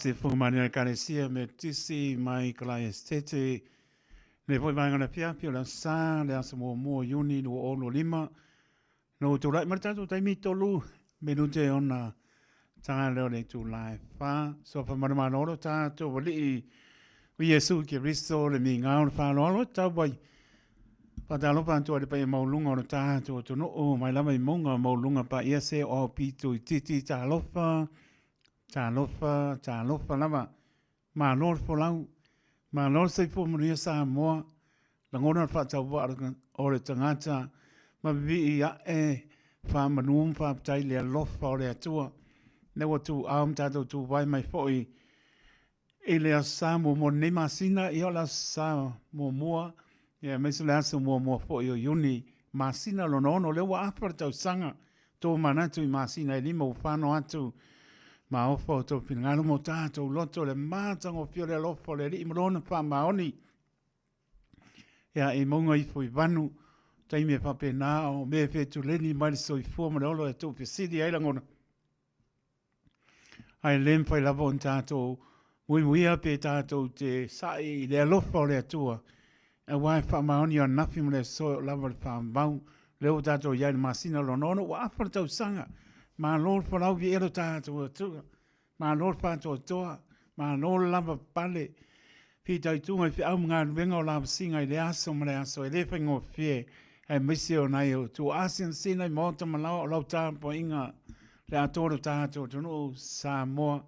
Pasi Fumani o Ekalesia Metotisi mai Kalae Esitete. Nei foi vaega o le afiafi o le Aso Sa, le aso muamua o Iuni 2025. Na ua tulai mai le tatou taimi 3 minute ona taga lea o le itula e 4. Suafa manumalo lo tatou Alii o Iesu Keriso le migao o le faaaloalo e tau ai. Faatalofa atu ai le paia maualuga o le tatou atunuu mai lava i mauga maualuga paia se o ao pito itiiti talofa, talofa, talofa lava. Malo le folau, malo le soifua manuia Samoa, lagona le faatauvaa o le tagata ma vivii ae faamanu ma faafetai i le alofa o le Atua. Lea ua tuuao ma tatou tuvae mai foi i le Aso Sa muamua o lenei masina, ia o le Aso Sa muamua, ia aemaise o le aso muamua foi o Iuni, masina lona ono, lea ua afa le tausaga. Tomanatu i masina e lima ua fano atu ma ofa o tou finagalo ma o tatou loto le matagofie o le alofa o le Alii ma Lona faamaoni. Ia, i mauga ifo i vanu, taimi e faapena o mea e fetuleni mai le soifua ma le ola e tuufesili ai lagona. Ae le mafai lava ona tatou muimuia pe tatou te sa'i i le alofa o le Atua, aua e faamaoni ananafi ma le aso e oo lava i le faavavau. Lea ua tatou i ai i le masina lona ono, ua afa le tausaga. Malo le folau viia lo tatou Atua. Malo le faatoatoa, malo le lavapapale. Fitaituga i feau ma galuega o lavasiga i lea aso ma lea aso, e le faigofie, aemaise o nai ou tuaa sinasina i maota ma laoa o lau tapuaiga le atoa o lo tatou atunuu Samoa.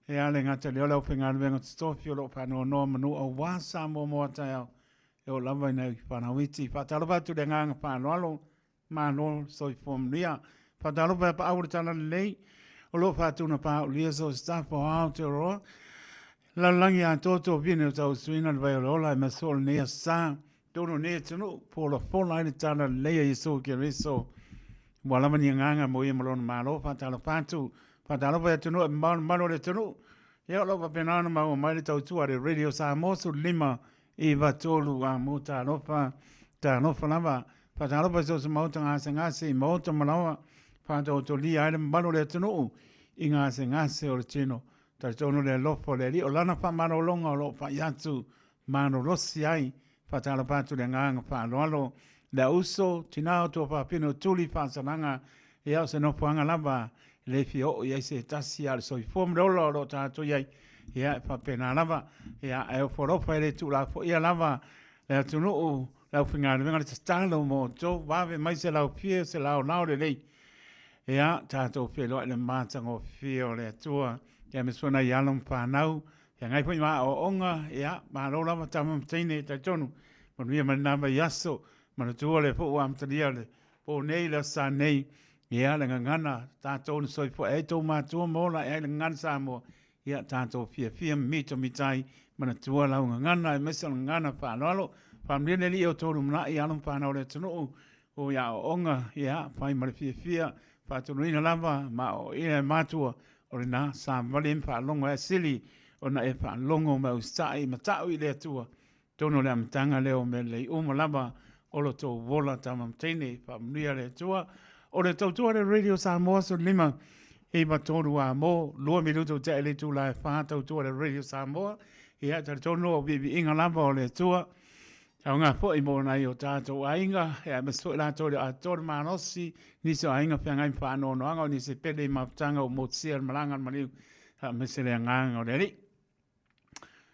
E a le gata i lea o le aufaigaluega totofi o lo o faanoanoa manu aua Samoa mo a taeao e oo lava i nai fanau iti. Faatalofa atu i le agaga faaaloalo, malo le soifua manuia. Faatalofa i apaau o le Talalelei o lo o faatunapaaulia so o se tafa o Aotearoa. Lalolagi atoa tofiga o tauasuina le vai o le ola aemaise foi o lenei aso sa. Totonu o lenei atunuu, folafola ai le Talalelei a Iesu Keriso. Ua lava ni agaga mo ia ma lona Malo. Faatalofa atu, faatalofa i atunuu e mamao le mamalu o le atunuu. Ia, o lo o faapena ona maua mai le tautua a le Radio Samoa 15 9 3 a mo talofa, talofa lava. Faatalofa i so o se maota gasegase i maota ma laoa, faataotolia ai le mamalu o le atunuu i gasegase o le tino. Talitonu le alofa o le Alii, o lana faamalologa o lo o pai atu malolosi ai. Faatalofa atu i le agaga faaaloalo, le auso, tina o tuafafine o tuli faasalaga, ia o se nofoaga lava e le fia oo i ai se tasi, a o le soifua ma le ola o lo o tatou i ai, ia e faapena lava. Ia ae ofo alofa e le tuulafoaia lava le atunuu, le aufaigaluega, le tatalo mo outou, vave mai se laufie, se laolao lelei. Ia, tatou feiloai i le matagofie o le Atua. Ia, aemaise foi nai alo ma fanau, feagai foi ma aoaoga, ia, malo lava tama ma teine, talitonu, manuia mai lena vaiaso, manatua lea foi ua amatalia le po nei, le aso Sa nei, ia, le gagana, tatou na soifua ai tou matua ma ola ae ai le gagana Samoa, ia, tatou fiafia ma mitamita ai, manatua lau gagana, aemaise o le gagana faaaloalo. Faamanuia le Alii i outou lumanai, alo ma fanau o le atunuu, o i aoaoga, ia, fai ma le fiafia, faatonuina lava ma aoaoina e matua, o lena, savavali ai ma faalogo ai, sili ona e faalogo ma e usitai ma tau i le Atua, tonu o le amataga lea o mea lelei uma lava o lo tou ola tama ma teine, faamanuia le Atua. O le tautua le Radio Samoa 15 9 3 a mo, 2 minuta ua tea i le itula e 4 tautua le Radio Samoa. Ia, talitonu o viiviiga lava o le Atua. Aoga foi mo nai o tatou aiga, aemaise foi latou e le o atoa le malosi, nisi o aiga feagai ma faanoanoaga, o nisi e pele i mafutaga ua motusia e le malaga a le maliu, aemaise le agaga o le Alii.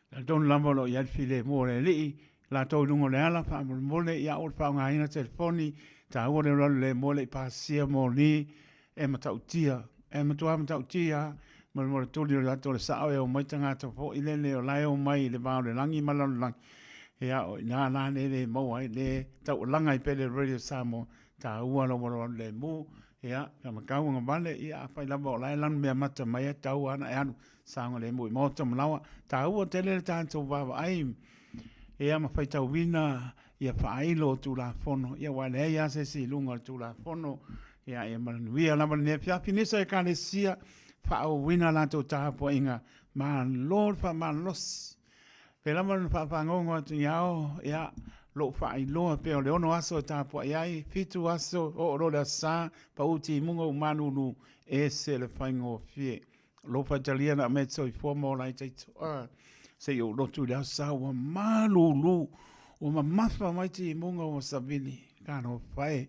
Talitonu lava o lo o i ai le filemu o le Alii, latou i luga o le ala, faamolemole, ia aua le faaaogaina telefoni, taua le alualu lemu e le i pasia moli, e matautia, e matua matautia lava mo le tuli o le ata o le sao e omai tagata foi lele o la e omai i le va o le lagi ma le lalolagi. Ia, o i ina la le le maua ai le taualaga ai pea le Radio Samoa, taua lou alualu lemu, ia, taumatau agavale, ia afai lava o la e lanumeamata mai, e tatau lava ona e alu saogalemu i maota ma laoa. Taua tele le tatou vaavaai, ia ma faitauina ia faailo o Tulafono, ia aua e leai lava se isi i luga o le Tulafono. Ia, ia manuia lava lenei afiafi. Nisi o Ekalesia, faaauauina a latou tapuaiga, malo le faamalolosi. Pei lava ona faafagogo atu i ao, ia, lou faailoa pea o le 6 aso e tapuai ai, 7 aso, oo loa le aso Sa, pau timuga ua malulu, ese le faigofie. Lou faitalia na aumai e te soifua ma ola ai taito. Ah, se i ou lotu i le aso sa ua malulu, ua mamafa mai timuga ua savili, talofa e.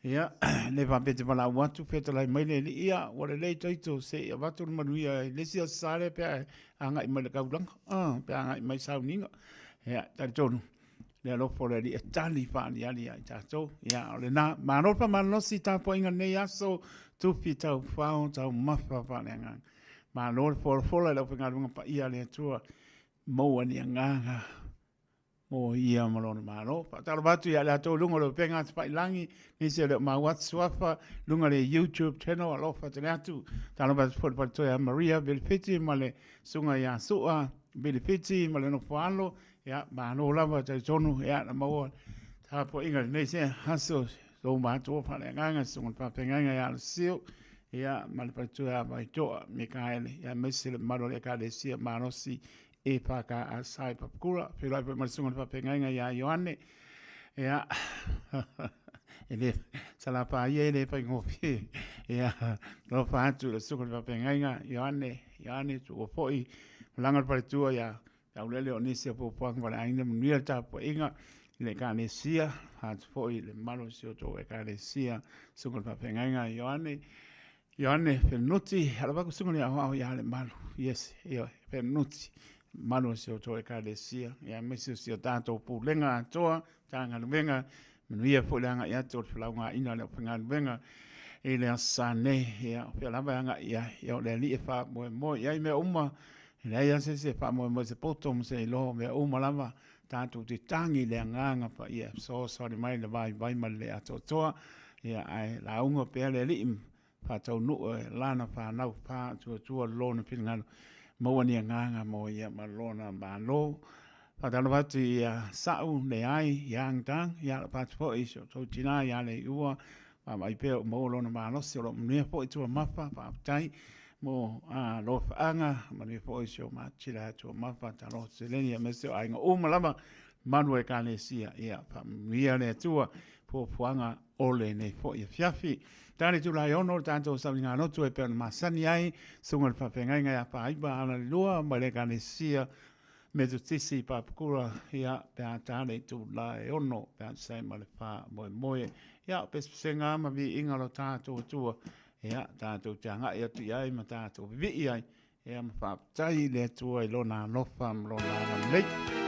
Ia, le faapea e te valaau atu, fetalai mai le alii, ia, ua lelei taito se i avatu le manuia i le isi aso sa lea pe a agai mai i le taulaga, ah, pe a agai mai i sauniga. Ia, talitonu, le alofa o le Alii e tali faaaliali ia i tatou. Ia, o lena, malo le faamalolosi i tapuaiga lenei aso, tufi taufao, taumafa faaleagaga. Malo le folafola i le aufaigaluega paia a le Atua, maua ni agaga mo ia ma lona Malo. Faatalofa atu ia i latou i luga o le upega tafailagi, nisi e le o maua atu suafa, luga le YouTube channel, alofa tele atu. Talofa atu foi i le faletoa ia Maria Vilifiti ma le susuga ia Sua Vilifiti ma le nofo alo, Ia, malo lava talitonu, ia, na maua tapuaiga lenei se aso, tou matua faaleagaga, susuga le faafeagaiga ia Alosio, ia, ma le faletua ia Vaitoa, Mikaele, ia, aemaise le mamalu o le Ekalesia Malosi EFKS i Papakura, feiloai foi ma le susuga le faafeagaiga ia Ioane, ia, e le, Salapa ia e le faigofie, ia, alofa atu i le susuga le faafeagaiga Ioane, Ioane, tuua foi, malaga le faletua ia Taulele o nisi o puapuaga ma le aiga, manuia le tapuaiga i le Ekalesia, atu foi i le mamalu o si o outou Ekalesia, Susuga i le Faafeagaiga Ioane, Ioane Fenuti, alofa atu Susuga i le Aoao ia Lemalu, yes, ioe, Fenuti, mamalu o si o outou Ekalesia, ia aemaise o si o tatou Pulega atoa, Matagaluega, manuia foi le agai atu o le felaugaina o le aufaigaluega i le Aso Sa nei, ia, o fea lava e agai i ai, ia o le Alii e faamoemoe i ai mea uma, E leai lava se isi e faamoemoe i se poto ma se iloa, o mea uma lava tatou te tagi i le Agaga Paia e fesoasoani mai i le vaivai ma le le atoatoa, ia, ae lauga pea le Alii ma faataunuu e Lana fanau faatuatua Lona finagalo, maua ni agaga mo Ia ma Lona Malo. Faatalofa atu ia Sa'u, Leai, Yang Dang, ia alofa atu foi i si outou tinā ia Leiua, vaavaai pea o maua lona malosi, o lo o manuia foi Tuamafa, faafetai mo alofaaga, manuia foi si o matila ia Tuamafa, talofa seleni aemaise o aiga uma lava, mamalu o Ekalesia, ia faamanuia le Atua fuafuaga o lenei foi afiafi. Ta le itula e 6 le tatou sauniga lotu e pei ona masani ai, susuga i le faafeagaiga ia Faaiva Alalelua mai le Ekalesia Metotisi i Papakura, ia, pe a ta le itula e 6, pe a tusa ai ma le faamoemoe. Ia, o pesepesega lava ma viiga o lo tatou Atua, ia, tatou te agai atu i ai ma tatou vivii ai, ia, ma faafetai i le Atua i Lona alofa ma Lona agalelei.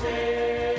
Se.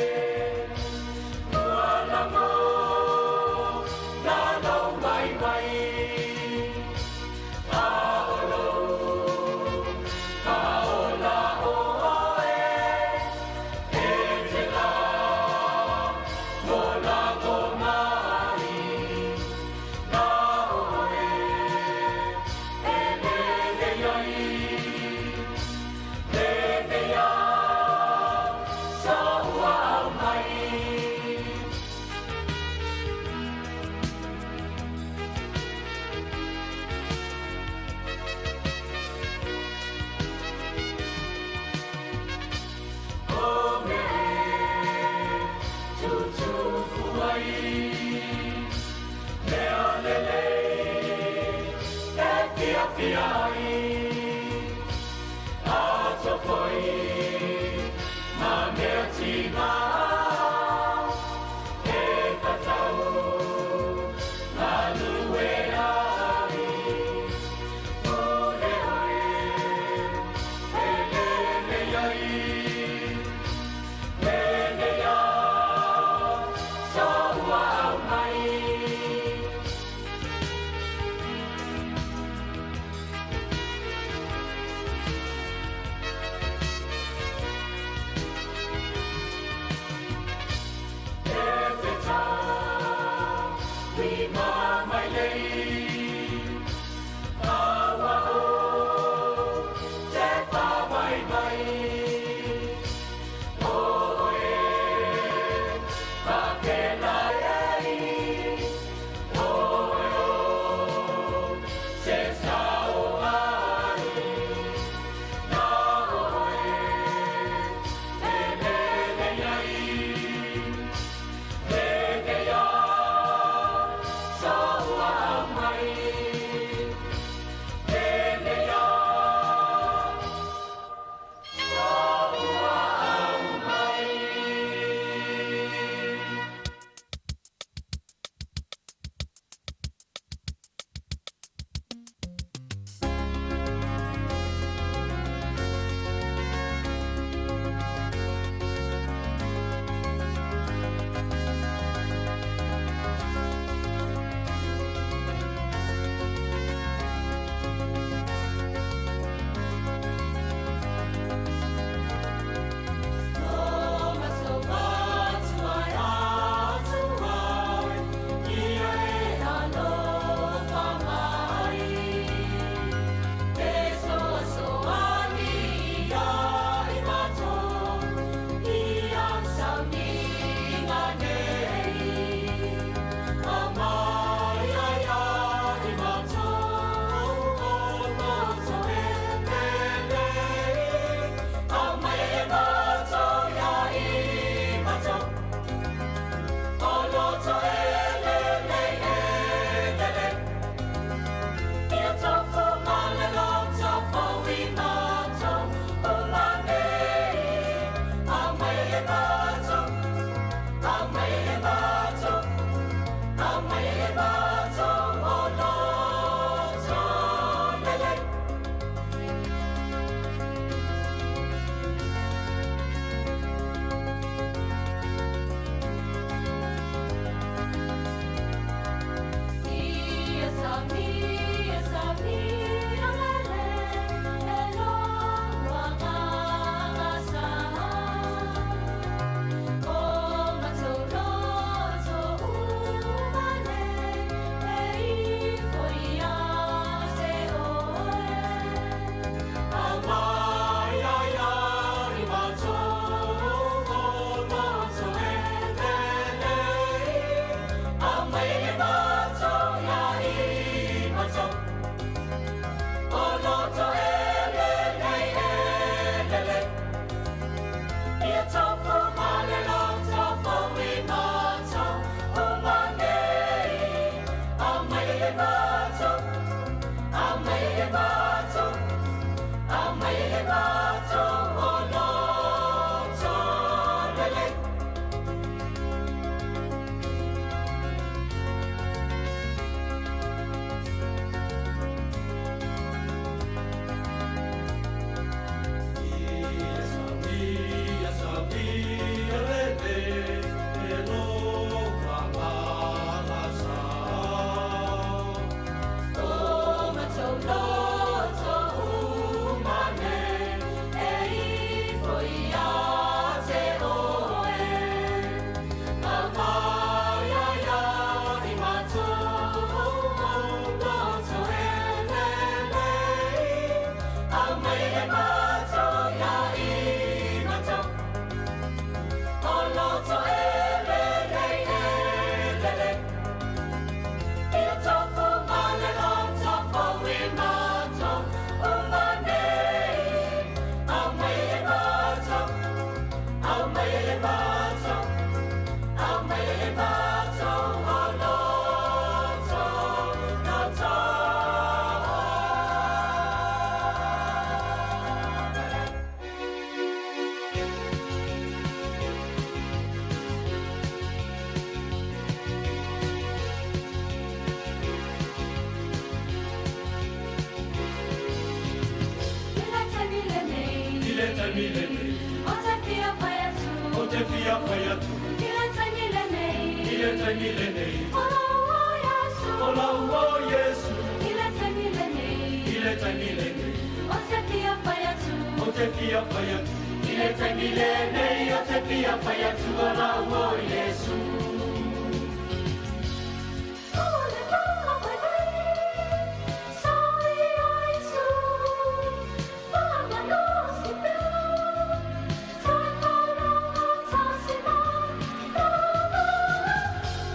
taimi lenei. O te fia whai atu. O te fia whai atu. I le taimi lenei. I le taimi lenei. O lau o Iesu. O lau o Iesu. I le taimi lenei. I le taimi lenei. O te fia whai atu. O te fia whai atu. I le taimi lenei. O te fia whai atu. O lau o Iesu.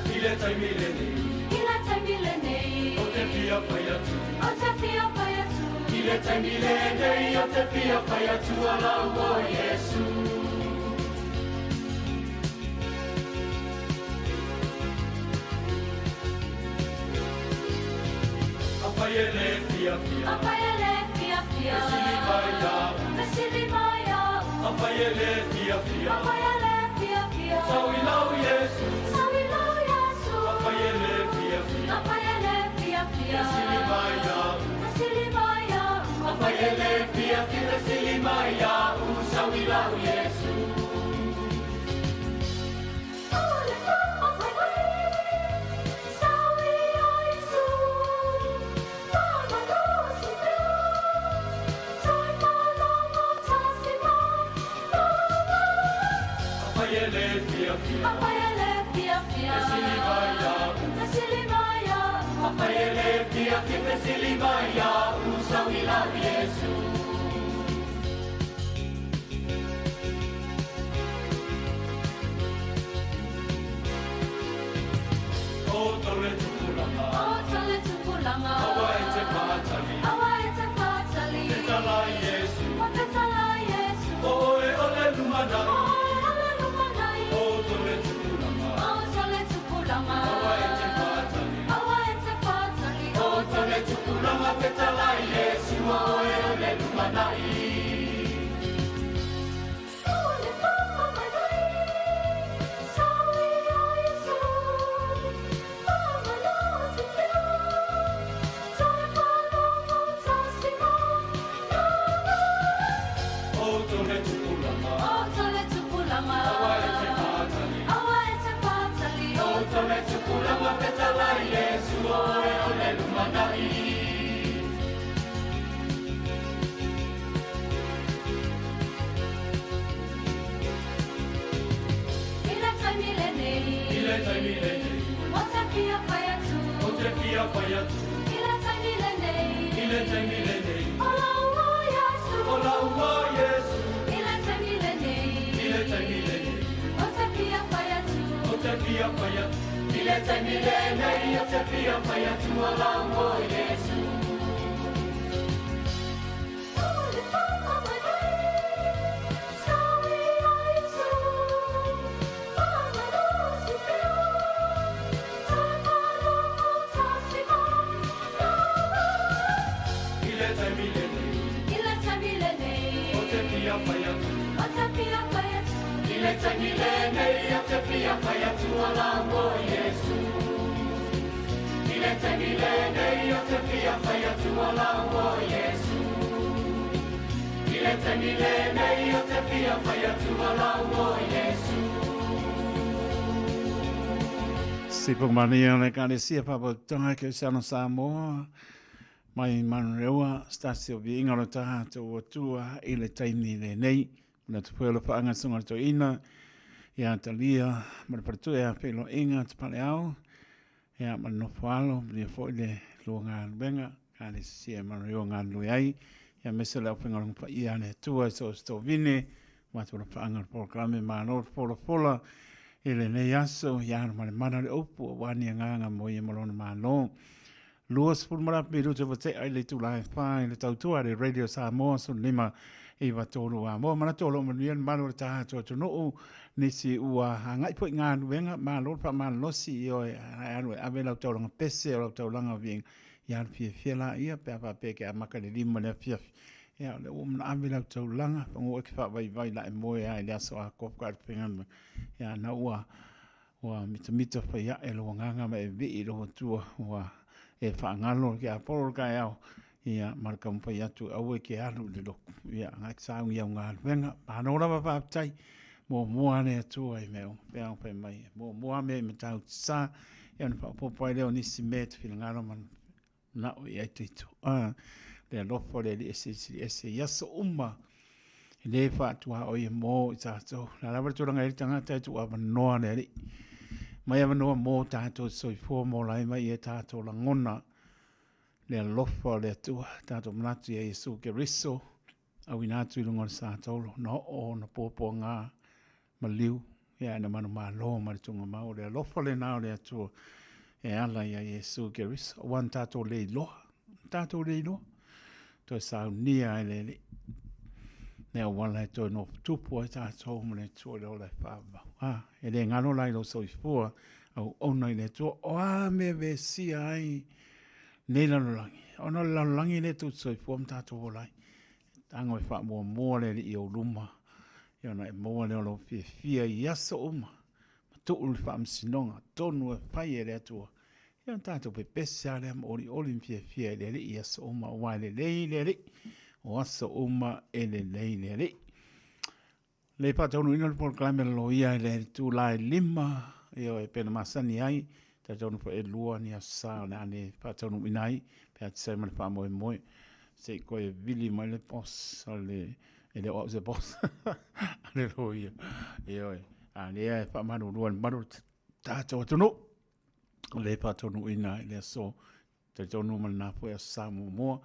I le taimi lenei. I le taimi lenei. O te fia whai atu. O te fia whai atu. I le taimi lenei. O te fia whai atu. O lau o Iesu. Afai e le fia fia. Afai e le fia fia. Fesili mai au. Fesili mai au. Afai e le fia fia. Afai e le fia fia. Sau i lau Iesu. Sau i lau Iesu. Afai e le fia fia. Afai e le fia fia. Fesili mai au. Fesili mai au. Afai e le fia fia. Fesili mai au. Sau i lau Iesu. Afai e le fia fia. Fesili mai au. Afai e le fia fia. Fesili mai au. Sau i lau Iesu. O tole tupulanga. Awa e te whātali. Petala Iesu. O oe o le lumanai. O tole tupulanga. Awa e te whātali. O tole tupulanga. Petala Iesu. O oe o le lumanai. O tole tupulanga. Awa e te whātali. O tole tupulanga. Petala Iesu. O oe o le lumanai. I le taimi lenei. O te fia whai atu. O te fia whai atu. I le taimi lenei. I le taimi lenei. O lau o Iesu. O lau o Iesu. I le taimi lenei. I le taimi lenei. O te fia whai atu. O te fia whai atu. I le taimi lenei. O te fia whai atu. O lau o Iesu. I le taimi lenei. I le taimi lenei. O te fia whai atu. O te fia whai atu. I le taimi lenei. O te fia whai atu. O lau o Iesu. I le taimi lenei. O te fia whai atu. O lau o Iesu. I le taimi lenei. O te fia whai atu. O lau o Iesu. Sipo mania le kalesia papautaga kerisiano Samoa mai Manurewa stasi o viiga o le tatou Atua i le taimi lenei. Manatu foi o le faagasologa o le toeaina ia Talia ma le faletue a feiloaiga te paleao ia ma le nofo alo malia foi le lua galuega kalesia e Manurewa galulue ai ia aemaise o le aufaigaluega paia a le Atua i so o se tovine matou lafaaga o le polokalame malo le folafola i lenei aso ia alu ma le mana o le upu aua ni agaga mo ia ma lona Malo. 20 minute ua tea i le itula e 4 i le tautua a le Radio Samoa 15 9 3 a. Moa manatu o lo o manuia le mamalu o le tatou atunuu nisi ua agai foi i galuega malo le faamalolosi i oe e alu e ave lau taulaga pese o lau taulaga viiga ia alu fiafia laia pe a faapea e ke amata i le 5 i le afiafi. Ia o lea ua uma ona ave lau taulaga pagua e ke faavaivai la e moe lava i le aso atoa faatoa e faigaluega. Ia na ua ua mitamita fai ae lou agaga ma e vii i lou Atua ua e faagalo ke apolo o le taeao. Ia, ma le taumafai atu aua e te alu i le lotu. Ia, agai e sauni i au galuega. Malo lava faafetai. Muamua lava le Atua i mea uma. Pei ona fai mai, e muamua lava mea i Matautu-sa, ia ona faaopoopo ai lea o nisi mea e te finagalo ma manao i ai te itu. Ah, le alofa o le Alii e silisili ese i aso uma, e le faatuaoi e mō i tātou. La lava le tulaga i le tagata e tuu avanoa le Alii. Mai avanoa mō tātou soifua mō lai mai e tātou lagona le alofa o le Atua, tātou manatu ia Iesu Keriso, auina atu i luga o le sātolo, na oo na puapuagā maliu, ia na manumalo ma le tugamau. O le alofa lena o le Atua e ala ia Iesu Keriso. Aua na tātou le iloa, na tātou le iloa, toe saunia ai le Alii. Le auala e toe nofotupu ai tātou ma le Atua i le ola e faavavau. Ah, e le galo la i lou soifua auauna i le Atua, o a mea vesia ai nei lalolagi, ona o le lalolagi lea tou te soifua ma tatou ola ai. Tago e faamuamua le Alii i ou luma, ia ona e maua lea o lou fiafia i aso uma, ma tuu le faamasinoga tonu e fai e le Atua. Ia ona tatou pepese lava lea ma olioli ma fiafia i le Alii i aso uma, aua e lelei le Alii, o aso uma e lelei le Alii. Le faataunuuina o le polokalame a le loia i le itula e 5, ioe, pei ona masani ai, talitonu foi e 2 ni aso sa o le a le faataunuuina ai pe a tusa ai ma le faamoemoe se i toe vili mai le boss o le, e le o au se boss a le loia, ioe, a lea e faamalulu ai i le mamalu o le tatou atunuu, le faataunuuina i le aso Talitonu ma lena foi aso sa muamua,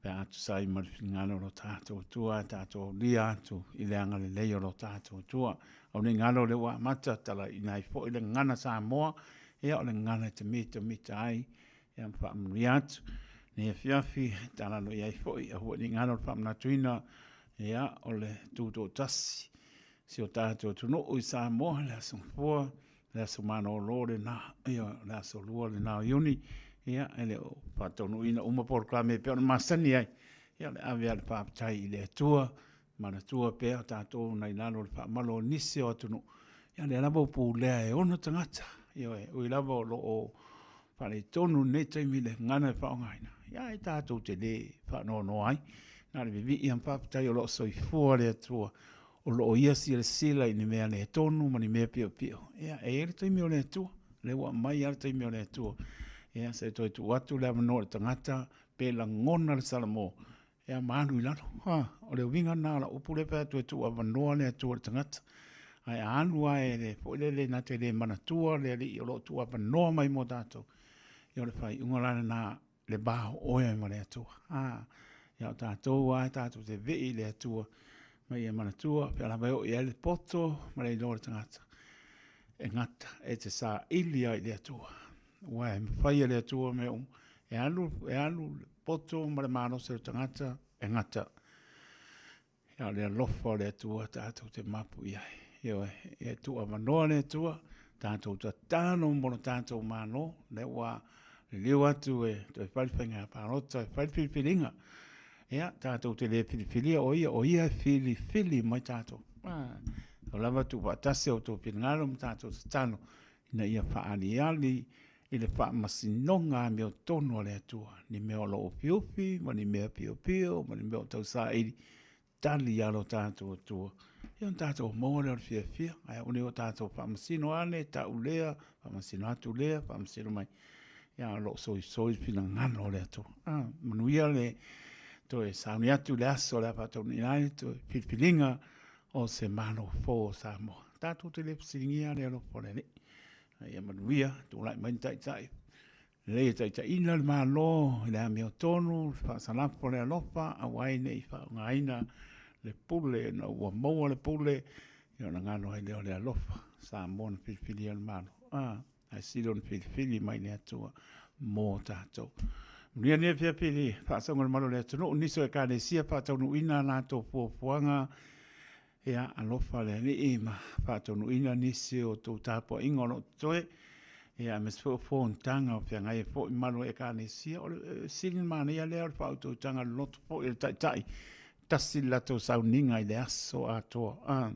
pe a tusa ai ma le finagalo o lo tatou Atua, e tatou aulia atu i le agalelei o lo tatou Atua. Aua ne i galo o lea ua amata talaiina ai foi le gagana Samoa, ia o le gagana e te mitamita ai, ia ma faamanuia atu. Nei afiafi, talano i ai foi, aua ne i galo le faamanatuina, ia o le tutoatasi, si o tatou atunuu i Samoa, le Aso Gafua, le aso malolo lena, ia, o le aso 2 lena o Iuni, ia, e le o faataunuuina uma polokalame e pei ona masani ai, ia, o le ave lava o le faafetai i le Atua, manatua pea o tatou nai lalo o le faamalo o nisi o atunuu, ia, o lea lava ua pulea e ona tagata, ioe, ui lava o lo o faaletonu i lenei taimi i le gagana e faaaogaina, ia, ae tatou te le faanoanoa ai, na o le vivii lava ma faafetai o lo o soifua le Atua o lo o ia silasila i ni mea le tonu ma ni mea piopio. Ia, e i ai le taimi o le Atua, lea ua aumai lava le taimi o le Atua. Ia, se i toe tuu atu le avanoa i le tagata, pe lagona le Salamo, ia ma alu i lalo. Ha, o le uiga lena o lau upu lea fai atu e tuu avanoa le Atua i le tagata. Ae a alu lava e le foi lele na te le manatua le Alii o lo o tuu avanoa mai mo tatou, ia o le faaiuga la lena le va o oe ma le Atua. A, ia o tatou lava tatou te vei i le Atua, ma ia manatua, pe a lava e oo i ai le poto ma le iloa o le tagata, e gata, e te saili ai i le Atua. Aua e mafai e le Atua mea uma, e alu, e alu le poto ma le malosi o le tagata, e gata. Ia o le alofa o le Atua tatou te mapu i ai. Ioe, ia tuuavanoa le Atua, tatou tatalo mo lo tatou Malo, lea ua liliu atu e toe fai le faiga palota, e fai le filifiliga. Ia, tatou te le filifilia o ia, o ia e filifili mai tatou. Ah, o lava tuufaatasi o outou finagalo ma tatou tatalo ina ia faaaliali i le faamasinoga amiotonu a le Atua, ni mea o lo o ufiufi ma ni mea piopio ma ni mea o tausaili, tali ia lo tatou Atua. Ia ona tatou maua lea o le fiafia, ae aua ne i o tatou faamasino ane, tau lea, faamasino atu lea, faamasino mai. Ia o lo o soisoi le finagalo o le Atua. Ah, manuia le toe sauni atu i le aso o le a faataunuuina ai toe filifiliga o se Malo fou o Samoa. Tatou te le fesiligia le alofa o le Alii. A ia manuia, tulai mai ni taitai lelei e taitaiina le Malo i le amiotonu, le faasalapo o le alofa, aua ai ne i faaaogaina le pule ina ua maua le pule, ia ona galo ai lea o le alofa. Samoa na filifilia le Malo, ae sili ona filifili mai le Atua mo tatou. Manuia lenei afiafi i le faasoga o le malu o le atunuu, nisi o Ekalesia faataunuuina a latou fuafuaga. Ia, alofa le Alii ma faataunuuina nisi o tou tapuaiga o lo o totoe, ia, aemaise foi o fonotaga o feagai ai foi malu o Ekalesia. O le sili ona manaia lea o le faautautaga loloto foi o le Taitai, tasi le latou sauniga i le aso atoa. A,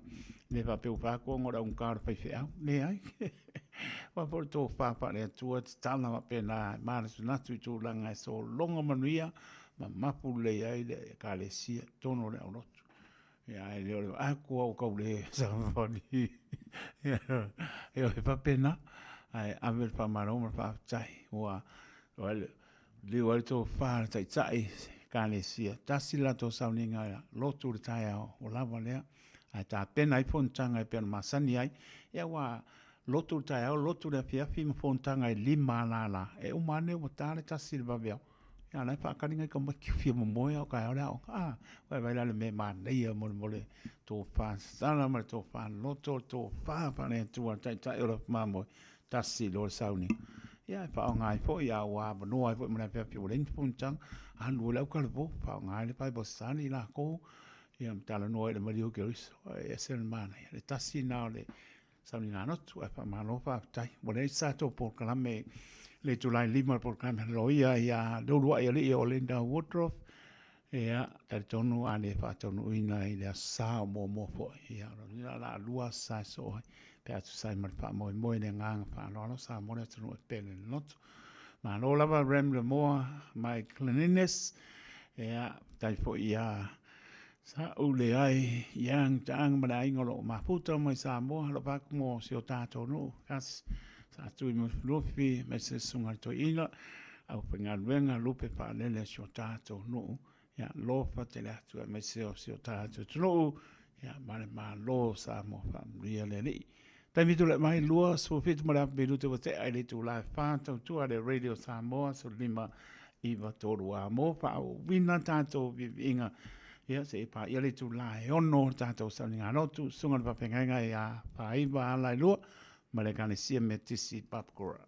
le faapea ua fai atu ona o le augata o le faifeau. Leai. Aua foi o le tofa faale-Atua e tatala faapena e manatunatu i tulaga e sologa manuia. mamapu lelei ai le Ekalesia i totonu o le aulotu. Ia ae le o le vaai atu lava ua tau le savavali. Ia e faapena, ae ave le faamalo ma le faafetai ua liu ai le tofa a le Taitai Ekalesia, tasi le latou sauniga lotu i le taeao ua lava lea, ae tapena ai fonotaga e pei ona masani ai. Ia ua lotu i le taeao, lotu i le afiafi ma fonotaga e 5 lala, e uma ane ua ta le 1 i le vaveao, a o la e faatali nai tamaiti fia momoe a o taeao le aoga. A, vaivai la le mea manaia molemole tofa sala ma le tofa loto, le tofa faale-Atua a le Taitai o le mamoe, tasi loa le sauniga. Ia e faaaoga ai foi, a ua avanoa ai foi ma le afiafi ua leai ni fonotaga, alu ai le autalavou, faaaoga ai le Bible study lakou, ia ma talanoa ai i le maliu o Keriso. E ese le manaia, le tasi lena o le sauniga lotu, ae faamalo faafetai. Ua leai se tatou polokalame le itula e 5 le polokalame a le loia ia Leuluai Alii o Linda Woodruff. Ia, talitonu a le faataunuuina i le Aso Sa o muamua foi. Ia, o lona uiga o le a 2 aso Sa e sosoo ai pe a tusa ai ma le faamoemoe i le agaga faaaloalo Samoa le atunuu e pele le loto. Malo lava Rem Lemoa, Mike Cleanliness, ia, faafetai foi ia Sa Uleai Young Taang ma le aiga o lo o mafuta mai Samoa, alofa atu mo si o tatou nuu, kasi Sa Tui Lufilufi, aemaise le susuga i le Toeaina, aufaigaluega lupe faalele a si o tatou nuu, ia alofa tele atu aemaise o si o tatou atunuu, ia ma le Malo o Samoa, faamanuia le Alii. Taimi tulai mai 27 ma le afa minute ua tea i le itula e 4 tautua le Radio Samoa 15 9 3 a mo faaauauina tatou viiviiga ia se i paia le itula e 6 tatou sauniga lotu susuga i le faafeagaiga ia Faiva Alailua ma le Ekalesia Metisi Papakura.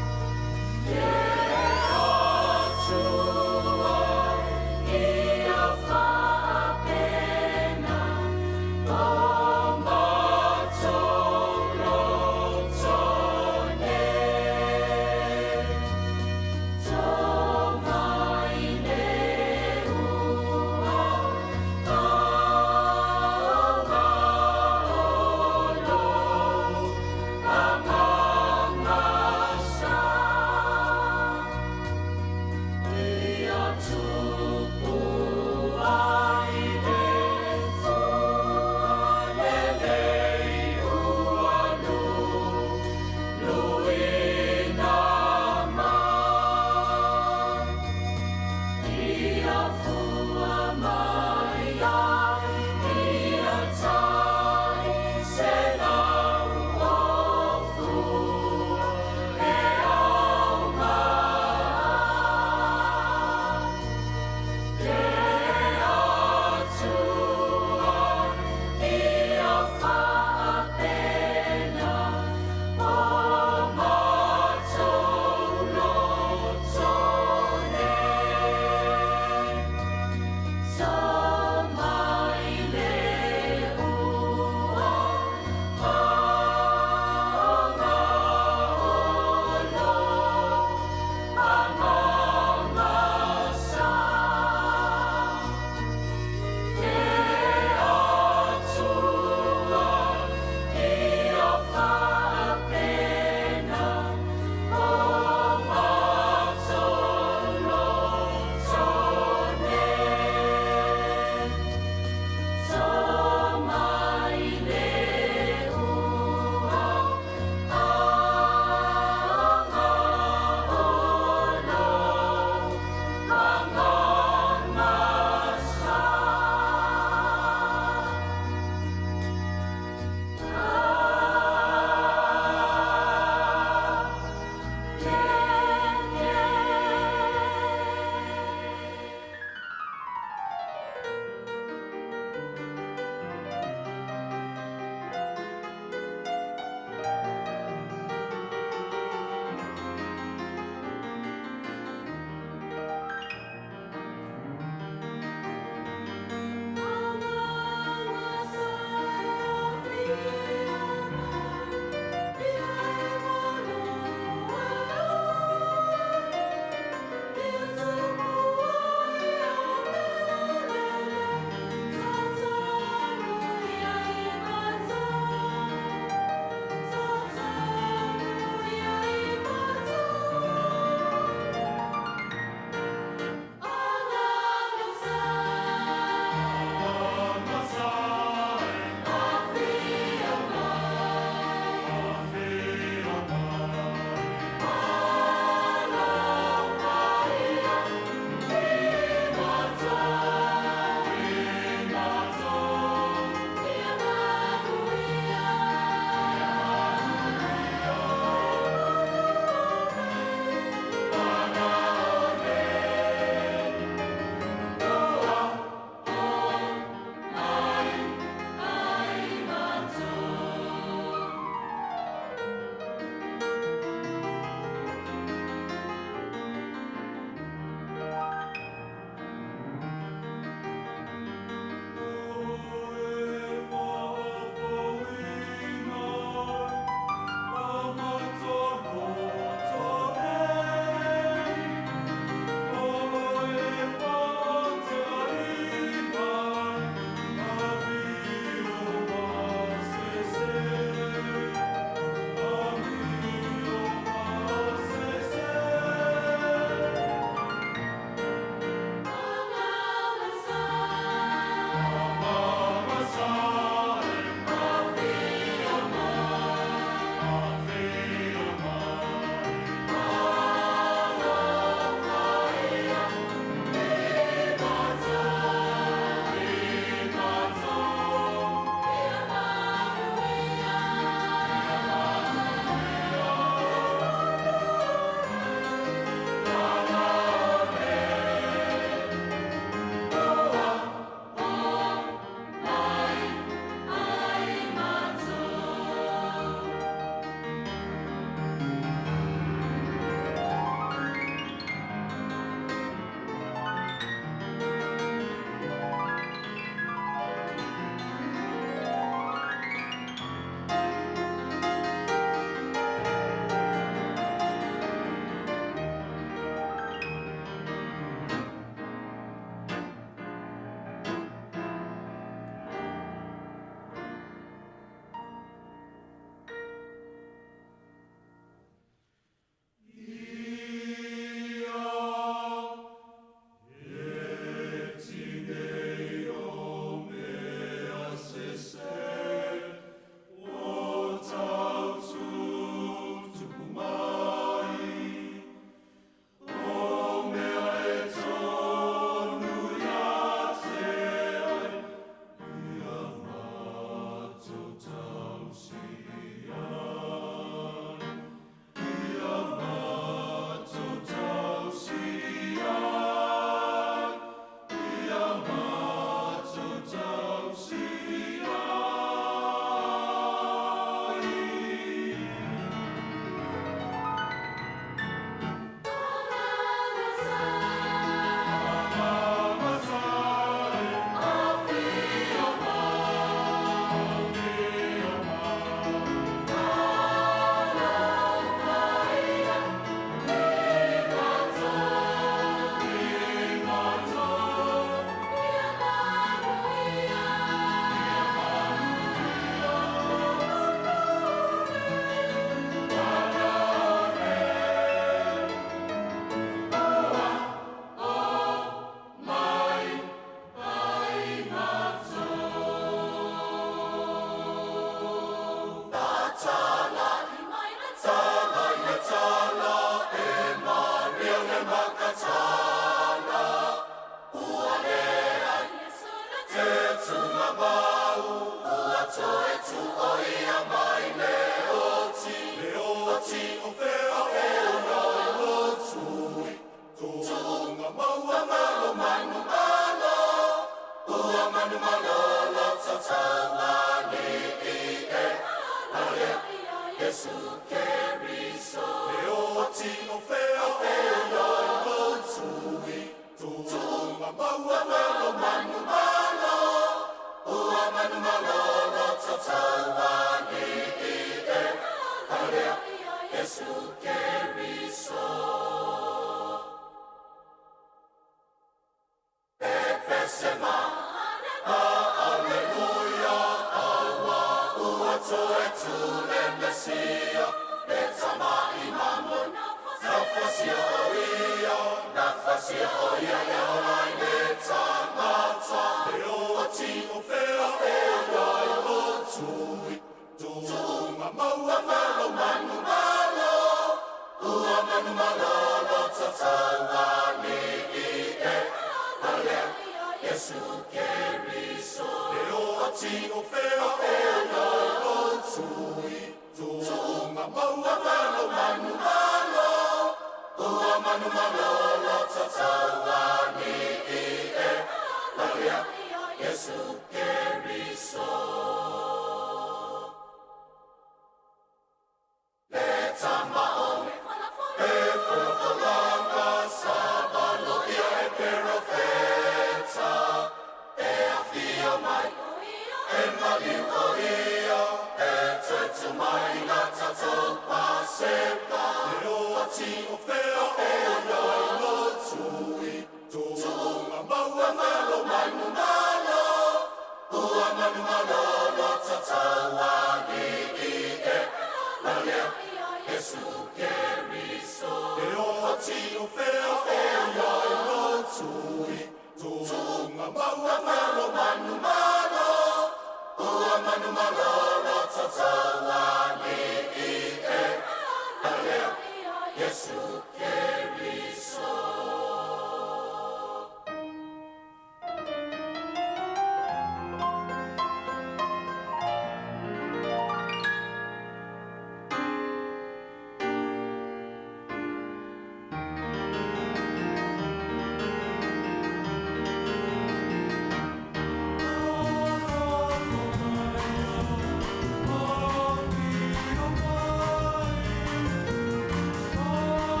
Ua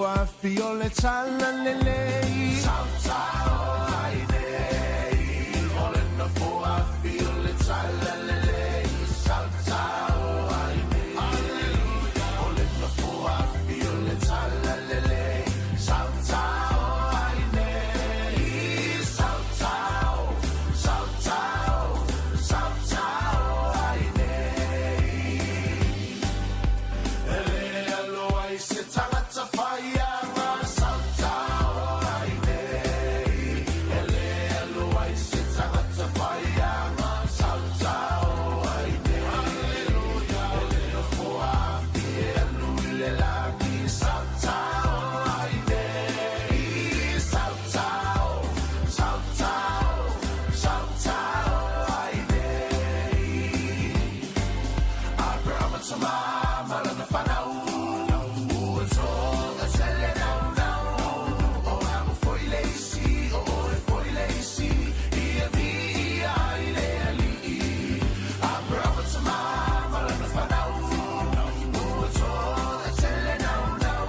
afi o le Talalelei. Sautao ai nei, o le nofo afi o le Talalelei. Sautao ai nei, Alleluia, o le nofo afi o le Talalelei. Sautao ai nei, sautao, sautao, sautao ai nei. E le alo ai se tagata faiaga, sautao ai nei. E le alo ai se tagata faiaga, sautao ai nei. Alleluia, o le nofo afi e alu i le lagi, sautao ai nei. Sautao, sautao, sautao ai nei. Aperahama tama ma lana fanau, ua toga tele naunau. O au foi le isi, o oe foi le isi, ia viia ai le Alii. Aperahama tama ma lana fanau, ua toga tele naunau.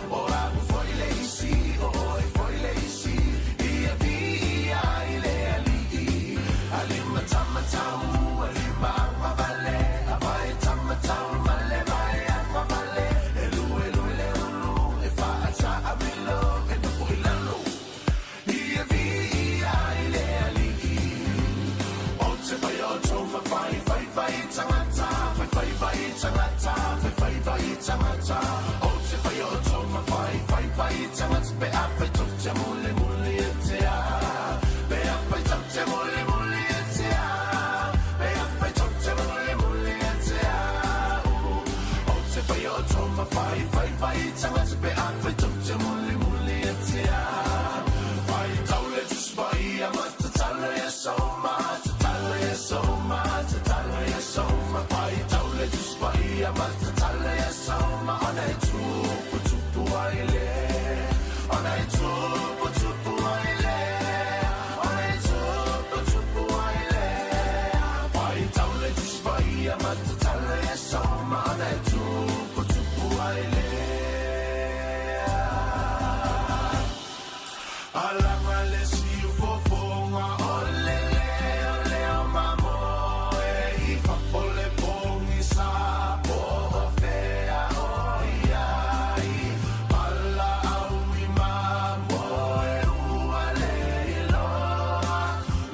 O au foi le isi, o oe foi le isi, ia viia ai le Alii. Alimatamatau, alimaagavale, avaetamatau ma le vaeagavale. E lue lue le ulu, e faataamilo, e nofo i lalo, ia viia ai le Alii. O te whai o tōma whai, whai whai tangata, whai whai whai tangata, whai whai whai tangata. O te whai o tōma whai, whai whai tangata, pe a whai tau te mule mule e te a. Pe a whai tau te mule mule e te a. Pe a whai tau te mule mule e te a. O te whai o tōma whai, whai whai tangata, pe a whai tau te mule mule e te a. Whai tau le tuspai a matatalo e soma, tatalo e soma, tatalo e soma. Whai tau le tuspai a matatalo e soma, ona e tupu tupu ai le. Ona e tupu tupu ai le. Ona e tupu tupu ai le. Whai tau le tuspai a matatalo e soma, ona e tupu tupu ai le. Alanga le siufofoga o le leo leo mamoe i fafo le pogisa po o fea o iai. Valaau i mamoe ua le iloa,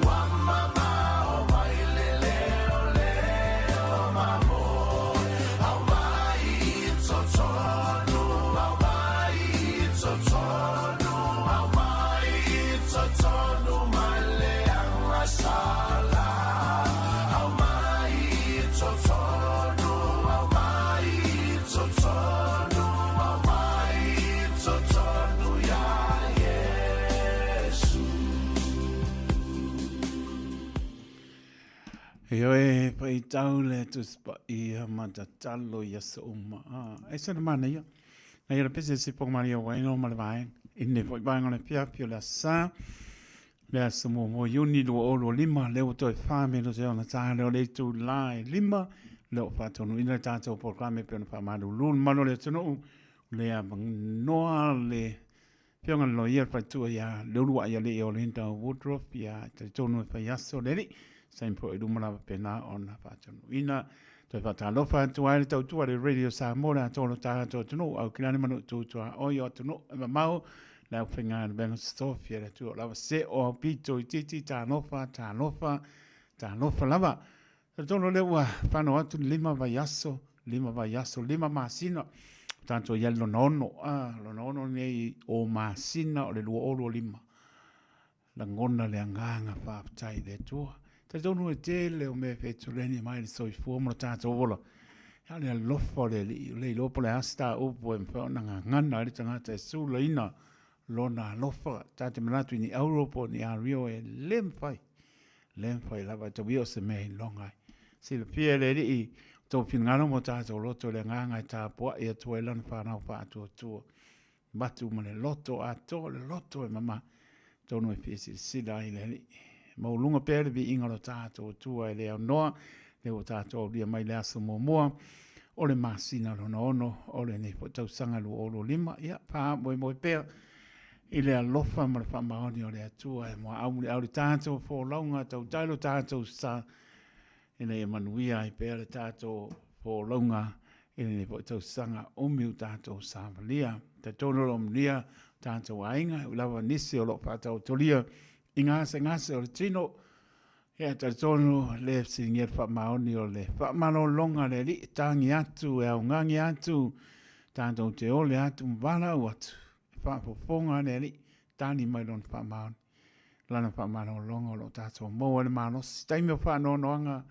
ua mamao mai le leo leo mamoe. Au mai i totonu, au mai i totonu, au mai i totonu mai le agasala. Au mai i totonu, au mai i totonu, au mai i totonu ia Iesu. Ioe, faitau le Tusi Paia ma tatalo i aso uma. Ah, e se le manaia. Na ia le pese se po maria waino ma le vaega. I nei foi vaega o le afiafi o le aso Sa, le aso muamua o Iuni 2025, lea ua toe fa meno se ona ta lea o le itula e lima, lea ua faataunuuina le tatou polokalame e pei ona faamalulu le mamalu o le atunuu, le avanoa le Afioga i le Loia, le Faletua ia Leuluai Alii o Linda Woodruff, ia e talitonu e fai aso le alii, saini foi i luma lava pena ona faataunuuina. Toe faatalofa atu ai le tautua le Radio Samoa le atoa o lo tatou atunuu, au kilani ma nuu tu tuaoi o atunuu e mamao, le aufaigaluega totofi a le Atua o lava se o au pito itiiti, talofa, talofa, talofa lava. Talitonu lea ua whanau atu le lima vaiaso, lima vaiaso, lima masina, o tatou i ai le lona ono, a, lona ono nei o masina o le 2025. Lagona le agaga faafetai i le Atua. Talitonu e tele o mea e fetuleni mai le soifua ma lo tatou ola. A o le alofa o le Alii, o le iloa po o le a se tāupu e mafai ona gagana ai le tagata e sulaina lona alofa. Ta te manatu i ni auro po o ni ario e le mafai, le mafai lava e tau ia o se mea e iloga ai. Silafia e le Alii o tou finagalo ma o tatou loto i le agaga e tapuai atu ai lana fanau faatuatua. Avatu ma le loto atoa, le loto e mama, tonu e fia silasila ai le Alii. Maualuga pea le viiga o lo tatou Atua e le aunoa, lea ua tatou aulia mai le aso muamua o le masina lona ono o lenei foi tausaga 2025. Ia, faamoemoe pea i le alofa ma le faamaoni o le Atua e muaau muliau le tatou folauga, tautai lo tatou sa ina ia manuia ai pea le tatou folauga i lenei foi tausaga umi o tatou savalia. Talitonu o lo o manuia tatou aiga, e ui lava nisi o lo o faataotolia i gasegase o le tino, ia talitonu le fesiligia le faamaoni o le faamalologa a le Alii, e tagi atu, e augani atu, tatou te ole atu ma valaau atu, e faafofoga le Alii, tali mai lona faamaoni, lana faamalologa o lo o tatou maua ai le malosi. Taimi o faanoanoaga,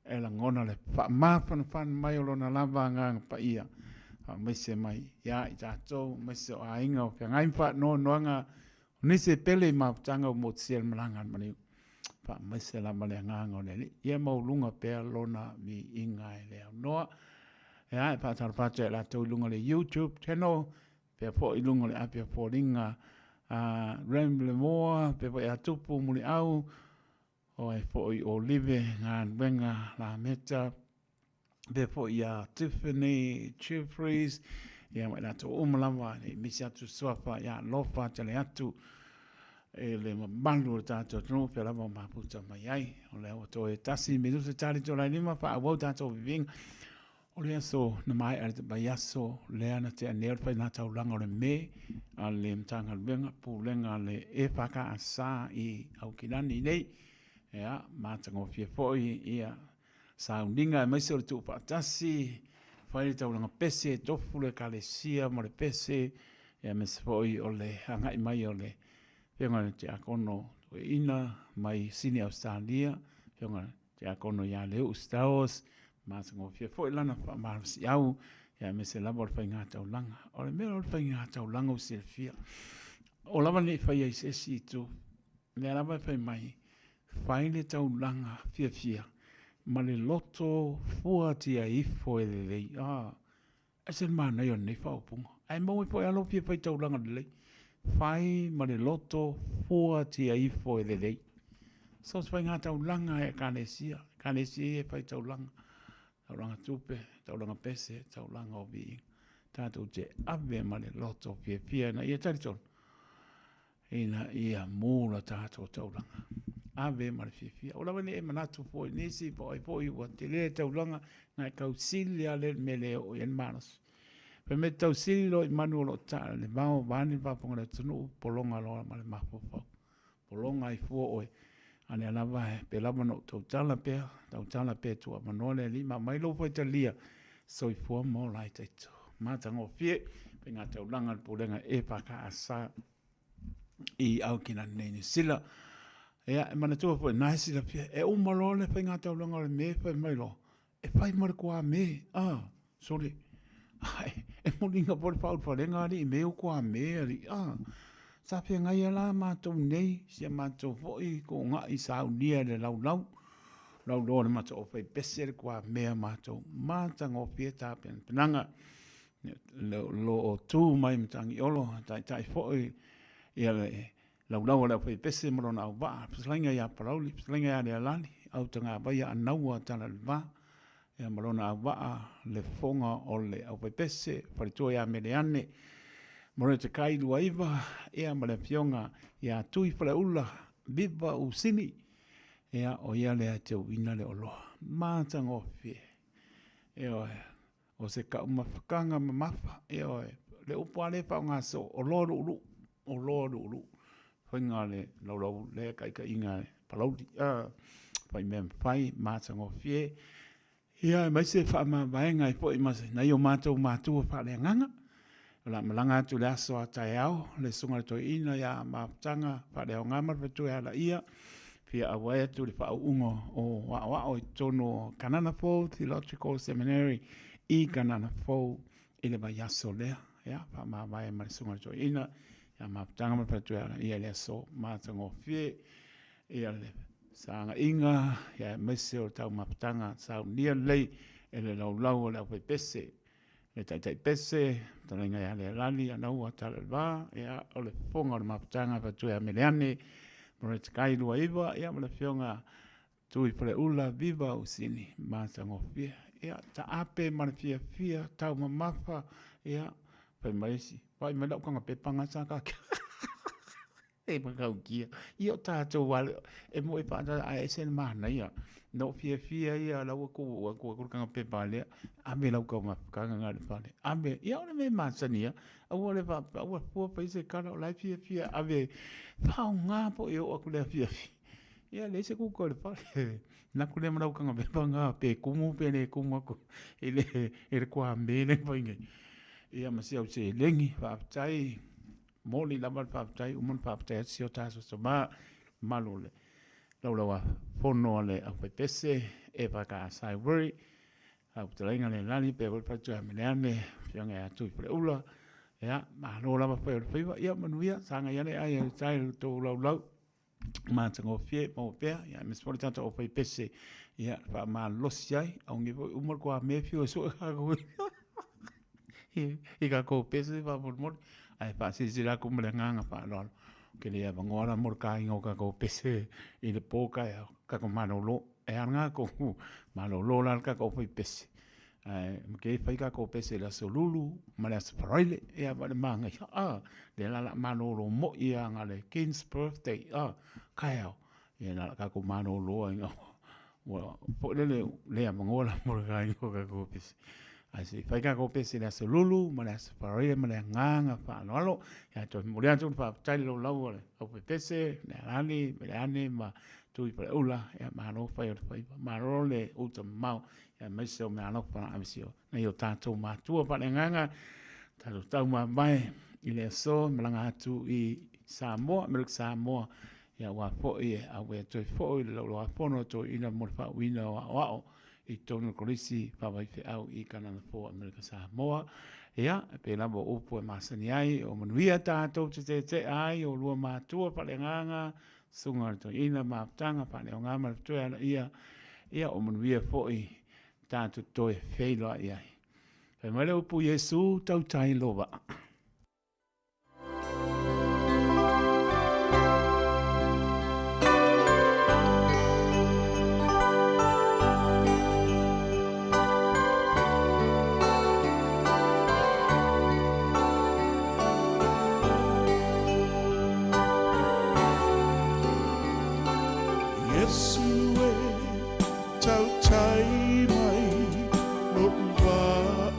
e lagona le faamafanafana mai o lona lava Agaga Paia, faamaise mai ia i tatou, aemaise o aiga o feagai ma faanoanoaga, o nisi e pele i mafutaga ua motusia i le malaga a le maliu. Faamaise lava le Agaga o le Alii, ia maualuga pea lona viiga e le aunoa. Ia, e faatalofa atu ia i latou i luga o le YouTube channel, pea foi i luga o le api a foliga a Rem Lemoa, pea foi ia Tupu Muliau, o ai foi o Olive Galuega Lameta, pea foi ia Tiffany Jeffries, ia ma i latou uma lava, ne i misi atu suafa, ia alofa tele atu e le mamalu o le tatou atunuu, pea lava o mafuta mai ai. O lea ua toe tasi minuta tali tolai lima, faaauau tatou viviga. O le aso na maea le vaiaso lea na tea nei o le faigataulaga o le Me a le Matagaluega Pulega a le EFKS i Aukilani nei. Ia, matagofie foi ia sauniga aemaise o le tuufaatasi, fai le taulaga pese, tofu le Ekalesia ma le pese, ia aemaise foi o le agai mai o le Afioga i le Tiakono Toeaina mai Sini Ausetalia, Afioga Tiakono ia Leu'u Stowers, matagofie foi lana faamalosiau, ia aemaise lava o le faigataulaga. O le mea o le faigataulaga ua silafia, o lava nei faia i se isi itu, lea lava e fai mai, fai le taulaga fiafia ma le loto fuatia ifo e lelei. Ah, ese le manaia o lenei faaupuga. Ae maua ai foi lava lou fia fai taulaga lelei. Fai ma le loto fuatia ifo e lelei. So se faiga taulaga e Ekalesia, Ekalesia ia e fai taulaga, taulaga tupe, taulaga pese, taulaga o viiga. Tatou te ave ma le loto fiafia ina ia talitonu ina ia mu la tatou taulaga. Ave ma le fiafia. O lava nei e manatu foi nisi po o ai foi ua tele le taulaga na e tausili lava lea i le mea e le oo i ai le malosi. Fai mai tausili loa i manu o lo o taa i le vao vaeane le faafofoga a le atunuu, pologa loa ma le mafaufau. Pologa ai fua oe, a lea lava pe lava ona ou tautala pea, tautala pea e tuuavanoa le Alii ma aumai lou faitalia, soifua ma ola ai taito. Matagofie, faigataulaga a le Pulega EFKS i Aukilani nei Niu Sila. Ia, e manatua foi, na e silafia, e uma loa le faigataulaga o le me fai mai loa, e fai ma le kuāmē, ah, sole, ai, e moliga foi le faaulufalega alii i mea o kuāmē alii, ah, sa feagai lava la matou nei, si a matou foi koonai saunia i le laulau, lauloa o le matou aufaipese le kuāmē a matou, matagofie tapenapenaga, lo o tu mai Matagiolo, taitai foi ia le laulau a le aufaipese ma lona auvaa, fetalaiga ia Palauli, fetalaiga ia Lealali, autagavaia Anaua Talaleva, ia ma lona auvaa le fofoga o le aufaipese, faletua ia Meleane, Moretekai Luaiva, ia ma le afioga ia Tuifaleula Viva Usini, ia o ia lea e teuina le oloa. Matagofie. Ioe. O se taumafataga mamafa, ioe, le upu lava lea e faaaoga soo, oloa luuluu, oloa luuluu, faiga o le laulau lea taitaiga e Palauli, a, fai mea mafai, matagofie, ia aemaise faamavaega ai foi ma nai o matou matua faaleagaga. O le a malaga atu i le aso a taeao le Susuga i le Toeaina ia Mafutaga Faaleaoga ma le Faletua ia Laia, fia auai atu i le faauuga o aoao i totonu o Kanana Fou Theological Seminary i Kanana Fou i le vaiaso lea. Ia, faamavae ma le Susuga i le Toeaina ia Mafutaga ma le Faletua ia Laia i le aso matagofie. Ia le fesaagaiga, ia aemaise o le taumafataga saunia lelei e le laulau a le aufaipese le taitai pese, fetalaiga ia Lealali, Anaua, Taleleva, ia, o le fofoga o le mafutaga e faletua ia Meleane, Moretekai Luaiva, ia, ma le afioga Tuifaleula Viva Usini, matagofie. Ia, taape ma le fiafia, taumamafa, ia, fai mai isi, vaai mai lau kaga pepa ga sa kake. E matautia. Ia o tatou lava e moi faatasi ae ese le manaia. Na ou fiafia ia la ua tuu atu le kaga pepa lea, ave lau taumafataga na i le fale. Ave, ia o le mea e masani lava. Aua le faapea, aua fua fai se tala o la e fiafia e ave, faaaoga foi e oo atu i le afiafi. Ia leai se kuka o le fale. Alu atu lea ma lau taga pepa lena pe tumu pe le tumu atu i le kuame lea na fai nei. Ia ma si au seleni, faafetai, momoli lava le faafetai, uma ona faafetai atu si o tatou tama, mamalu o le Laulau-a-Fono a le Aufaipese, Eva Kaasai Worry, lau fetalaiga Leilani faapea foi le faletua ia Meleane, afioga ia Tuifaleula, ia malo lava fai o le faiva, ia manuia, sagai ane ai o le tai i lo outou laulau matagofie maua pea, ia aemaise foi le tatou aufaipese, ia faamalosi ai, aua foi uma le kuamea fiu e sue tatou i tatou pese faamolemole, ae faasilasila atu ma le agaga faaaloalo, ou te le avanoa la mo le taina o tatou pese i le po taeao, tatou malolo. E a lena tou malolo la le tatou aufaipese, ae matea fai tatou pese i le aso Lulu ma le aso Faraile, ia ma le manaia, a, lea la o le a malolo moi lava na o le King's Birthday, a, taeao, ia o le a tatou malolo ai ua foi lele le avanoa la mo le taina o tatou pese. Ae se i fai tatou pese i le aso Lulu ma le aso Faraile ma le agaga faaaloalo. Ia toe momoli atu le faafetai i le laulau a le aufaipese, Lealani, Meleane ma Tuifaleula, ia malo fai o le faiva, malo le uta mamao, aemaise o meaalofa na ave si nai o tatou matua faaleagaga, tatou taumamae i le aso, malaga atu i Samoa, Amerika Samoa, ia aua foi e auai atu ai foi le Laulau-a-Fono a Toeaina mo le faauuina o aoao i totonu o le Kolisi Faavaifeau i Kanana Fou Amerika Samoa. Ia, e pei lava o upu e masani ai, o manuia tatou te tetea ai o lua matua faaleagaga, Susuga o le Toeaina Mafutaga Faaleoga ma le Fetoe Aloaia, ia o manuia foi tatou toe feiloai ai. Fai mai le upu Iesu tautai lo vaa. Iesu e tautai mai lo'u vaa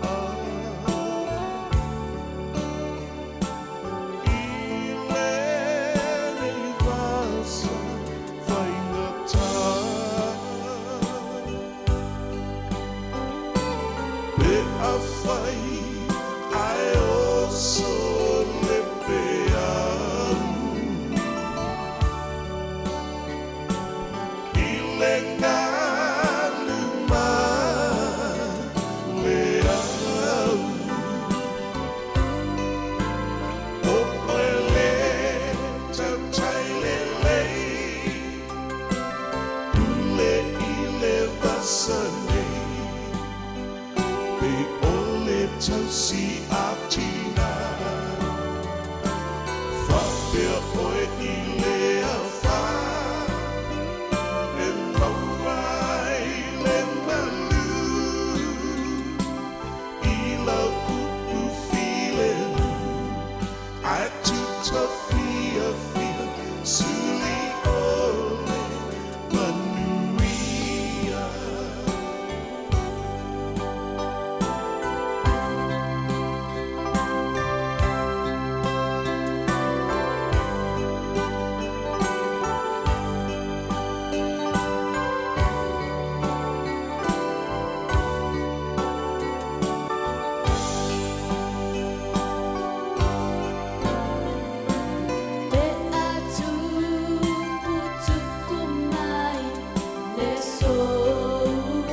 I lenei vasa faigata Pe afai ae oso le peau I le galu ma le au O oe le tautai lelei Pule i le vasa nei Pe ʻole tausi a tina Faapea ʻoe i le afa E maua ai le malu I lau upu filemu Ae tuta fiafia Suli ʻole manuia. Pe a tuputupu mai le sou.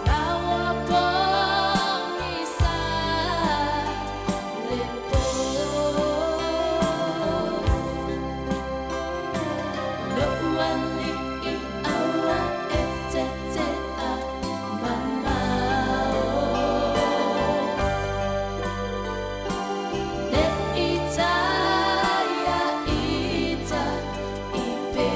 Ma ua pogisa le po. Lo'u ali'i aua e tete'a mamao. Ne i taia ita i pe.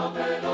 Alofa.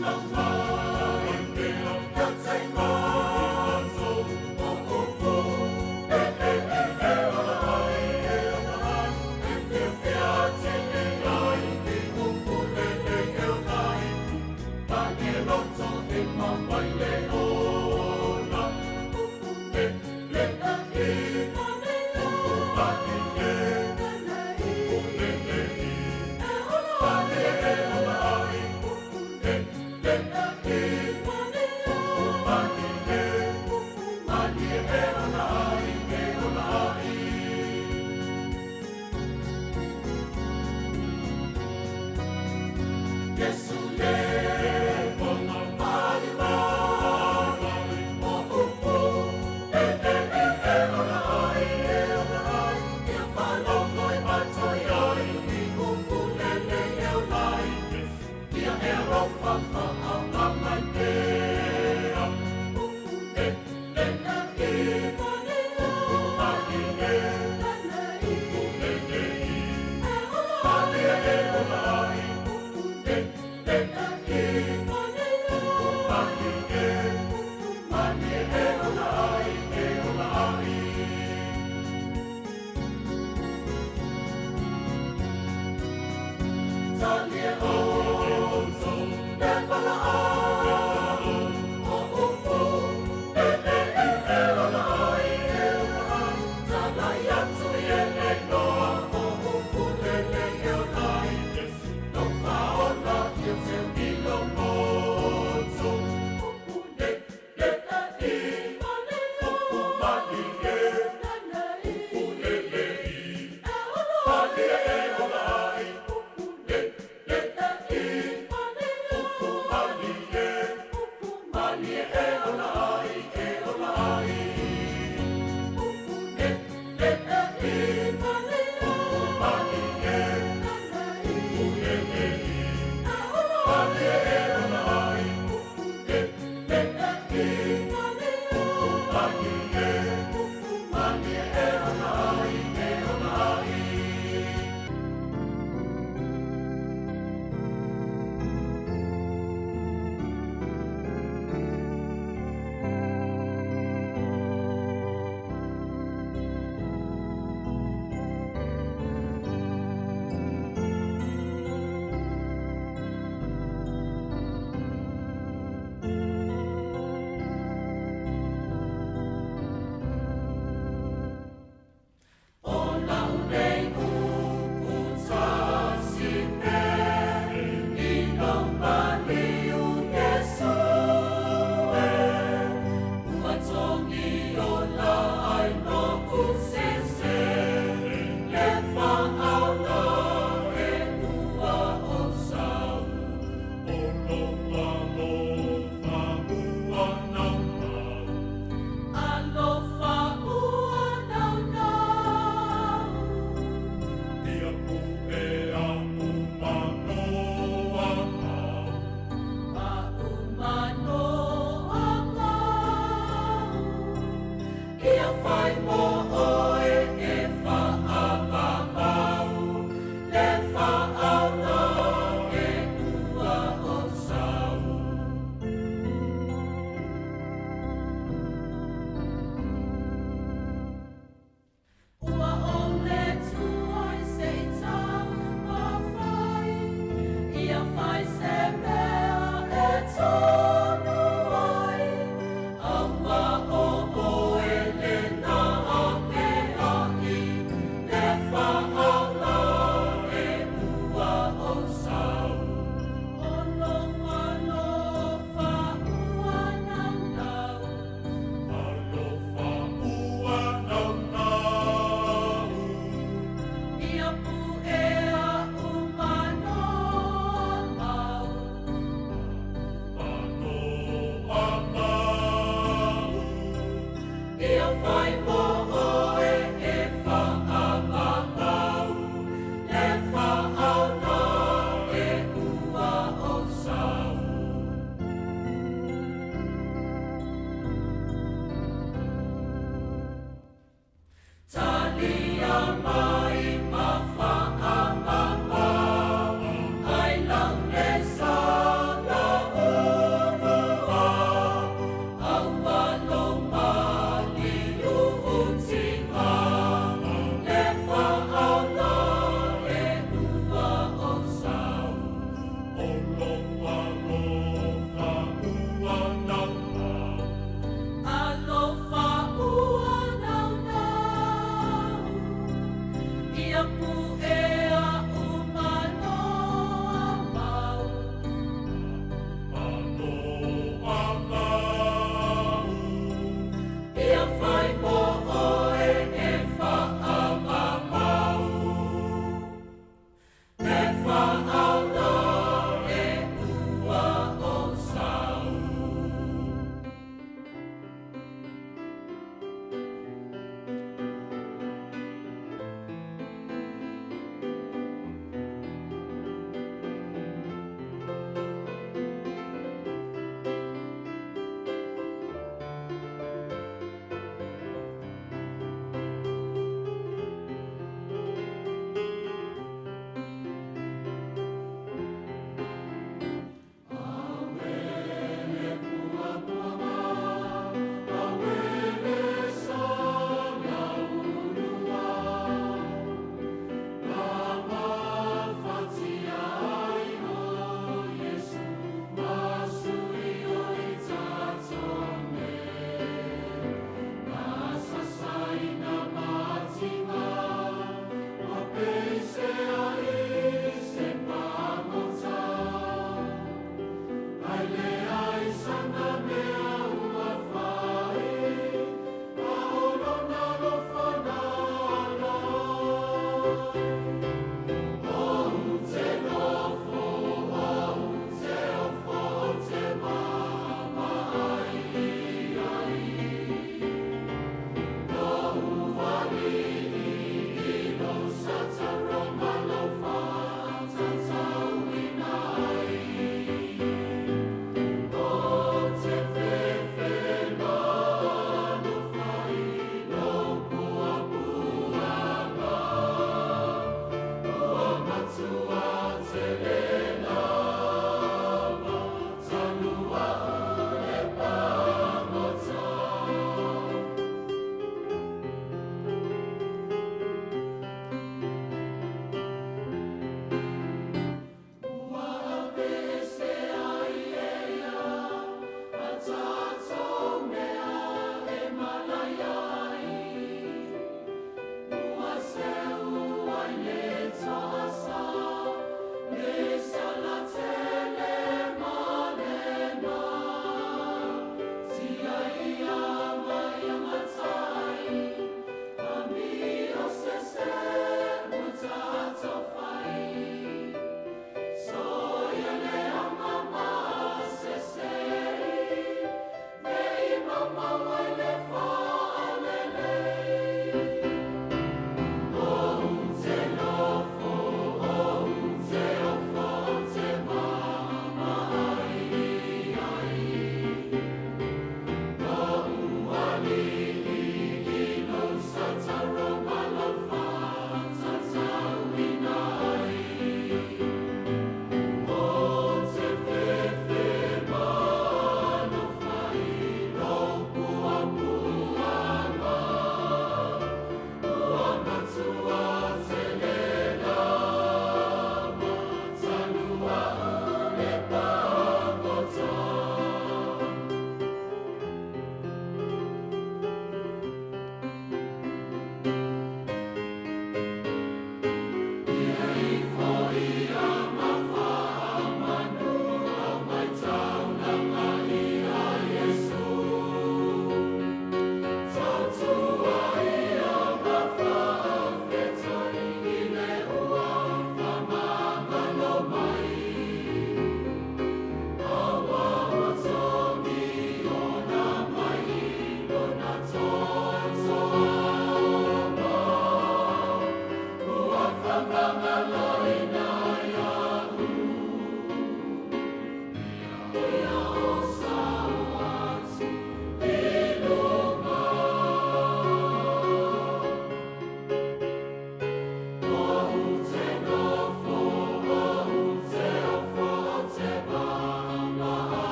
Le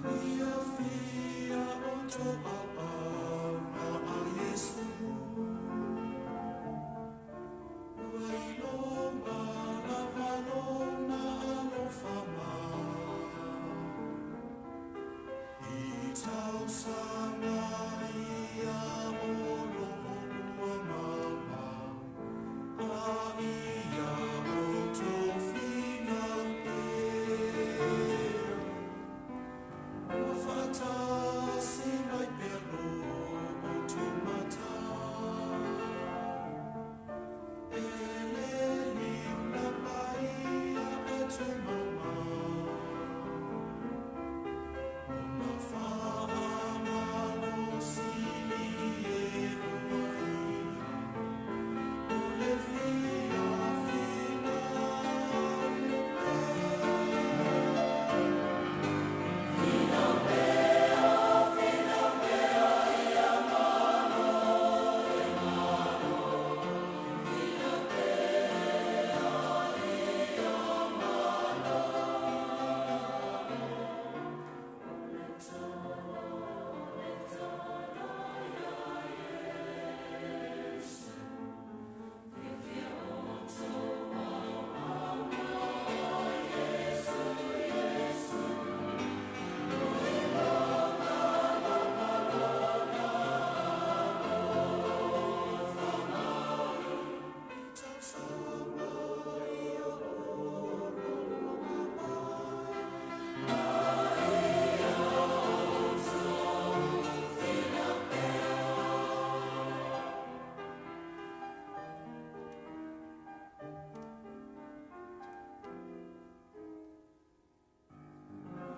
Fia o tō au au a Iesu. Ua iloga lava lona alofa mai. I tausaga ia o lo o ua maumau, a ia outou finau pea. Ua faatasi mai pea lo outou matau. E le liu lava ia e tumaumau. O na faamalosi e ua ia, o le fia finau pea.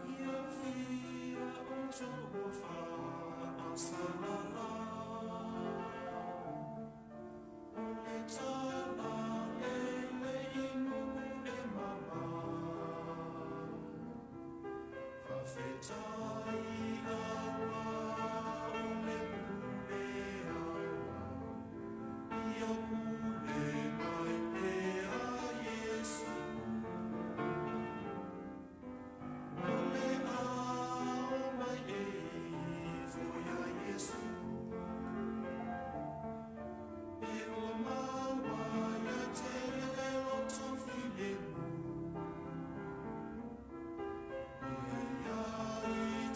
Ia fia o tō whaasalala. O le tala e le inu e mama. Faafetai aua o le pule aua. Ia pule mai pea Iesu. O le ao mai e ifo ia Iesu. E ua maua ia te le loto filemu. E ia i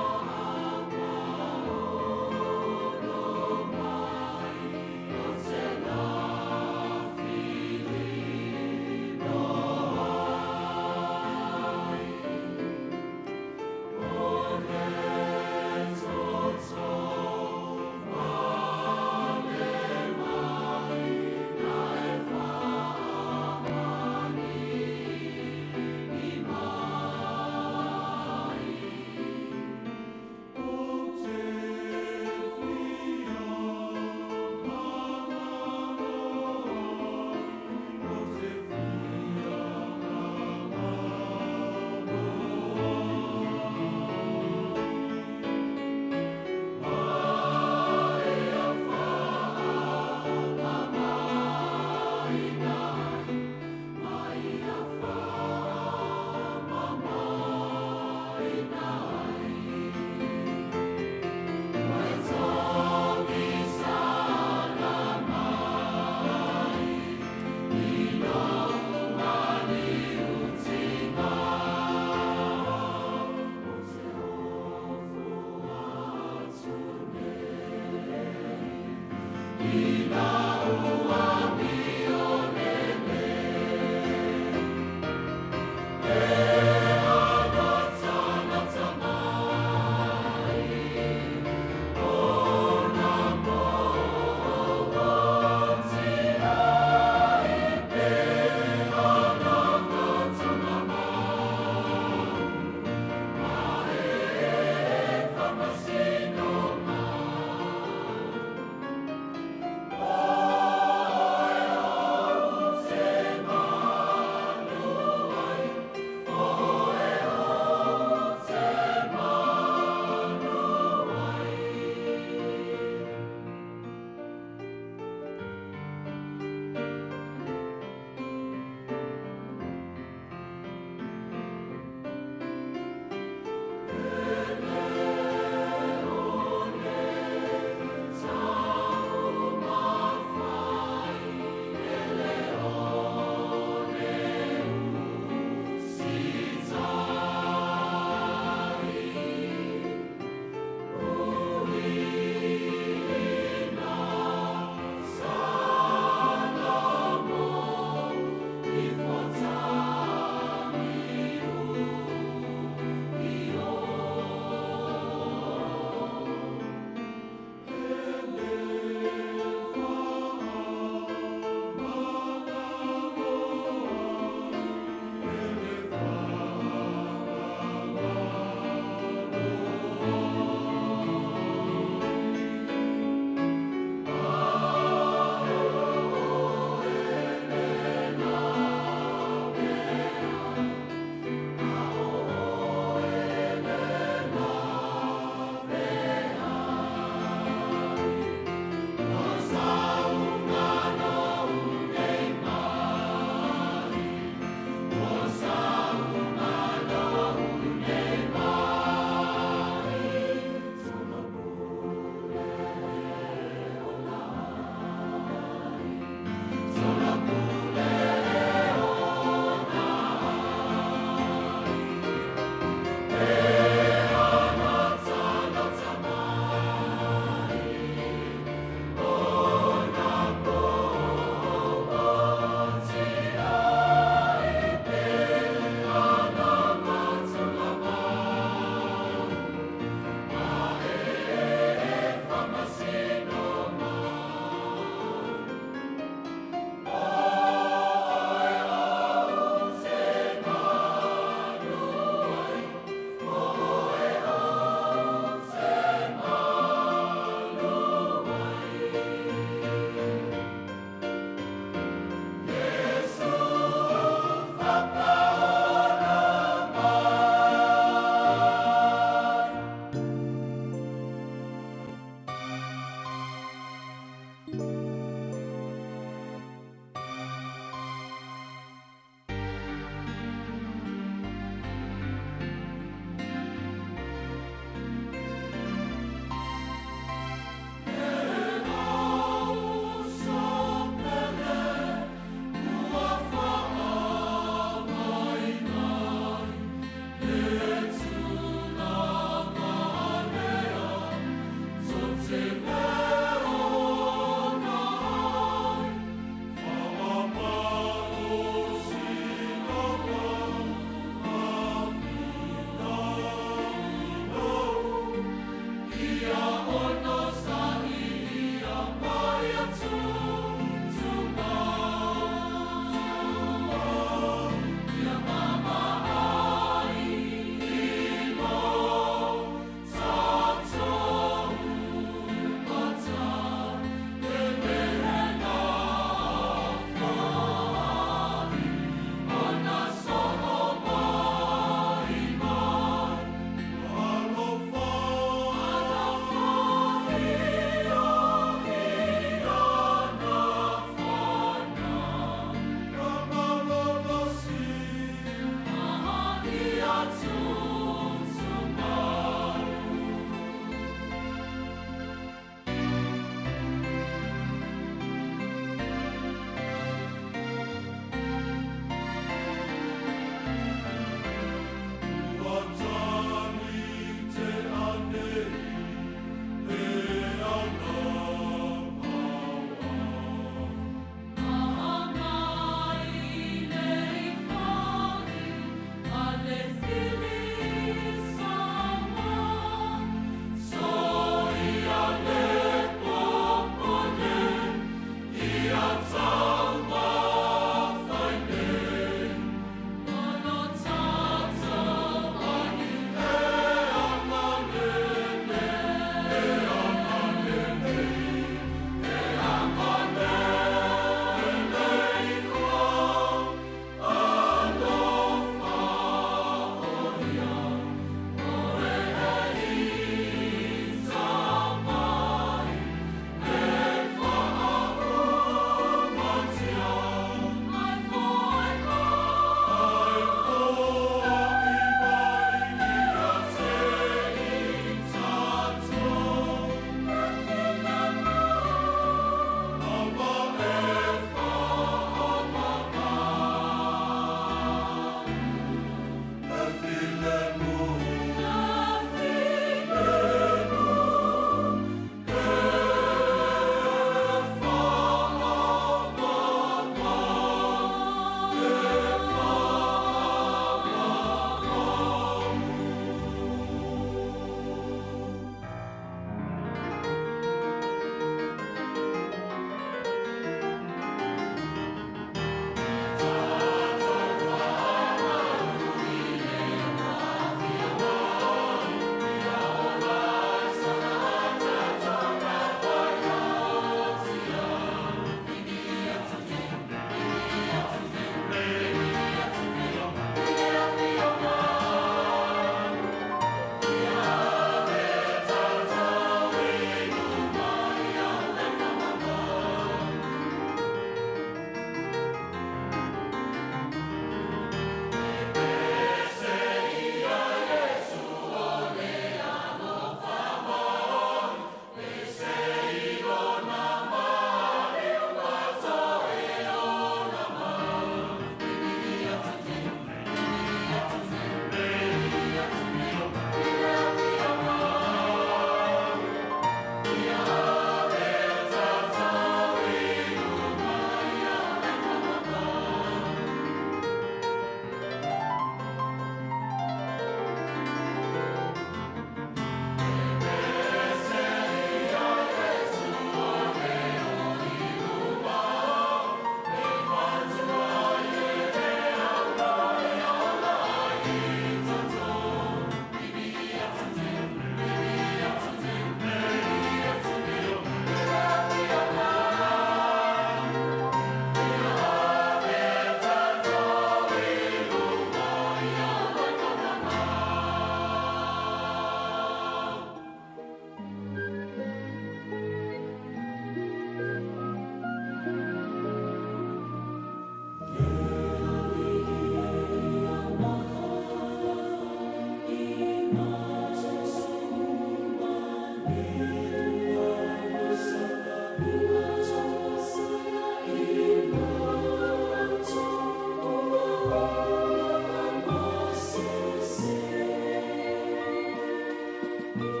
Ia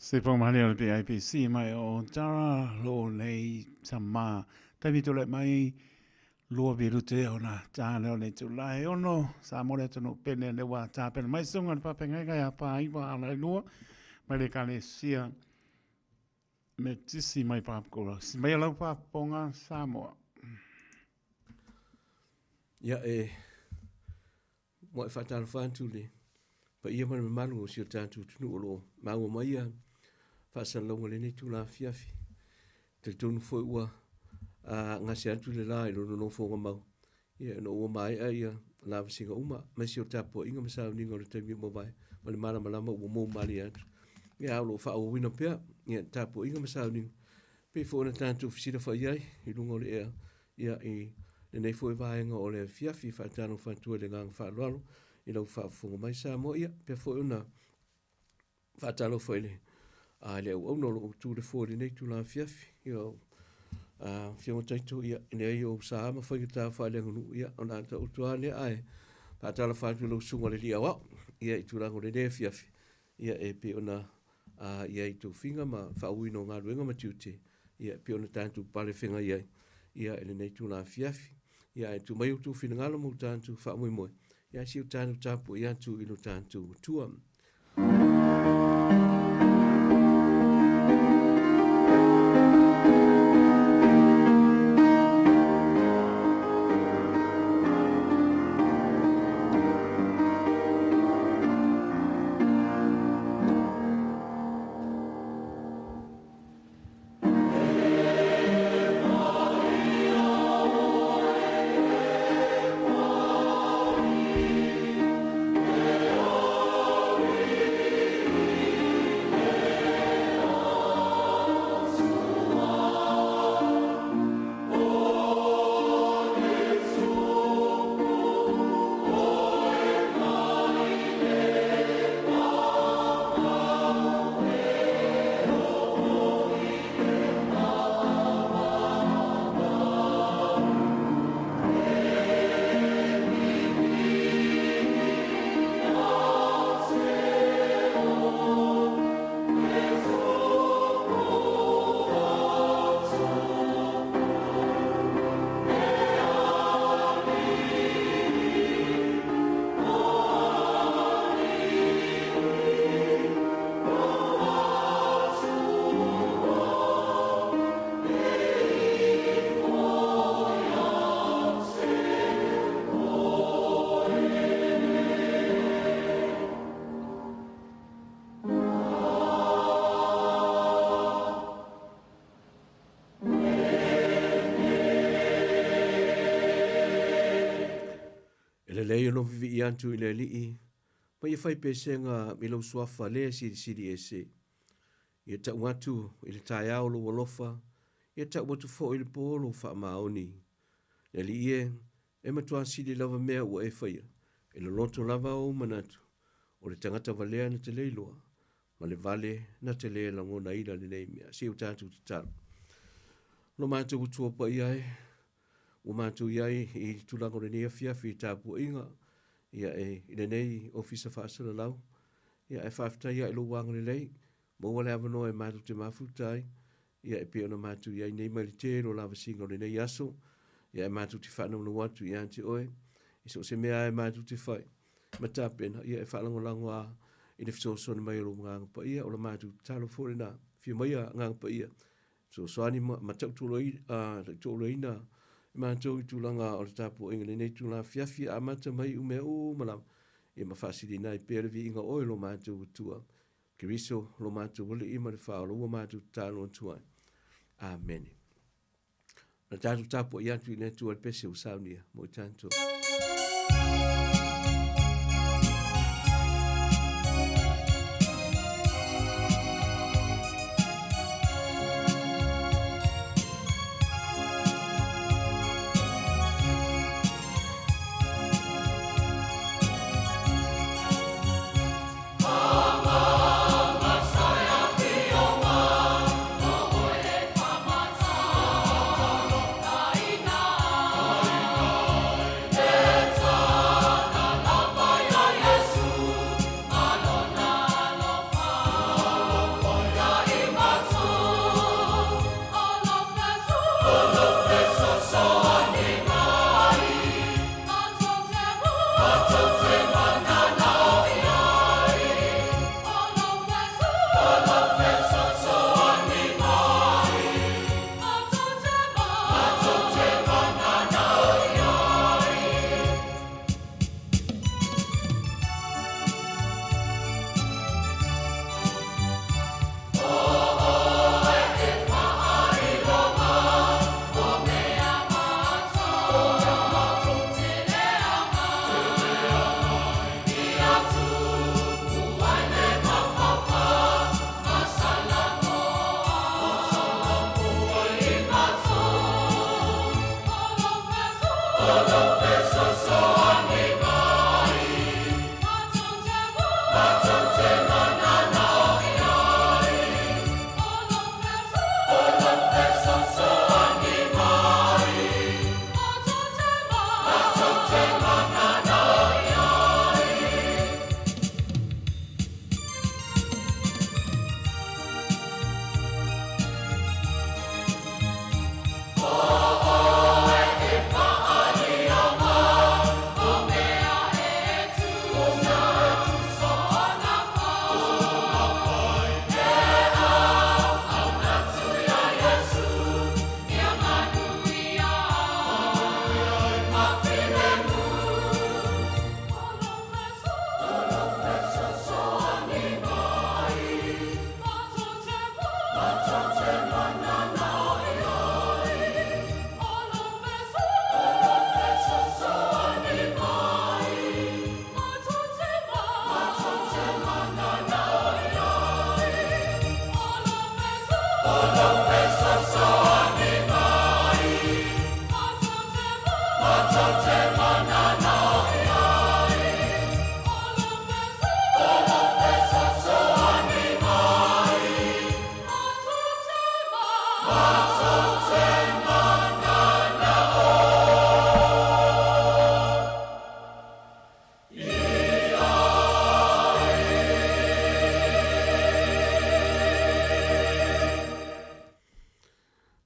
Se whakamahale o le PIPC mai o Tara lo nei tama. Taimi tole mai lua virute o na tāne o nei tūla he ono sa more atu no pene le wā tāpena mai sunga le papengai kai a pā iwa ala i lua mai le kalesia me tisi mai pāpukura. Si mai alau pāponga Samoa. Ia e Ua e faatalofa atu i le paia ma le mamalu o si o tatou atunuu o lo o maua mai ia faasalalauga i lenei itula afiafi. E talitonu foi ua gase atu le la i lona nofoaga mau, ia ina ua maea ia lavasiga uma, aemaise o tapuaiga ma sauniga o le taimi ua mavae ma le malamalama ua mou malie atu. Ia a o lo o faaauauina pea ia tapuaiga ma sauniga, pei foi ona tatou fesilafai ai i luga o le ea Ia, i lenei foi vaega o le afiafi, e faatalofa atu ai i le agaga faaaloalo i lau faafofoga mai Samoa. Ia, pea foi ona faatalofa i le, a, le auauna o lo o tu le foe i lenei itula afiafi. Ia, a, Afioga Taito, ia, e leai ou sa ma faigata faaleaganuu, ia, o le a taoto lava lea, ae faatalofa atu i lau susuga i le Alii Aoao, ia, i tulaga o lenei afiafi, ia, e pei ona a i ai tofiga ma faauuina o galuega ma tiute, ia, e pei ona tatou pale feagai ai, ia, i lenei itula afiafi. Ia, ae tuu mai outou finagalo ma o tatou faamoemoe, ia, ae se i o tatou tapuai atu i lo tatou Atua. E lelei ona vivii atu i le Alii, ma ia fai pesega i lou suafa le silisili ese. Ia tau atu i le taeao lou alofa, ia tau atu foi i le po lou faamaoni. Le Alii e, e matua sili lava mea ua e faia, e loloto lava ou manatu, o le tagata valea na te le iloa, ma le vale na te le lagonaina lenei mea. Se i o tatou tatalo. Lo matou Atua paia e, ua matou i ai i le tulaga o lenei afiafi i tapuaiga, ia e, i lenei ofisa faasalalau, ia e faafetai ia i lou agalelei, maua le avanoa e matou te mafuta ai, ia e pei ona matou i ai nei mai le tele o lavasiga o lenei aso, ia e matou te faanaunau atu ia te oe, i so o se mea lava e matou te fai, ma tapena, ia e faalagolago lava i le fesoasoani mai o lou Agaga Paia, o la matou tatalo foi lena, afio mai Agaga Paia, fesoasoani ma tautuaina i matou i tulaga o le tapuaiga i lenei itula afiafi, amata mai i mea uma lava, ia ma faasilina ai pea le viiga o oe lo matou Atua. Keriso lo matou Alii ma le Faaola ua matou tatalo atu ai. Amene. Na tatou tapuai atu i le Atua le pese ua saunia mo i tatou.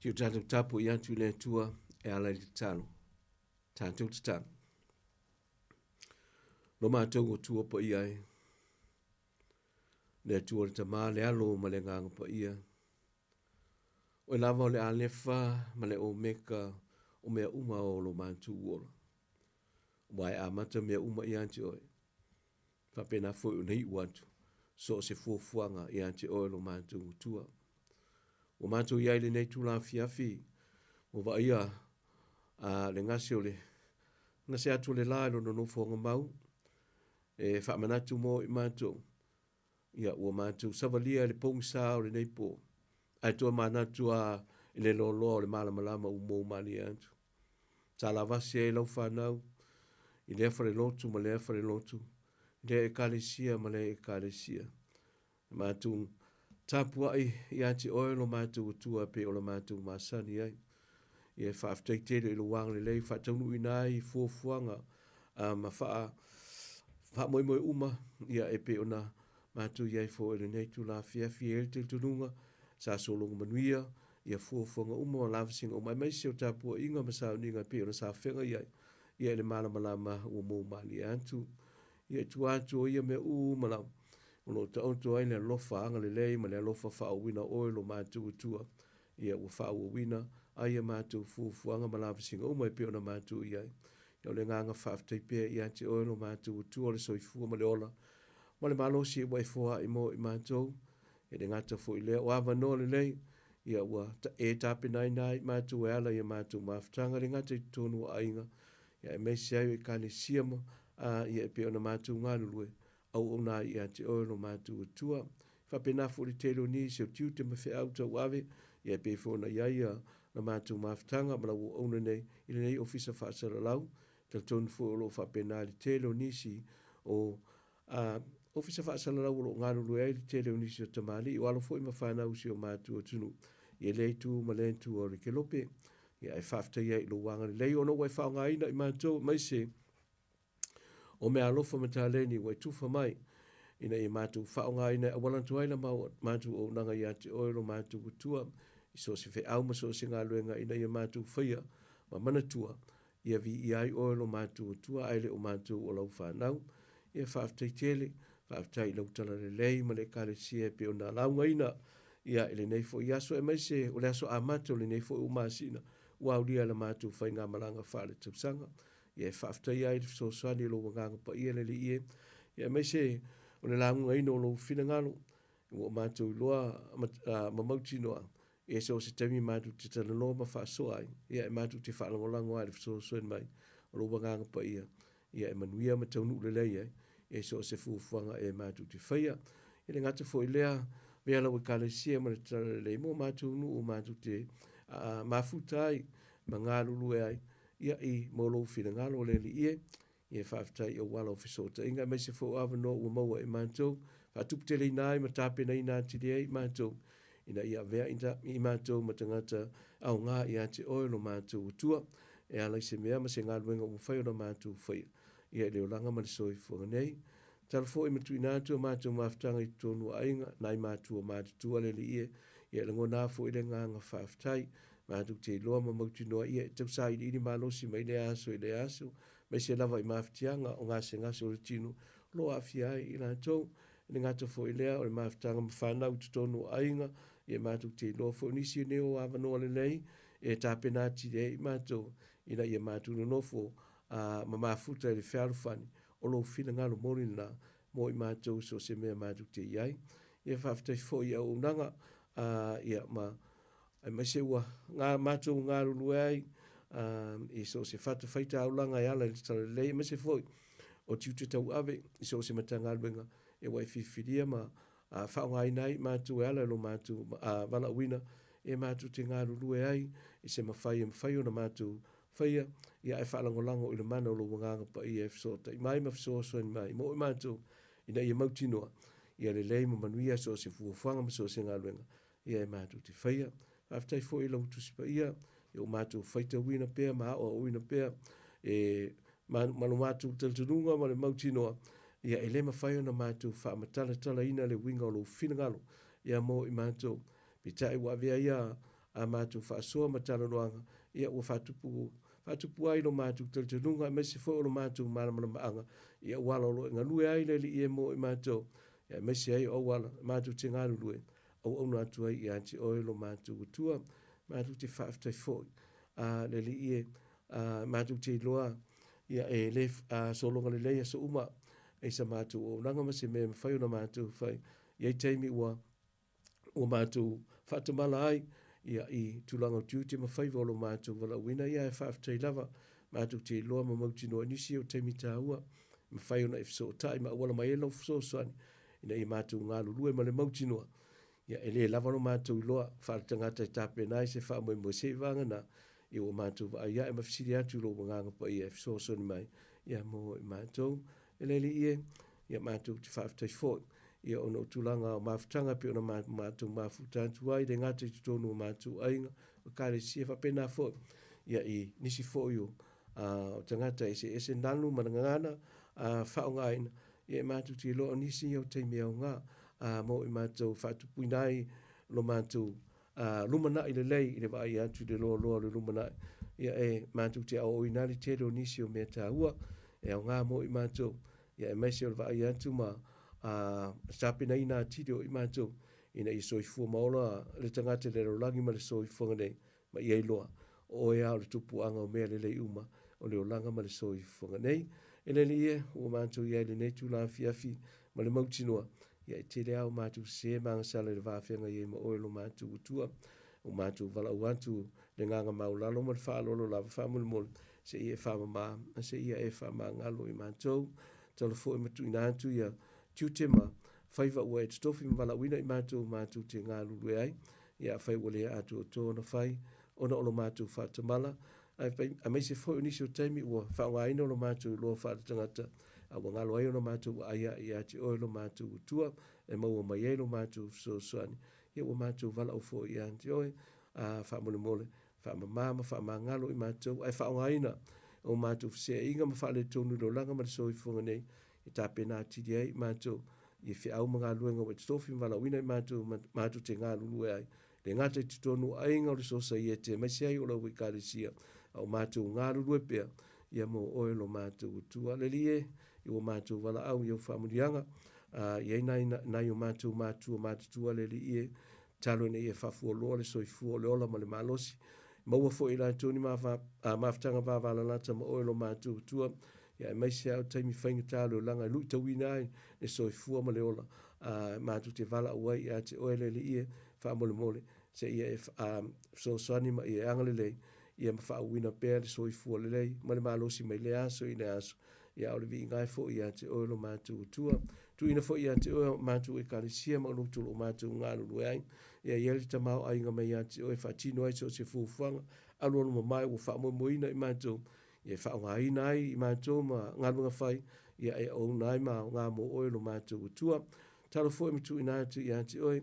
Si o tātou tapu i atu i le Atua e ala i le tatalo. Tātou tatalo. Lo mātou o tua pa ia e. Le Atua le Tamā, le Alo ma le Agaga Paia. Oe lava o le Alefa ma le Omeka o mea uma o lo mātou ola. Ua e amata mea uma ia te oe. Faapena foi ona iu atu so o se fuafuaga ia te oe lo matou Atua. Ua matou i ai lenei tula afiafi, ua vaaia a le gase o le gase atu o le la i lona nofoaga mau, e faamanatu mo i matou, ia ua matou savalia i le pogisa o lenei po, ae toe manatu a i le loaloa o le malamalama ua mou malie atu. Sa lavasi ai lau fanau i lea falelotu ma lea falelotu, i lea ekalesia ma lea ekalesia. E matou tapuai ia te oe lo matou Atua e pei o la matou masani ai. Ia e faafetai tele i lou agalelei faataunuuina ai fuafuaga ma faa faamoemoe uma ia e pei ona matou i ai foi i lenei itula afiafi. E i ai le talitonuga sa sologa manuia ia fuafuaga uma ma lavasiga uma aemaise o tapuaiga ma sauniga e pei ona sa feagai ai ia i le malamalama ua mou malie atu. Ia i tua atu o ia mea uma lava, o lo o taoto ai le alofa agalelei ma le alofa faaauauina o oe lo matou Atua, ia ua faaauauina ai a matou fuafuaga ma lavasiga uma e pei ona matou i ai. Ia o le agaga faafetai pea ia te oe lo matou Atua o le soifua ma le ola, ma le malosi ua e foai mo i matou, E le gata foi i lea, o avanoa lelei, ia ua e tapenaina ai matou e ala i a matou mafutaga, e le gata i totonu o aiga, ia aemaise ai o Ekalesia ma, a, ia e pei ona matou galulue, auauna ai ia te oe lo matou Atua. E faapena foi le tele o nisi o tiute ma feau tauave, ia e pei foi ona i ai ia la matou mafutaga ma lau auauna nei i lenei Ofisa Faasalalau. Talitonu foi o lo o faapena le tele o nisi o A Ofisa Faasalalau o lo o galulue ai le tele o nisi o tamalii, o alo foi ma fanau o si o matou atunuu i lea itu ma lea itu o le kelope. Ia e faafetai ai i lou agalelei ona ua e faaaogaina i matou aemaise o meaalofa ma taleni ua e tufa mai ina ia matou faaaogaina e auala atu ai la matou auaunaga ia te oe lo matou Atua i so o se feau ma so o se galuega ina ia matou faia ma manatua Ia viia ai oe lo matou Atua ae le o matou o lau fanau. Ia faafetai tele, faafetai i lau talalelei ma le Ekalesia e pei ona laugaina ia i lenei foi aso aemaise o le aso amata o lenei foi ua masina ua aulia e la matou faigamalaga faaletausaga. Ia e faafetaia ai le fesoasoani o lou Agaga Paia le Alii e, ia aemaise o le laugaina o lou finagalo ua o matou iloa ma, ma mautinoa E so o se taimi matou te talanoa ma faasoa ai, ia e matou te faalagolago lava i le fesoasoani mai o lou Agaga Paia, ia e manuia ma taunuu lelei ai e so o se fuafuaga e matou te faia. E le gata foi i lea, avea lau Ekalesia ma le Talalelei mo matou nuu matou te mafuta ai ma galulue ai, ia i mo lou finagalo le Alii e. Ia faafetai i auala o fesootaiga aemaise foi o avanoa ua maua e matou, faatuputeleina ai ma tapenaina atili ai matou, ina ia avea i matou ma tagata aoga ia te Oe lo matou Atua, e ala i se mea ma se galuega ua mafai ona matou faia, ia i le olaga ma le soifuaga nei. Tatalo foi ma tuuina atu a matou mafutaga i totonu o aiga, nai matua matutua le Alii e, ia e lagona foi le agaga faafetai. Matou te iloa ma mautinoa ia e tau sailiili malosi mai lea aso i lea aso, aemaise lava i mafatiaga o gasegase o le tino o lo o aafia ai i latou. E le gata foi i lea, o le mafutaga ma fanau i totonu o aiga, ia matou te iloa foi o nisi nei o avanoa lelei e tapena atili ai i matou ina ia matou nonofo a ma mafuta i le fealofani o lou finagalo moni lena mo i matou so o se mea matou te i ai. Ia faafetai foi i auaunaga a ia ma Aemaise ua ngā mātou galulue ai i so o se fatafaitaulaga e ala i le talalelei, aemaise foi o tiute tauave i so o se Matagaluega e ua e filifilia ma faaaogaina ai mātou e ala i lo mātou valaauina e mātou te galulue ai i se mafai e mafai ona mātou faia, ia ae faalagolago i le mana o lou Agaga Paia e fesootai mai ma fesoasoani mai mo i mātou ina ia mautinoa ia lelei ma manuia so o se fuafuaga ma so o se galuega ia e matou te faia. Faafetai foi i lau Tusi Paia, ia ua matou faitauina pea ma aoaoina pea e ma, ma lo matou talitonuga ma le mautinoa, ia e le mafai ona matou faamatalatalaina le uiga o lou finagalo ia mo i matou. Peitai ua avea ia a matou faasoa ma talanoaga, ia ua faatupu faatupu ai lo matou talitonuga aemaise foi o lo matou malamalamaaga i auala o lo o e galue ai le Alii e mo i matou, ia aemaise ai o auala e matou te galulue auauna atu ai ia te oe lo matou Atua. Matou te faafetai foi a le Alii e, a matou te iloa ia e le sologa lelei aso uma i sa matou auaunaga ma se mea e mafai ona matou fai. I ai taimi ua ua matou faatamala ai ia i tulaga o tiute ma faiva o lo matou valaauina, ia ae faafetai lava matou te iloa ma mautinoa i nisi o taimi taua e mafai ona e fesootai ma auala mai ai lau fesoasoani ina ia matou galulue ma le mautinoa. Ia e le lava lo matou iloa faaletagata e tapena ai se faamoemoe seiavagana ia ua matou vaai ae ma fesili atu i lou Agaga Paia e fesoasoani mai ia mo i matou. E le Alii e, ia matou te faafetai foi ia ona o tulaga o mafutaga e pei ona matou mafuta atu ai, le gata i totonu o matou aiga, o Ekalesia, faapena foi ia i nisi foi o o tagata eseese nanu ma gagana faaaogaina, ia e matou te iloa o nisi ia o taimi aoga mo i matou faatupuina ai lo matou lumanai lelei i le vaai atu i le loaloa o le lumanai. Ia e matou te aoaoina ai le tele o nisi o mea taua e aoga mo i matou, ia aemaise o le vaai atu ma tapenaina atili o i matou ina ia soifua ma ola le tagata i le lalolagi ma le soifuaga nei, ma ia iloa, o oe lava o le tupuaga o mea lelei uma o le olaga ma le soifuaga nei. E le Alii e, ua matou i ai i lenei itula afiafi ma le mautinoa, ia e tele lava o matou sese ma agasala i le va feagai ai ma oe lo matou Atua. Ua matou valaau atu le agaga maualalo ma le faaaloalo lava faamolemole, se i e faamama ma se i e faamagalo i matou. Talo foi ma tuuina atu ia tiute ma faiva ua e totofi ma valaauina i matou matou te galulue ai. Ia afai ua le atoatoa ona fai ona o lo matou faatamala, aemaise foi o nisi o taimi ua faaaogaina lo matou iloa faaletagata, a ua galo ai ona matou vaai ae ia te oe lo matou Atua, e maua mai ai lo matou fesoasoani. Ia ua matou valaau foi ia te oe, a faamolemole, faamama ma faamagalo i matou, ae faaaogaina o matou feseaiga ma faaletonu i le olaga ma le soifuaga nei, e tapena atili ai i matou i feau ma galuega ua e totofi ma valaauina i matou matou te galulue ai, le gata i totonu o aiga o le Sosaiete aemaise ai o lau Ekalesia, a o matou galulue pea ia mo oe lo matou Atua. Le Alii e, i ua matou valaau i au faamanuiaga, a i ai nai, nai o matou matua matutua le Alii e, Tatalo ina ia faafualoa le soifua o le ola ma le malosi. Maua foi e latou ni mafutaga vavalalata ma oe lo matou Atua, ia aemaise lava o taimi faigata o le olaga e luitauina ai le soifua ma le ola, a matou te valaau ai ia te oe le Alii e, faamolemole, se ia e fesoasoani ma ia e agalelei, ia ma faauuina pea le soifua lelei ma le malosi mai lea aso i lea aso, ia a o le viiga ai foi ia te oe lo matou Atua. Tuuina foi ia te oe o matou Ekalesia ma lotu o lo o matou galulue ai, ia i ai le tamaoaiga mai ia te oe e faatino ai so o se fuafuaga alualu mamae ua faamoemoeina i matou, ia e faaaogaina ai i matou ma galuega fai, ia e auauna ai ma aoga mo oe lo matou Atua. Tatalo foi ma tuuina atu ia te oe i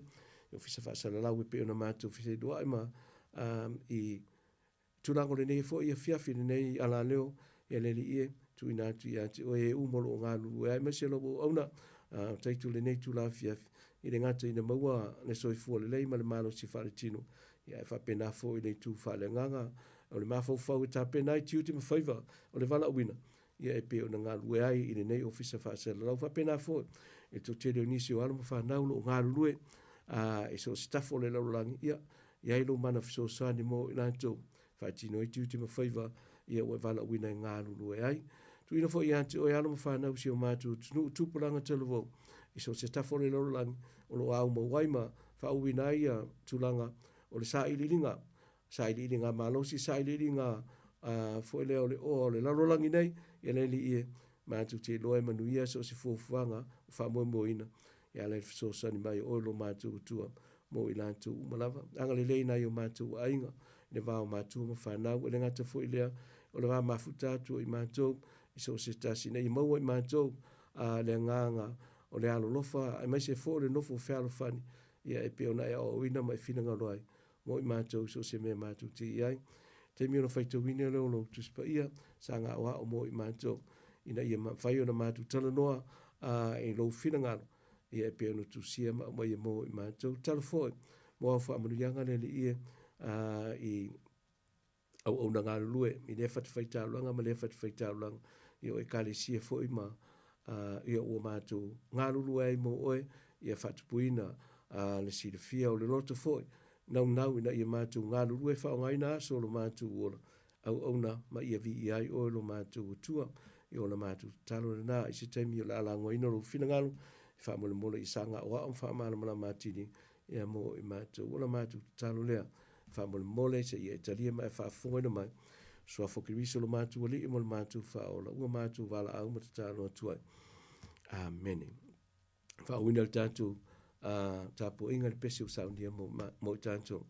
Ofisa Faasalalau e pei ona matou feiloai ma i Tulaga o lenei foi afiafi, lenei alaleo, ia le Alii e, tuuina atu ia te oe e uma o lo o galulue ai, aemaise lau auauna, a taitu lenei itula afiafi, i le gata ina maua le soifua lelei ma le malosi faaletino, ia ae faapena foi le itu faaleagaga o le mafaufau e tapena ai tiute ma faiva o le valaauina, ia e pei ona galulue ai i lenei ofisa faasalalau. Faapena foi i le toatele o nisi o alo ma fanau o lo o galulue a i so o se tafa o le lalolagi, ia i ai lou mana fesoasoani mo i latou, faatino ai tiute ma faiva ia ua e valaauina e galulue ai. Tuuina foi ia te oe alo ma fanau si o matou atunuu tupulaga talavou i so o se tafa o le lalolagi o lo o aumau ai ma faauuina ai ia tulaga o le sailiiliga, sailiiliga malosi, sailiiliga foi lea o le oa o le lalolagi nei, ia le Alii e, matou te iloa e manuia so o se fuafuaga o faamoemoeina e ala i le fesoasoani mai o oe lo matou Atua mo i latou uma lava. Agalelei nai o matou aiga i le va o matua ma fanau, e le gata foi i lea, o le va mafuta atu o i matou i so o se tasi, ina ia maua i matou le agaga o le alolofa aemaise foi o le nofo fealofani, ia e pei ona e aoaoina ma e finagalo ai mo i matou i so o se mea matou te i ai. Taimi ona faitauina lea o lou Tusi Paia, sa gaoao mo i matou, ina ia mafai ona matou talanoa i lou finagalo, ia e pei ona tusia ma aumaia mo i matou. Tatalo foi mo au faamanuiaga le Alii e. i auauna galulue i lea fatafaitaulaga ma lea fatafaitaulaga, ia o Ekalesia foi ma ia ua matou galulue ai mo oe, ia faatupuina le silafia o le loto foi naunau ina ia matou galulue e faaaogaina aso o lo matou ola auauna ma ia viia ai oe lo matou Atua. Ia o la matou tatalo lena i se taimi o le a lagoaina lou finagalo e faamolemole i saga aoao ma faamalamalama atili ia mo i matou. O la matou tatalo lea faamolemole se ia e talia ma e faafofogaina mai. Suafa o Keriso lo matou Alii ma lo matou Faaola, ua matou valaau ma tatalo atu ai. Amene. Faauuina le tatou tapuaiga i le pese ua saunia mo, mo i tatou.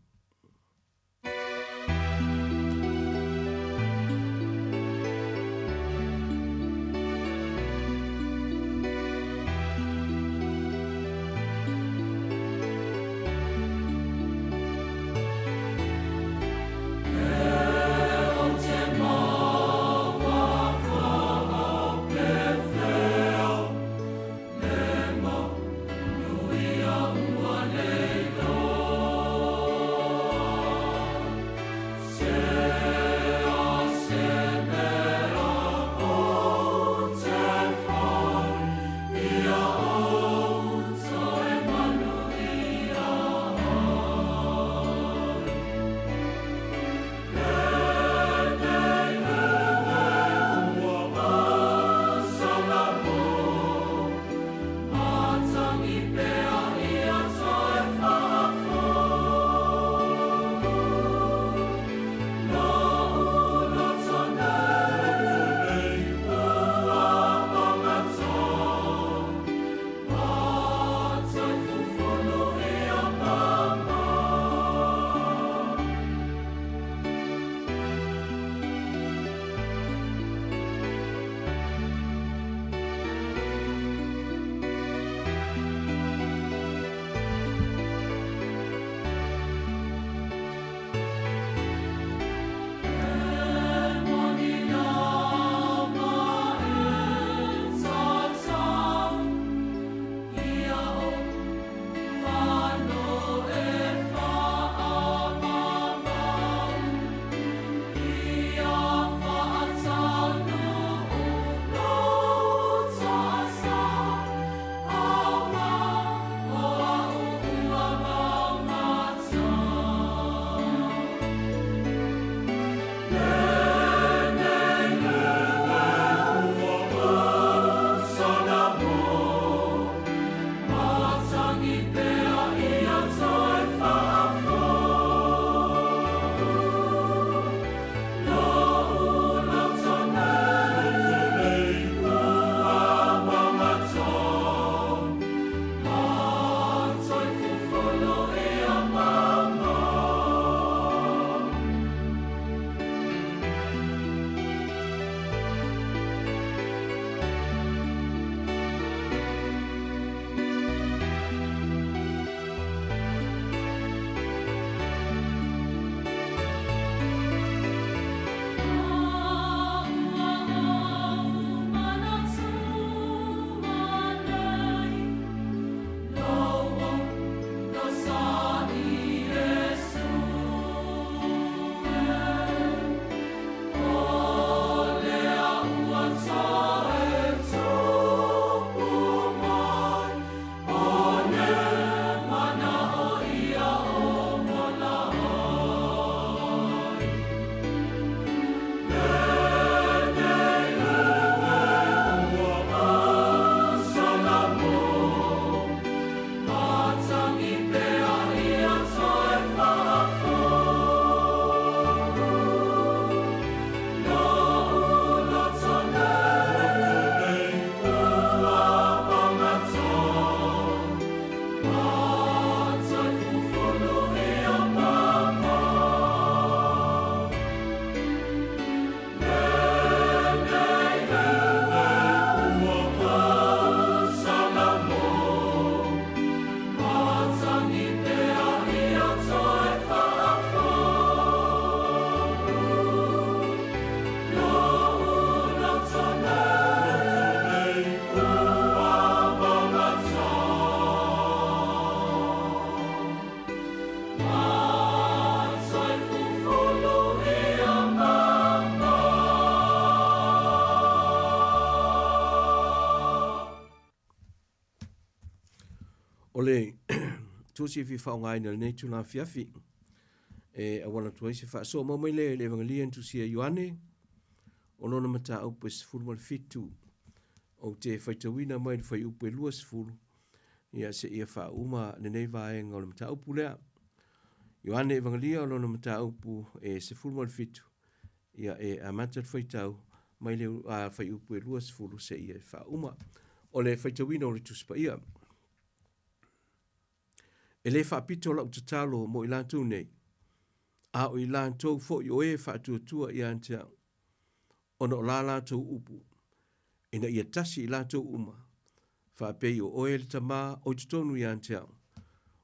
O le tusi e fia faaaogaina i lenei itula afiafi e auala atu ai se faasoa maua mai lea i le Evagelia na tusia e Ioane, o lona mataupu e 17. Ou te faitauina mai le fuaiupu e 20 ia seia faauma lenei vaega o le mataupu lea. Ioane Evagelia o lona mataupu e 17, ia e amata le faitau mai le fuaiupu e 20 seia faauma. O le faitauina o le Tusi Paia. E le faapito lau tatalo mo i latou nei, a o i latou foi o e faatuatua ia te au, ona o la latou upu, ina ia tasi i latou uma, faapei o oe le Tama o i totonu ia te au,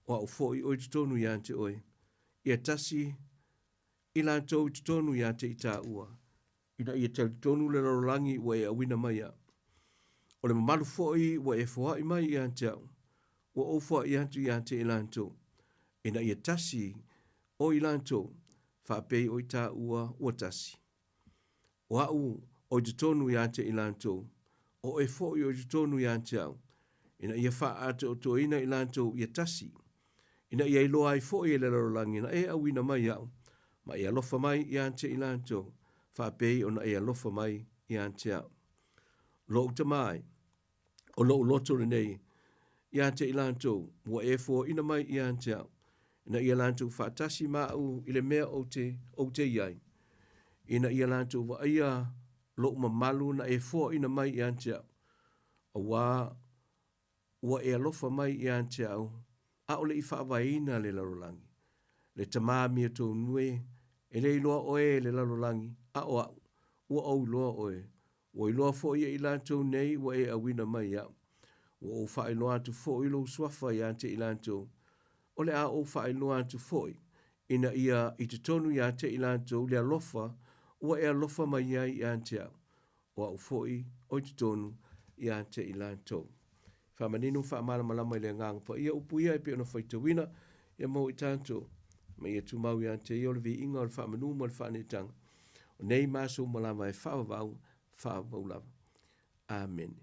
o au foi o i totonu ia te oe, ia tasi i latou i totonu ia te i tāua, ina ia talitonu le lalolagi ua e auina mai au. O le mamalu foi ua e foai mai ia te au, ua ou foai atu ia te i latou, ina ia tasi o i latou, faapei o i tāua ua tasi. O au o i totonu ia te i latou, o oe foi o i totonu ia te au, ina ia faaatoatoaina i latou ia tasi, ina ia iloa ai foi e le lalolagi na e auina mai au, ma e alofa mai ia te i latou, faapei ona e alofa mai ia te au. Lou Tama e, o lou loto lenei ia te i latou ua e foaina mai ia te au, ina ia latou faatasi ma au i le mea ou te, ou te i ai, ina ia latou vaaia lou mamalu na e foaina mai ia te au, auā ua e alofa mai ia te au, ʻaʻole i faavaeina le lalolagi. Le Tama amiotonu e, e le iloa ʻoe e le lalolagi, a ʻo aʻu, ua ou iloa ʻoe. Ua iloa foi e i latou nei ua e auina mai iaʻu. Ua ou faailoa atu foi lou suafa ia te i latou. O le a ou faailoa atu foi, ina ia i totonu ia te i latou le alofa ua e alofa mai ai ia te au, o au foi o i totonu ia te i latou. Faamanino ma faamalamalama i le Agaga Paia upu ia e pei ona faitauina ia maua i tatou, ma ia tumau ia te ia o le viiga o le faamanu ma le faaneetaga, o nei ma aso uma lava e faavavau, faavavau lava. Amene.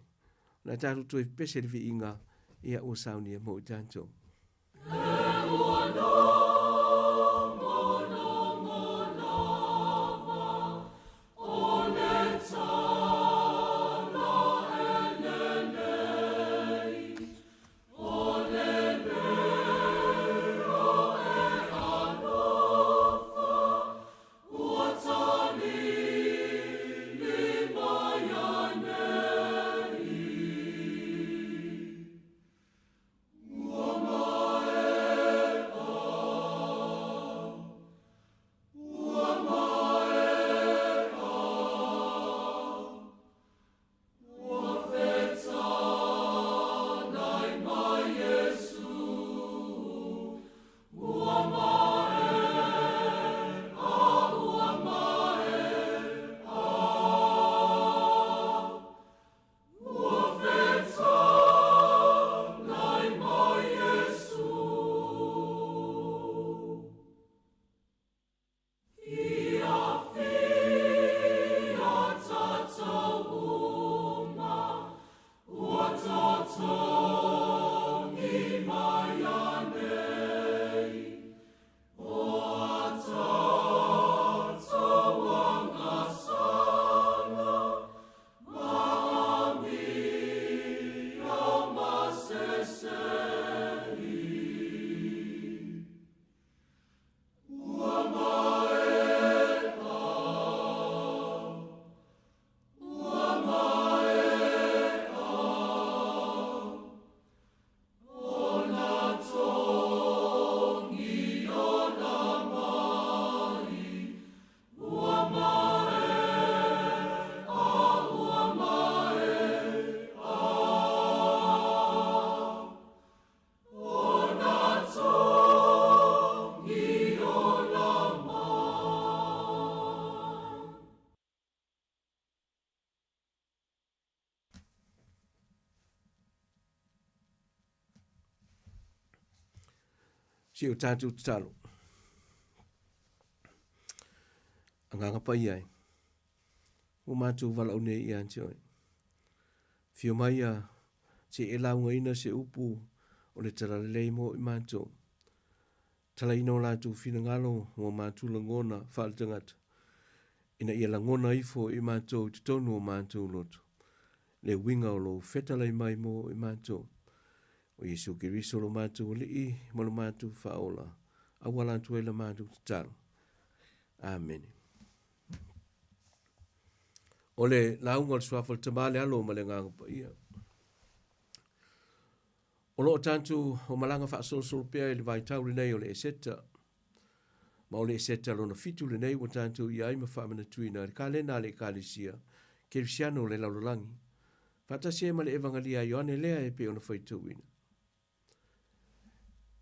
O le a tatou toe pese le viiga ia ua saunia mo i tatou. Si o tatou tatalo. Agaga paia e. Ua matou valaau nei ia te oe. Fio mai ia se e laugaina se upu o le Talalelei mo i matou. Talaina o latou finagalo ma o matou lagona faaletagata, ina ia lagona ifo i matou i totonu o matou loto, le uiga o lou fetalai mai mo i matou. O Iesu Keriso lo matou Alii ma lo matou Faaola, auala atu ai la matou tatalo. Amene. O le lauga o le Suafa o le Tama, le Alo ma le Agaga Paia. O lo o tatou o malaga faasolosolo pea i le vaitau lenei o le Eseta. Ma o le Eseta lona fitu lenei ua tatou i ai ma faamanatuina i le kalena a le Ekalesia Kerisiano o le lalolagi, faatasi ai ma le Evagalia a Ioane lea e pei ona faitauina.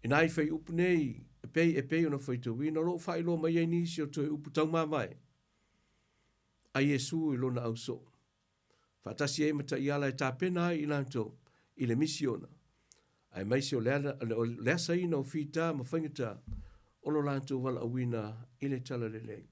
I nai faiupu nei e pei e pei ona faitauina, o lo o faailoa mai ai nisi o toe upu taumavae a Iesu i lona ausoo. Faatasi ai ma taiala e tapena ai i latou i le misiona, aemaise o le asaina o fita ma faigata o lo latou valaauina i le Talalelei.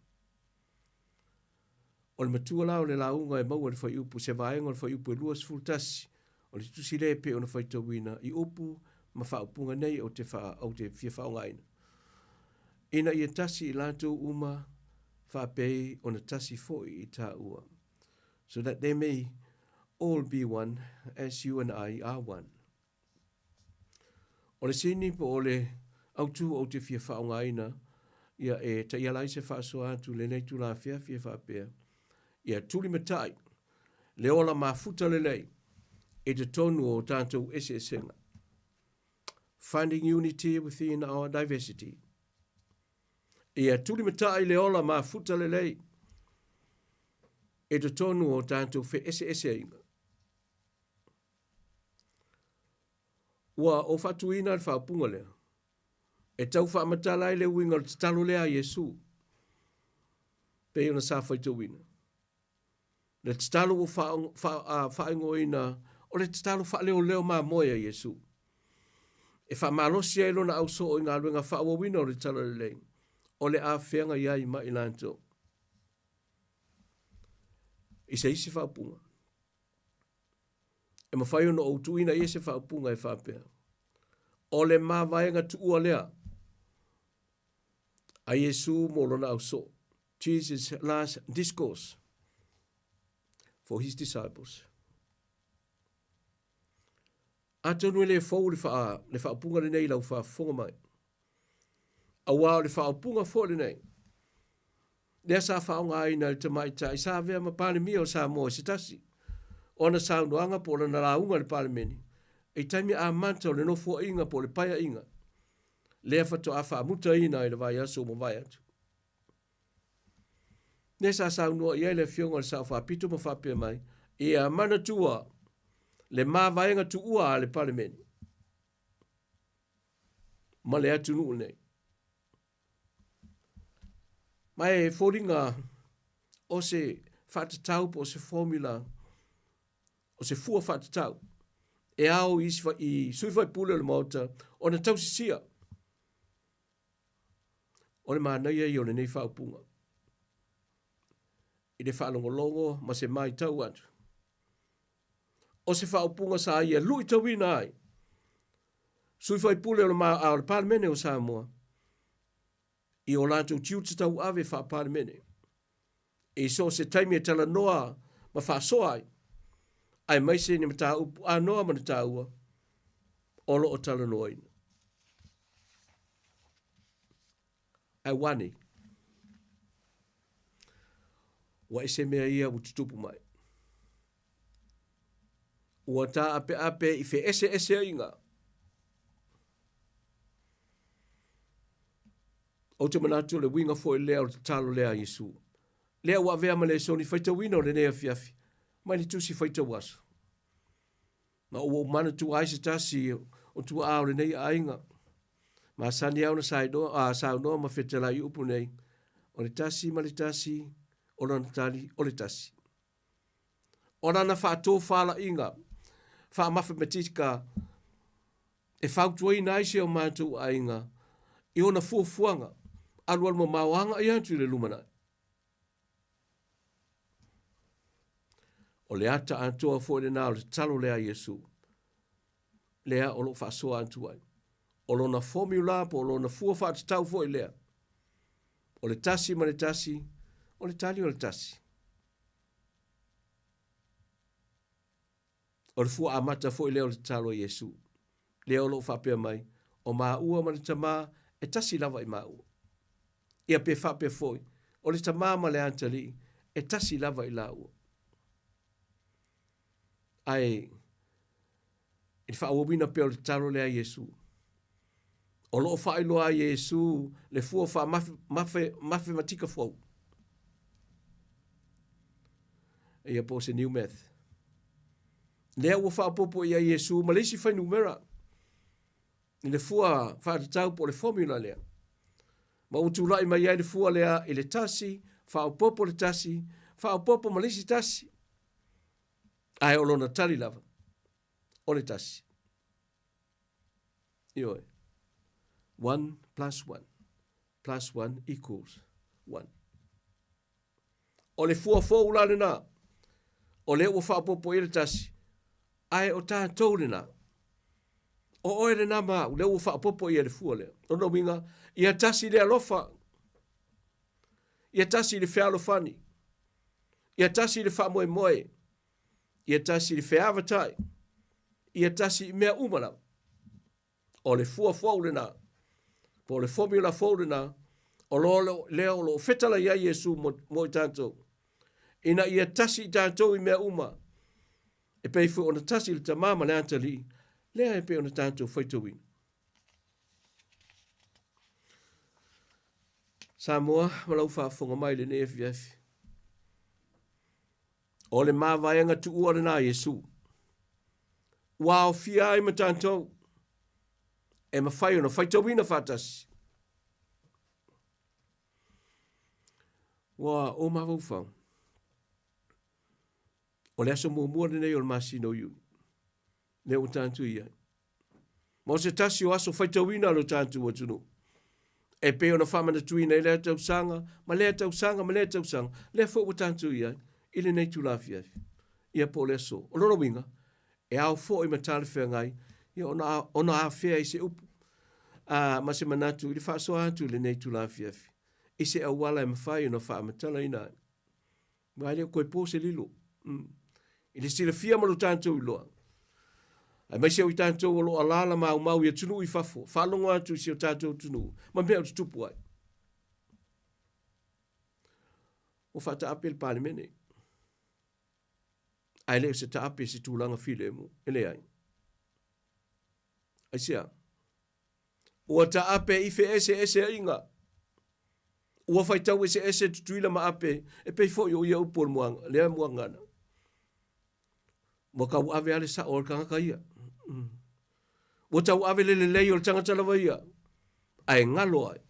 O le matua la o le lauga e maua i le fuaiupu, se vaega o le fuaiupu e 21 o le tusi lea e pei ona faitauina i upu ma faaupuga nei ou te, fa, ou te fia faaaogaina. Ina ia tasi i latou uma faapei ona tasi foi i tāua. So that they may all be one as you and I are one. O le sini po o le autū ou te fia faaaogaina ia e taiala ai se faasoa atu lenei itula afiafi e faapea, ia tulimatai le ola mafuta lelei i totonu o tatou eseesega. Finding unity within our diversity. Ia tulimatai le ola mafuta lelei i totonu o tatou feeseeseaiga. Ua ou faatuina le faaupuga lea e tau faamatala ai le uiga o le tatalo lea a Iesu, pei ona sa faitauina. Le tatalo ua faaigoaina o le tatalo faaleoleo mamoe a Iesu, e faamalosi ai lona ausoo i galuega faaauauina o le Talalelei, o le a feagai ai ma i latou. I se isi faaupuga, E mafai ona ou tuuina i ai se faaupuga e faapea, O le mavaega tuua lea a Iesu mo lona ausoo, Jesus last discourse for his disciples. Atonu e le fou le, faa, le faaupuga lenei i lau faafofoga mai. Auā o le faaupuga foi lenei, lea sa faaaogaina e le tamaitai sa avea ma Palemia o Samoa i se tasi o ana saunoaga po o lana lauga i le Palemene i taimi amata o le nofoaiga po o le paeaiga lea faatoa faamutaina i le vaiaso ua mavae atu. Lea sa saunoa i ai le Afioga i le Sao Faapito ma faapea mai, Ia manatua le mavaega tuua a le Palemene ma le atunuu nei. Ma e foliga o se faatatau po o se formula, o se fua faatatau e ao i, i sui faipule o le Maota ona tausisia. O le manaia ia o lenei faaupuga i le faalogologo ma se maitau atu. O se faaupuga sa ia luitauina ai sui faipule o le, ma, o le Palemene o Samoa i o latou tiute tauave faa-Palemene i so o se taimi e talanoa ma faasoa ai, aemaise ni mataupu anoa ma ni taua o lo o talanoaina. Ae ua nei? Ua ese mea ia ua tutupu mai. Ua tā'ape'ape i fe'ese'eseaiga. Ou te manatu o le uiga foi lea o le tatalo lea a Iesu, lea ua avea ma lesoni faitauina o lenei afiafi, mai le Tusi Faitau Aso. Ma ua ou manatua ai se tasi o tuaa o lenei aiga, masani lava ona saunoa ma fetalai i upu nei, o le tasi ma le tasi, o lana tali o le tasi. O lana faatofalaiga faamafematika e fautuaina ai si o matou aiga i ona fuafuaga alualu mamao agai atu i le lumanai. O le ata atoa foi lena o le tatalo lea a Iesu. Lea o lo o faasoa atu ai. O lona formula po o lona fua faatatau foi lea. O le tasi ma le tasi, o le tali o le tasi. O le fua amata foi lea o le tatalo a Iesu. Lea o lo o faapea mai, o māua ma le Tamā e tasi lava i māua. Ia pe faapea foi, o le Tamā ma le Atalii e tasi lava i lāua. Ae i le faaauauina pea o le tatalo lea a Iesu, o lo o faailoa ai e Iesu le fua faamafematika fou. Ia po o se new math. Lea ua faaopoopo i ai Iesu ma le isi fuainumera i le fua faatatau po o le formula lea. Ma ua tulai mai ai le fua lea i le tasi, faaopoopo le tasi, faaopoopo ma le isi tasi. Ae o lona tali lava, o le tasi. Ioe. 1 plus 1 plus 1 equals 1. O le fua fou la lena, o lea ua faaopoopo i ai le tasi, ae o tatou lena. O oe lena ma au, lea ua faaopoopo i ai le fua lea. O lona uiga, ia tasi le alofa, ia tasi le fealofani, ia tasi le faamoemoe, ia tasi le feavatai, ia tasi i mea uma lava. O le fua fou lena, po o le formula fou lena, o lo lea o lo o fetalai ai Iesu mo, mo i tatou. Ina ia tasi i tatou i mea uma, e pei foi ona tasi le Tamā ma le Atalii, lea e pei ona tatou faitauina. Samoa ma lau faafofoga mai i lenei afiafi. O le mavaega tuua lena a Iesu, ua aofia ai ma tatou, e mafai ona faitauina faatasi. Ua ou mafaufau, o le aso muamua lenei o le masina o Iuni, lea ua tatou i ai. Ma o se tasi o aso faitauina a lo tatou atunuu, e pei ona faamanatuina i lea tausaga, ma lea tausaga, ma lea tausaga, lea foi ua tatou i ai i lenei itula afiafi. Ia po o le aso. O lona uiga, e ao foi ma talafeagai ia ona, ona afea i se upu a, ma se manatu i le faasoa atu i lenei itula afiafi, i se auala e mafai ona faamatalaina ai. Aua e le o toe po se lilo. Mm. I le silafia ma lo tatou iloa. Aemaise o i tatou o lo o alaala maumau i atunuu i fafo, faalogo atu i si o tatou atunuu, ma mea o tutupu ai. Ua faataape le Palemene. Ae le o se taape i se tulaga filemu, e leai. Aisea? Ua taape i feeseeseaiga. Ua faitau eseese Tutuila ma Ape, e pei foi o ia upu o le muaga, lea muagana. Ua tauave lava le sao o le tagata ia. Mm. Ua tauave le lelei o le tagata lava ia, ae galo ai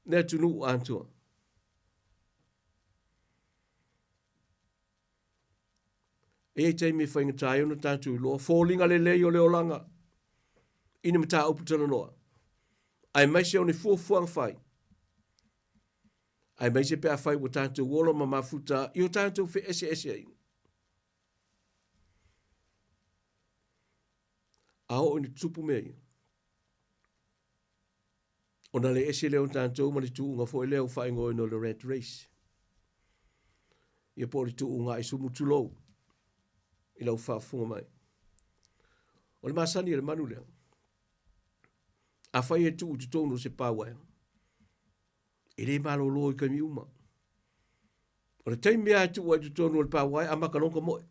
le atunuu atoa. E i ai taimi e faigata ai ona tatou iloa foliga lelei o le olaga i ni mataupu talanoa, aemaise o ni fuafuaga fai, aemaise pe afai ua tatou ola ma mafuta i o tatou feeseeseaiga. A oo ina tutupu mea ia, Ona le ese lea o tatou ma le tuuga foi lea ua faaigoaina o le rat race. Ia po o le tuuga aisumu tulou i lau faafofoga mai. O le masani o le manu lea, afai e tuu i totonu o se pa uaea, e le malolo i taimi uma. O le taimi lava e tuu ai i totonu o le pauae, amata loa ona tamoe.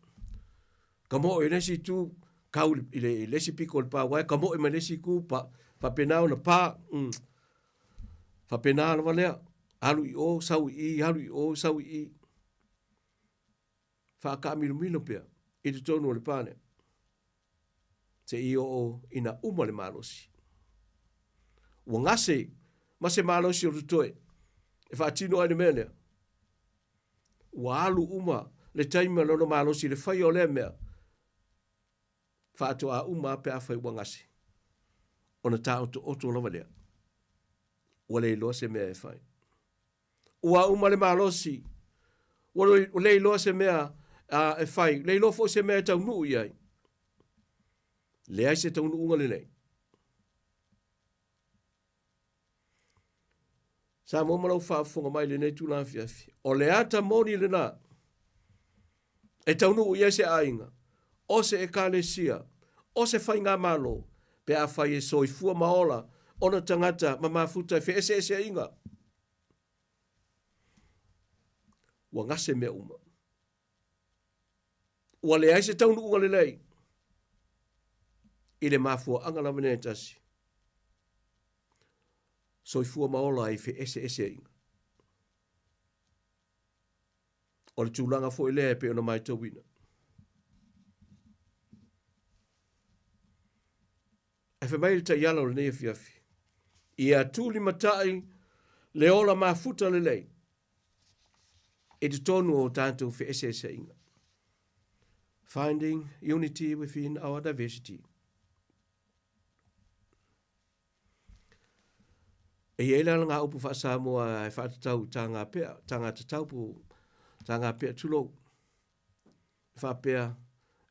Tamoe i le isi itu, kau i le, i le isi pito o le pauae, tamoe mai le isi itu, pa, faapena ona pa. Mm. Faapena lava lea. Alu i o, sau i i, alu i o, sau i i. Faataamilomilo pea i totonu o le pa lea. Seia oo ina uma le malosi. Ua gase ma se malosi o totoe e faatino ai le mea lea. Ua alu uma le taimi ma lona malosi i le faia o lea mea, faatoa uma lava pe afai ua gase, ona taotooto lava lea. Ua le iloa se mea e fai. Ua uma le malosi, ua le iloa se mea e fai, le iloa foi se mea e taunuu i ai. Leai se taunuuga lelei. Samoa ma lau faafofoga mai i lenei tula afiafi, o le ata moni lena e taunuu i ai se aiga, o se ekalesia, o se faigamalo, pe afai e soifua ma ola ona tagata ma mafuta i feeseeseaiga. Ua gase mea uma. Ua leai se taunuuga lelei i le mafuaaga lava nei e tasi. Soifua ma ola i feeseeseaiga. O le tulaga foi lea e pei ona matauina. Ae fai mai le taiala o lenei afiafi, ia tulimatai le ola mafuta lelei i totonu o tatou feeseeseaiga. Finding unity within our diversity. E i ai la ngā upu whaasamoa e whaatatau i tā ngā pea, tā ngā tatau po, tā ngā pea tulou. E whaapea,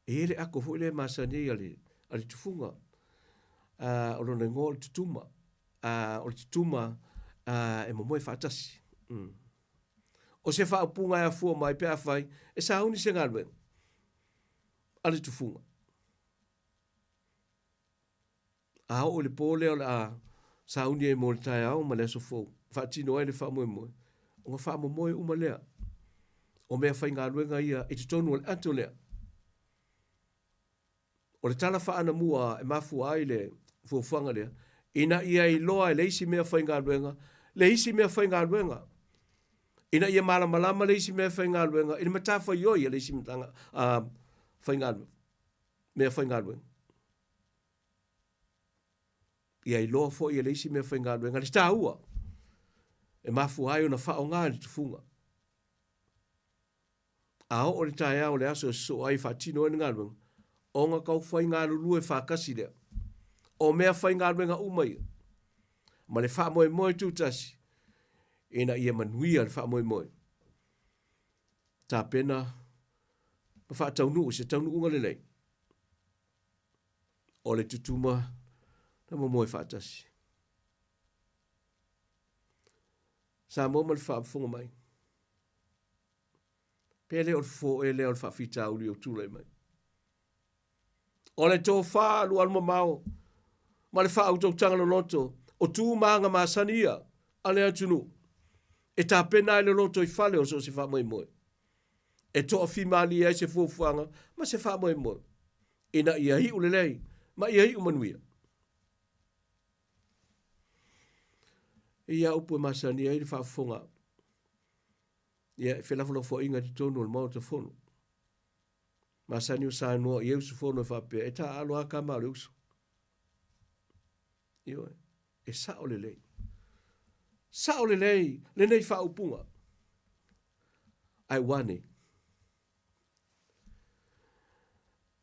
e i ai le ako foi le masani ai a le, a le tufunga, uh, o lona ingoa o le tutuma, uh, o le tutuma uh, e momoe whaatasi. Mm. O se whaaupunga e afua mai pe a whai, e sauni se galuega a le tufunga. A oo i le pō lea o le a sauni ai mo le taeao ma le aso fou, faatino ai le faamoemoe, ona faamomoe uma lea o mea faigaluega ia i totonu o le ato lea. O le tala faaanamua e mafua ai le fuafuaga lea, ina ia iloa e le isi mea faigaluega le isi mea faigaluega, ina ia malamalama le isi mea faigaluega i le matafaioi a le isi matanga, faigaluega, mea faigaluega. Ia iloa foi e le isi mea faigaluega le taua e mafua ai ona faaaoga le tufuga. A oo le taeao o le aso e sosoo ai e faatino ai le galuega, ona tau faigalulue faatasi lea. O mea faigaluega uma ia, ma le faamoemoe tutasi, ina ia manuia le faamoemoe. Tapena ma faataunuu se taunuuga lelei. O le tutuma na momoe faatasi. Samoa ma le faafofoga mai. Pe le o le fofo ea lea o le faafitauli o tulai mai. O le tofa alualu mamao ma le faautautaga loloto o tu ma aga masani ia a le atunuu e tapena ai le loto i fale o so o se faamoemoe. E toafimalie ai se fuafuaga ma se faamoemoe ina ia iu lelei ma ia iu manuia. E ia upu e masani ai le faafofoga ia e felafolafoaiga i totonu o le Maota Fono. Masani o saunoa i ai usufono e faapea, e taaalo lava tama a le uso. Ioe, e sao lelei. Sao lelei lenei faaupuga. Ae ua nei.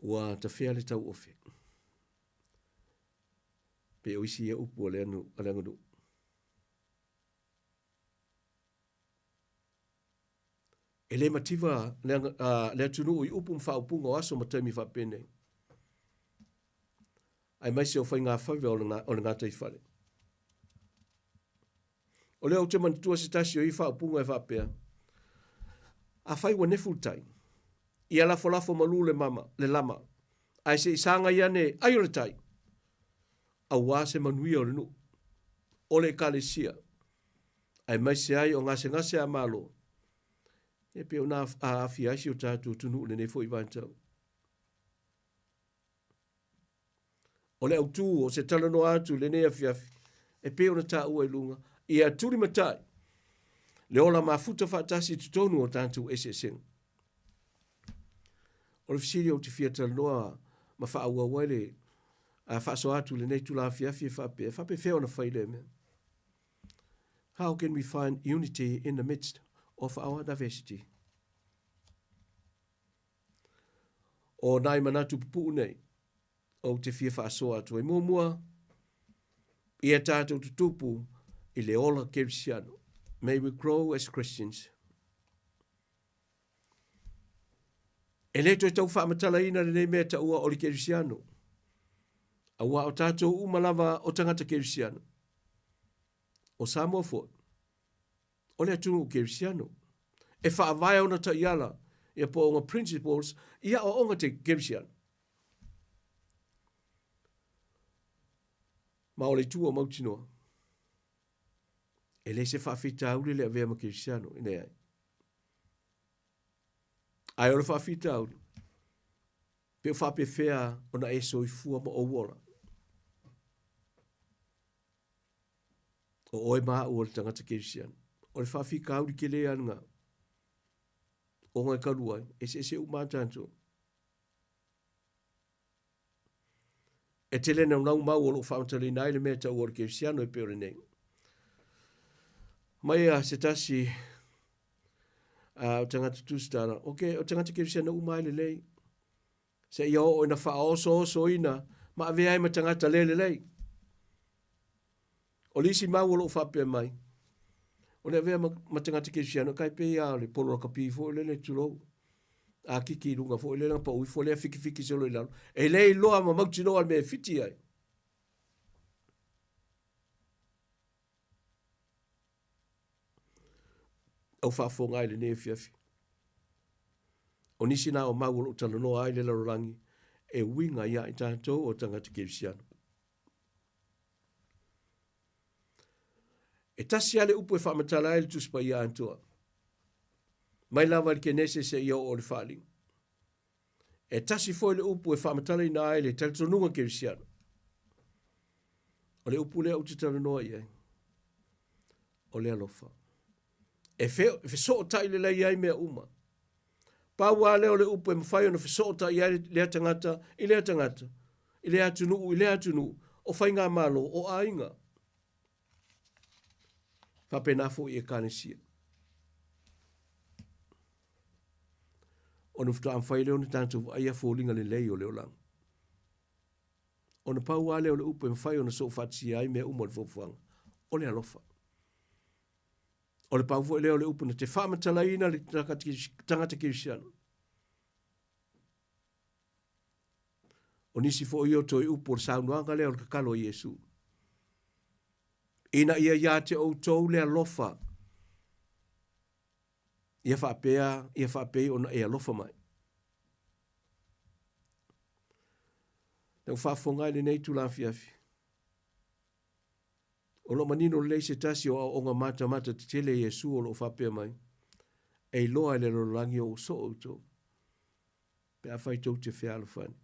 Ua tafea le tauofe. Pe o isi ia upu a le aganuu. E le mativa le, le atunuu i upu ma faaupuga o aso ma taimi faapenei, aemaise o faigafaiva o le, o le gataifale. O lea ou te manatua se tasi o ia faaupuga e faapea, Afai ua nefu le tai, ia lafolafo malu le mama, le lama, ae se i sagai ane ai o le tai, aua se manuia o le nuu, o le ekalesia, aemaise ai o gasegase a Malo, e pei ona aafia ai si o tatou atunuu i lenei foi vaitau. O le autū o se talanoa atu i lenei afiafi, e pei ona taua i luga, ia tulimatai le ola mafuta faatasi i totonu o tatou eseesega. O le fesili ou te fia talanoa ma faaauau ai le faasoa atu i lenei itula afiafi e faapea, e faapefea ona fai lea mea? How can we find unity in the midst of our diversity? O nai manatu pupuu nei, ou te fia faasoa atu ai. Muamua, ia tātou tutupu i le ola kerisiano. May we grow as Christians. E le toe tau faamatalaina lenei mea taua o le kerisiano. Auā o tātou uma lava o tagata kerisiano. O Samoa foi, o le atunuu kerisiano. E faavae ona taiala, ia po o ona principles, i aoaoga te kerisiano. Ma o le itu ua mautinoa, e le se faafitauli le avea ma kerisiano, e leai. Ae o le faafitauli, pe o faapefea ona e soifua ma ou ola. O oe ma au o le tagata kerisiano. O le faafitauli tele lava lena. Ona e talu ai, eseese uma lava tatou. E tele naunau mau o loo faamatalaina ai le mea e taua o le kerisiano e pei o lenei. Mai a se tasi o tagata tusitala, ok, o tagata kerisiano uma ai lelei. Seia oo ina faaosoosoina ma avea ai ma tagata le lelei. O le isi mau o loo faapea mai, o le avea ma, ma tagata kerisiano kai pei a o le polo lakapi foi lele tulou. A kiki i luga foi lele na pau ifo lea fikifiki solo i lalo. E le iloa ma mautinoa le mea e fiti ai. Au faafofoga ai lenei afiafi. O nisi na o mau o loo talanoa ai le lalolagi e uiga ia i tatou o tagata kerisiano. E tasi lava le upu e faamatala ai le Tusi Paia atoa, mai lava i le Kenese seia oo i le Faaaliga. E tasi foi le upu e faamatalaina ai le talitonuga kerisiano. O le upu lea ou te talanoa i ai, o le alofa. E fesootai lelei ai mea uma. Pau lava lea o le upu e mafai ona fesootai ai lea tagata i lea tagata, i lea atunuu i lea atunuu, o faigamalo, o aiga. Faapena foi i Ekalesia. Ona faatoa mafai lea ona tatou vaaia foliga lelei o le olaga. Ona pau lava lea o le upu e mafai ona soofaatisia ai mea uma o le fuafuaga, o le alofa. O le pau foi lea o le upu na te faamatalaina le tagata kerisiano. O nisi foi ia o toe upu o le saunoaga lea o le tatalo a Iesu. Ina ia ia te outou le alofa, ia faapea, ia faapei ona e alofa mai. Na ou faafofoga ai lenei itula afiafi. O lo o manino lelei se tasi o aoaoga matamata tetele a Iesu o lo o faapea mai, E iloa e le lalolagi o ou soo outou, pe afai tou te fealofani.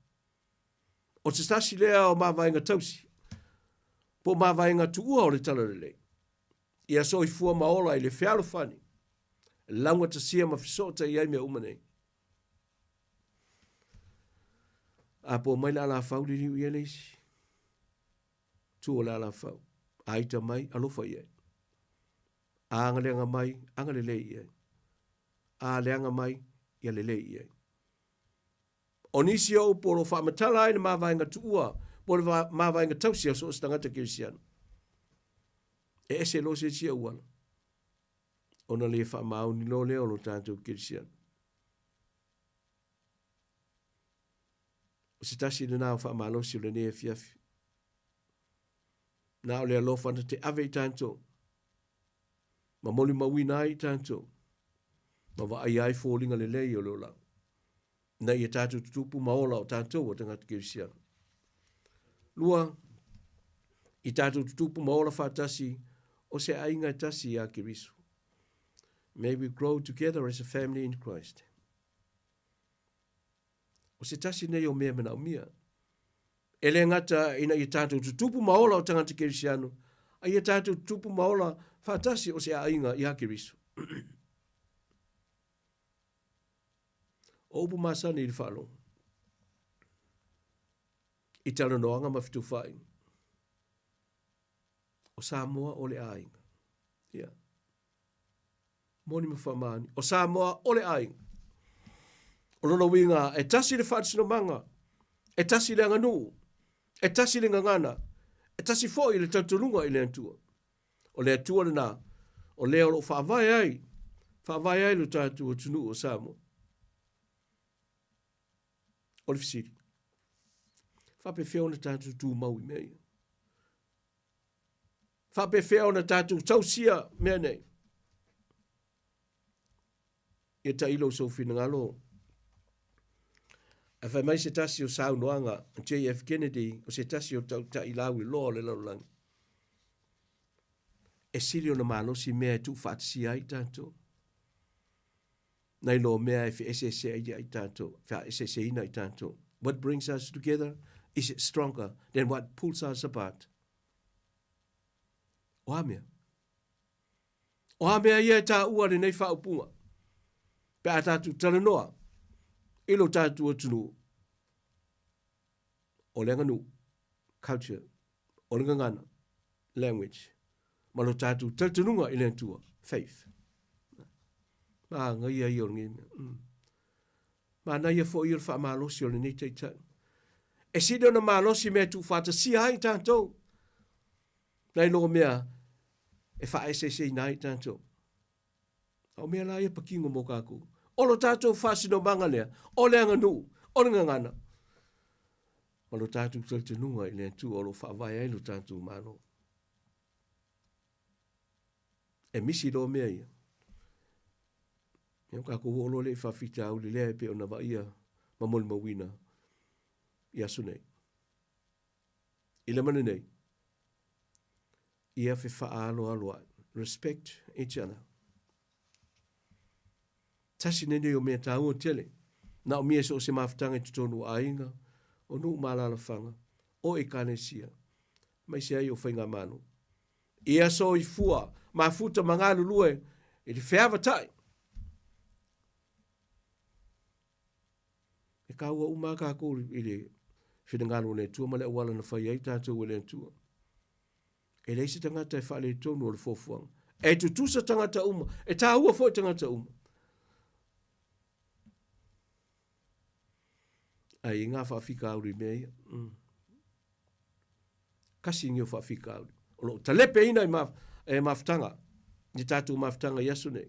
O se tasi lea o mavaega tausi, po o mavaega tuua o le Talalelei, ia soifua ma ola i le fealofani, laugatasia ma fesootai ai mea uma nei. A po mai le alafau liliu i ai le isi. Tu o le alafau. A ita mai, alofa i ai. A agaleaga mai, agalelei i ai. A leaga mai, ia lelei i ai. O nisi o upu o lo o faamatala ai le mavaega tuua po o le mavaega tausi a so o se tagata kerisiano. E ese loa se isi auala ona le faamaoni loa lea o lo tatou kerisiano. O se tasi lena o faamalosi o lenei afiafi. Na o le alofa na te ave i tatou, ma molimauina ai i tatou, ma vaaia ai foliga lelei o le olaga, ina ia tatou tutupu ma ola o tatou o tagata kerisiano. Lua, i tatou tutupu ma ola faatasi o se aiga e tasi ia Keriso. May we grow together as a family in Christ. O se tasi nei o mea manaomia. E le gata ina ia tatou tutupu ma ola o tagata kerisiano, a ia tatou tutupu ma ola faatasi o se aiga ia Keriso. O upu masani i le faalogo, i talanoaga ma fetufaaiga, o Samoa o le aiga. Ia. Moni ma faamaoni. O Samoa o le aiga. O lona uiga, e tasi le faatinomaga, e tasi le aganuu, e tasi le gagana, e tasi foi le talitonuga i le Atua. O le Atua lena, o lea o lo o faavae ai, faavae ai lo tatou atunuu o Samoa. O le fesili. Faapefea ona tatou tumau i mea ia? Faapefea ona tatou tausia mea nei? Ia tailo i sou finagalo. Ae fai mai se tasi o saunoaga a JF Kennedy, o se tasi o tautai lauiloa o le lalolagi, e sili ona malosi mea e tuufaatasia ai tatou, nai lo mea e feeseeseai ai tatou, feeseeseina ai tatou. What brings us together is stronger than what pulls us apart. O a mea? O a mea ia e tāua lenei faaupuga? Pe a tātou talanoa i lo tātou atunuu, o le aganuu, culture, o le gagana, language, ma lo tātou talitonuga i le Atua, faith. Manaia ia o lenei mea. Mm. Manaia foi ia o le faamalosi o lenei taitai. E sili ona malosi mea e tuufaatasia ai tātou. Nai lo mea e faaeseeseina ai tatou. A o mea la ia pakingo mo kākou. O lo tātou faasinomaga lea, o le aganuu, o le gagana, ma lo tātou talitonuga i le Atua o lo o faavae ai lo tātou Malo. E misi loa mea ia. Ia o kākou oo loa lea i faafitauli lea e pei ona vaaia ma molimauina i aso nei. I le mana nei, ia fefaaloaloa'i, respect each other. Tasi lenei o mea tāua tele, naomia so o se mafutaga i totonu o aiga, o nuu ma alaalafaga, o Ekalesia, aemaise ai o faigamalo. Ia soifua, mafuta ma galulue i le feavatai. E kāua uma lava kākou i le finagalo o le Atua ma le auala na fai ai tātou e le Atua. E leai se tagata e faaletonu o le fuafuaga. E tutusa tagata uma, e tāua foi tagata uma. Ai, i ngā faafitauli i mea ia. Mm. Kasi ni o faafitauli. O loo talepeina i ma, e mafutaga, i tātou mafutaga i aso nei.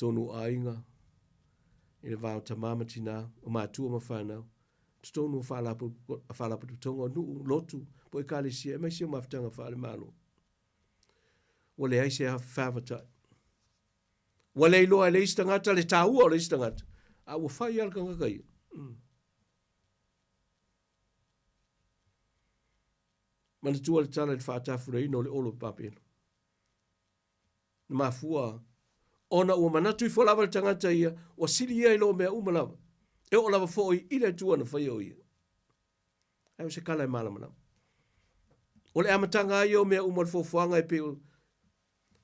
Tonu aiga, i le va o tamā ma tinā, o mātua ma whānau, totonu o faalapotopotoga o nuu, lotu, po o ekalesia, aemaise o mafutaga faale-Malo. Ua leai se feavatai. Ua le iloa e le isi tagata le tāua o le isi tagata, a ua fai lava le tagata ia. Mm. Manatua le tala i le faatafulaina o le olo i Papela. Na mafua ona ua manatu ifo lava le tagata ia, ua sili ia i lo mea uma lava. E oo lava foi i le Atua na faia o ia. Ae o se kala e malamalama. O le amataga ai o mea uma o le fuafuaga e pei o,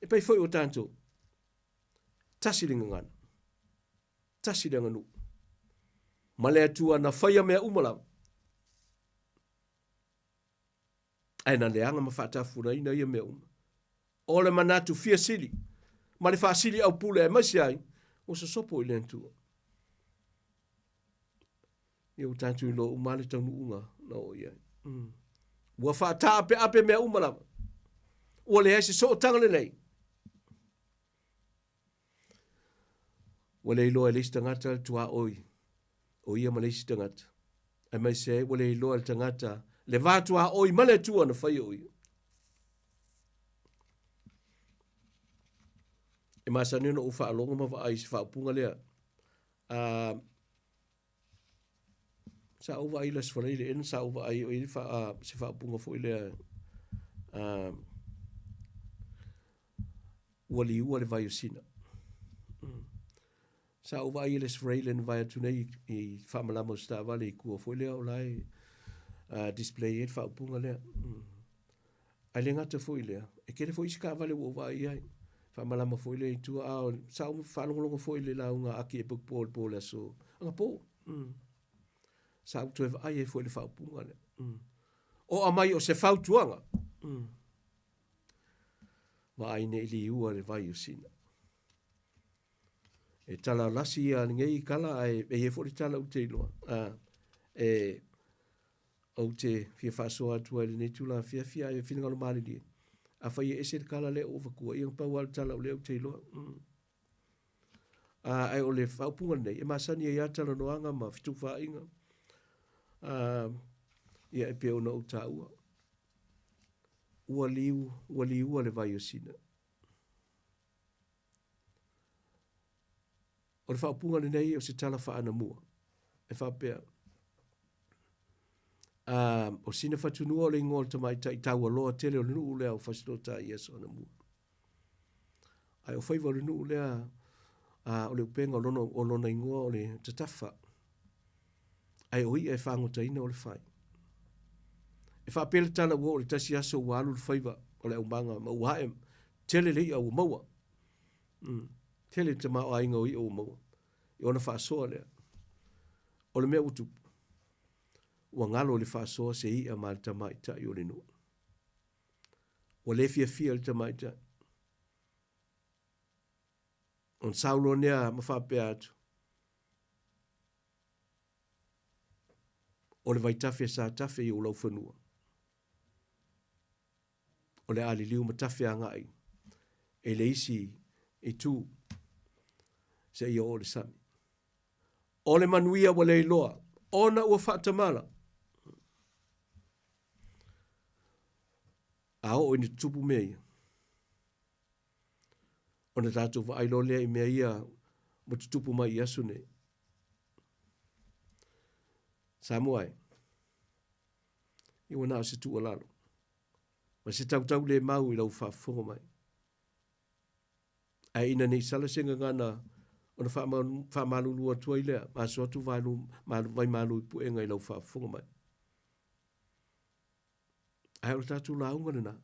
e pei foi o tātou. Tasi le gagana. Tasi le aganuu. Ma le Atua na faia mea uma lava. Ae na leaga ma faatafulaina ia mea uma. O le manatu fia sili, ma le faasili aupule aemaise ai, ua sosopo i le Atua. Ia ua tatou iloa uma le taunuuga na oo i ai. Mm. Ua faataapeape mea uma lava. Ua leai se sootaga lelei. Ua le iloa e le isi tagata le tuaoi o ia ma le isi tagata. Aemaise ai ua le iloa e le tagata le va tuaoi ma le Atua na faia o ia. E masani ona ou faalogo ma vaai i se faaupuga lea. Uh, sa ou vaai i le Aso Faraile ea na sa ou vaai o i ai se faaupuga foi lea uh, ua liua le vai o Sina. Mm. Sa ou vaai i le Aso Faraile na vae atu nei i faamalama o se taavale i tua foi lea o la e uh, display ai le faaupuga lea. Mm. Ae le gata foi i lea, e tele foi isi taavale ua ou vaai i ai. Faamalama foi lea i tua, a sa ou faalogologo foi i le lauga a Aki Epic Paul po o le aso anapō. Mm. Sa ou toe vaai ai foi i le faaupuga lea. Mm. O aumai o se fautuaga. Mm. Vaai nei liua le vai o Sina. E tala lasi ia lenei kala ae e i ai foi le tala ou te iloa. Ah, e Ou te fia faasoa atu ai i lenei tulaga afiafi ae finagalo malilie. Afai e ese le kala lea ua avatua, ia na pau lava le tala o lea ou te iloa. Mm. Ae o le faaupuga lenei, e masani ai lava talanoaga ma fetufaaiga, ia e pei ona ou taua, ua liu, ua liua le vai o Sina. O le faaupuga lenei o se tala faanamua, e faapea, o Sina Fatunua o le igoa o le tamaitai taualoa tele o le nuu lea o Fasitoo-tai i aso anamua. Ae o faiva o le nuu lea, o le upega o lona, o lona igoa o le Tatafa. Ae o i'a e fagotaina o le fai. E faapea le tala ua oo i le tasi aso ua alu le faiva o le aumaga ma ua ae tele le i'a ua maua. Tele le tamaoaiga o i'a ua maua. I ona faasoa lea. O le mea ua tupu, ua galo i le faasoa se i'a ma le tamaitai o le nuu. Ua le fiafia le tamaitai. Ona sau loa lea ma faapea atu, o le vaitafe sa tafe i ou laufanua, o le a liliu ma tafe agai e le isi itu seia oo i le sami. O le manuia ua le iloa, ona ua faatamala. A oo ina tutupu mea ia, ona tatou vaai loa lea i mea ia ua tutupu mai i aso nei. Samoa e, ia ua na o se tuualalo, ma se tautau le mau i lau faafofoga mai. Ae ina ne i sala se gagana ona faamalulu atu ai lea, ma aso atu vaimalu i puega i lau faafofoga mai. Ae o le tatou lauga lena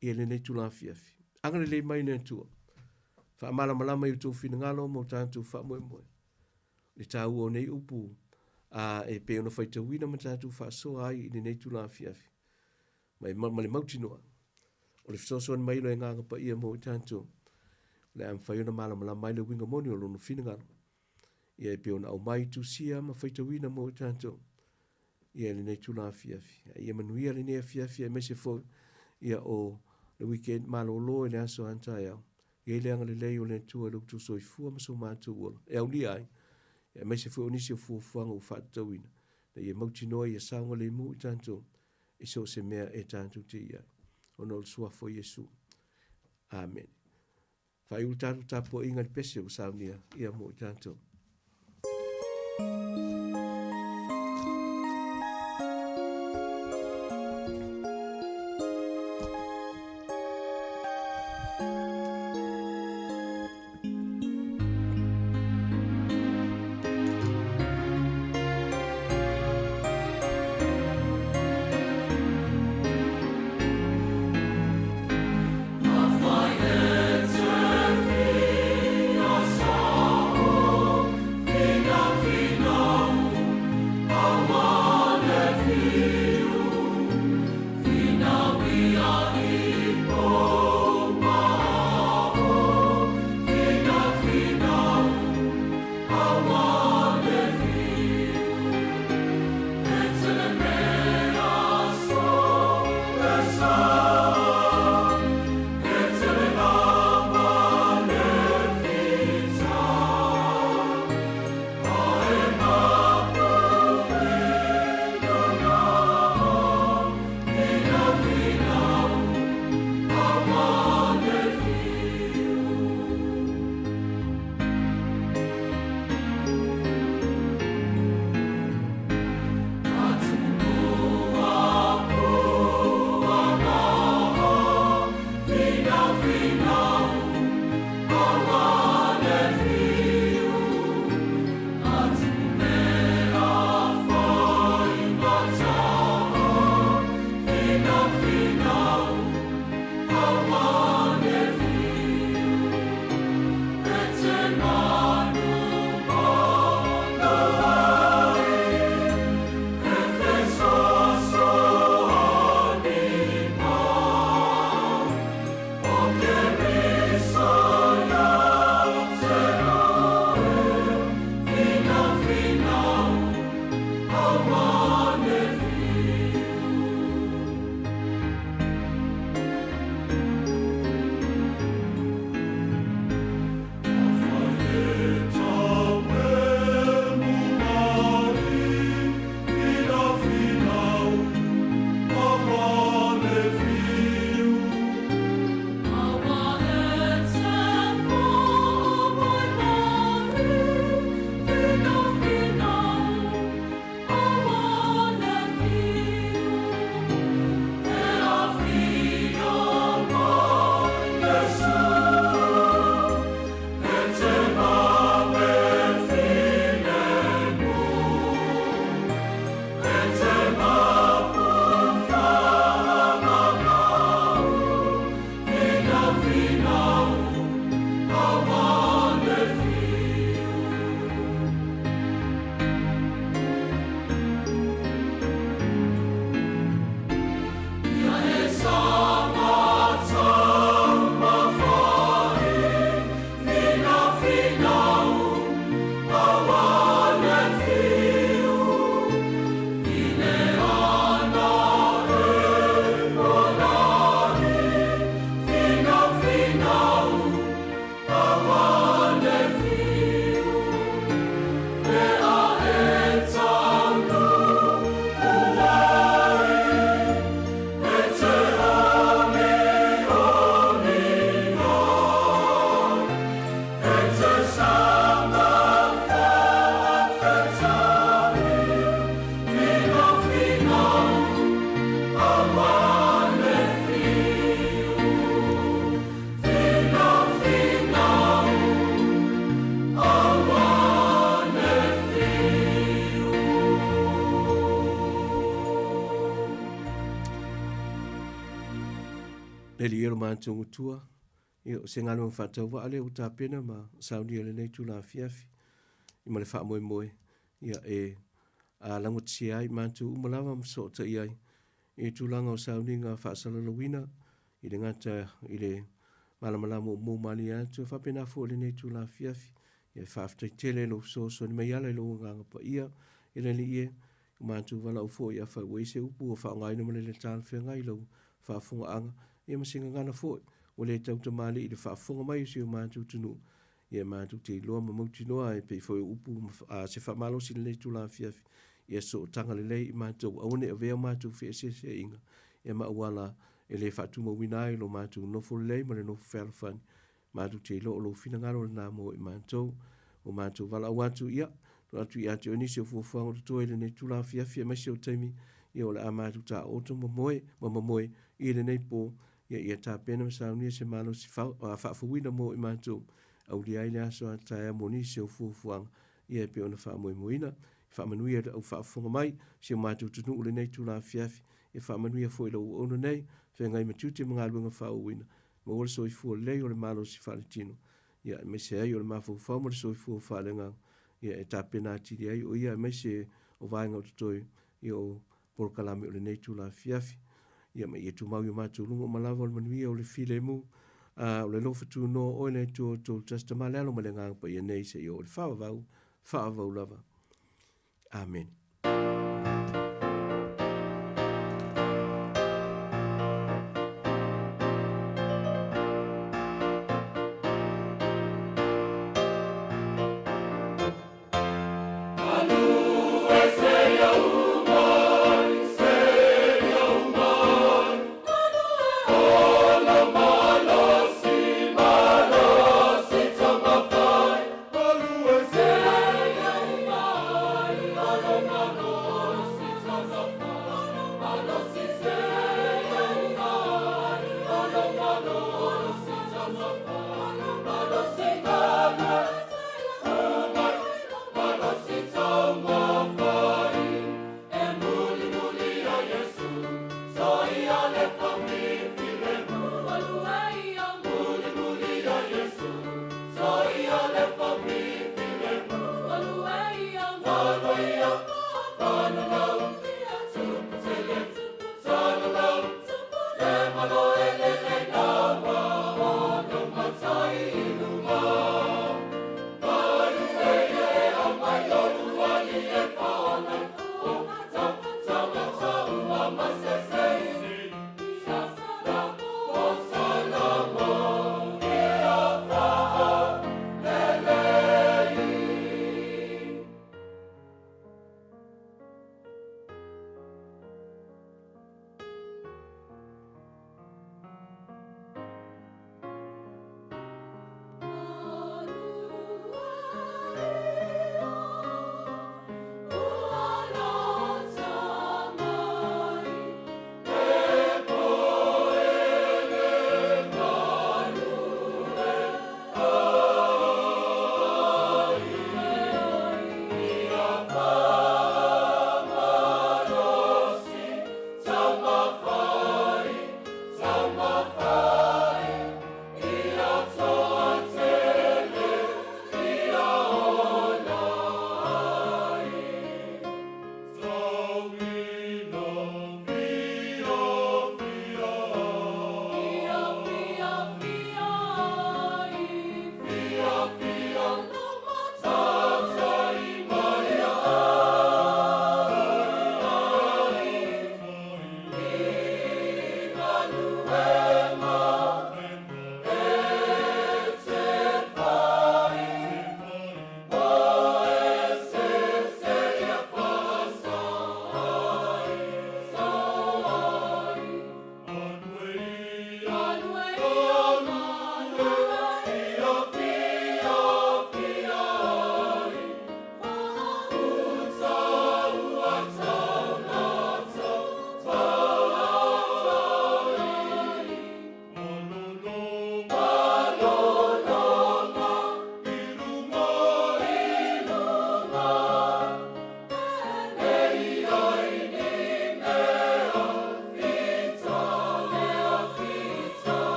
i lenei itula afiafi. Agalelei mai le Atua. Faamalamalama i o outou finagalo ma o tatou faamoemoe. Le taua o nei upu a e pei ona faitauina ma tatou faasoa ai i lenei itula afiafi. Ma, ma le mautinoa, o le fesoasoani mai o le Agaga Paia mo i tatou, o le a mafai ona malamalama ai le uiga moni o lona finagalo. Ia e pei ona aumai tusia ma faitauina mo i tatou ia i lenei itula afiafi. A ia manuia lenei afiafi aemaise foi ia o le weekend malolo i le aso a taeao. I ai le agalelei o le Atua i lo outou soifua ma so matou ola e aulia ai, aemaise foi o nisi o fuafuaga ua faatatauina, ina ia mautinoa ia saogalemu i tatou i so o se mea e tatou te i ai, ona o le Suafa o Iesu. Amene. Faaiu le tatou tapuaiga i le pese ua saunia ia mo i tatou. Le Alii e lo matou Matua, ia, o se galuega faatauvaa lea ua tapena ma saunia i lenei itula afiafi, ia ma le faamoemoe, ia, e a laugatasia ai matou uma lava ma fesootai ai i tulaga o sauniga faasalalauina, i le gata i le malamalama ua mou malie atu, e faapena foi i lenei itula afiafi. Ia, e faafetai tele i lou fesoasoani mai ala i lou Agaga Paia, e le Alii e, ua matou valaau foi afai ua i ai se upu ua faaaogaina ma le le talafeagai i lau faafofogaaga, ia ma se gagana foi ua le tautamalii i le faafofoga mai o si o matou atunuu, ia matou te iloa ma mautinoa e pei foi o upu ma a, se faamalosi i lenei itula afiafi, ia sootaga lelei i matou, aua ne i avea o matou feeseeseaiga ia ma auala e le faatumauina ai lo matou nofo lelei ma le nofo fealofani. Matou te iloa o lou finagalo lena mo i matou. Ua matou valaau atu, ia, tuu atu ia te oe nisi o fuafuaga o totoe i lenei itula afiafi aemaise o taimi, ia o le a matou taooto ma moe, ma mamoe i lenei po, ia, ia tapena ma saunia se malosi faafouina mo i matou, aulia ai le aso a taeao mo nisi o fuafuaga, ia e pei ona faamoemoeina. Faamanuia i le au faafofoga mai, si o matou atunuu i lenei itula afiafi, ia faamanuia foi i lau auauna nei, feagai ma tiute ma galuega faaauauina, maua le soifua lelei o le malosi faaletino, ia aemaise ai o le mafaufau ma le soifua faaleagaga, ia e tapena atili ai o ia aemaise o vaega o totoe, ia o polokalame o lenei itula afiafi. Ia ma ia tumau i o matou luga uma lava o le manuia o le filemu, a o le alofa tunoa o oe le Atua o tolu tasi Tama le Alo ma le Agaga Paia nei seia oo i le faavavau, faavavau lava. Amene.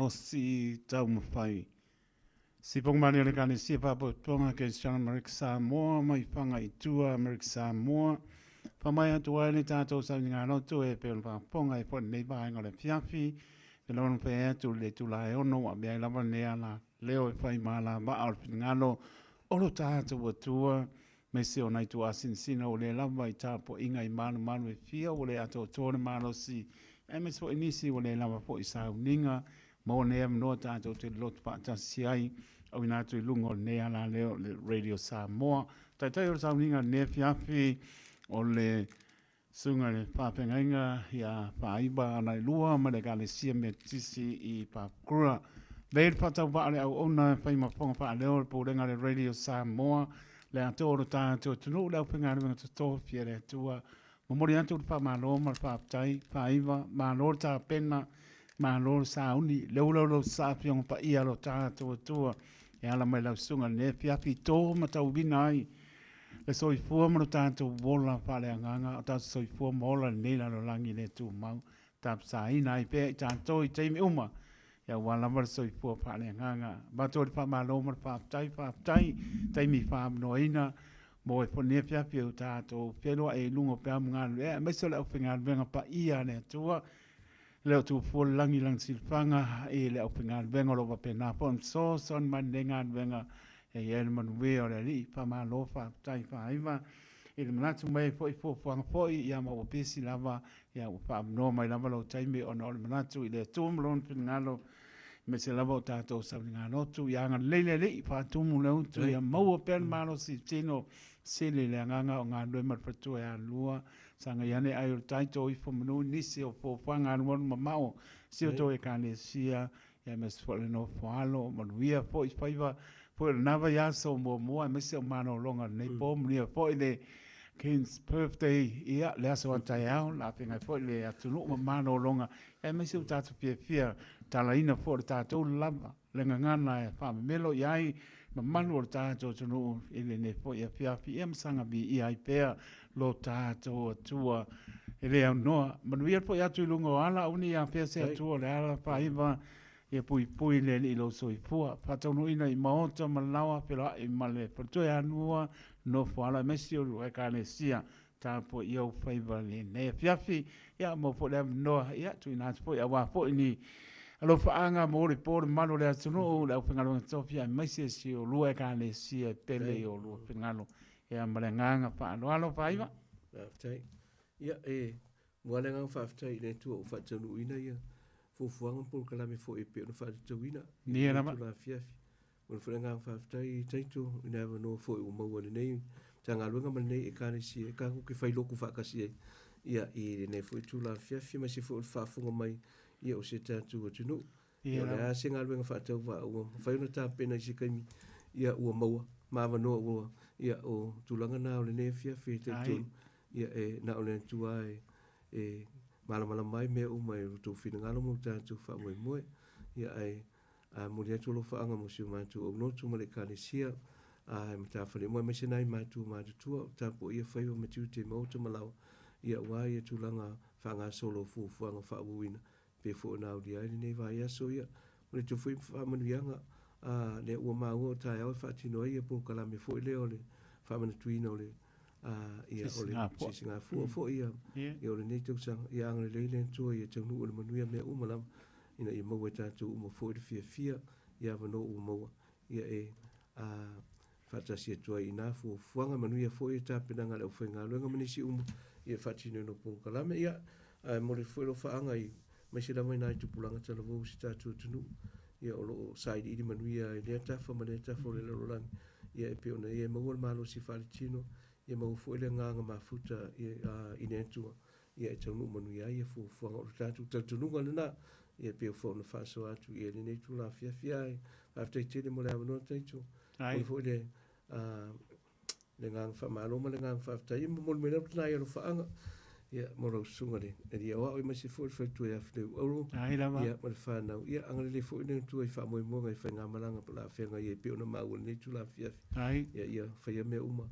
malosi taumafai. Sipoga malie o le Ekalesia Faapotopotoga Kerisiano Amerika Samoa mai Fagaitua Amerika Samoa. Faamai atu ai le tatou sauniga lotu e pei ona faafofoga ai foi i lenei vaega o le afiafi. E lagona pea atu i le itula e 6 ua avea ai lava lenei ala leo e fai ma alavaa o le finagalo o lo tatou Atua aemaise o nai tuasinasina ua le lava i tapuaiga i malumalu e fia ua le atoatoa le malosi, aemaise foi nisi ua le lava foi sauniga. Maua nei avanoa tatou te lotu faatasi ai, auina atu i luga o lenei alaleo o le Radio Samoa. Taitai o le sauniga i lenei afiafi o le Susuga i le Faafeagaiga ia Faaiva Anailua ma le Ekalesia Metotisi i Papakura. Lei le faatauvaa o le auauna e fai ma fofoga faaleo o le Pulega a le Radio Samoa, le atoa o lo tatou atunuu, le aufaigaluega totofi a le Atua. Momoli atu le faamalo ma le faafetai, Faaiva, malo le tapena, malo le sauni, le ulaula sa afioga paia a lo tatou Atua e ala mai lau susuga i lenei afiafi, to ma tauina ai Le soifua ma lo tatou ola faaleagaga, o tatou soifua ma ola i lenei lalolagi le tumau, tapasaina ai pea i tatou i taimi uma, ia aua lava le soifua faaleagaga. Avatu ai le faamalo ma le faafetai, faafetai taimi faamanoaina mo e foi lenei afiafi o tatou feiloai ai i luga o peau ma galulue, aemaise o le aufaigaluega paia a le Atua, le o tuafua le lagi i lana silafaga i le aufaigaluega o lo o faapena foi ona fesoasoani mai i lenei galuega e i ai le manuia o le Alii. Faamalo faafetai faaiva i le manatu mai ai foi fuafuaga foi ia ma ua pisi lava ia ua faamanoa mai lava lou taimi ona o le manatu i le Atua ma lona finagalo aemaise lava o tatou sauniga lotu. Ia agalelei le Alii faatumu le utu ia maua pea le malosi i tino sili le agaga o galulue ma le faletua ia lua Sagai ane ai o le tai tō ifo manu nisi o fuafuaga alualu mamao si o tou Ekalesia ia aemaise foi o le nofo alo manuia foi faiva foi o lena vaiaso muamua aemaise o malologa o lenei po manuia foi le Ken's birthday ia le aso a taeao la feagai foi le atunuu ma malologa aemaise o tatou fiafia talaina foi o le tatou lava le gagana e faamemelo i ai mamalu o le tatou atunuu i lenei foi afiafi ia ma saga viia ai pea lo tatou Atua e le aunoa. Manuia le foi atu i luga o ala, aua ne i afea se Atua o le ala faaiva ia puipui le Alii i lou soifua. Faataunuuina i maota ma laoa feloai ma le faletua ia Nua, nofo alo aemaise o Ekalesia tapuai ou faiva i lenei afiafi. Ia, maua foi le avanoa, ia, tuuina atu foi aua foi ni alofaaga mo le po le mamalu o le atunuu, le aufaigaluega tofi aemaise si o lua Ekalesia e pele i o lua finagalo. Ia, ma le agaga faaaloalo, Faaiva. Faafetai. Ia, e mua le agaga faafetai i le Atua ua faataunuuina ia fuafuaga ma polokalame foi e pei ona faatatauina i lenei itula afiafi. Momoli foi le agaga faafetai i Taito i le avanoa foi ua maua e lenei Matagaluega ma lenei Ekalesia e tatou te failotu faatasi ai ia i lenei foi itula afiafi aemaise foi o le faafofoga mai ia o si o tatou atunuu. Ia o le a se galuega faatauvaa ua mafai ona tapena i se taimi ia ua maua ma avanoa ua ia o tulaga na o lenei afiafi e talitonu ia e na o le Atua e e malamalama ai mea uma i lo outou finagalo ma lo tatou faamoemoe. Ia ae A momoli atu alofaaga mo si o matou aulotu ma le Ekalesia a e matafale uma aemaise nai matua matutua o tapuaia faiva ma tiute maota ma laoa ia aua ia tulaga faagasolo o fuafuaga faaauauina pei foi ona aulia ai lenei vaiaso. Ia momoli atu foi faamanuiaga a lea ua maua o taeao e faatino ai ia polokalame foi lea o le faamanatuina o le ia o le sisigafua foi ia ia o lenei tausaga. Ia agalelei le Atua ia taunuu i le manuia mea uma lava ina ia maua e tatou uma foi le fiafia i avanoa ua maua ia e faatasi atu ai i na fuafuaga. Manuia foi le tapenaga a le aufaigaluega ma nisi uma ia faatinoina o polokalame. Ia ae momoli atu foi alofaaga i aemaise lava i nai tupulaga talavou o si tatou atunuu ia o lo o sailiili manuia i lea tafa ma lea tafa o le lalolagi ia e pei ona ia maua le malosi faaletino ia maua foi le agaga mafuta i le Atua ia e taunuu manuia ai ia fuafuaga. O le tatou talitonuga lena ia e pei foi ona faasoa atu i lenei itula afiafi. Ae faafetai tele mo le avanoa Taito. Momoli foi le le agaga faamalo ma le agaga faafetai. Ia momoli mai lava nai alofaaga ia mo lau susuga le alii aoao aemaise foi le faletua ia Fileu Auro ia ma le fanau. Ia agalelei foi le Atua i faamoemoega i faigamalaga po o le a feagai ai pei ona maua i lenei itula afiafi. Ia ia faia mea uma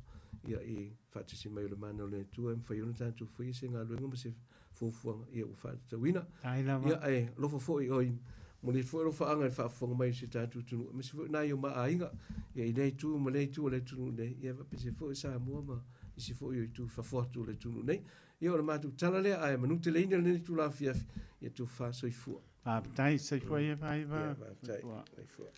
ia i faatasi mai o le mana o le Atua e mafai ona tatou faia se galuega ma se fuafuaga ia ua faatatauina. Ia ae alofa foi oi Momoli atu foi alofaaga i le faafofoga mai o si o tatou atunuu, aemaise foi nai o ma aiga, ia i lea itu ma lea itu o le atunuu nei, ia faapea foi Samoa ma isi foi o itu i fafo atu o le atunuu nei. Ia o le matou tala lea, ae manuteleina lenei itula afiafi, ia tofa soifua. Faafetai, soifua ia Faiva. Ia, faafetai. Soifua.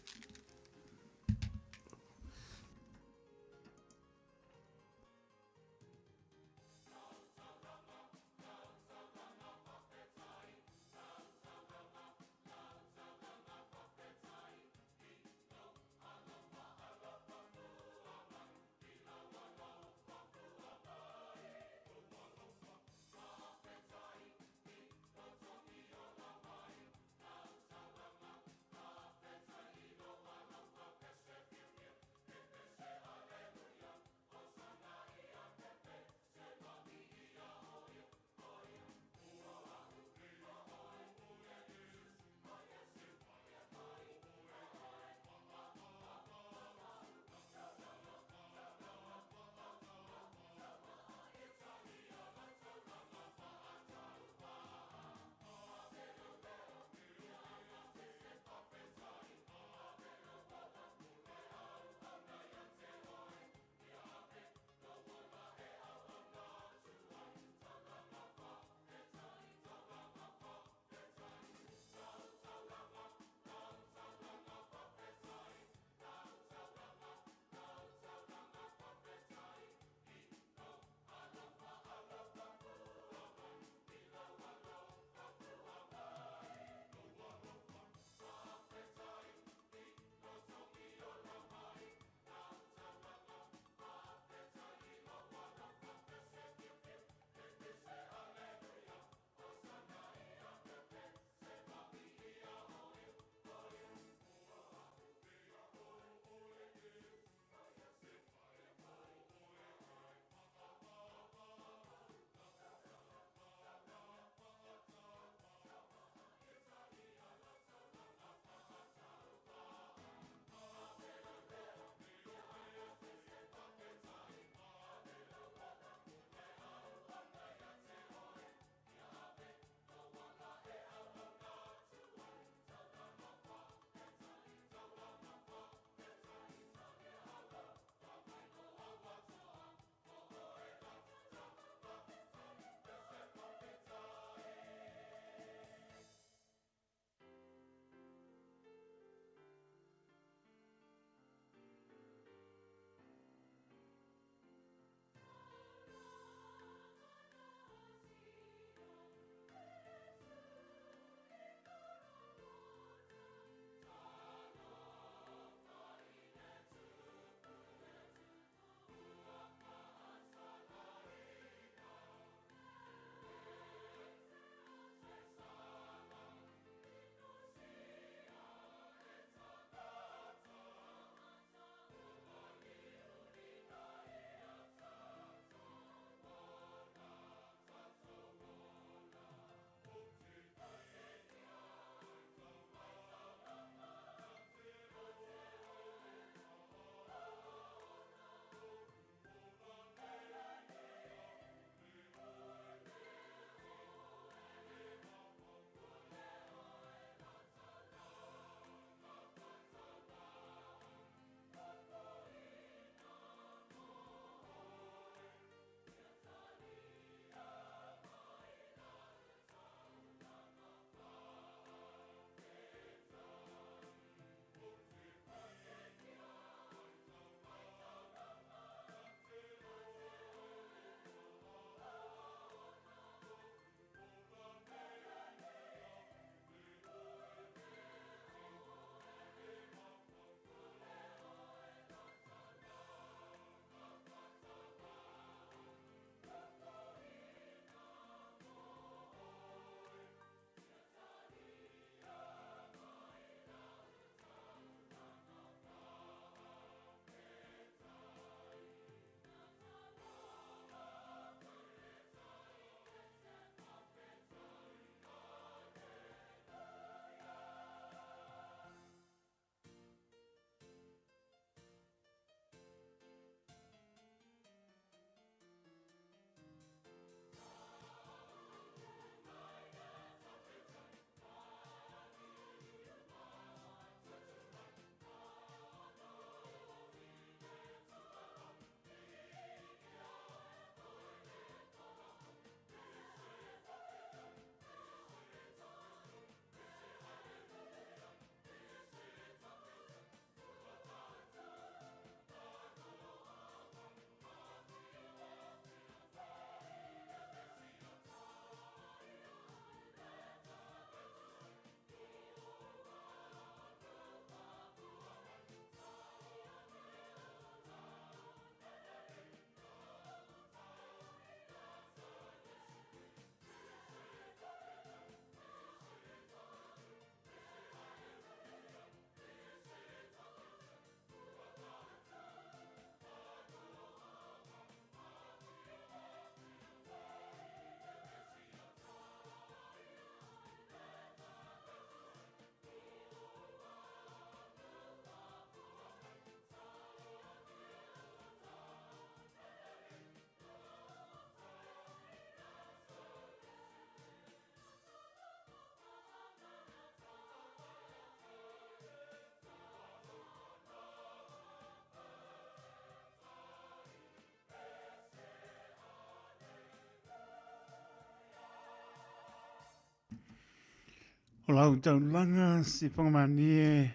O lau taulaga sifoga manie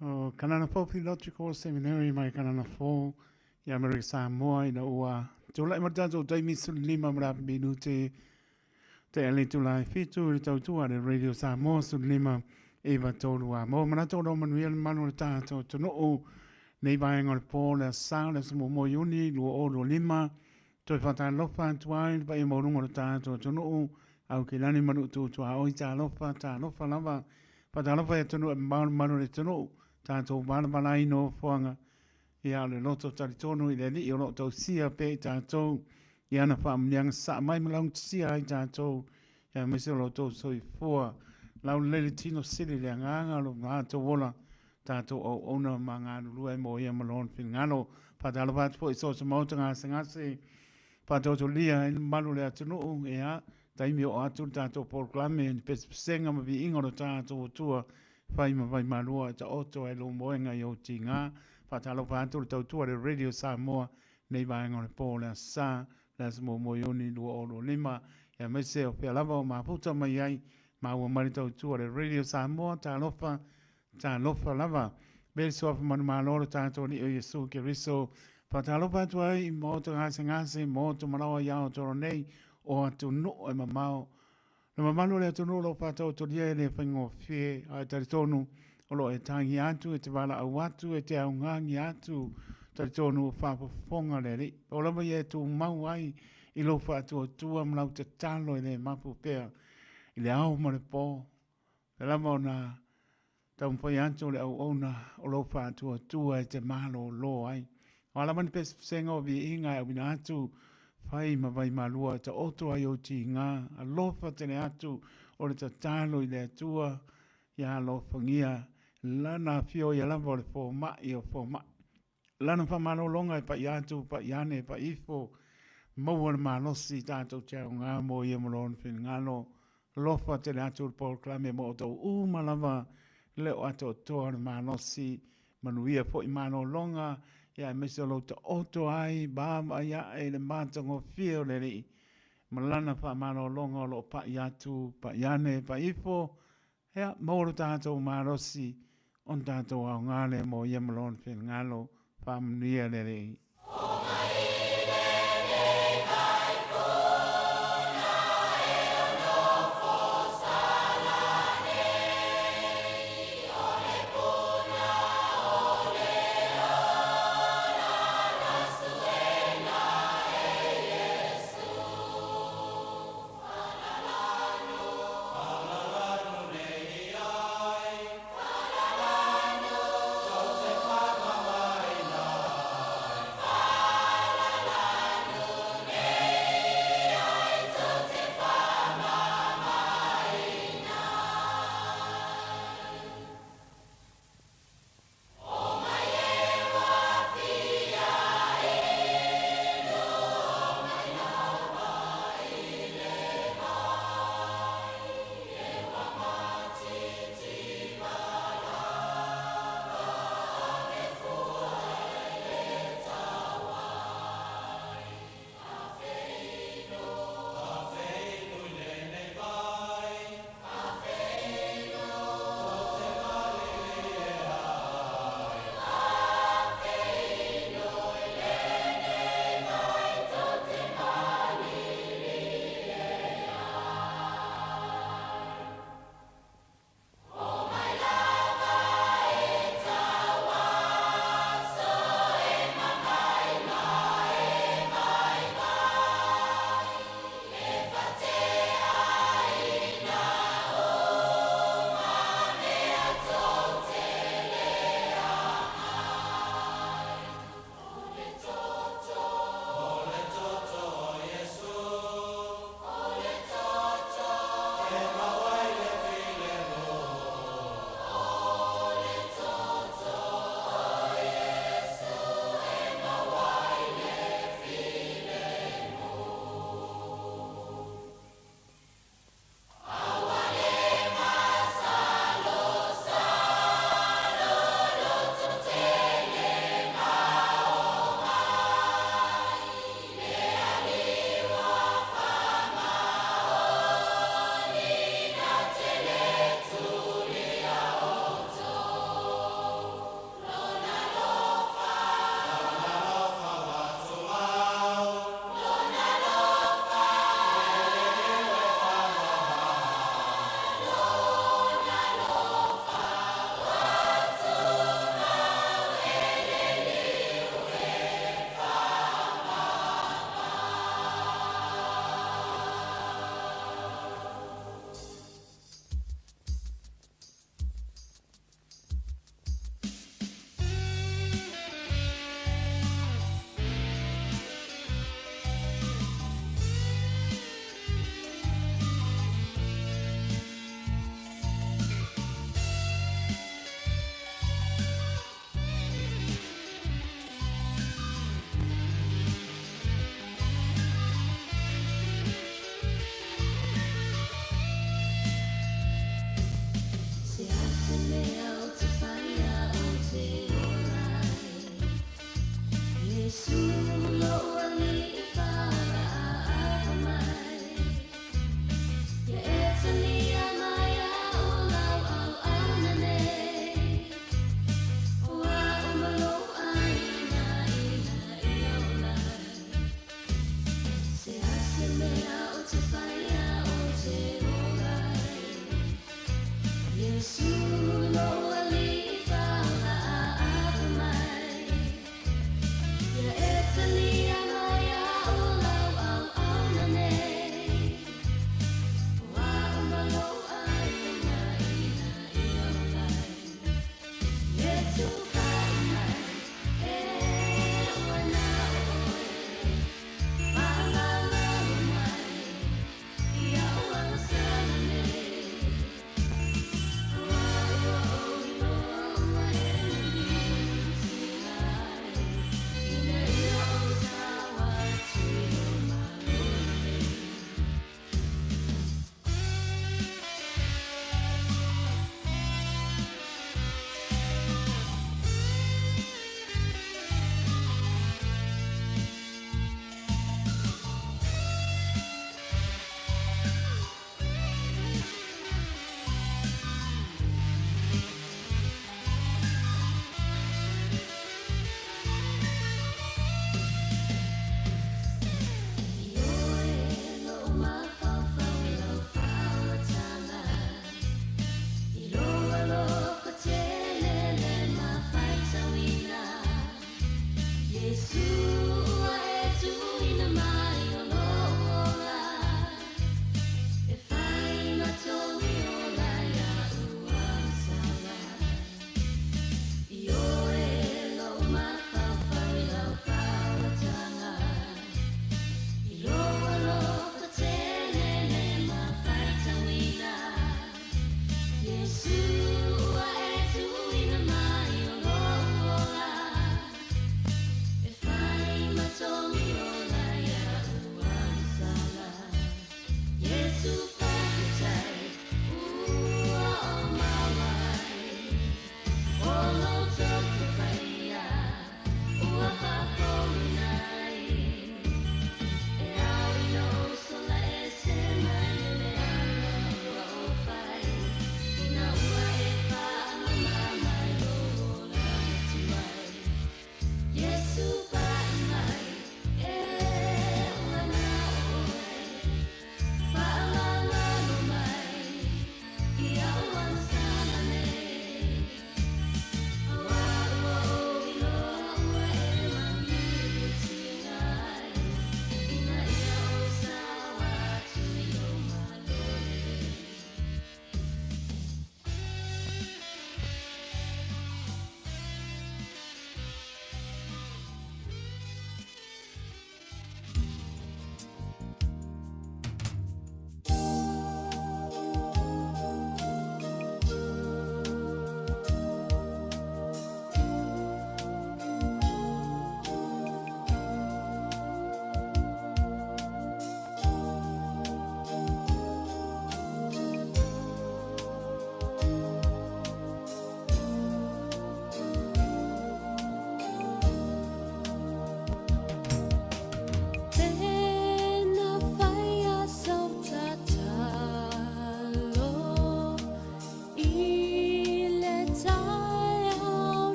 o Kanana Fou Theological Seminary mai Kanana Fou i Amerika Samoa ina ua tulai ma le tatou taimi 15 ma le afa minute te ale itula e 7 i le tautua a le Radio Samoa 15 9 3 a mo manatu o lo manuia le mamalu o le tatou atunuu nei vaega o le po le aso Sa le aso 1 o Iuni 2025. Toe faatalofa atu ai le paia maualuga o le tatou atunuu, Aukilani ma Nuutu Tuaoi, talofa, talofa lava. Faatalofa i atunuu e mamao le mamalu o le atunuu, tatou valavala ai nofoaga, ia o le loto talitonu i le Alii o lo o tausia pea i tatou i ana faamanuiaga sasaa mai ma laugatasia ai tatou, ia aemaise o lo outou soifua laulelei le tino sili le agaga o lo matou ola tatou auauna ma galulue ai mo ia ma lona finagalo. Faatalofa atu foi i so o se maota gasegase faataotolia ai le mamalu o le atunuu, ia, taimi oo atu le tatou polokalame ni pesepesega ma viiga o lo tatou Atua fai ma vaimalua e taoto ai lou moega i ou tiga. Faatalofa atu le tautua le Radio Samoa nei vaega o le po o le Aso Sa, le aso 1 o Iuni 2025, ia aemaise o fea lava o mafuta mai ai, maua mai le tautua le Radio Samoa, talofa, Talofa lava. Me le suafa manumalo lo tatou Alii o Iesu Keriso. Faatalofa atu ai i maota gasegase, maota malaoa i Aotearoa nei, o atunuu e mamao. Le mamalu o le atunuu o lo o faataotolia e le faigofie, ae talitonu o lo o e tagia atu, e te valaau atu, e te augāgia atu, talitonu ua faafofoga le Alii. Pau lava ia e tumau ai i lou faatuatua ma lau tatalo e le mapu pea i le ao ma le po. Pea lava ona taumafai atu o le auauna o lou faatuatua e te malōlō ai. O a lava ni pesepesega o viiga e auina atu, fai ma vaimalua e taoto ai ou tiga, alofa tele atu o le tatalo i le Atua ia alofagia Lana afio ia lava o le fomai o fomai. Lana faamalologa e pai atu, pai ane, pai ifo, maua le malosi tatou te aoga mo ia ma lona finagalo. Alofa tele atu le polokalame mo outou uma lava, le o atoatoa le malosi, manuia foi malologa, ia aemaise o lou taoto ai, vaavaai ae i le matagofie o le Alii, ma lana faamalologa o lo o pai atu, pai ane, pai ifo, Ia, maua lo tatou malosi ona tatou aoga lea mo ia ma lona finagalo. Faamanuia le Alii.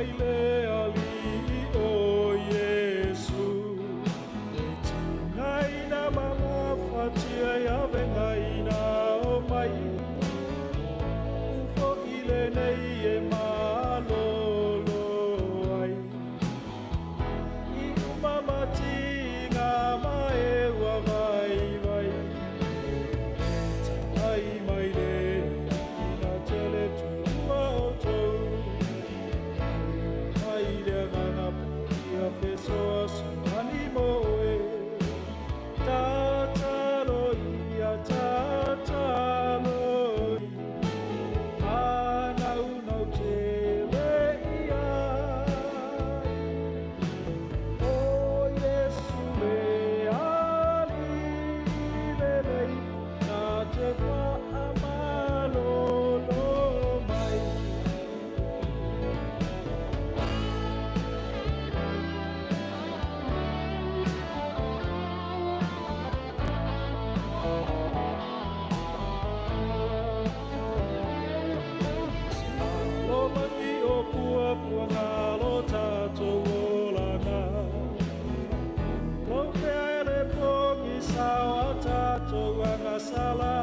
mai le Alii o Iesu. E tigaina ma mafatia i avegaina o mai, o a'u fo'i lenei e malōlō ai. I uma ma tiga ma e ua vaivai, e talai mai le Alii na te le tuua outou. Auina mai le Agaga Paia fesoasoani mo oe. Tatalo ia, tatalo ia, manaunau tele i ai. O Iesu le Alii lelei, na te faamalōlō mai. Lalolagi o puapuaga lo tatou olaga. Lou pea e le pogisa o a tatou agasala.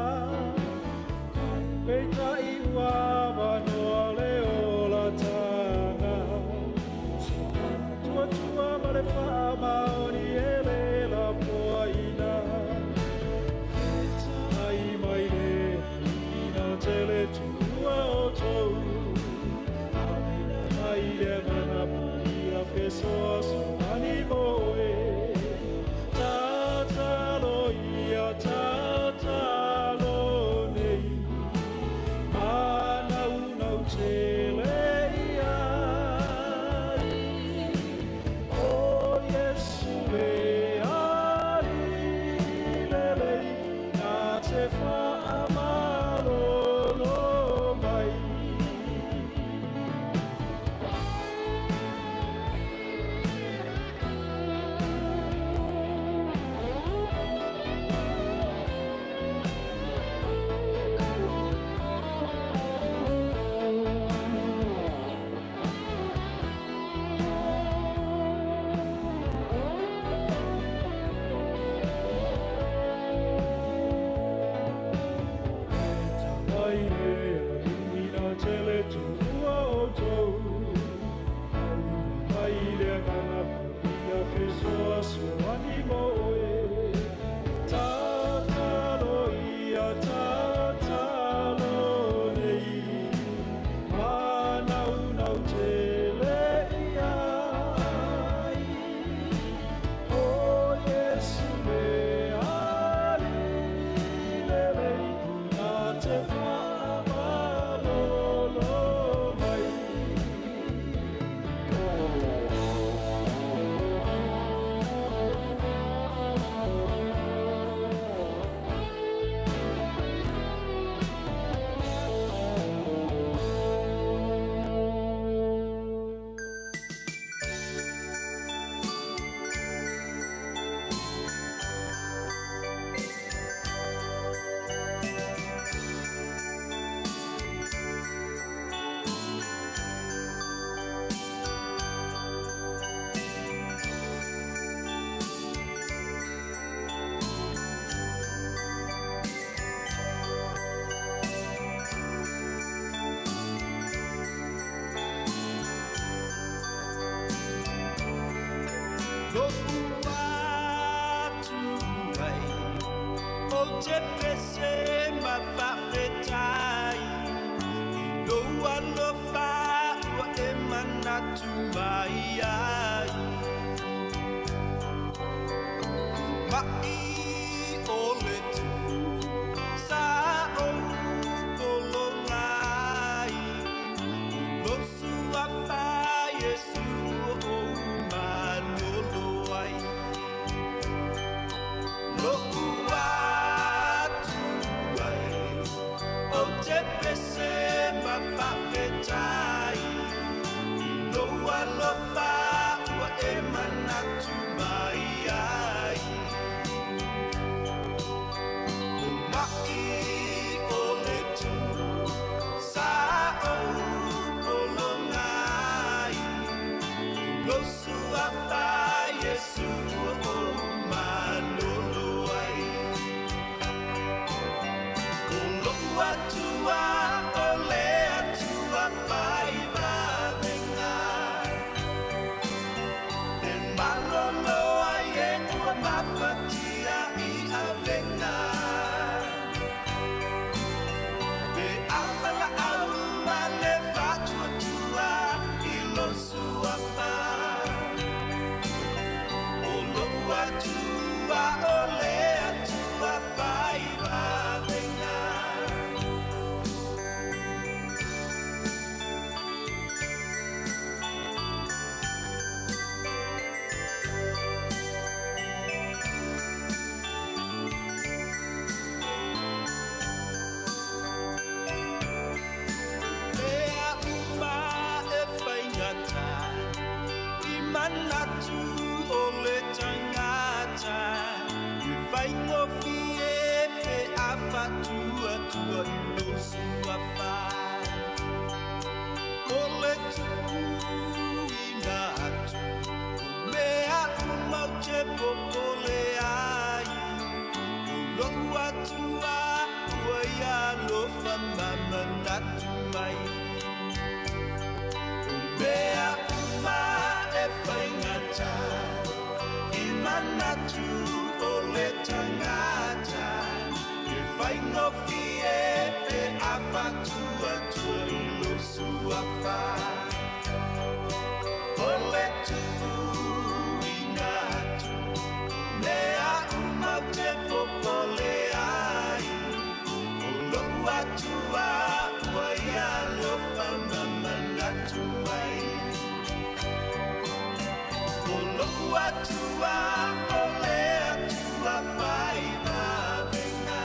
Peitai ua avanoa le olataga. Tuatua ma le faamaoni e lē lafoaina. E talai mai le Alii na te le tuua outou. Auina mai le Agaga Paia fesoasoani mo oe. Tatalo ia, tatalo nei, manaunau tele i ai. O Iesu le Alii lelei, na te faamalōlō mai. Talai le Alii na te le tuua outou. Auina mai le Agaga Paia fesoasoani mo oe. Tatalo ia, tatalo nei, manaunau tele i ai. O Iesu le Alii lelei, na te faamalōlō mai. Lo'u atu ai o te pese ma faafetai i lou alofa ua e manatu mai ai. Ma'i o le tu sa ou pologa ai, o lou suafa Iesu ou malōlō ai. Lo'u atu ai o te pese ma faafetai i lou alofa ua e manatu mai ai. Iesu ua ou malolo ai. O lo'u Atua o le Atua fai vavega, e malolo ai e ua mafatia i avega. Pe ava la'au ma le faatuatua i lou Suafa. O lo'u Atua o le Atua fai vavega. Mea uma e faigata i manatu o le tagata, e faigofie pe a faatuatua i lou Suafa. O le tuuina atu o mea uma ou te popole ai, o lo'u Atua ua ia alofa ma manatu mai. O mea uma e faigata i manatu o le tagata, e faigofie pe a faatuatua i lou Suafa. O le tuuina atu mea uma ou te popole ai, o lo'u Atua ua ia alofa ma manatu mai. O lo'u Atua o le Atua fai vavega,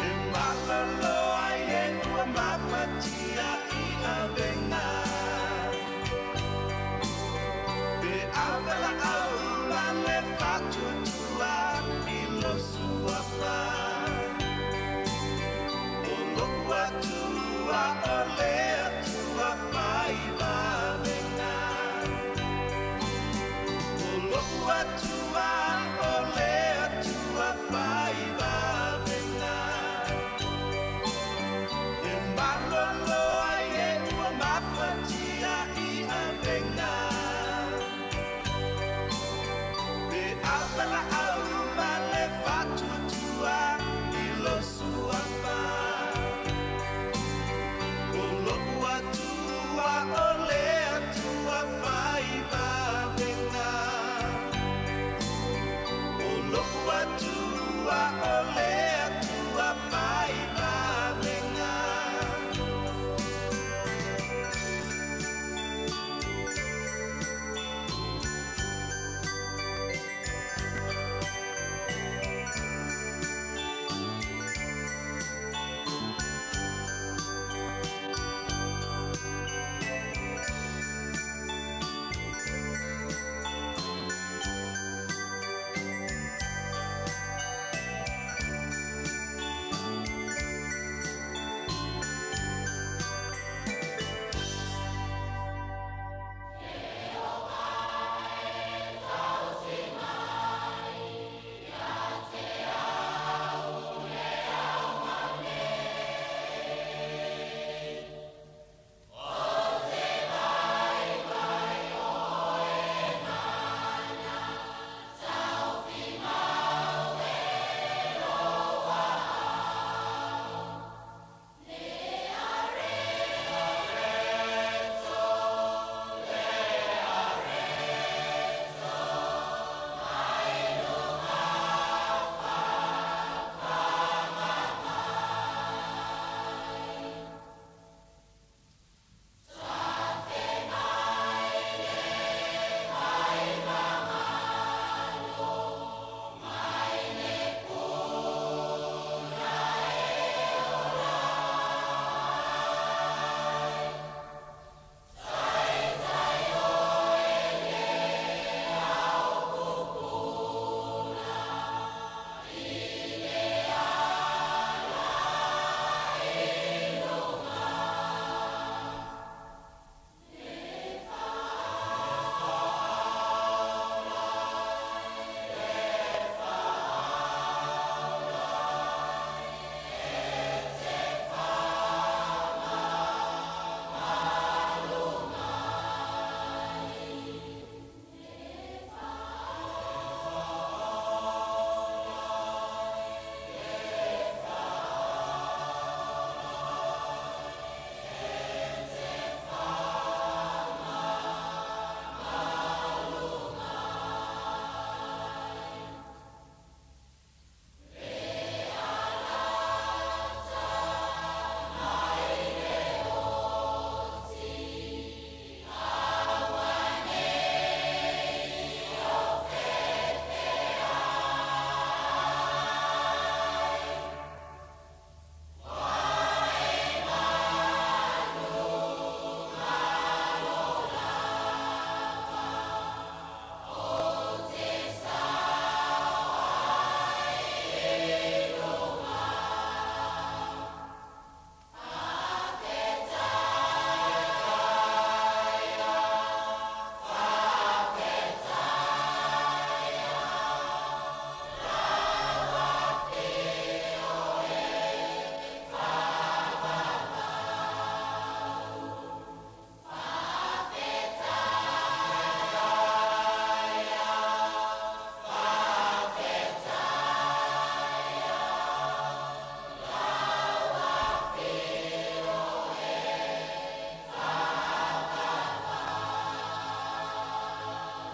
e malolo ai e ua mafatia i avega. Pe ava la'au ma le faatuatua i lou Suafa. O lo'u Atua o le Atua fai vavega.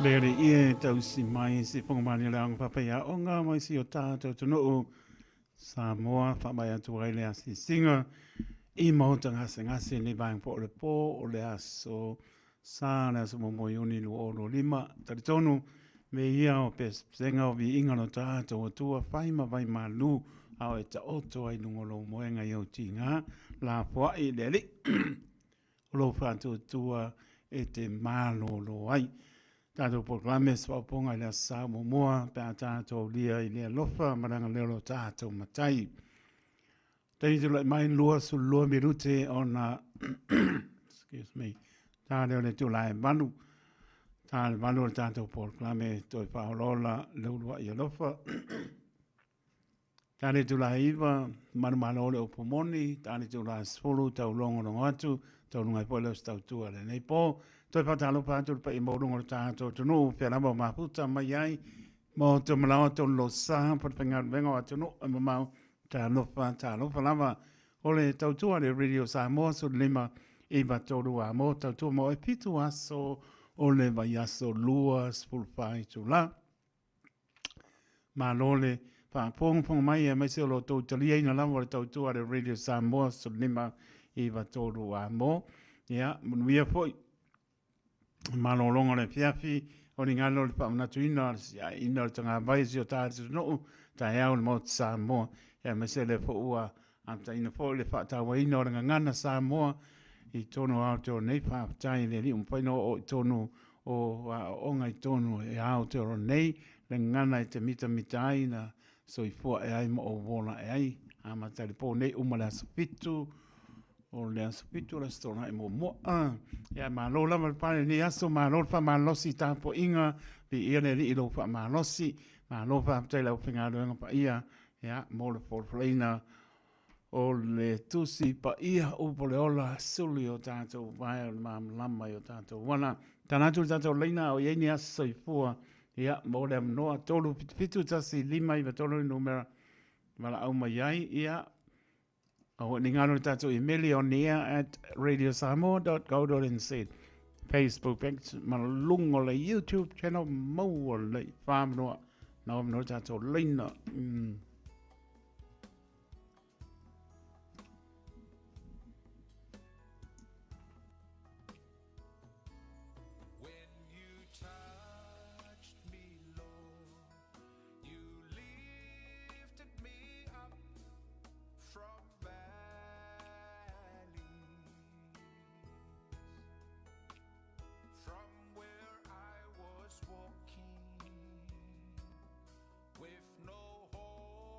Le Alii e tausi mai se fogamani o le aoga faapaiaoga mai si o tātou atunuu Samoa faamai atu ai le asiasiga i maota gasegase nei vaega po o le pō o le aso Sa le aso 1 Iuni 2025. Talitonu me ia o pesega o viiga lo tātou Atua fai ma vai malu a o e taoto ai luga o lou moega i ou tiga lafoai i le Alii o lou faatuatua e te malolo ai. Tatou polokalame se faaopoopoga i le Aso Sa muamua pe a tatou aulia i le alofa ma le agalelei o lo tatou Matai. Taimi tulai mai 22 minute ona excuse me, ta lea o le itula e 8. Ta le 8 o le tatou polokalame toe faaolaola le uluai alofa. Ta le itula e 9, manumalo le upu moni, ta le itula e 10, taulogologo atu, taualuga ai foi lea o se tautua i lenei po. Toe faatalofa atu i le paia maualuga o le tatou atunuu, fea lava o mafuta mai ai, maota ma laoa tonu lo sa, falefaigaluega o atunuu e mamao, talofa, talofa lava. O le tautua a le Radio Samoa 15 93 a mo tautua mo e 7 aso o le vaiaso 24 itula. Malo le faafogafoga mai aemaise o lo outou taliaina lava o le tautua a le Radio Samoa 15 93 a mo. Ia, manuia foi malologa o le afiafi, o ni galo o le faamanatuina o le siaina o le tagavai o si o tatou atunuu, taeao i le Maota Samoa, aemaise lea foi ua amataina foi le faatauaina o le gagana Samoa i totonu o Aotearoa nei. Faafetai i le Alii ua mafai ona oo i totonu o aoaoga i totonu e Aotearoa nei le gagana e te mitamita ai na soifua ae ai ma ou ola ae ai. Amata i le po nei uma le aso 7 o le aso 7 o le aso Toonai muamua. Ia malo lava le pale i lenei aso, malo le faamalosi i tapuaiga, viia le Alii i lou faamalosi, malo faafetai i le aufaigaluega paia, ia, mo le folafolaina o le Tusi Paia, upu o le ola, suli o tatou vae o le malamalama i o tatou ala. Tala atu le tatou laina a o i ai ni aso soifua, ia, mo le avanoa, 377 1593 le numera valaau mai ai, ia, Aua ne i galo le tatou imeli on air at radiosamoa.co.nz Facebook page ma luga o le YouTube channel maua le whamanoa na whamanoa le tatou leina. When you touched me, Lord, you lifted me up from valleys, from where I was walking with no hope.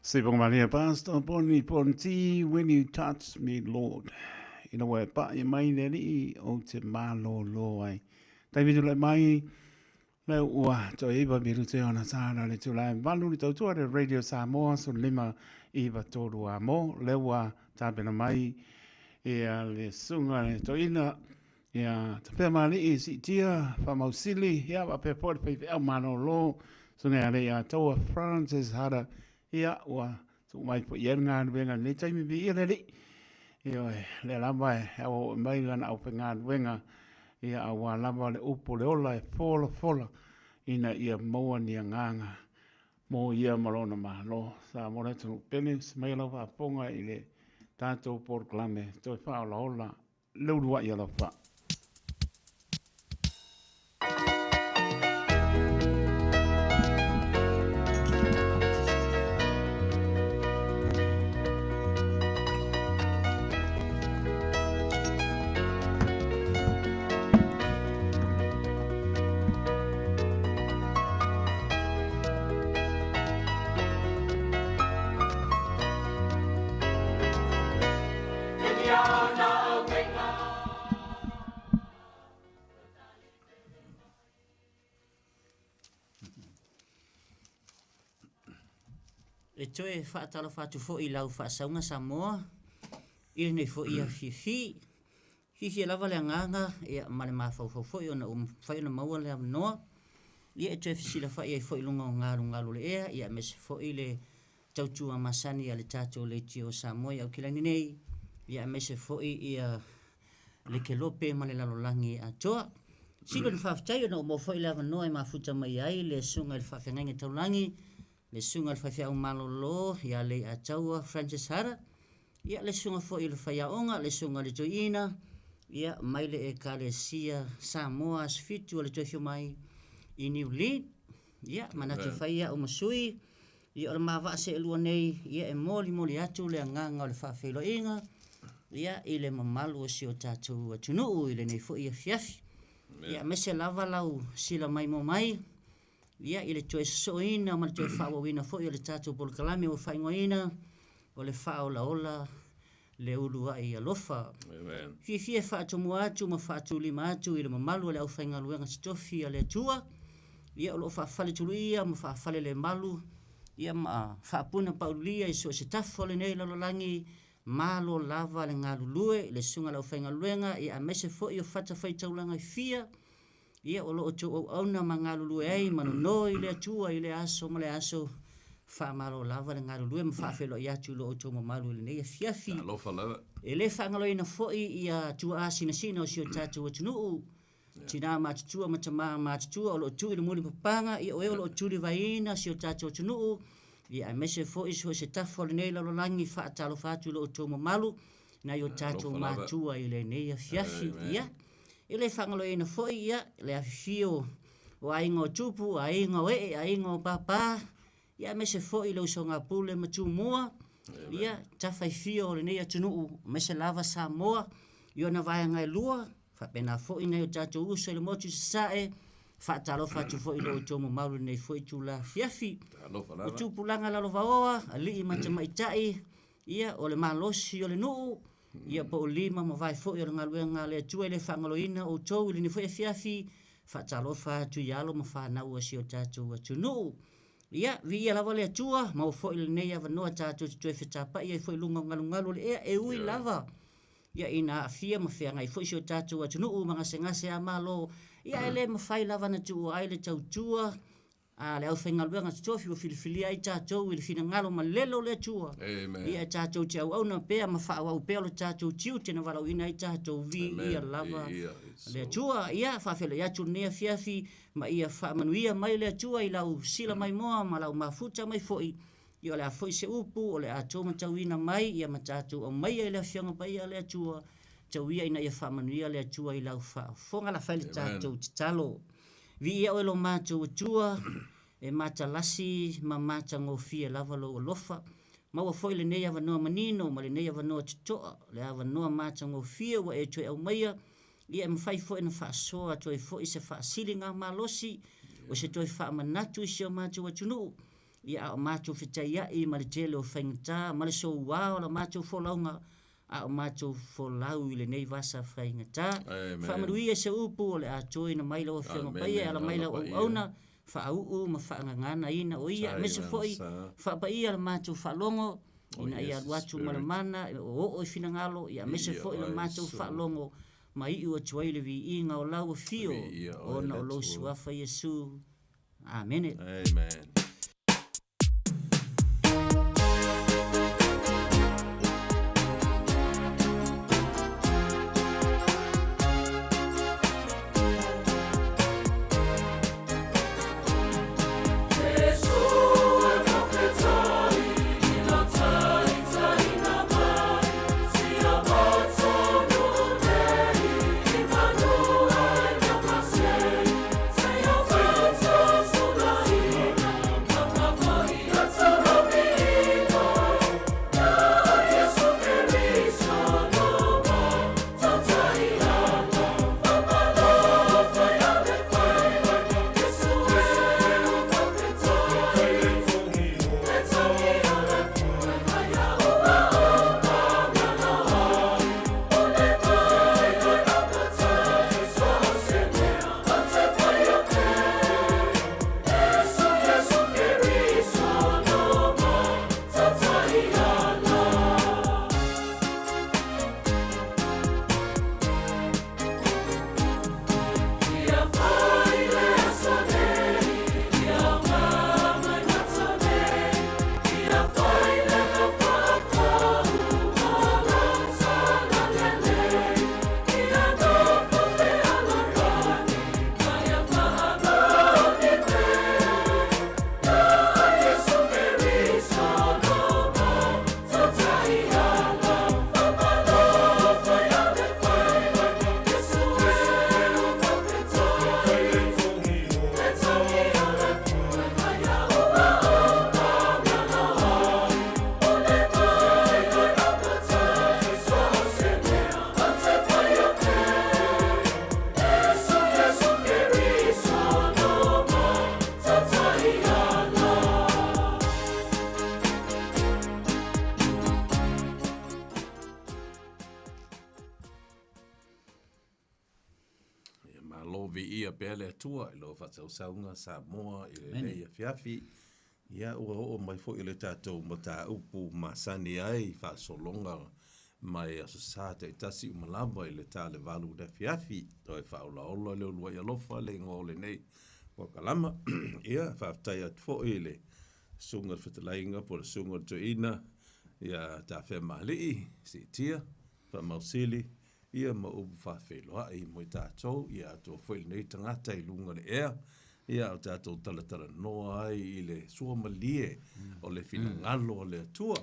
Sipongmalia Pastor Bonnie Ponti, when you touch me, Lord. Ina ua e paʻi mai le Alii ou te malōlō ai. Taimi tulai mai, le ua toe iwa minute ona tāna le tula e valu le tautua le Radio Samoa 15 iwa tolu a mo, le ua tapena mai ia le sunga le toina ia tapea malii siitia faamausili ia faapea foi le faifeau malōlō susuga ia Leiataua Francis Hara ia ua tuu mai foi i ai le galuega i lenei taimi viia le Alii. Ioe, lea lava e auauai mai lana aufaigaluega ia aua lava le upu o le ola e folafola ina ia maua ni agaga mo ia ma lona Malo. Samoa le atunuu pele, se mai lau faafofoga i le tatou polokalame toe faaolaola le uluai alofa. E toe faatalofa atu foi i lau faasauga Samoa i lenei foi afiafi. Fiafia lava le agaga ia, ma le mafaufau foi ona ua mafai ona maua le avanoa ia e toe fesilafai ai foi i luga o galugalu o le ea ia aemaise foi le tautua masani a le tatou Leitio o Samoa i Aukilani nei ia aemaise foi ia le kelope ma le lalolagi atoa. Sili ona faafetai ona ua maua foi le avanoa e mafuta mai ai le Susuga i le Faafeagaiga Taulagi, le Susuga i le Faifeau Malolo ia Leiataua Francis Hara, ia le Susuga foi i le Faiaoga, le Susuga i le Toeaina, ia mai le Ekalesia Samoa Aso Fitu o le Toe Afio Mai i Niu Ia, manatu e fai au ma sui, ia o le ma vaa seelua nei, ia e molimoli atu le agaga o le faafeiloaiga, ia i le mamalu o si o tatou atunuu i lenei foi afiafi. Ia aemaise lava lau sila maimoa mai, ia i le toe sosooina ma le toe faaauauina foi o le tatou polokalame ua faaigoaina o le Faaolaola le uluai alofa. Amen. Fiafia e faatomua atu ma faatulima atu i le mamalu o le aufaigaluega totofi a le Atua, ia o lo o faafaletuluia ma faafalelemalu, ia ma faapuna paulia i so o se tafa o lenei lalolagi, malo lava le galulue i le susuga i le aufaigaluega, ia aemaise foi o fatafaitaulaga e fia, Ia, o lo o outou auauna ma galulue ai ma nonoi i le Atua i lea aso ma lea aso. Faamalo lava le galulue ma faafeiloai atu i lo outou mamalu i lenei afiafi. Talofa lava. E le faagaloina foi ia tuaa sinasina o si o tatou atunuu, tinā matutua ma tamā matutua o lo o tuu i le mulipapaga, ia o e o lo o tulivaeina si o tatou atunuu, ia aemaise foi so o se tafa o lenei lalolagi, faatalofa atu i lo outou mamalu, nai o tatou matua i lenei afiafi. Ia, E le faagaloina foi ia le afifio o aiga o Tupu, aiga o Ee, aiga o Pāpā, ia aemaise foi le usoga Pule ma Tumua, ia tafaifio o lenei atunuu, aemaise lava Samoa i ona vaega e lua, faapena foi nai o tatou uso i le motu i Sasae, faatalofa atu foi i lo outou mamalu i lenei foi itula afiafi. O tupulaga lalovaoa, alii ma tamaitai, ia o le malosi o le nuu, Ia po o lima ma vae foi o le galuega a le Atua e le faagaloina outou i lenei foi afiafi, faatalofa atu i alo ma fanau a si o tatou atunuu. Ia, viia lava le Atua, maua foi lenei avanoa tatou te toe fetapai ai foi i luga o galugalu o le ea, e ui lava ia ina aafia ma feagai foi si o tatou atunuu ma gasegase a Malo, ia ae le mafai lava ona tuua ai le tautua a le aufaigaluega totofi ua filifilia ai tatou i le finagalo malele o le Atua. Ia e tatou te auauna pea ma faaauau pea lo tatou tiute na valaauina ai tatou viia lava le Atua. Ia faafeiloai atu lenei afiafi ma ia faamanuia mai le Atua i lau sila maimoa ma lau mafuta mai foi. Ia o le a foi se upu o le a tou matauina mai ia ma tatou aumaia i le Afioga Paia a le Atua. Tau ia ina ia faamanuia le Atua i lau faafofoga la fai le tatou tatalo. Viia oe lo matou Atua, e matalasi ma matagofie lava lou alofa. Maua foi lenei avanoa manino ma lenei avanoa totoa, le avanoa matagofie ua e toe aumaia, ia e mafai foi ona faasoa atu ai foi se faasiligamalosi o se toe faamanatu i si o matou atunuu. Ia a o matou fetaia'i ma le tele o faigata ma le soua o la matou folauga, a o matou folau i lenei vasa faigata. Faamanuia se upu o le a toina mai lau Afioga Paia e ala mai lau auauna, faauu ma faagaganaina o ia, aemaise foi faapaia la matou faalogo, ina ia alu atu ma le mana e oooo i finagalo, ia aemaise foi la matou faalogo ma iu atu ai le viiga o lau afio, ona o lou Suafa Iesu. Amene. Amen. Ia malo viia pea le Atua i lau faasausauga Samoa i lenei afiafi. Ia ua oo mai foi i le tatou mataupu masani ai faasologa mai Aso Sa taitasi uma lava i le ta le 8 i le afiafi. Toe faaolaola le uluai alofa le igoa o lenei polokalama. Ia faafetai atu foi i le Susuga i le Fetalaiga po o le Susuga i le Toeaina ia Tafeamaalii Siitia Faamausili ia ma upu faafeiloai mo i tatou, ia atoa foi lenei tagata i luga o le ea, ia o tatou talatalanoa ai i le suamalie o le finagalo o le Atua.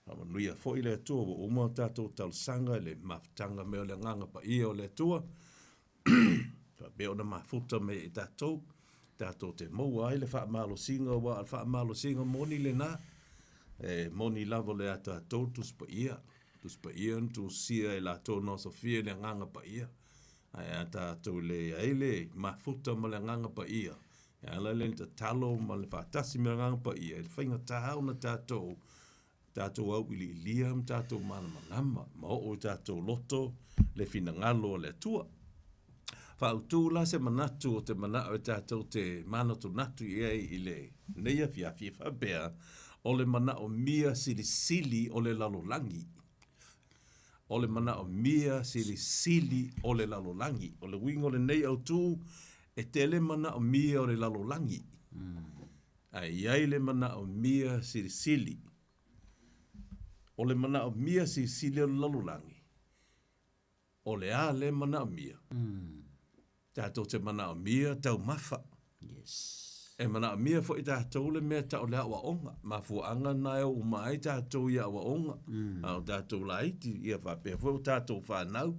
Faamanuia foi le Atua ua uma o tatou talosaga i le mafutaga mai o le Agaga Paia o le Atua, faapea ona mafuta mai e tatou, tatou te maua ai le faamalosiga, aua o le faamalosiga moni lena, e moni lava le a tatou Tusi Paia. Tusi Paia na tusia e latou na osofia i le Agaga Paia. Ae a tatou leai le mafuta ma le Agaga Paia, e ala lea i le tatalo ma le faatasi ma le Agaga Paia, e faigata ona tatou tatou auiliilia ma tatou malamalama ma oo i tatou loto le finagalo o le Atua. Faautu la se manatu o te manao e tatou te manatunatu i ai i lenei afiafi e faapea, o le manaomia silisili o le lalolagi. O le manaomia silisili o le lalolagi. O le uiga o lenei autu, e tele manaomia o le lalolagi, ae i ai le manaomia silisili. O le manaomia silisili o le lalolagi, O le a le manaomia? Tatou te manaomia taumafa. Yes. E manaomia foi tatou le mea tau o le aoaoga. Mafuaaga na e o uma ai tatou i aoaoga, a o tatou laiti, ia faapea foi o tatou fanau.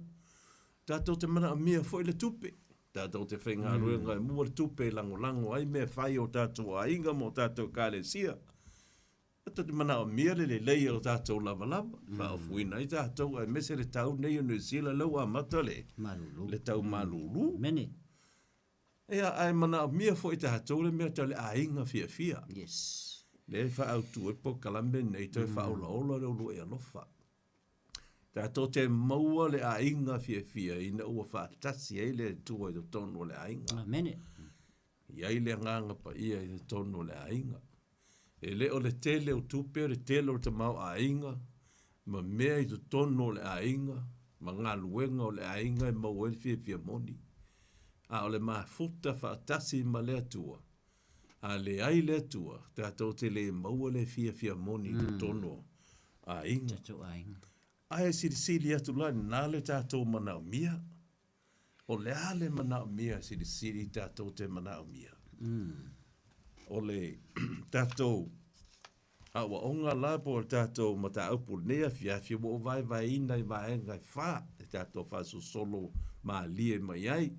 Tatou te manaomia foi le tupe. Tatou te faigaluega e mua le tupe e lagolago ai mea fai a o tatou aiga ma o tatou ekalesia. Tatou te manaomia le lelei o tatou lavalava, faaofuina ai tatou aemaise le tau nei o Niu Sila lea ua amata le Malulu. le tau malulu. Mene. Ia, ae manaomia foi tatou le mea tau le aiga fiafia. Yes. Lea e faaautu ai le polokalame lenei toe faaolaola le uluai alofa. Tatou te maua le aiga fiafia ina ua faatasi ai le Atua i totonu o le aiga. Amene. I ai le Agaga Paia i totonu o le aiga. E le o le tele o tupe, o le tele o le tamaoaiga ma mea i totonu o le aiga ma galuega o le aiga e maua ai le fiafia moni. A o le mafuta faatasi ma le Atua, a leai le Atua, tatou te le maua le fiafia moni i totonu o aiga. Tatou aiga. Ae silisili atu la i lena le tatou manaomia. O le a le manaomia silisili tatou te manaomia? O le tatou aoaoga la po o le tatou mataupu i lenei afiafi ua ou vaevaeina i vaega e fa e tatou faasolosolo malie mai ai.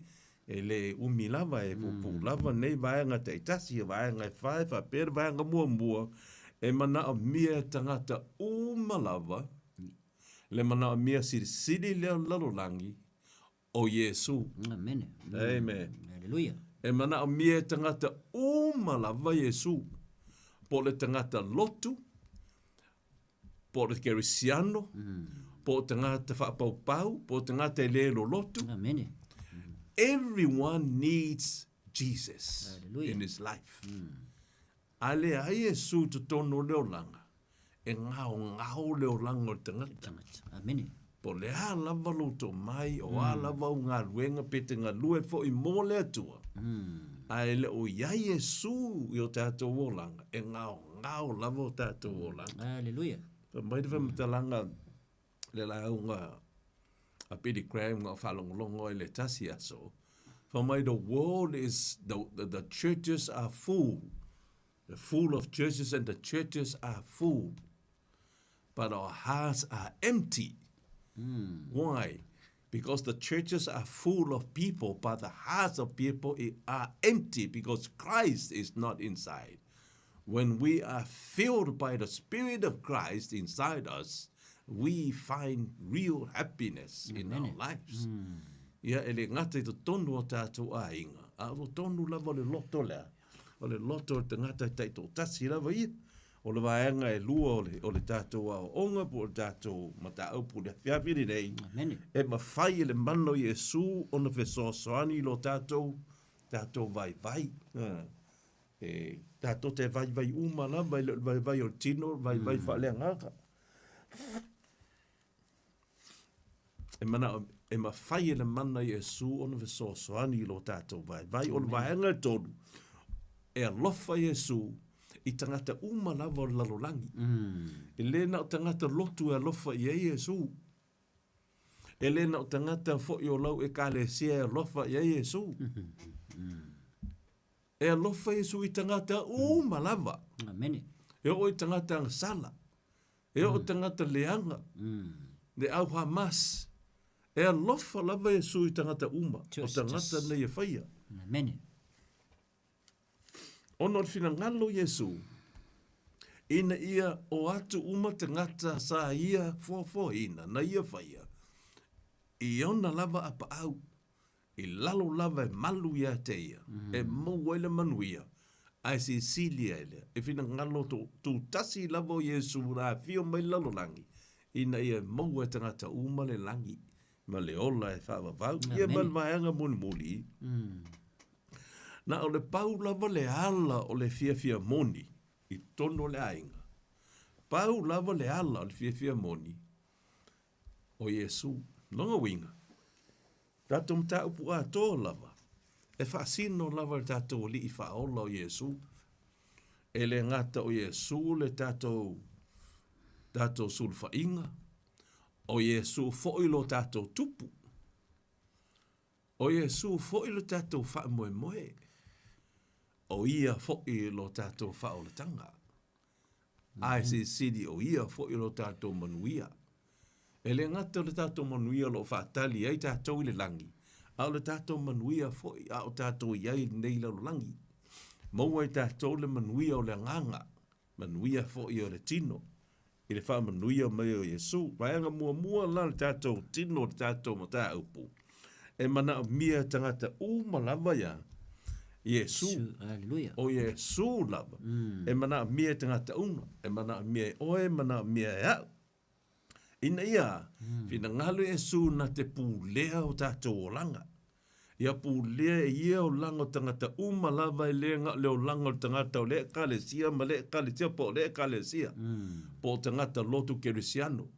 E le umi lava, e puupuu lava nei vaega taitasi, o vaega e fa e faapea le vaega muamua e manaomia e tagata uma lava le manaomia silisili lea o le lalolagi o Iesu. Amene. Amen. Haleluia. E manaomia e tagata uma lava Iesu. Po o le tagata lotu, po o le kerisiano, po o tagata faapaupau, po o tagata e le lolotu. Amene. Everyone needs Jesus Hallelujah. in his life. A leai Iesu i totonu o le olaga, e gaogao le olaga o le tagata. Tagata. Amene. Po o le a lava lou tomai, o a lava au galuega, pe te galue foi mo le Atua, ae le o i ai Iesu i o tatou olaga, e gaogao lava o tatou olaga. Haleluia. Fai mai le faamatalaga le lauga a Billy Graham na ou faalogologo ai i le tasi aso, fai mai the world is, the, the churches are full, the full of churches and the churches are full, but our hearts are empty. Why? Because the churches are full of people, but the hearts of people are empty because Christ is not inside. When we are filled by the Spirit of Christ inside us, we find real happiness in our lives. Ia, e le gata i totonu o tātou aiga, a o totonu lava o le loto lea, o le loto o le tagata e taitoatasi lava ia, o le vaega e lua o le, o le tātou aoaoga po o le tātou mataupu i le afiafi lenei, Amene. e mafai e le mana o Iesu ona fesoasoani i lo tātou, tātou vaivai. E tatou te vaivai uma lava, e le o le vaivai o le tino, o le vaivai faaleagaga. E manao, e mafai e le mana Iesu ona fesoasoani i lo tatou vaivai. O le vaega e tolu, e alofa Iesu i tagata uma lava o le lalolagi. E le na o tagata lotu e alofa i ai Iesu. E le na o tagata foi o lau ekalesia e alofa i ai Iesu. E alofa Iesu i tagata uma lava. Amene. E oo i tagata agasala. E oo i tagata leaga. Le au Hamas. E alofa lava Iesu i tagata uma. O tagata nei e faia. Amene. Ona o le finagalo o Iesu, ina ia o atu uma tagata sa ia foafoaina, na ia faia, i ona lava apaau, I lalo lava e malu ia te ia, e maua ai le manuia, ae silisili ai lea, e finagalo to, tutasi lava o Iesu na afio mai le lalolagi, ina ia maua e tagata uma le lagi ma le ola e faavavau. Ia ma le vaega mulimuli, na o le pau lava le ala o le fiafia moni i totonu o le aiga, pau lava le ala o le fiafia moni o Iesu. Lona uiga, Tatou mataupu atoa lava, e faasino lava le tatou Alii Faaola o Iesu. E le gata o Iesu le tatou tatou sulufaiga, o Iesu foi lo tatou tupu. O Iesu foi lo tatou faamoemoe. O ia foi lo tatou faaolataga. Ae silisili o ia foi lo tatou manuia. E le gata o le tatou manuia o lo o faatali ai tatou i le lagi, a o le tatou manuia foi a o tatou i ai i lenei lalolagi. Maua ai tatou le manuia o le agaga, manuia foi o le tino, i le faamanuia mai o Iesu. Vaega muamua la le tatou tino o le tatou mataupu, e manaomia e tagata uma lava ia. Iesu. Aleluia. O Iesu lava. E manaomia e tagata uma, e manaomia e oe, e manaomia e a'u. Ina ia finagalo Iesu na te pulea o tatou olaga. Ia pulea e ia olaga o tagata uma lava e le na o le olaga o le tagata o le Ekalesia ma le Ekalesia po o le Ekalesia, po o tagata lotu kerisiano,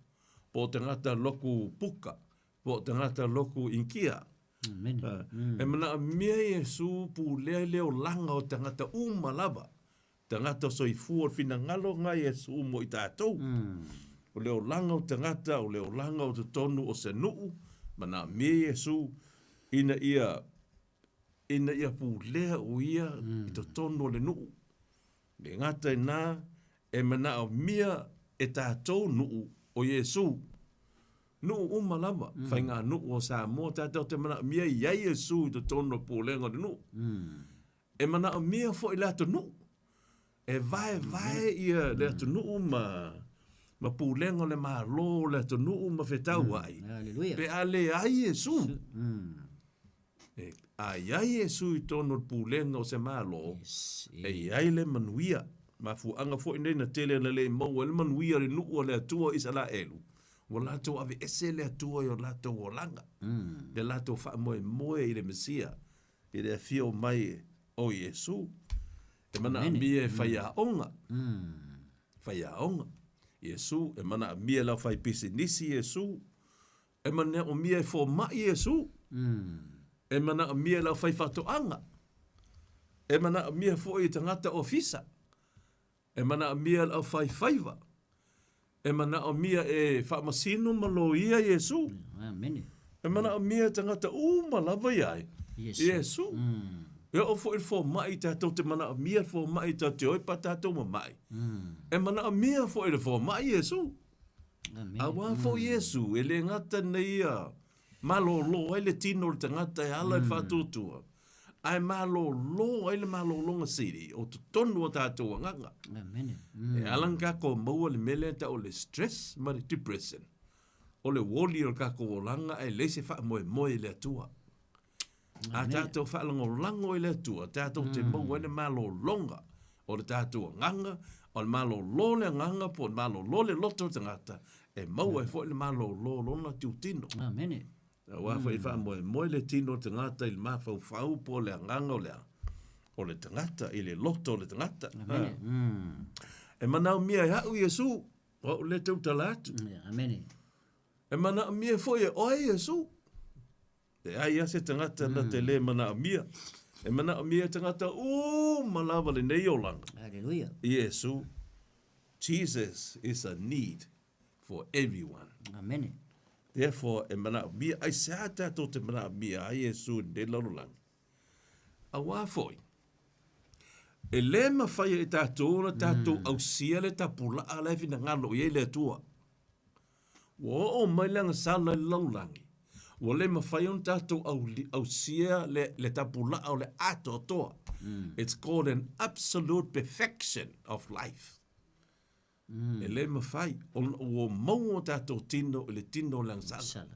po o tagata loku puka, po o tagata loku Inikia. Amene. E manaomia Iesu pulea i le olaga o tagata uma lava. Tagata soifua o le finagalo lena Iesu mo i tatou. O le olaga o tagata, o le olaga o totonu o se nuu, manaomia Iesu ina ia ina ia pulea o ia i totonu o le nuu. Le gata i na, e manaomia e tatou nuu o Iesu. Nuu uma lava, faiganuu o Samoa, tatou te manaomia i ai Iesu i totonu o pulega o le nuu. E manaomia foi le atunuu, e vaevae ia le atunuu ma ma pulega o le Malo o le atunuu ma fetauai, pe a leai Iesu. E, a i ai Iesu i totonu o le pulega o se Malo, e i ai le manuia. Mafuaaga foi nei na tele na le maua ai le manuia i le nuu a le Atua o Isaraelu, ua latou aveese le Atua i o latou olaga, le latou faamoemoe i le Mesia, i le afio mai o Iesu. E manaomia e faiaoga, faiaoga Iesu, e manaomia e le aufaipisinisi Iesu, e manaomia e fomai Iesu, e manaomia e le aufaifaatoaga, e manaomia foi e tagata ofisa, e manaomia e le aufaifaiva, e manaomia e faamasino ma loia Iesu. Amene. E manaomia e tagata uma lava ia ai. Iesu. E oo foi i le fomai tatou te manaomia le fomai tatou te o ai pe a tatou mama'i. E manaomia foi e le fomai Iesu. Amene. Auā foi Iesu e le gata ina ia malōlō ai le tino o le tagata e ala i le faatuatua, ae malōlō ai le malōlōga sili o totonu o tatou agaga. Amene. E ala ona tatou maua le mea lea e tau o le stress ma le depression, o le uoli o le tatou olaga ae leai se faamoemoe i le Atua. A tatou faalagolago i le Atua, tatou te maua ai le malōlōga o le tatou agaga, o le malōlō le agaga po o le malōlō le loto o le tagata, e maua ai foi le malōlō o lona tilotino. Amene. Aua foi e faamoemoe le tino o le tagata i le mafaufau po o le agaga o le a? O le tagata, i le loto o le tagata. Amene. E manaomia e a'u Iesu, o a'u lea e tautala atu. Amene. E manaomia foi e oe Iesu. Leai lava se tagata na te lē manaomia. E manaomia e tagata uma lava lenei olaga. Aleluia. Iesu, Jesus is a need for everyone. Amene. Therefore, e manaomia, aisea tatou te manaomia ai Iesu i lenei lalolagi? Auā foi, e lē mafai e tatou ona tatou ausia le tapulaa la e finagalo i ai le Atua. Ua oo mai le agasala i le lalolagi, ua le mafai ona tatou ausia le, le tapulaa o le atoatoa. It's called an absolute perfection of life. E le mafai ona ua maua o tatou tino i le tino o le agasala.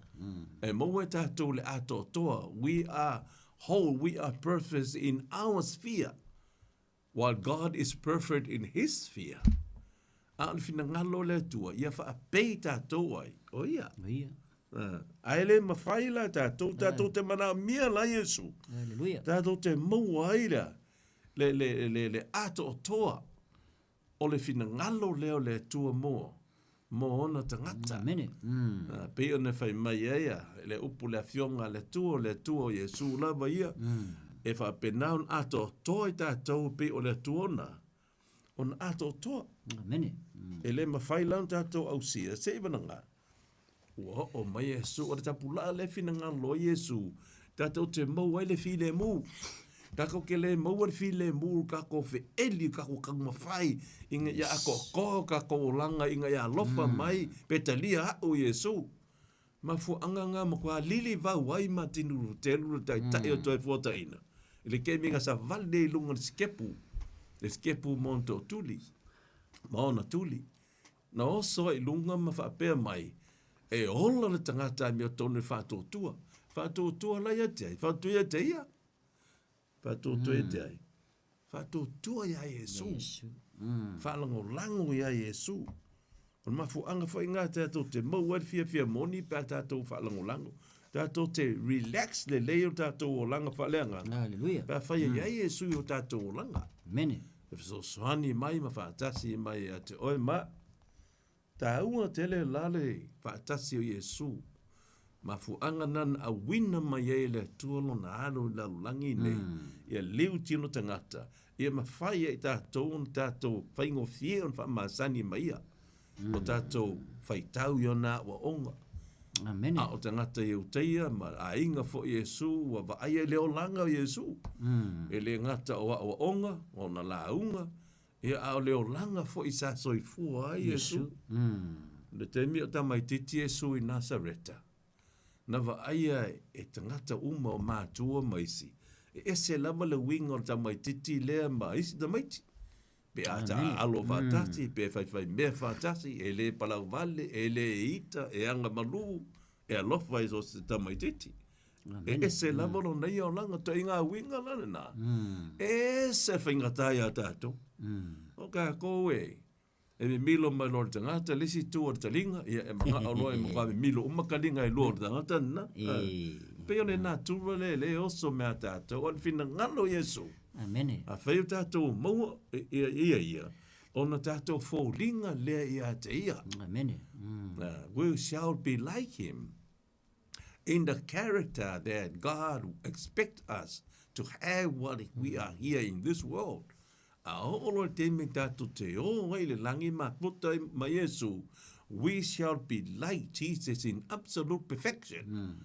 E maua e tatou le atoatoa. We are whole, we are perfect in our sphere, while God is perfect in His sphere. A o le finagalo o le Atua, ia faapei tatou ai, o ia. O ia. Ae le mafai la tatou, tatou te manaomia la Iesu. Aleluia. Tatou te maua ai le, le, le, le, le atoatoa o le finagalo lea o le Atua mo, mo ona tagata. Amene. Mm. Pei ona fai mai ai a, le upu le afioga a le Atua, o le Atua o Iesu lava ia, e faapena ona atoatoa i tatou pei o le Atua ona, ona atoatoa. Amene. E le mafai la ona tatou ausia, se i vanaga. Ua oo mai Iesu, o le tapulaa lea e finagalo ai Iesu, tatou te maua ai le filemu. Tatou te le maua le filemu i tatou feeli, i tatou taumafai ina ia atoatoa o tatou olaga ina ia alofa mai pe talia a'u Iesu. Mafuaaga na matua lilivau ai Matini Lutelu le taitai o Toefuataiga i le taimi na savali ai i luga o le sikepu, le sikepu mo ona tootuli ma ona tuli. Na oso ai i luga ma faapea mai, E ola le tagata amiotonu e faatuatua. Faatuatua la ia te ai, faatuatua ia te ia. Faatuatua ia te ai. Faatuatua iā Iesu. Faalagolago iā Iesu. O le mafuaaga foi lena tatou te maua ai le fiafia moni pe a tatou faalagolago. Tatou te relax lelei o tatou olaga faaleagaga. Hallelujah. Pe afai e i ai Iesu i o tatou olaga. Amene. E fesoasoani mai ma faatasi mai ia te oe ma Taua tele la le faatasi o Iesu. Mafuaaga na na auina mai ai e le Atua Lona Alo i lalolagi nei, ia liu tino tagata, ia mafai ai tatou ona tatou faigofie ona faamasani ma Ia, o tatou faitau i ona aoaoga. Amene. A o tagata Iutaia ma aiga foi o Iesu ua vaaia i le olaga o Iesu, e le gata o aoaoga, o ona lauga, Ia, a o le olaga foi sa soifua ai Iesu. I le taimi o tamaitiiti Iesu i Nasareta, na vaaia e tagata uma o matua ma isi, e ese lava le uiga o le tamaitiiti lea ma isi tamaiti. Pe a taaalo faatasi, pe faifaimea faatasi, e le palauvale, e le ita, e agamalu, e alofa i so o se tamaitiiti. E ese lava lona ia olaga, toaiga uiga la lena. E ese faigata iā tatou. O tatou e, e mimilo mai loa le tagata, le isi itu o le taliga, ia e manao loa e matua mimilo uma taliga e lua o le tagata lena. E pei o le natura lea e le oso mea a tatou, o le finagalo o Iesu. Amene. Afai o tatou maua ia ia, ia, ona tatou foliga lea ia te ia. Amene. We shall be like him in the character that God expect us to have while we are here in this world. A oo loa le taimi tatou te o ai i le lagi ma puta ai ma Iesu, we shall be like Jesus in absolute perfection.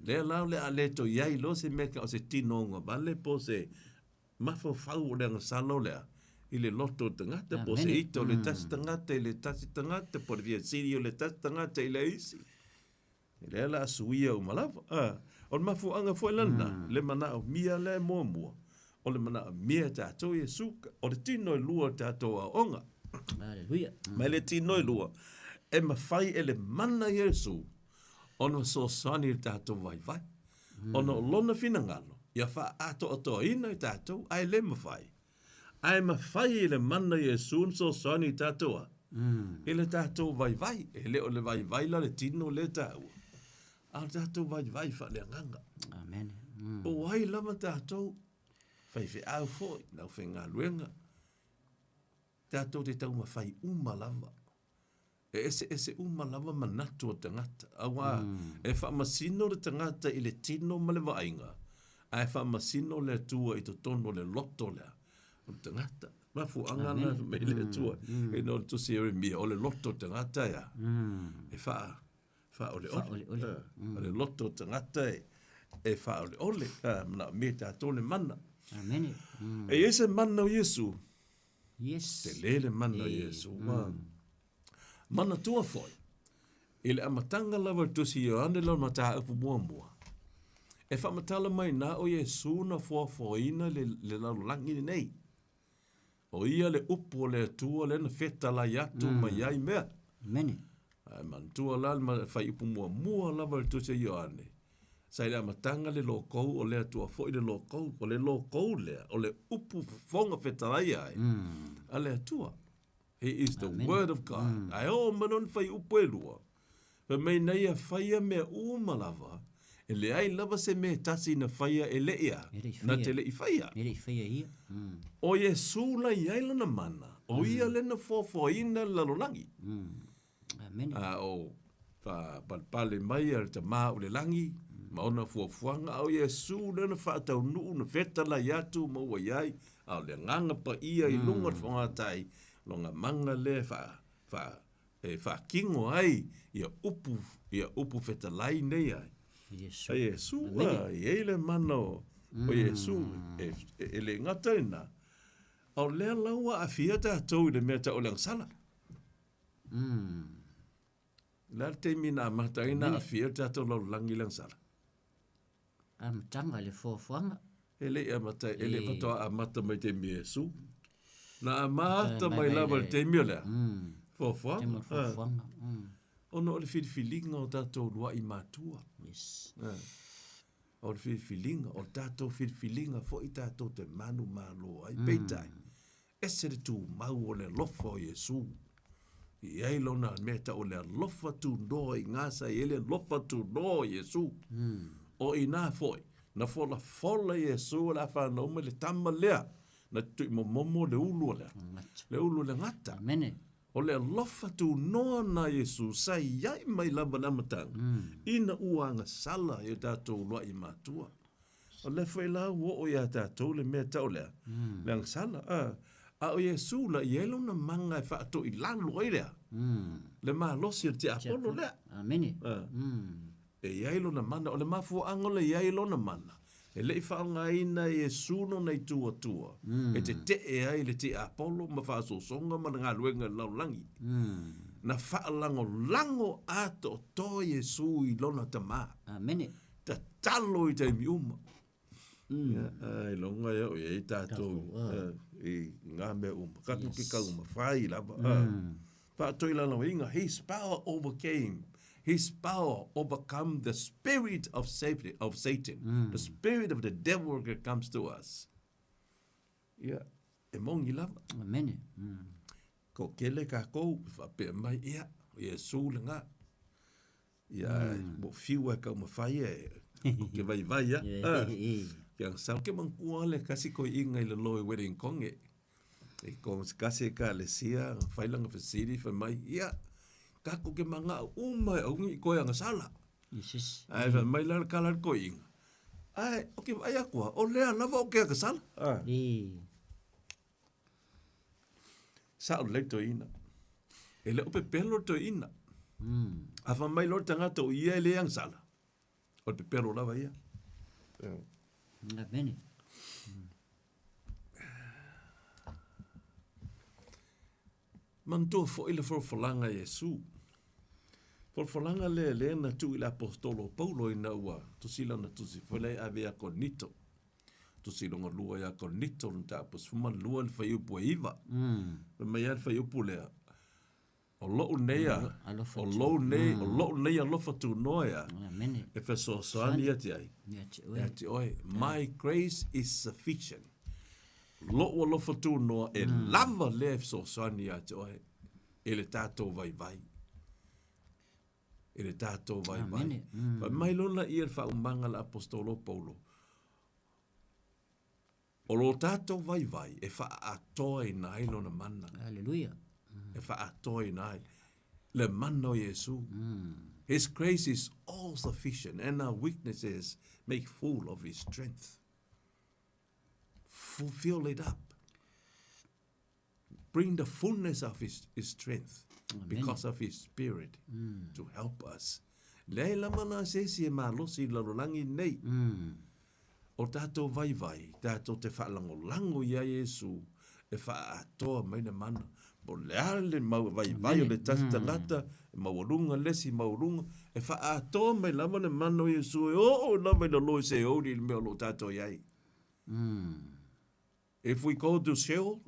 Lea la o le a le toe i ai loa se mea o se tino ugavale po o se mafaufau o le agasala o lea i le loto o le tagata po o se ita o le tasi tagata i le tasi tagata po o le fia sili o le tasi tagata i le isi. E lea la a suia uma lava. A, o le mafuaaga foi la lena, le manaomia lea e muamua, o le manaomia e tatou Iesu, o le tino e lua o le tatou aoaoga. Haleluia. Ma le tino e lua, e mafai e le mana Iesu ona fesoasoani i le tatou vaivai. Ona o lona finagalo, ia faaatoatoaina i tatou, ae le mafai. Ae mafai e le mana Iesu ona fesoasoani i tatou a? I le tatou vaivai. E le o le vaivai la le tino lea e taua, a o le tatou vaivai faaleagaga. Amen. Po o ai lava tatou, faifeau foi, le aufaigaluega, tatou te taumafai uma lava. E eseese uma lava manatu o tagata, auā e faamasino le tagata i le tino ma le vaaiga, ae faamasino le Atua i totonu o le loto lea o le tagata. Mafuaaga na fai mai le Atua ina o le tusi a Ieremia, o le loto o le tagata ea, e faa, faaoleole. O le loto o le tagata e faaoleole. Manaomia e tatou le mana. E i ai se mana o Iesu, Yes. Tele le mana o Iesu. Manatua foi, i le amataga lava o le Tusi Ioane lona mataupu muamua, e faamatala mai na o Iesu na foafoaina le, le lalolagi lenei. O ia le upu o le Atua lea na fetalai atu mai ai mea. Amene. Ae manatua la le fuaiupu muamua lava o le Tusi a Ioane, Sa i le amataga le lokou, o le Atua foi le lokou, o le lokou lea, o le upu fofoga fetalai ai a le Atua. He is the word of God. Ae oo mai loa ni fuaiupu e lua, fai mai na ia faia mea uma lava, e leai lava se mea e tasi na faia e le i a, na te le i faia. E le i faia ia. O Iesu la i ai lona mana, o ia lea na foafoaina le lalolagi. Amene. A o faapalepale mai a le Tama o le lagi ma ona fuafuaga, a o Iesu lea na faataunuu na fetalai atu ma ua i ai, a o le Agaga Paia i luga o le fogatai, lona mana lea e faa, faa, e faatino ai ia upu, ia upu fetalai nei ai. Iesu. A Iesu, a, e i ai le mana o, o Iesu, e, e, e le gata i lena, a o lea la ua aafia tatou i le mea tau o le agasala. Le a le taimi na amata ai na aafia le tatou lalolagi i le agasala? Amataga i le foafoaga. E le i amata, e le faatoa amata mai i taimi o Iesu. Na amata mai lava i le taimi o le a? Foafoaga. Taimi o le foafoaga. Ona o le filifiliga o tatou uluai matua. Yes. O le filifiliga, o le tatou filifiliga foi tatou te manumalo ai. Peitai, ese le tumau o le alofa o Iesu. E i ai lona mea e tau o le alofa tunoa i gasa e i ai le alofa tunoa o Iesu. O i ina foi, na folafola Iesu o le a fanau mai le tama lea, na tuimomomo le ulu o le, le ulu o le gata. Amene. O le alofa tunoa na Iesu sa i ai mai lava le amataga, ina ua agasala i o tatou uluai matua. O lea foi la ua oo iā tatou le mea tau lea, le agasala. A, a o Iesu la, e i ai lona maga e faatoilalo ai lea, le malosi o le tiapolo lea. Amene. A. E i ai lona mana, o le mafuaaga o le i ai lona mana, e le i faaaogaina e Iesu lona itu Atua e tetee ai le tiapolo ma faasosoga ma le galuega i le lalolagi. Na faalagolago atoatoa Iesu i lona Tama. Amene. Tatalo i taimi uma. Ia, ailoga e oo i ai tatou i ngā mea uma. Tatou ke taumafai lava. Faatoilaloina, His power overcame, His power overcome the spirit of safety, of Satan, the spirit of the devil that comes to us. Ia, e moni lava. Amene. Ko kele kākou, e faapea mai, ia, o Iesu lena. Ia, mo fiu e taumafai e, o ke vaivai a. Ke ang sau ke manatua le kasi koi'iga i le lo i wedding konge. E ko se kasi e ka le sia, fai langa fesili fai mai, ia, kako ke manga'o uma e augi i koe agasala. Yes. Ae fai mai la le kala le koi'iga. Ae, o ke vaai aku a, o lea lava o ke agasala. Sa'o lelei toeaina. E le o pepelo le toeaina. A fai mai loa le tagata o ia e le agasala, o le pepelo lava ia. Amene. Manatua foi le folafolaga a Iesu. Folafolaga lea lea na tuu i le aposetolo o Paulo ina ua tusi lana tusi foi lea e ave ia Korinito. Tusi lona lua ia Korinito, le mataupu 12 le fuaiupu e 9. Fai mai lava le fuaiupu lea, O lou nei a, o lou nei, o lou nei alofa tunoa ea, e fesoasoani atu ai, ia te oe. My grace is sufficient. Lou alofa tunoa e lava lea e fesoasoani ia te oe, i le tatou vaivai. I le tatou vaivai. Fai mai loa lea le faaumaga a le Aposetolo o Paulo, O lo tatou vaivai e faaatoaina ai Lona mana. Aleluia. E faaatoaina ai le mana o Iesu. His grace is all sufficient and our weaknesses make full of His strength. Fulfill it up. Bring the fullness of His, his strength Amen. because of His Spirit to help us. Leai lava la se isi e malosi i le lalolagi nei. O tatou vaivai, tatou te faalagolago iā Iesu e faaatoa mai le mana. Po o le a le mau vaivai o le tasi tagata, e maualuga le isi maualuga, e faaatoa mai lava le mana o Iesu e oo lava i lalo i Seoli i le mea o lo o tatou i ai. If we go to Sheol,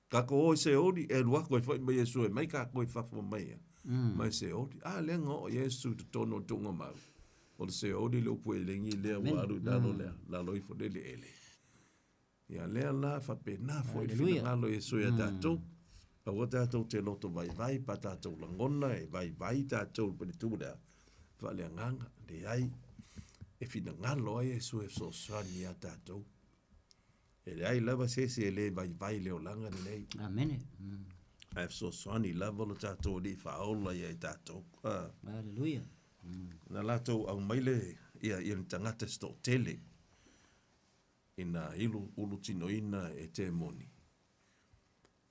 kako o i Seoli, e alu aku ai foi ma Iesu e mai kako i fafo mai ia, mai Seoli. A lea na oo Iesu i totonu o le tuugamau, o le Seoli le upu elegi lea ua alu i lalo lea, lalo ifo le eleele. Ia lea la faapena foi le finagalo o Iesu ia tatou. Aua tatou te loto vaivai pa tatou lagona e vaivai tatou i le tu lea, faaleagaga, leai, e finagalo ai Iesu e fesoasoani ia tatou. E leai lava se isi e le vaivai i le olaga lenei. Amene. Ae fesoasoani lava lo tatou Alii Faaola ia i tatou. Aleluia. Na latou aumai le ia ia ni tagata se toatele ina ilu ulutinoina e temoni.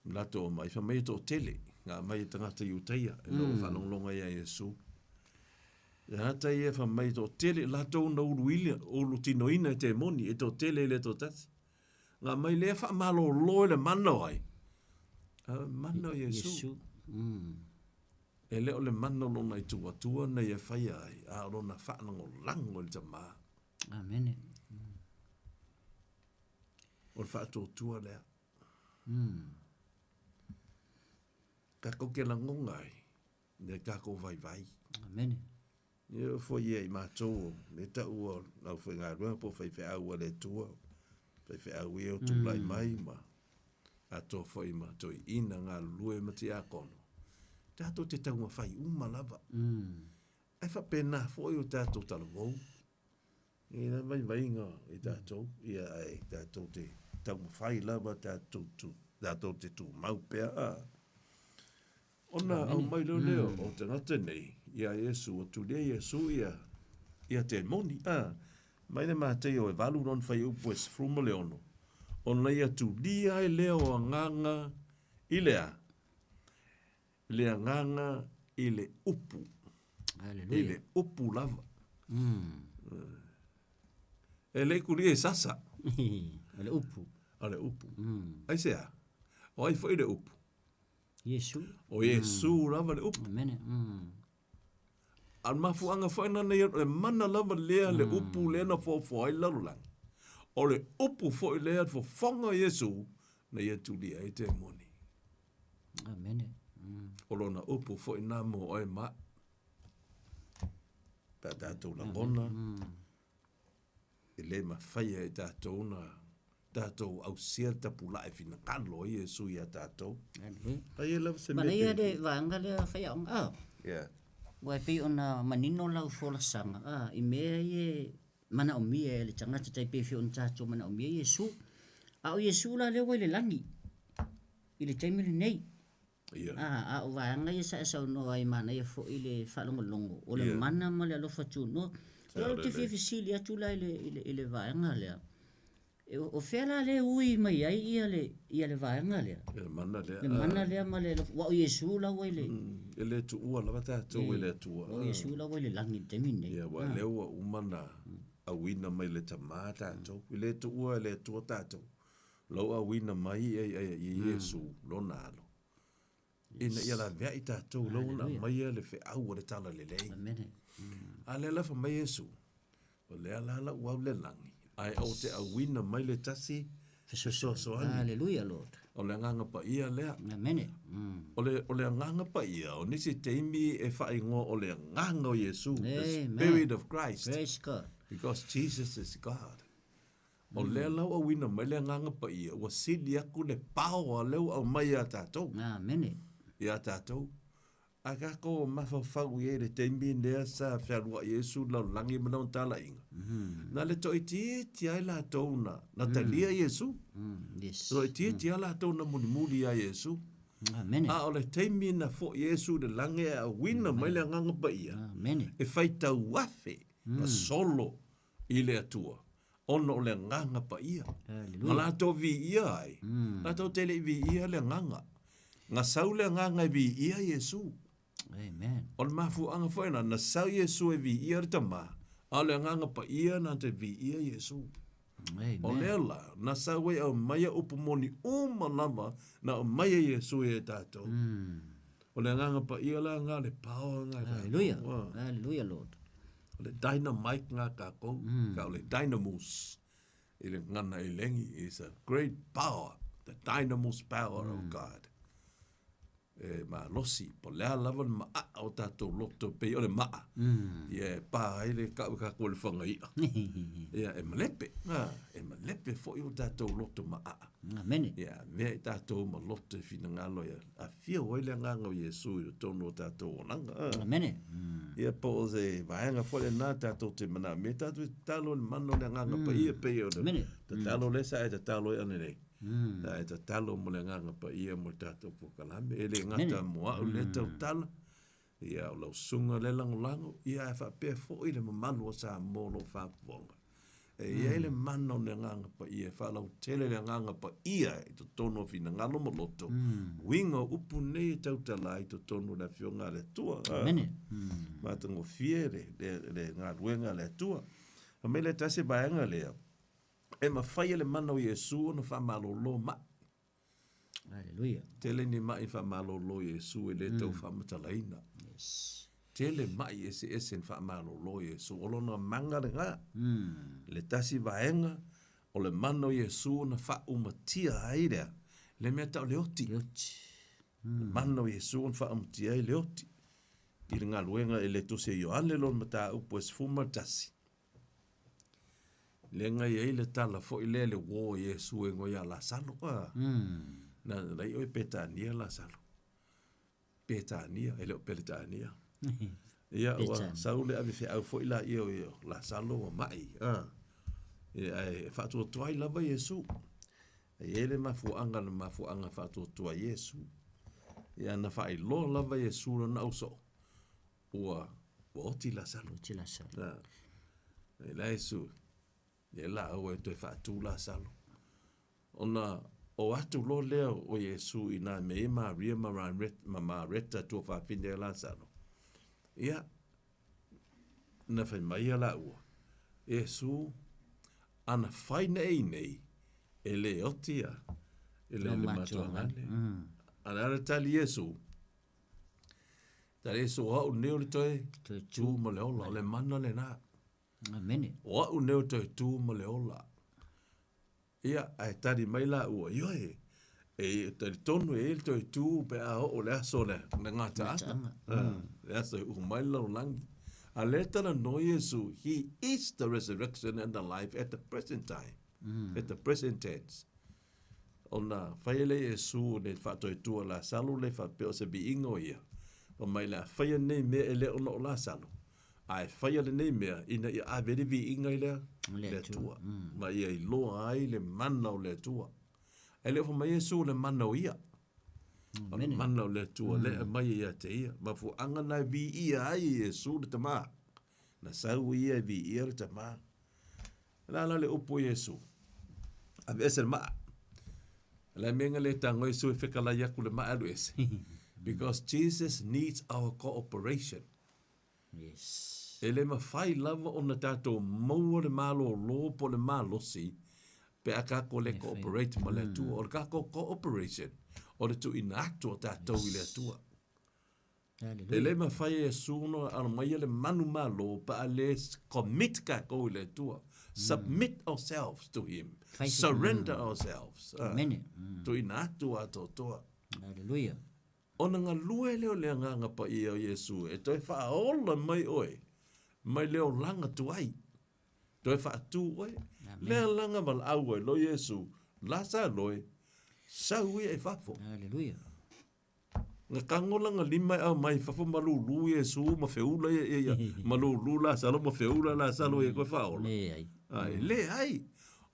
Na latou aumai, fai mai e toatele, na aumai e tagata Iutaia ina ua faalogologo ia Iesu. Tagata ia fai mai e toatele, latou na uluina, ulutinoina e temoni, e toatele e le toatasi. Na aumai lea faamalolo e le mana o ai? A mana o Iesu. Iesu. E le o le mana o lona itu Atua na ia faia ai, a o lona faalagolago i le Tama. Amene. O le faatuatua lea. Tatou te lagona ai le tatou vaivai. Amene. Ia o foi ia i matou o le tau o lau faigaluega po o faifeau a le Atua, faifeau ia o tulai mai ma atoa foi ma toeaiina galulue ma tiakono, tatou te taumafai uma lava. Ae faapena foi o tatou talavou, i na vaivaiga i tatou, ia ae tatou te taumafai lava tatou, tatou te tumau pea. Ona aumai loa lea o tagata nei iā Iesu, ua tulia Iesu ia, ia temoni. A, mai le Mataio e valu lona fuaiupu e 16, ona ia tulia ai lea o agaga i le a? Le agaga i le upu. I le upu lava. E le i tulia i sasa. O le upu. O le upu. Aisea? O ai foi le upu? Iesu. O Iesu lava le upu. Amene. Mm. A o le mafuaaga foi lena ia, o le mana lava lea le upu lea na foafoa ai le lalolagi. O le upu foi lea le fofoga o Iesu na ia tulia ai temoni. Amene. Mm. O lona upu foi na mo oe ma au. Pe a tatou lagona, mm. E le mafai e tatou ona tatou ausia le tapulaa e finagalo ai Iesu ia tatou. Ai e lava se mea. Manaia le vaega lea faiaoga. Ah. Yeah. Ua e pei ona manino lau folasaga, ah, i mea ia e manaomia e le tagata tai pei foi ona tatou manaomia Iesu. A o Iesu la lea ua i le lagi i le taimi lenei. Ia. A, a o vaega ia sa e saunoa ai manaia foi le faalogologo, o le mana ma le alofa tunoa. O lea ou te fia fesili atu la i le, i le, i le vaega lea, e, o fea la lea e ui mai ai ia le, ia le vaega lea? Le mana lea. Le mana lea ma le alofa, aua o Iesu la ua i le... E le tuua lava tatou e le Atua. O Iesu la ua i le lagi i le taimi lenei. Ia, aua o lea ua uma ona auina mai le Tama tatou. E le tuua e le Atua tatou. Lou auina mai i Iesu lona alo, ina ia laveai tatou lou ona aumaia le feau o le talalelei. A lea la fai mai Iesu, o lea la lau au le lagi, ae ou te auina mai le tasi fesoasoani. Hallelujah, Lord. O le Agaga Paia lea. Amene. O le, o le Agaga Paia, o nisi taimi e faaigoa o le Agaga o Iesu, the Spirit of Christ. Praise God. Because Jesus is God. O lea la ua auina mai le Agaga Paia, ua sili atu le power lea ua aumai ia tatou. Amene. Ia tatou. A tatou mafaufau i ai i le taimi lea sa fealuai Iesu i le lalolagi ma lona talaiga, na le toaitiiti ai latou na, na talia Iesu. Yes. Toaitiiti lava latou na mulimuli ia Iesu. Amene. A o le taimi na foi Iesu i le lagi e auina mai le Agaga Paia, Amene. e faitau afe na solo i le Atua, ona o le Agaga Paia. Na latou viia ai, latou te le i viia le Agaga. Na sau le Agaga e viia Iesu. Amen. O le mafuaaga foi lena, na sau Iesu e viia le Tama, a o le Agaga Paia na te viia Iesu. Amen. O lea la, na sau ai aumaia upu moni uma lava na aumaia Iesu ia i tatou. O le Agaga Paia la lena, le power lena i tatou. Hallelujah. Hallelujah, Lord. O le dynamite ngā kākou, ka o le dynamos i le ngana i lengi, is a great power, the dynamos power of God. E malosi, po o le a lava le maaa o tatou loto pei o le maa, ia e pā ai le kau i kākou le whangaia. Ia e malepe, e malepe foi o tatou loto maaa. Amene. Ia, mea i tatou ma loto e finagalo ia afio ai le Agaga o Iesu i totonu o tatou olaga. Amene. Ia po o se vaega foi lena tatou te manaomia, tatou te tatalo i le mana o le Agaga Paia pei o le tatalo lea sa e tatalo ai ananei. Sa e tatalo mo le Agaga Paia mo le tatou polokalame. E le gata mo au lea tautala, ia o lau susuga lea lagolago, ia ae faapea foi le mamalu o Samoa o lo o faafofoga. E i ai le mana o le Agaga Paia e faalautele le Agaga Paia i totonu o finagalo ma loto, uiga o upu nei e tautala ai i totonu o le Afioga a le Atua. Amene. Matagofie le, le, le galuega a le Atua. Fai mai le tasi vaega lea, e mafai e le mana o Iesu ona faamalolo mai. Hallelujah. Tele ni mai faamalolo Iesu e le tau faamatalaina. Yes. Tele mai eseese na faamalolo Iesu. O lona maga lena. Le tasi vaega o le mana o Iesu na faaumatia ai lea, le mea tau le oti. Le oti. Le mana o Iesu na faaumatia ai le oti. i le galuega e le Tusi a Ioane lona mataupu e 11. Lea na i ai le tala foi lea le uō o Iesu e igoa ia Lasalo. A. Na na i oe Petania Lasalo. Petania, e le o Peletania. Ia, ua sau le ave feau foi laia o Lasalo ua ma'i. A. Ia, ae faatuatuai lava Iesu. E i ai le mafuaaga na mafuaaga faatuatua Iesu. Ia, na faailoa lava Iesu lona ausoo, ua ua oti Lasalo. Oti Lasalo. A. E la Iesu, ia la aua e toe faatu Lasalo. Ona o atu loa lea o Iesu i nā mea i Maria ma ma Mareta tuafafine a Lasalo. Ia, na fai mai ia lāua, Iesu, ana fai nei nei, e le oti a, e le, le matuagane. A le a le tali Iesu, tali Iesu, o au nei o le toe tu ma le ola, o le mana lena. Amene. O au nei o le toe tu ma le ola. Ia, ae tali mai lāua, ioe, e talitonu e i ai le toe tu pe a oo le aso le, le gataaga. Le aso e uhu mai le lalolagi. A lea e talanoa Iesu, He is the resurrection and the life at the present time. At the present tense. Ona fai ai lea Iesu nei faatoetua Lasalo le faapea o se viiga o ia. Fai mai le a faia nei mea e le ona o Lasalo. A e faia lenei mea ina ia ave ai le viiga i le, le Atua. Ma ia iloa ai le mana o le Atua. Ae le o fai mai Iesu o le mana o ia. O le mana o le Atua lea e aumai ia te ia. Mafuaaga na e viia ai e Iesu le Tama. Na sau ia e viia le Tama. O le a la le upu o Iesu? Aveese le maa. O le a mea na le tago Iesu e fekalai atu le maa e alu ese? Because Jesus needs our cooperation. Yes. E le mafai lava ona tatou maua le malōlō po o le malosi pe a tatou le cooperate ma le Atua. O le tatou cooperation, o le tuuina atu o tatou i le Atua. E le mafai e Iesu ona aumaia le manumalo pe a le commit tatou i le Atua. Submit ourselves to Him. Surrender ourselves. Amene. Tuuina atu atoatoa. Hallelujah. Ona galue lea o le Agaga Paia o Iesu e toe faaola mai oe mai le olaga tuai, toe faatu oe. Lea laga valaau ai loa Iesu, Lasaloe, sau ia i fafo. Hallelujah. Na tago lana lima e aumai i fafo ma lulu Iesu ma feula ia, ia, ia, ma lulu Lasalo ma feula Lasalo ia koe faaola. Leai. A, e leai.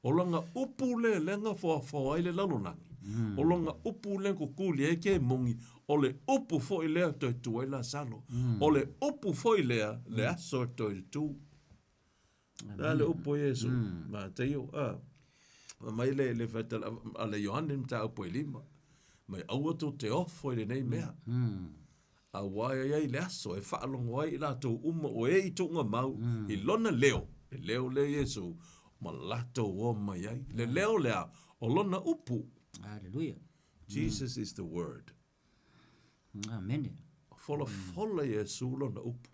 O lana upu lea lea na foafoa ai le lalolagi. O lona upu lea na kukuli ai ke mogi, o le upu foi lea toe tu ai Lasalo. O le upu foi lea le aso e toe tu. Le a le upu o Iesu? Mataio, a. Fai mai le, le faitala a le Ioane mataupu e lima, mai aua tou te ofo i lenei mea. Aua e i ai le aso e faalogo ai i latou uma o e i tuugamau i lona leo, le leo lea Iesu, ma latou o mai ai. Le leo lea o lona upu. Hallelujah. Jesus is the word. Amene. Folafola Iesu lona upu.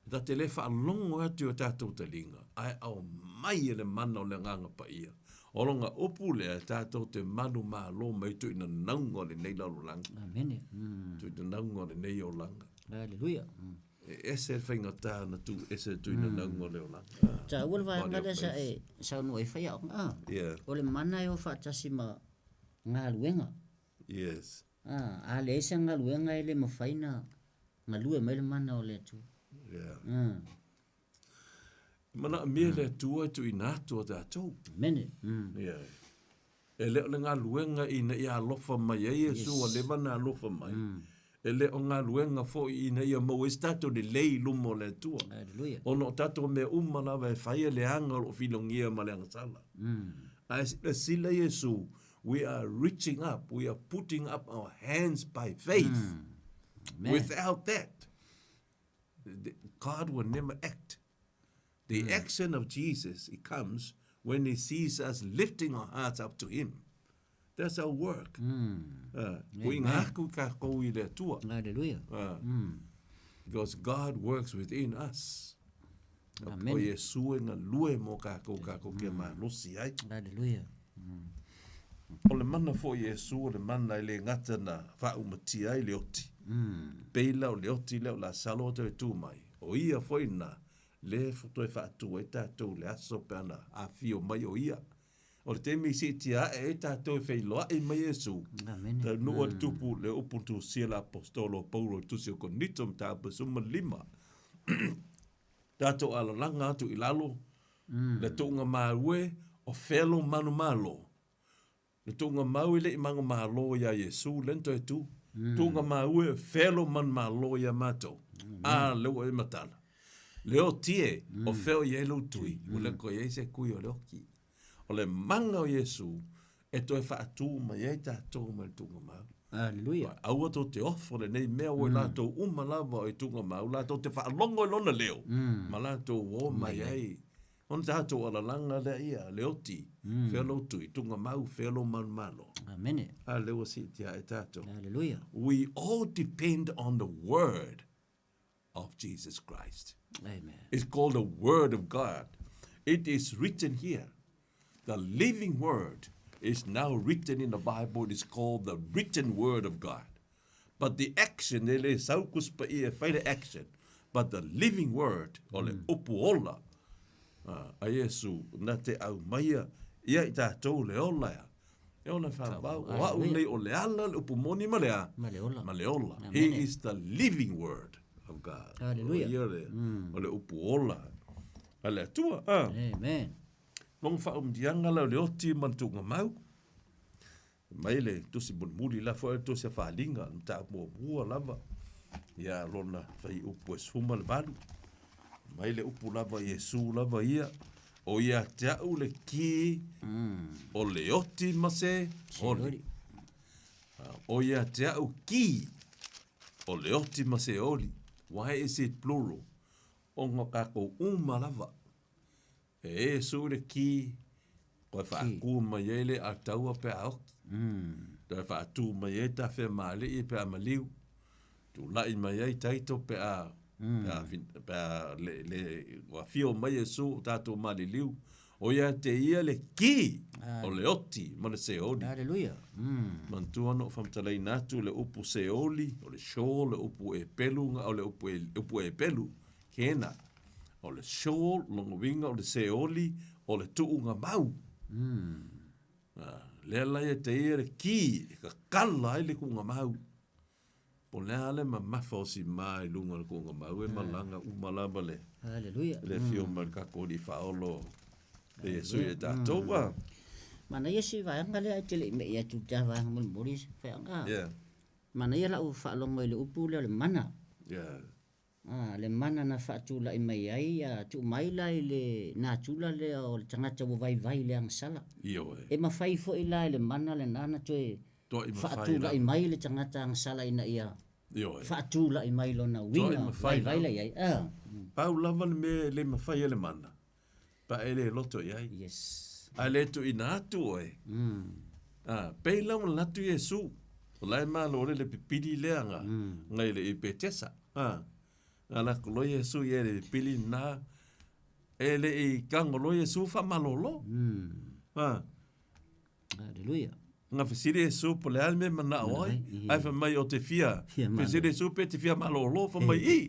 Ta te le faalogo atu i o tatou taliga, ae aumai e le mana o le Agaga Paia. O lona upu lea, tatou te manumalo mai tuuinanauga o lenei lalolagi. Amene. Tuuinanauga o lenei olaga. Haleluia. E ese le faigata ona tu ese le tuuinanauga o le olaga. Taua le vaega lea sa e saunoa ai faiaoga, a. Yeah. O le mana e o faatasi ma galuega. Yes. A, a leai se galuega e le mafai na galue mai le mana o le Atua. Yeah. Mm. Manaomia le Atua e tuuina atu a tatou. Amene. Mm. Yeah. E le o le galuega ina ia alofa mai ai Iesu ua leva ona alofa mai. E le o galuega foi ina ia maua ai se tatou lelei i luma o le Atua. Hallelujah. Ona o tatou mea uma lava e fai e leaga o lo o filogia ma le agasala. Ae silasila Iesu, we are reaching up, we are putting up our hands by faith. Amen. Without that, God will never act. The action of Jesus, it comes when he sees us lifting our hearts up to him. That's our work. Uiga aku kākou i le Atua. Hallelujah. Because God works within us. Amen. O Iesu e galue mo kākou, kākou ke malosi ai. Hallelujah. O le mana foi o Iesu, o le mana e le gata na faaumatia ai le oti. Pei la o le oti lea o Lasalo ua toe tu mai, o ia foi lena lea e toe faatu ai tatou i le aso pe ana afifio mai o ia. O le taimi i siitia ae ai tatou e feiloai mai Iesu, taunuu ai le tupu le upu na tusia e le Aposetolo o Paulo i le tusi o Korinito mataupu e 15. Tatou alalaga atu i lalo le tuuga maue o fea lou manumalo. Le tuuga mau e le i manumalo iā Iesu lea na toe tu. Tuuga maue fea lou manumalo iā matou. A lea ua e matala. Le oti e, o fea o i ai lou tui, ua le toe i ai se tui o le oti. O le mana o Iesu e toe faatu mai ai tatou mai le tuuga mau. Aleluia. Aua tou te ofo lenei mea ua i latou uma lava o i tuuga mau, latou te faalogo i lona leo, ma latou o mai ai. Ona tatou alalaga lea ia, le oti, fea lou tui, tuuga mau, fea lou manumalo. Amene. A lea ua siitia ae tatou. Aleluia. We all depend on the word of Jesus Christ. Amen. It's called the Word of God. It is written here. The living Word is now written in the Bible. It is called the written Word of God. But the action, e le sau kusi paia e fai le action, but the living Word, o le upu ola, a Iesu, na te aumaia ia i tatou le ola ea. E ola whaavau, o au nei o le ala, le upu moni ma le a? Ma le ola. Ma le ola. He is the living word of God. Hallelujah. O ia le, o le upu ola. A le Atua. Ah. Amen. Longa whaumdianga la o le oti ma le tuunga mau. Mai le tusi mulimuli la foi le tusi a faalinga, le mataupu muamua lava. Ia lona fai upu e 18. Mai le upu lava Iesu lava ia, o ia te au le ki o le oti ma se oli. O ia te au ki o le oti ma se oli. Why is it plural? Ona o kākou uma lava. E Iesu le ki, koe whaakū mai ai le ataua pe a oki. Toe whaatū mai ai ta whea māli'i pe a maliu. Tula'i mai ai taito pe a, pe a, pe a le, le, ua fio mai Iesu o tātou maliliu. O ia te ia le ki o le oti ma le seoli. Hallelujah. Manatua na ou faamatalaina atu le upu seoli, o le Sheol, le upu e pelu, o le upu e, upu e pelu, kena. O le Sheol, lona uiga o le seoli, o le tuuga mau. Lea la ia te ia le ki e kakala ai le kuga mau. Po o le a le mamafa o sima i luga o le kuga mau e malaga uma lava le, Hallelujah. le afio mai o le tatou Alii Faaolo e Iesu ia i tatou. A. Manaia si vaega lea e te le i mei atu i ta vaega mulimuli feaga. Yeah. Manaia lau faalogo i le upu lea o le mana. Yeah. A, le mana na faatulai mai ai, a tuu mai la i le natura lea o le tagata ua vaivai i le agasala. Ioe. E mafai foi la e le mana lena na toe Toai mafai faatulai lava. mai le tagata agasala ina ia Ioe. faatulai mai lona Toai uiga mafai vaivai lava. la i ai. A. Pau lava le mea e le mafai e le mana, pe a e le loto i ai. Yes. A le tuuina atu oe. A, pei la ua latu Iesu, o la e malo le le pipili lea nga, nga i le i Petesa. A, nga lako loa Iesu i e le pipili na, e le i kago loa Iesu faamalolo. A. Hallelujah. Nga fesili Iesu po o le a le mea e manao ai, ae fai mai o te fia, fesili Iesu pe te fia malolo, fai mai i.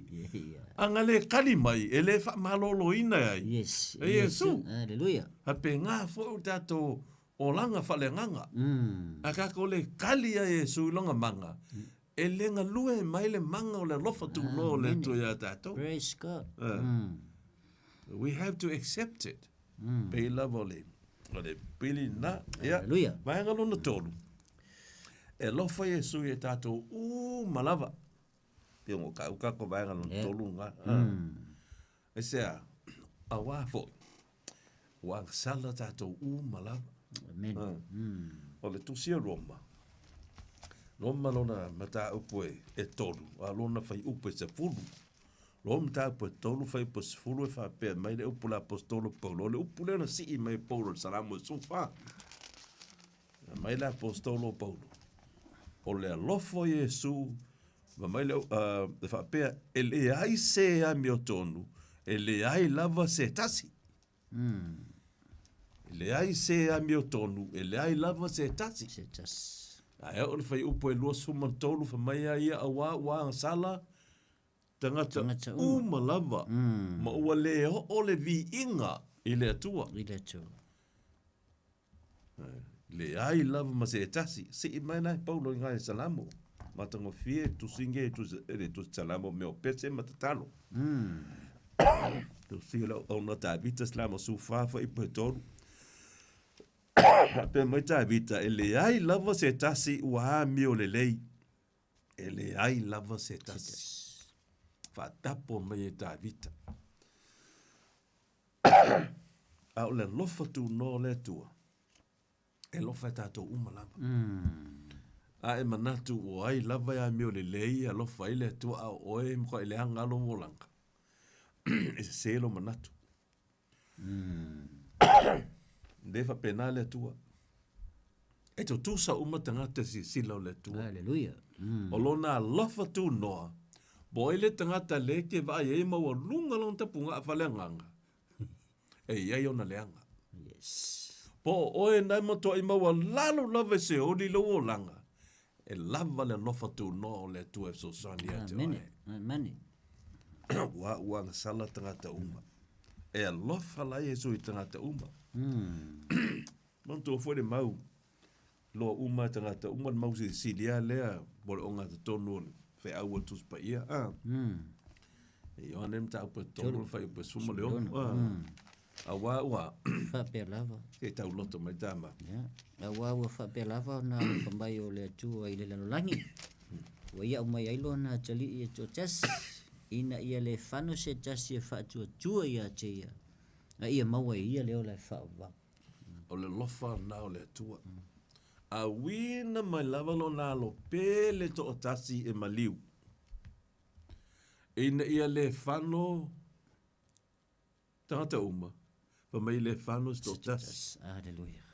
A nga le kali mai, e le faamaloloina ai. Yes. E Iesu. Hallelujah. Faapena foi o tatou olaga faaleagaga. A tatou le kali ia Iesu i lona maga, e le galue mai le maga o le alofa tuuloa o le Atua ia tatou. Praise God. We have to accept it. Pei lava o le, o le pili na. Ia, Hallelujah. vaega lona tolu. E alofa Iesu ia tatou uma lava. Pei ona kau kako vaega lona tolu nga. Aisea, auā foi, ua agasala tatou uma lava. Amen. O le tusi a Roma, Roma lona mataupu e tolu, a lona fuaiupu e 10. Roma mataupu e tolu, fuaiupu e 10 e faapea mai le upu a le Aposetolo Paulo. O le upu lea na sii mai e Paulo i le Salamo e 14. Mai le Aposetolo Paulo, o le alofa o Iesu, ma mai le, e faapea, e leai se amiotonu, e leai lava se tasi. E leai se amiotonu, e leai lava se tasi. Se tasi. Ae oo le fuaiupu e 23 fai mai a ia auā ua agasala tagata Tagata uma. uma lava ma ua lē oo le viiga i le Atua. I le Atua. Leai lava ma se tasi. Sii mai la e Paulo i iga e Salamo. Matagofie tusi e tusi e le tusi Salamo mea o pese ma tatalo. Tusi le auauna Tavita Salamo 14 fuaiupu e 3. Faapea mai Tavita, e leai lava se tasi ua amio lelei. E leai lava se tasi. Faatapo mai e Tavita. A o le alofa tunoa o le Atua, e alofa e tatou uma lava. A e manatu o ai lava e amio lelei e alofa ai le Atua a o oe e matuai leaga lava lou olaga, e sese lou manatu. Le faapena le Atua. E tutusa uma tagata i silasila o le Atua. Haleluia. O lona alofa tunoa, po o ai le tagata lea e te vaai ai e maualuga lona tapugaa faaleagaga, e i ai ona leaga. Yes. Po o oe na e matuai maualalo lava i Seoli lou olaga, e lava le alofa tunoa o le Atua e fesoasoani ia te oe. Amene. Amene. Ua ua agasala tagata uma. E alofa la Iesu i tagata uma. Manatua foi le mau, loa uma e tagata uma le mau silisili lava lea po o le ogatotonu o le feau a le Tusi Paia. A. E Ioane le mataupu e 3 le fuaiupu e 16. A. Auā ua Faapea lava. Se i tauloto mai tama. Ia. Auā ua faapea lava ona alofa mai o le Atua i le lalolagi, ua ia aumai ai lona atalii e toatasi, ina ia le fano se tasi e faatuatua ia te ia, a ia maua e ia le ola e faavavau. O le alofa lena o le Atua. A uina mai lava lona alo pele toatasi e maliu, ina ia le fano tagata uma, fai mai le fano se toatasi. Aleluia.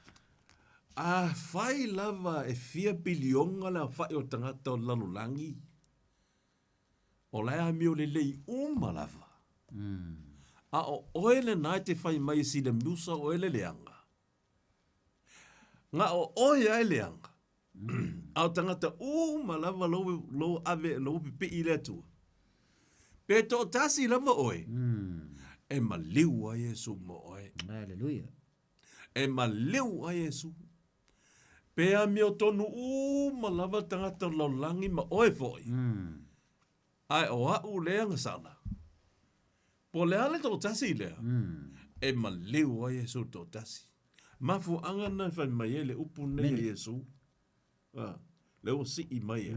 Afai lava e fia piliona le aofai o tagata o le lalolagi, o la e amio lelei uma lava. A o oe lena e te fai mai e sila musa o oe le leaga. Na o oe lava e leaga. A o tagata uma lava lou, lou ave, lou pipii i le Atua. Pe toatasi lava oe, e maliu ai Iesu mo oe. Aleluia. E maliu ai Iesu. Pe amiotonu uma lava tagata o le lalolagi ma oe foi. Ae o a'u lea gasala, po o le a le toatasi lea, e maliu ai Iesu i le toatasi. Mafuaaga lena e fai mai ai le upu lenei a Iesu, a, lea ua sii mai ai.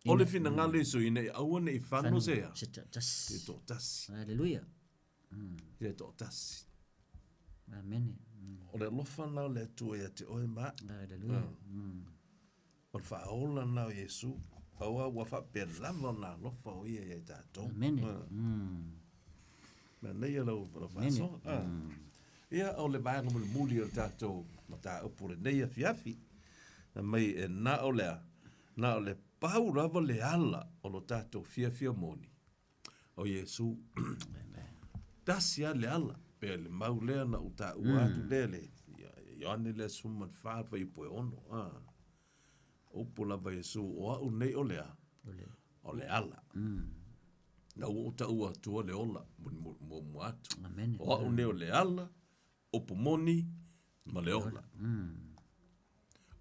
O le finagalo o Iesu ina ia aua ne i fano se a? Se toatasi. Se toatasi. Aleluia. Se toatasi. Amene. O le alofa lena o le Atua ia te oe ma a'u. Aleluia. O le faaola lena o Iesu, auā ua faapea lava ona alofa o ia ia i tatou. Amene. Manaia lau lau faasoa. Ia, o le vaega mulimuli o le tatou mataupu o lenei afiafi, fai mai e na o le a, na o le pau lava le ala o lo tatou fiafia moni, o Iesu. Tasi lava le ala, pe le mau lea na ou taua atu lea le Ioane lea 14 fuaiupu e 6. A. Upu lava Iesu, o a'u nei o le a? O le ala. Na ua ou taua atua le ola muamua atu. Amene. O a'u nei o le ala, upu moni ma le ola.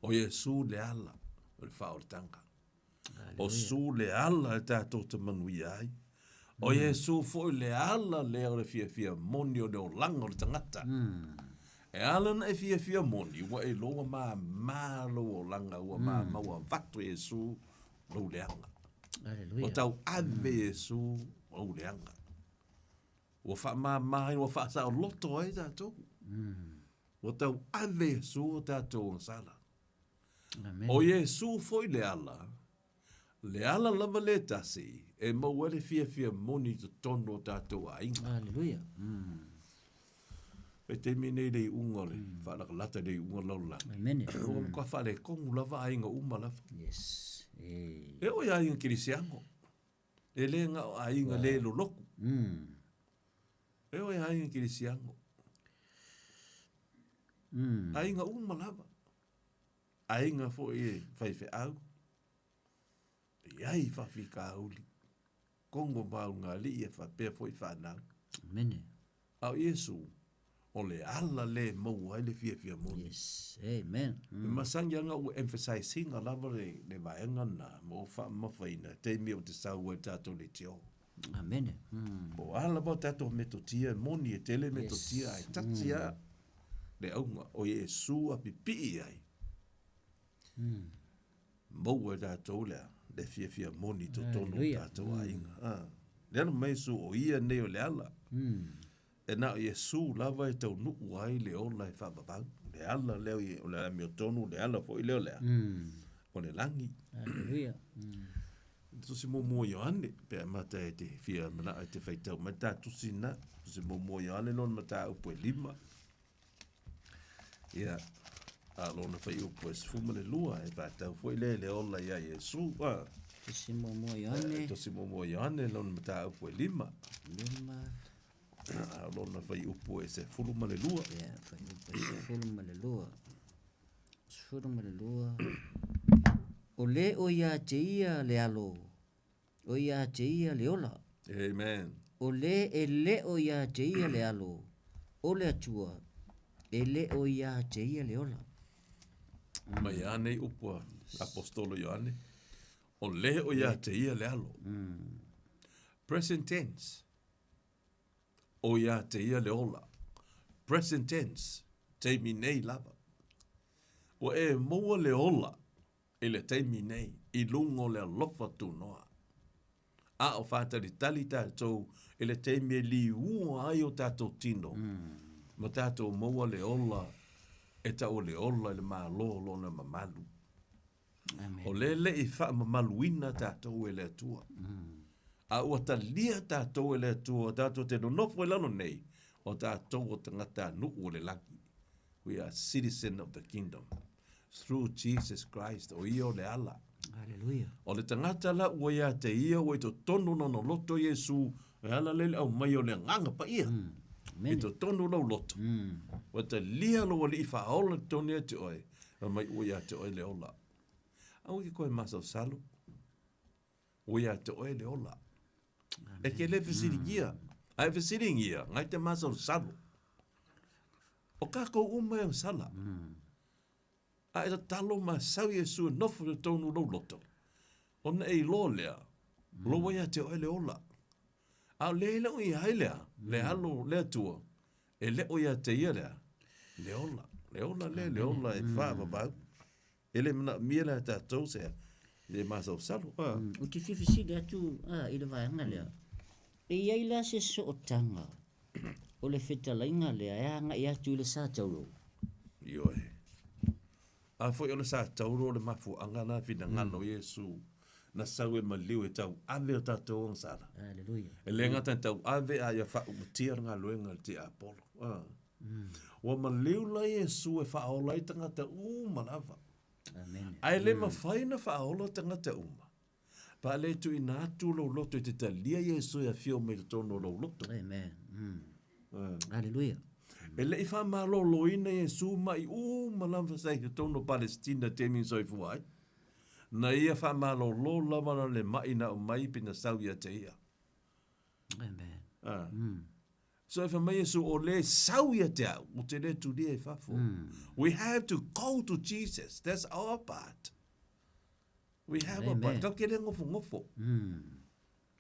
O Iesu le ala o le faaolataga. O Su le ala e tatou te manuia ai. O Iesu foi le ala lea o le fiafia moni o le olaga o le tagata. E ala ona e fiafia moni, ua e iloa ua māmā lou olaga, ua māmā, ua avatu e Iesu lou leaga. Aleluia. Ua tauave Iesu lou leaga. Ua faamāmā ai, ua faasaoloto ai tatou. Ua tauave Iesu o tatou agasala. Amen. O Iesu foi le ala, le ala lava le tasi e maua ai le fiafia moni i totonu o tatou aiga. Aleluia. E taimi nei le iuga o le faalatalata i le iuga o le lalolagi. Amene. Ua matua faaletonu lava aiga uma lava. Yes. E. E oo i aiga kerisiano, e le na o aiga le lolotu. E oo i aiga kerisiano. Aiga uma lava. Aiga foi e faifeau, e i ai faafitauli, kogo ma ulugalii e faapea foi fanau. Amene. A o Iesu, o le ala lea e maua ai le fiafia moni. Yes. Amen. E masani lava ona ou emphasise ina lava le, le vaega lena ma ou faamamafaina i taimi ou te sau ai i le tatou leitio. Amene. Po o a lava o tatou metotia e moni e tele metotia ae tasi lava le auga o Iesu a pipii ai. Maua e tatou le a? Le fiafia moni i totonu o tatou aiga. A. Lea na fai mai Iesu o ia nei o le ala. E na o Iesu lava e taunuu ai le ola e faavavau. Le ala lea o le amiotonu, le ala foi lea o le a? O le lagi. Haleluia. Tusi muamua o Ioane, pe a mata e te fia manao e te faitau mai ta tusi na, tusi muamua o Ioane lona mataupu e 5. Ia, a lona fuaiupu e 12, e faatatau foi lea i le ola ia Iesu. A. Tusi muamua o Ioane. Tusi muamua o Ioane lona mataupu e 5. 5. A lona fuaiupu e 12. Ia, fuaiupu e 12. 12. O le o ia te ia le alo, o ia te ia le ola. Amen. O le e le o ia te ia le alo, o le Atua, e le o ia te ia le ola. Mai a nei upu a Apostolo Ioane, o le o ia te ia le alo. Present tense. O ia te ia le ola. Present tense, taimi nei lava. Ua e maua le ola i le taimi nei i luga o le alofa tunoa. A o faatalitali tatou i le taimi e liua ai o tatou tino ma tatou maua le ola e tau o le ola i le Malo o Lona mamalu. O lea e le i faamamaluina tatou e le Atua. A ua talia tatou e le Atua, tatou te nonofo i lalo nei, o tatou o tagatanuu o le lagi. We are citizen of the kingdom through Jesus Christ. O ia o le ala. Hallelujah. O le tagata la ua ia te ia ua i totonu lona loto Iesu, e ala lea i le aumai o le Agaga Paia. I totonu o lou loto. Ua talia lou Alii Faaola i totonu ia te oe, Fai mai ua ia te oe le ola. Aua ke koe masalosalo. Ua ia te oe le ola. E ke le fesiligia. A e fesiligia, ngai te masalosalo. O kākou uma e sala. A e tatalo ma sau Iesu e nofo i totonu o lou loto. Ona e iloa lea, lou ua ia te oe le ola. A o le leo i ai lea, le alo le Atua, e leo ia te ia lea, le ola, le ola lea, le ola e faavavau. E le manaomia la e tatou se le masalosalo. A. Ou te fia fesili atu i le vaega lea, e i ai la se sootaga o le fetalaiga lea e agai atu i le sa tauro? Ioe. A foi o le sa tauro o le mafuaaga na finagalo o Iesu na sau e maliu e tauave o tatou agasala. Haleluia. E le gata e tauave a ia faaumatia le galuega a le tiapolo. A. Ua maliu la Iesu e faaola ai tagata uma lava. Amene. Ae le mafai ona faaola tagata uma. Pe a le tuuina atu lou loto e te talia Iesu e afio mai totonu o lou loto. Amen. Haleluia. E le i faamaloloina Iesu mai uma lava sa i totonu o Palesitina i taimi na soifua ai. Na ia faamalolo lava na le mai na aumai pe na sau ia te ia. Amen. Ah. So e fai mai Iesu, o le sau ia te au, ou te le tulia i fafo. We have to go to Jesus. That's our part. We have a part. Kau ke le ngofongofo.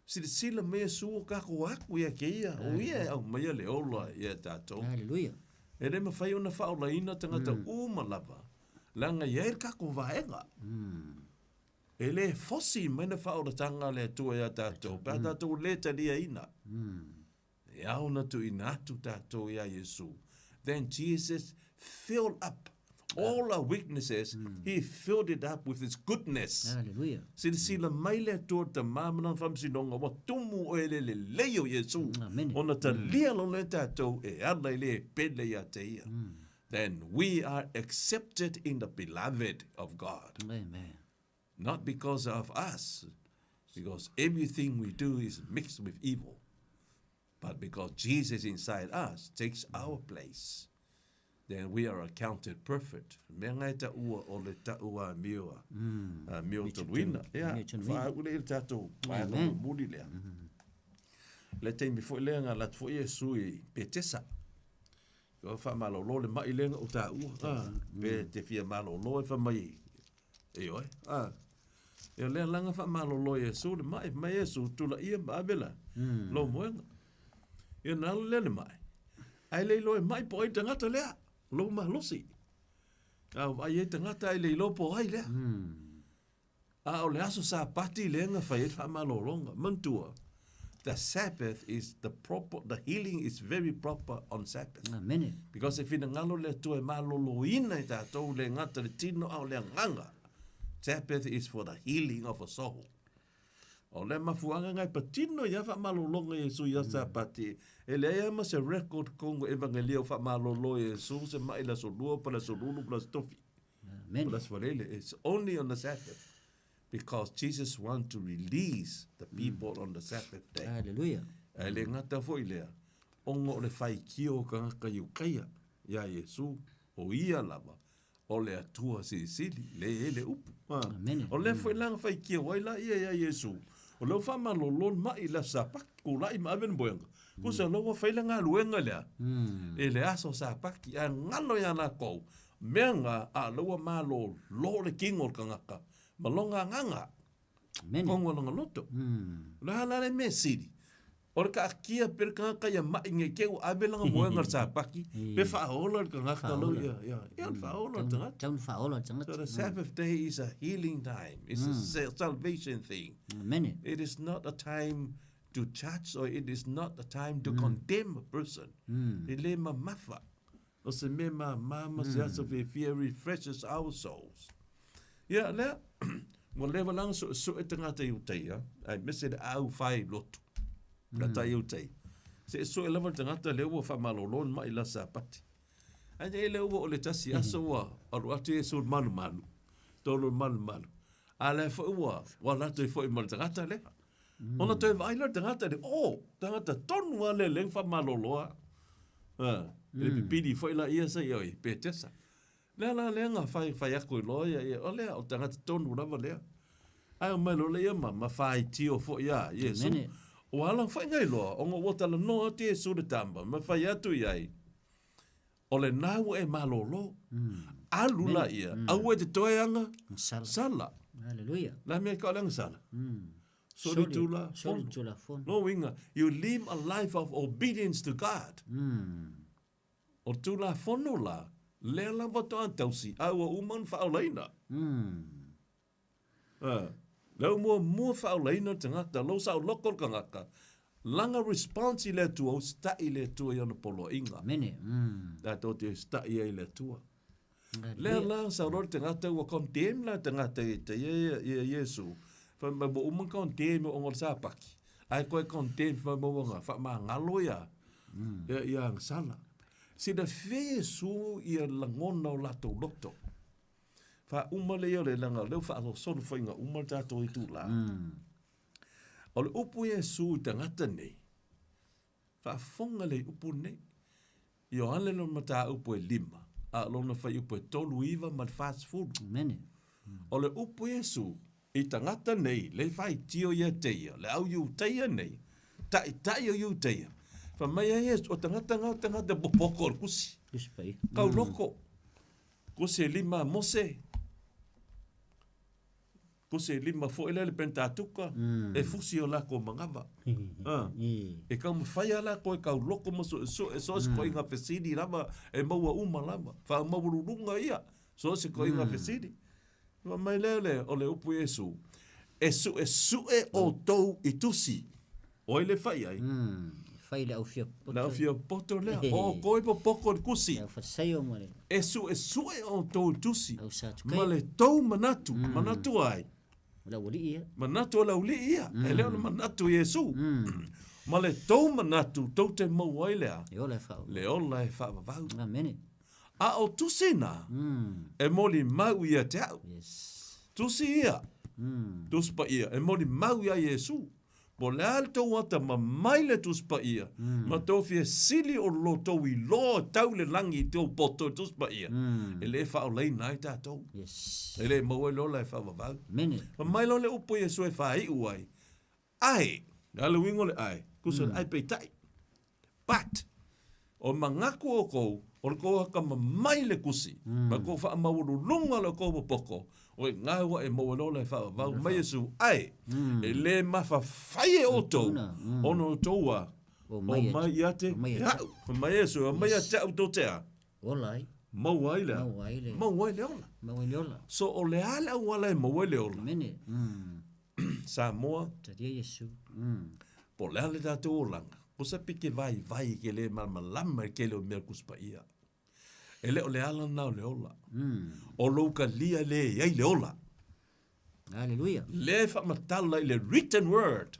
Silasila mai Iesu o kākou aku ia kēia, o ia e aumaia le ola ia tātou. Haleluia. E le mafai ona faaolaina tagata uma lava, leaga e i ai le kākou vaega. E le fosi mai na faaolataga a le Atua iā tātou, pe a tātou le taliaina. E ao ona tuuina atu tātou iā Iesu. Then Jesus filled up all our weaknesses, He filled it up with His goodness. Haleluia. Silasila mai le Atua le Tama ma Lana faamasinoga, ua tumu oe i le lelei o Iesu, Amene. ona talia loa lea tātou e ala i le pele ia te Ia. Then we are accepted in the beloved of God. Amen. Not because of us, because everything we do is mixed with evil, but because Jesus inside us takes our place. Then we are accounted perfect. Mea ngai ta ua o le ta ua mio a. Mm. Mio toluina. Ia, whaau le i le tātou waenga muli lea. Le taimi foi lea nga latu foi Iesu i Petesa. Ko whaamalolo le mai lenga o tā ua. Ah, pe te fia malolo e whamai e oe. Ah. Ia lea langa whaamalolo Iesu le mai, mai Iesu tula ia ma avela. Lo moenga. Ia nā lea le mai. Ai le iloa e mai po ai tangata lea, lou malosi. A o ai e tangata ai le iloa po ai lea. A o le aso Sapati lea na fai ai le faamalologa. Manatua, the Sabbath is the proper, the healing is very proper on Sabbath. Amene. Because e finagalo le Atua e maloloina i tatou le gata le tino a o le agaga. Sabbath is for the healing of a soul. O le mafuaaga ngai patino ia faamalologa Iesu ia Sapati, e leai lava ma se record kongo evangelia o faamalolo Iesu se mai le aso lua pa le aso lulu pa le aso tofi. Amen. Pa le aso falele. It's only on the Sabbath. Because Jesus want to release the people on the Sabbath day. Hallelujah. Ae le gata foi lea, ona o le faitio o tagata Iutaia iā Iesu, o ia lava, o le Atua Silisili, le e le upu. Amene. O lea foi la na faitio ai la ia iā Iesu, o lea ua faamalolo le mai i le Aso Sapati, tulai ma ave le moega. Kusa o lea ua fai le galuega lea i le Aso Sapati, ae galo iā latou, mea na, a o lea ua malolo le kino o le tagata ma lona agaga. Amene. Kongo lona loto. O le a la le mea sili? O le kaatia pe le tagata ia mai nei te ua ave lana moega i le Sapati, pe faaola le tagata lau ia, ia, ia le faaola le tagata. Tau na faaola le tagata. So the Sabbath day is a healing time. It's a salvation thing. Amene. It is not a time to judge or it is not a time to condemn a person. E le mamafa. O se mea māmā ma se aso fiafia refreshes our souls. Ia, lea, ua leva la ona suesue tagata i uta ia, aemaise le au fai lotu, la tai i uta ia. Se sue lava le tagata lea ua faamalolo le mai la Sapati. Ae nei lea ua o le tasi aso ua alu atu Iesu i le malumalu, tolu i le malumalu. A lea foi ua, ua alu atu ai foi ma le tagata lea. Ona toe vaai lea o le tagata lea, oh, tagata tonu lava lea lea na faamalolo a. Le pipili foi la ia sa ia i Petesa. Lea la lea na fai, fai atu i loa ia, ia, o lea, o tagata tonu lava lea. Ae o mai loa lea ia ma, ma faitio foi ia Iesu. Amene. Ua ala foi ngai loa, ona ua talanoa atu Iesu le tama, ma fai atu i ai, o lena ua e malolo. Alu la ia, aua e te toe aga, Sala. sala. Hallelujah. La mea ka o le agasala. Soli tula Soli fono. tula fono. No uiga, you live a life of obedience to God. O tula fono la, lea lava toa tausi, a ua uma ona faaolaina. Lea ua muamua faaolaina le tagata, lou saoloko le tagata, lana response i le Atua, usitai i le Atua i ona poloaiga. Amene. Tatou te usitai ai i le Atua. Lea la saoloa le tagata ua condemn la tagata i te ia ia Iesu. Fai mai ua uma condemn ona o le Sapati. Ae koe condemn fai mai ua faamagalo ia ia ia agasala. Silafia Iesu ia lagona o latou loto. Faauma lea o le laga o lea ua faasolosolo faiga uma le tatou itula. O le upu Iesu i tagata nei, Faafofoga lea i upu nei. Ioane lona mataupu e lima, a o lona fuaiupu e 39 ma le 40. Amene. O le upu Iesu i tagata nei, le faitio ia te ia, le au Iutaia nei, taitai o Iutaia. Fai mai ai Iesu, o tagata nga o tagata popoko o le kusi. Kusi pai. Kau loko. Kusi e lima a Mose. Ko se lima foi lea le Pentateuka e fusi o lakou manava. E taumafai lava lakou e tauloko ma suesue so o se koiga fesili lava e maua uma lava. Faamaualuluga ia so o se koiga fesili. Fai mai lea le, o le upu Iesu, e suesue outou i tusi. O ai le fai ai? Fai le au fia poto. Le au fia poto lea. O outou e popoko i le kusi. Le au Farisaio ma le. E suesue outou i tusi. Au Satukaio. Ma le tou manatu. Manatu ai? O le aualii ia. Manatu o le aualii ia. E le o le manatu o Iesu. Ma le tou manatu, tou te maua ai le a? Le ola e faa. Le ola e faavavau. Amene. A o tusi na, e molimau ia te au. Yes. Tusi ia. Tusi Paia, e molimau iā Iesu. Po o le a le tou atamamai i le Tusi Paia, ma tou fia sili o lo tou iloa tau le lagi i tou poto i le Tusi Paia, e le faaolaina ai tatou. Yes. E le maua ai le ola e faavavau. Amene. Fai mai loa le upu a Iesu e faaiu ai, Ae, o le a le uiga o le ae? Tusa o le ae peitai. But, o manatu outou, o le tou atamamai i le Tusi, ma le tou faamaualuluga o le tou popoto, o i ina ua e maua loa le faavavau mai Iesu, ae, e le mafafai e outou, ona outou a omai ia te a'u. Fai mai Iesu, e omai ia te a'u tou te a? Ola ai. Maua ai le a? Maua ai le. Maua ai le ola. Maua ai le ola. So, o le a le auala e maua ai le ola? Amene. Samoa. Talia Iesu. Po o le a le tatou olaga, ko se pike vaivai ke le malamalama i le tele o mea Tusi Paia. E le o le ala lena o le ola. O lou talia le i ai le ola. Hallelujah. Lea e faamatala i le written word.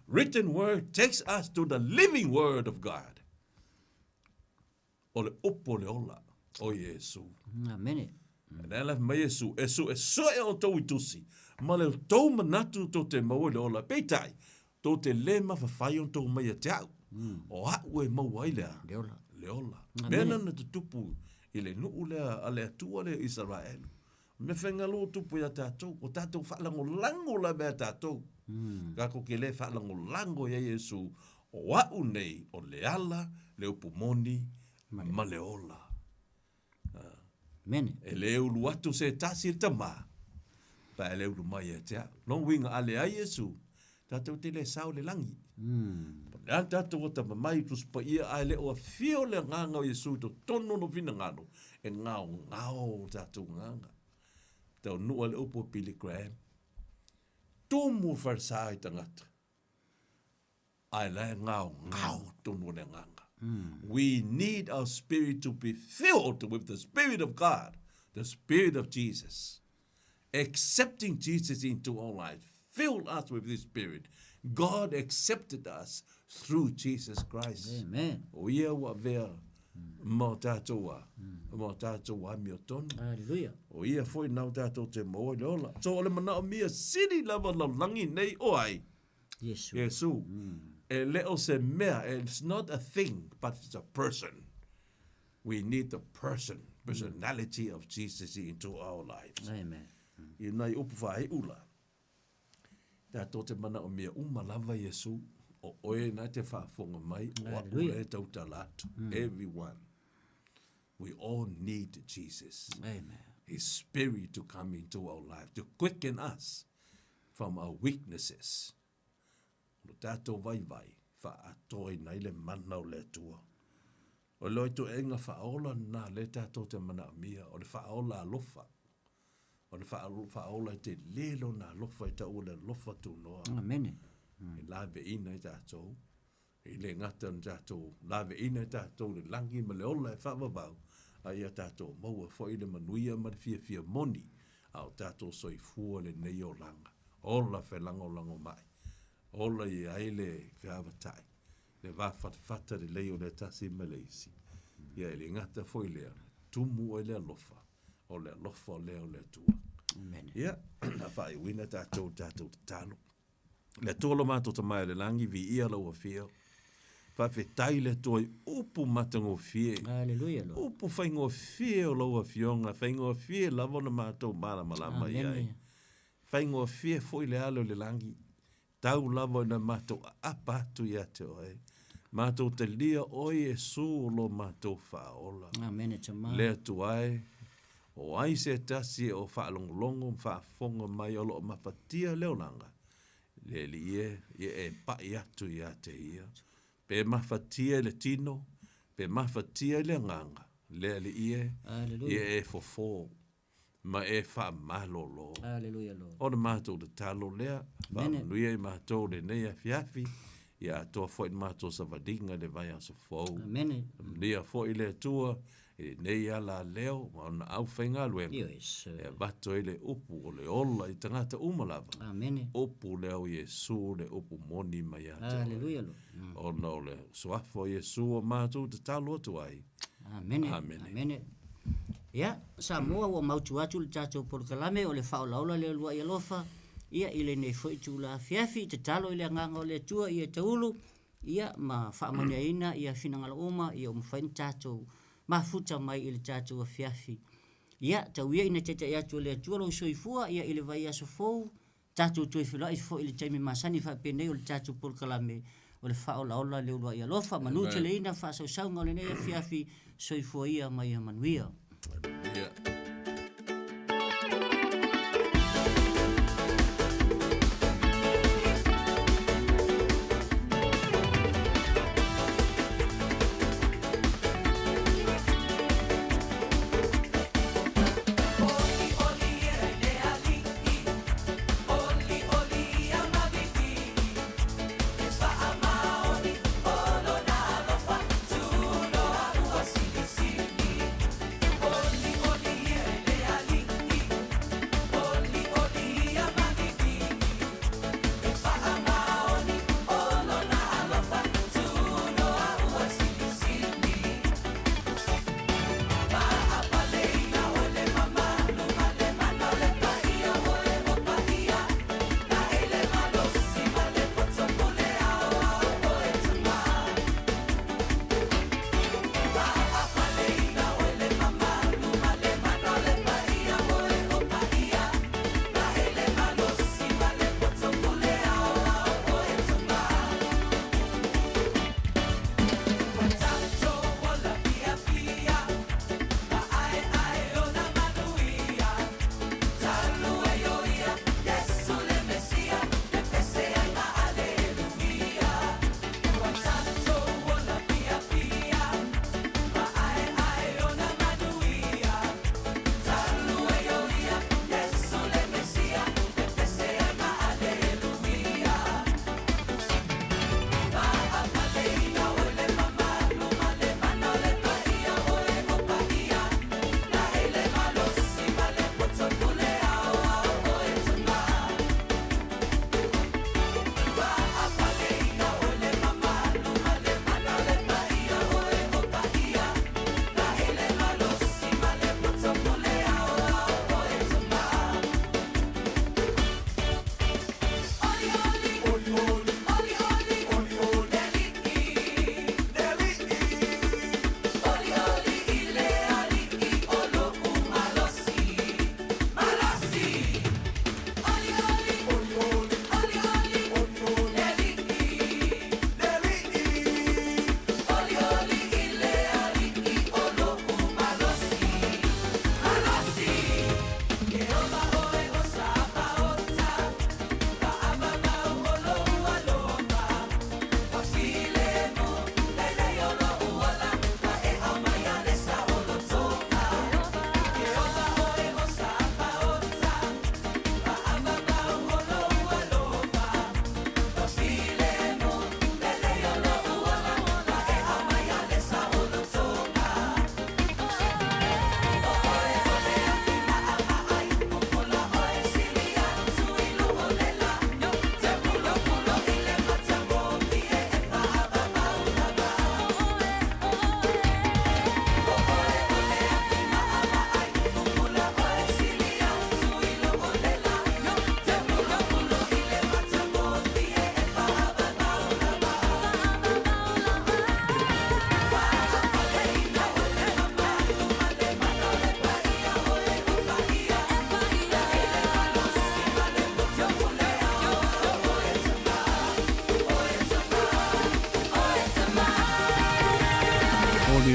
Written word takes us to the living word of God. O le upu o le ola o Iesu. Amene. Lea la mai Iesu, e suesue outou i tusi, ma le tou manatu tou te maua i le ola. Peitai, tou te le mafafai ona tou mai ia te au. O a'u e maua ai le a? Le ola. Le ola. Mea lena na tutupu i le nuu lea a le Atua lea o Isaraelu. O mea faigalo o tupu ia tatou, o tatou faalagolago lava ia tatou. Tatou te le faalagolago ia Iesu, o a'u nei o le ala, le upu moni, ma le ola. Amene. E le ulu atu se tasi i le Tama, pe a e le ulu mai ia te au. Lona uiga, a leai Iesu, tatou te le sao i le lagi. Po o le a le tatou atamamai i Tusi Paia, ae le o afio le Agaga o Iesu i totonu o lou finagalo, e gaogao o tatou agaga. Taunuu ai le upu a Billy Graham, Tumu falesa i tagata. Ae la e ngaongao tonu o le agaga. We need our spirit to be filled with the Spirit of God, the Spirit of Jesus. Accepting Jesus into our life, fill us with this Spirit. God accepted us through Jesus Christ. Amen. O ia ua avea ma o tātou a, ma o tātou amiotonu. Hallelujah. O ia foi nau tātou te maua i le ola. So o le manaomia sili lava lalolagi nei o ai? Iesu. Iesu. E le o se mea, it's not a thing, but it's a person. We need the person, personality of Jesus into our lives. Amen. I nai upu faaiu la, tatou te manaomia uma lava Iesu, o oe na te faafofoga mai, o a'u Hallelujah. lea e tautala atu. Everyone. We all need Jesus. Amen. His spirit to come into our life, to quicken us from our weaknesses. O lo tatou vaivai, faaatoaina ai le mana o le Atua. O le ituaiga faaola lena lea tatou te manaomia, o le faaola alofa. O le faaola e tele lona alofa e taua le alofa tunoa. Amene. E laveina ai tatou, e le gata ona tatou laveina ai tatou i le lagi ma le ola e faavavau, a ia tatou maua foi le manuia ma le fiafia moni a o tatou soifua lenei olaga. Ola felagolagomai, ola i ai le feavatai, le va fatafata lelei o le tasi ma le isi. Ia e le gata foi lea, tumu ai le alofa, o le alofa lea o le Atua. Amene. Ia, na faaiuina tatou i le tatou tatalo. Le Atua lo matou Tama i le lagi, viia lau afio. Faafetai le Atua i upu matagofie. Hallelujah, Lord. Upu faigofie o lau afioga, faigofie lava ona matou malamalama i ai. Faigofie foi le alo i le lagi. Tau lava ina matou aapa atu ia te oe. Matou talia oe Iesu o lo matou Faaola. Amene, Tama. Le Atua e, o ai se tasi o faalogologo ma faafofoga mai o lo o mafatia le olaga, le Alii e, ia e pai atu ia te ia. Pe mafatia i le tino, pe mafatia i le agaga, le Alii e, ia e fofo ma e faamalolo. Hallelujah, Lord. O le matou tatalo lea, faamanuia i matou lenei afiafi, ia atoa foi le matou savaliga i le vaiaso fou. Amene. Manuia foi le Atua i lenei ala leo ma ona aufaigaluega. Yes. E avatu ai le upu o le ola i tagata uma lava. Amene. Upu lea o Iesu le upu moni mai ia te oe. Hallelujah, Lord. Ona o le suafa o Iesu o matou tatalo atu ai. Amene. Amene. Amene. Ia, Samoa ua mautu atu le tatou polokalame o le faaolaola lea lua'i alofa. Ia, i lenei foi itula afiafi, tatalo i le Agaga o le Atua ia taulu, ia, ma faamanuiaina ia finagalo uma, ia ua mafai ona tatou mafuta mai i le tatou afiafi. Ia, tau ia ina taitai atu e le Atua lou soifua, ia, i le vaiaso fou, tatou toe feiloai foi i le taimi masani faapenei o le tatou polokalame o le Faaolaola le Uluai Alofa. Manu teleina faasausauga o lenei afiafi, soifua ia ma ia manuia. Yeah.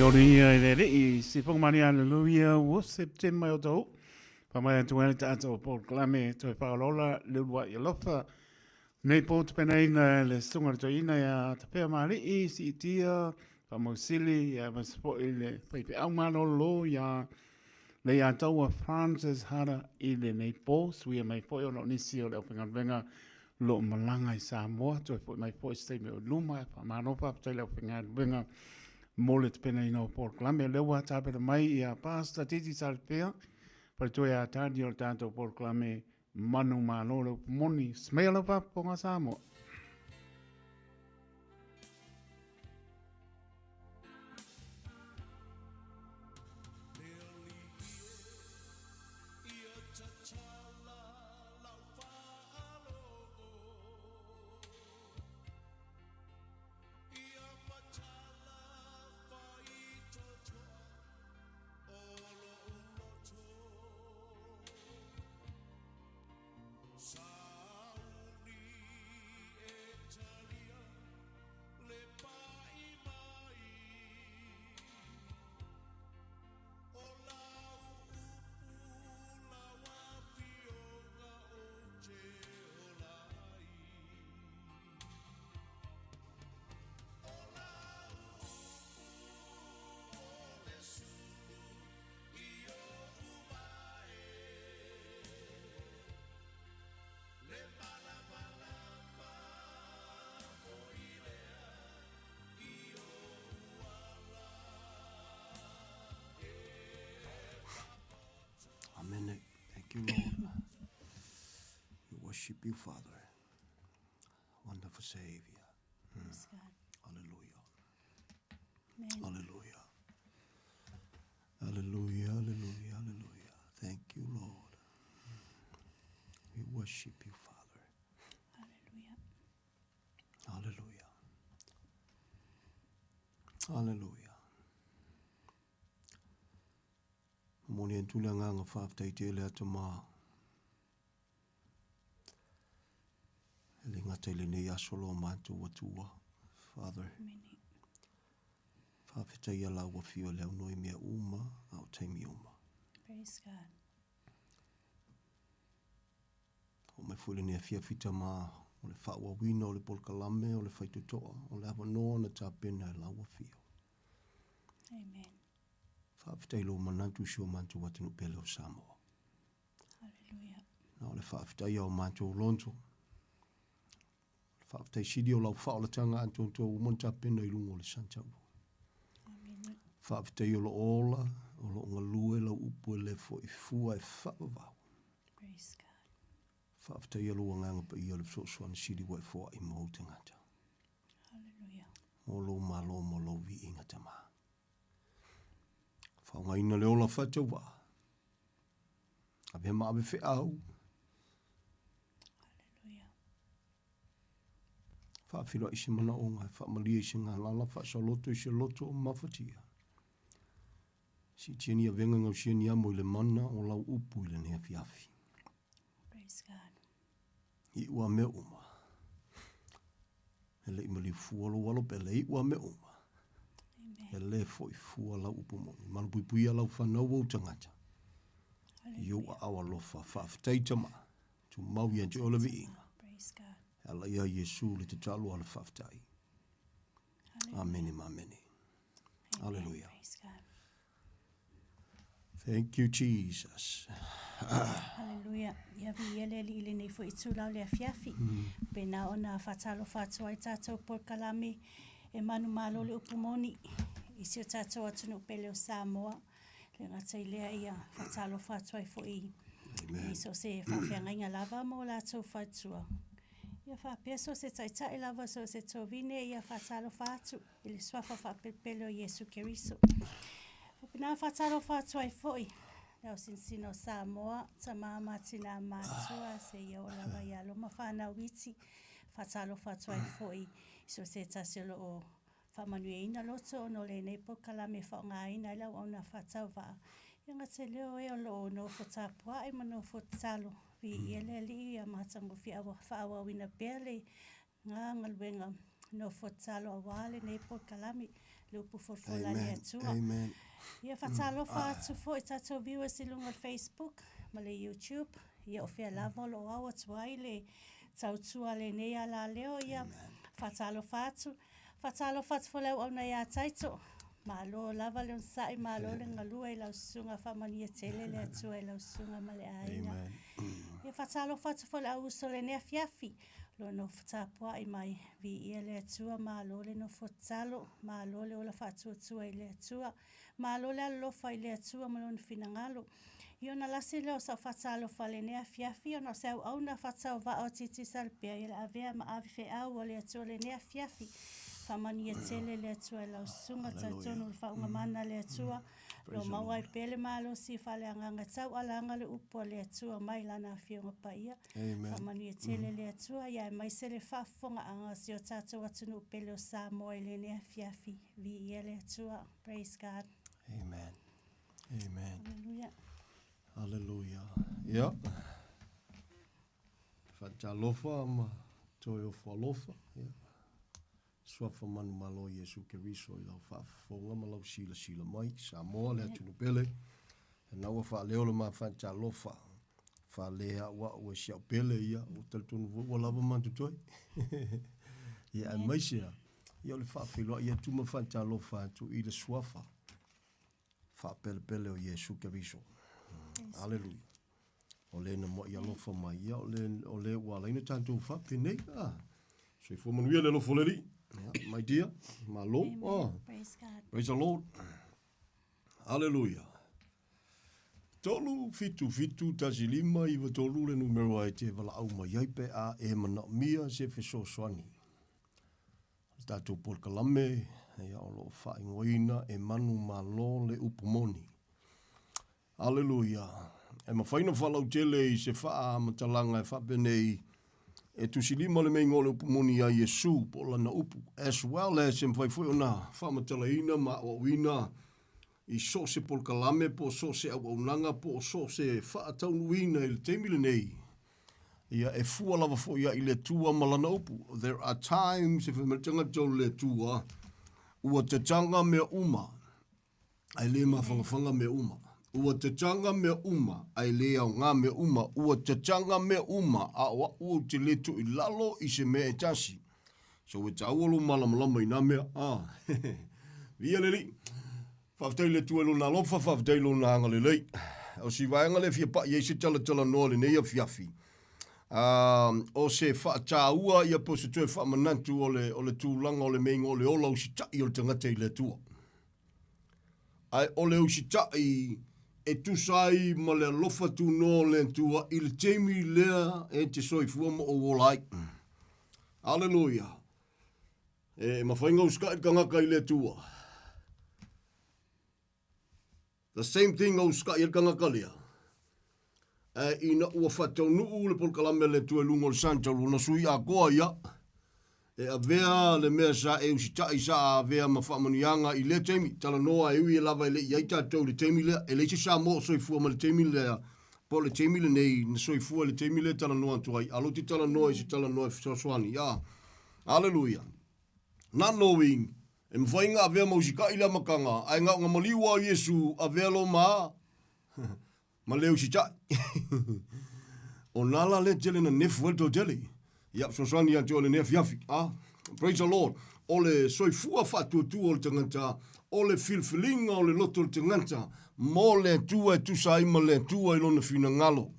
Oli ia i le alii, sifonga mani aleluia, ua September o tau. Whamai atu ai le tatou polokalame toe whaolola le uluai alofa. Nei po tapenaina e le Susuga i le Toeaina ia Tafea Maali'i, Siitia, Faamausili, ia aemaise foi le faifeau malolo ia Leiataua Francis Hara i lenei po, suia mai foi ona o nisi o le aufaigaluega o lo o malaga i Samoa, toe foi mai foi se taimi o i luma. Faamalo faafetai i le aufaigaluega mo le tapenaina o polokalame. O lea ua tapena mai ia Pastor Titi Salefea, faletua ia Tani o le tatou polokalame Manu Malo le upu moni. Smeia lau faafofoga Samoa. worship you, Father. Wonderful Savior. Praise God. Hallelujah. Amen. Hallelujah. Hallelujah, hallelujah, hallelujah. Thank you, Lord. We worship you, Father. Hallelujah. Hallelujah. Hallelujah. Momoli atu le agaga faafetai tele atu ma e le gata i lenei aso lo matou Atua. Father, Amene. faafetai ia lau afio i le aunoa i mea uma a o taimi uma. Praise God. Oo mai foi lenei afiafi tama o le faaauauina o le polokalame o le faitotoa o le avanoa na tapena e lau afio. Amen. Faafetai i lou manatu i si o matou atunuu pele o Samoa. Hallelujah. Na o le faafetai a o matou loto. O le faafetai sili o lau faaolataga atoatoa ua uma ona tapena i luga o le sataua. Amene. Faafetai o lo o ola, o lo o galue lau upu e le foi fua e faavavau. Praise God. Faafetai lou agaga paia o le fesoasoani sili ua e foai mo ou tagata. Hallelujah. Mo lou malo mo lou viiga Tama. Faaaogaina le ola faatauvaa. Avea ma ave feau. Hallelujah. Faafeiloai se manaoga, faamalie i se galala, faasaloto i se loto o mafatia. Siitia ni avega gausia ni amo i le mana o lau upu i lenei afiafi. Praise God. Iu a mea uma. E le i maliu fua lou alo pe le iu a mea uma. Amen. E le foi fua lau upu moni. Malupuipuia lau fanau ou tagata. I ou aao alofa. Faafetai Tama. Tumau ia te oe le viiga. Praise God. E ala ia Iesu le tatalo a le faafetai. Amene ma amene. Hallelujah. Praise God. Thank you, Jesus. Hallelujah. Ia viia le Alii i lenei foi itula o le afiafi. Pena ona faatalofa atu ai tatou polokalame e manumalo le upu moni i si o tatou atunuu pele o Samoa. Le gata i lea ia faatalofa atu ai foi i so o se faafeagaiga lava mo latou faletua. Ia faapea so o se taitai lava, so o se tovine ia faatalofa atu i le suafa faapelepele o Iesu Keriso. Faapena faatalofa atu ai foi le aosinasina o Samoa, tama ma tinā matutua, seia oo lava ia alo ma fanau iti. Faatalofa atu ai foi i so o se tasi o lo o faamanuiaina loto ona o lenei polokalame e faaaogaina ai le auauna faatauvaa. Ia gata i lea o e o lo o nofo tapuai ma nofo tatalo, viia le Alii ia matagofie faaauauina pea le Ngā galuega nofo tatalo aua lenei polokalame, le upu folafola a le Atua. Amen. Ia faatalofa atu foi tatou viewers i luga o le Facebook ma le YouTube. Ia o fea lava o lo o ao atu ai le tautua a lenei alaleo. Ia faatalofa atu. Faatalofa atu foi le auauna ia Taito. Malo lava le onosai, malo le galue i lau susuga, faamanuia tele le Atua i lau susuga ma le aiga. Ia faatalofa atu foi le au uso i lenei afiafi. Lo nofo tapuai mai, viia le Atua, malo le nofo tatalo, malo le ola faatuatua i le Atua, malo le alolofa i le Atua ma lona finagalo. Ia ona lasi lea o sau faatalofa i lenei afiafi, ona o se auauna faatauvaa o Titi Salapea, ia le avea ma ave feau a le Atua i lenei afiafi. Faamanuia tele le Atua i lau susuga, talitonu i le faauuga mana a le Atua, Lo maua ai pea le malosi faaleagaga taualaga le upu a le Atua mai Lana Afioga Paia. Faamanuia tele le Atua, ia aemaise le faafofogaaga o si o tatou atunuu pele o Samoa i lenei afiafi. Viia le Atua. Praise God. Amen. Amen. Hallelujah. Hallelujah. Ia. Faatalofa ma toe ofo alofa. Ia. Suafa manumalo Iesu Keriso i lau faafofoga ma lau silasila mai, Samoa le atunuu pele, lena ua faaleo le ma faatalofa, faaleauau e si au pele ia, ua talitonu foi ua lava ma totoe. Ia aemaise a, ia o le faafeiloai atu ma faatalofa atu i le suafa faapelepele o Iesu Keriso. Aleluia. O le na muaʻi alofa mai ia, o le, o le ua ala ai ona tatou faapenei. Ah. Soifua manuia le alofa o le Alii. Yeah, my dear, malo. Amen. Ah. Praise God. Praise the Lord. Hallelujah. 3 7 7 1 5 9 3 le numera e te valaau mai ai pe a e manaomia se fesoasoani. O le tatou polokalame, ia o lo o faaigoaina e manumalo le upu moni. Aleluia! E mafai ona faalautele i se faamatalaga e faapenei, E tusilima le meiga o le upu moni iā Iesu, po o lana upu, as well as e mafai foi ona faamatalaina ma aoaoina i so o se polokalame po o so o se auaunaga po o so o se faataunuuina i le taimi lenei. Ia, e fua lava foi ia i le Atua ma lana upu. There are times e fai mai le tagata o le Atua, ua tataga mea uma, ae le mafangafaga mea uma. Ua tataga mea uma, ae le aoga mea uma. Ua tataga mea uma, a o aʻu ou te le tuu i lalo i se mea e tasi. So e taua lou malamalama i nā mea. Ah. Viia le Alii. Faafetai i le Atua i Lona alofa, faafetai i Lona agalelei. O si vaega lea e fia pai ai se talatalanoa i lenei afiafi, o se faataua ia po o se toe faamanatu o le, o le tulaga o le meiga o le ola usitai o le tagata i le Atua. Ae o le usitai e tusa ai ma le alofa tunoa o le Atua i le taimi lea e te soifua ma ou ola ai. Aleluia! E mafai ona usitai le tagata i le Atua. The same thing na usitai ai le tagata lea. Ae ina ua faataunuu le polokalame a le Atua i luga o le Santal, ona sui atoa ia, e avea le mea sa e usitai sa avea ma faamanuiaga i lea taimi. Talanoa e ui lava e le i ai tatou i le taimi lea. E leai se Samoa o soifua mai le taimi lea, po o le taimi lenei na soifua i le taimi lea e talanoa atu ai. A o lea ou te talanoa i se talanoa e fesoasoani. A, Aleluia. Not knowing, e mafai ona avea ma usitai le amataga, ae na ona maliu lava o Iesu, avea lo ma ma le usitai. O nā la lea tele na nefu ai le toatele. Ia, fesoasoani ia te oe i lenei afiafi. Ah, praise the Lord. O le soifua faatuatua o le tagata, o le filifiliga o le loto o le tagata mo le Atua e tusa ai ma le Atua i lona finagalo.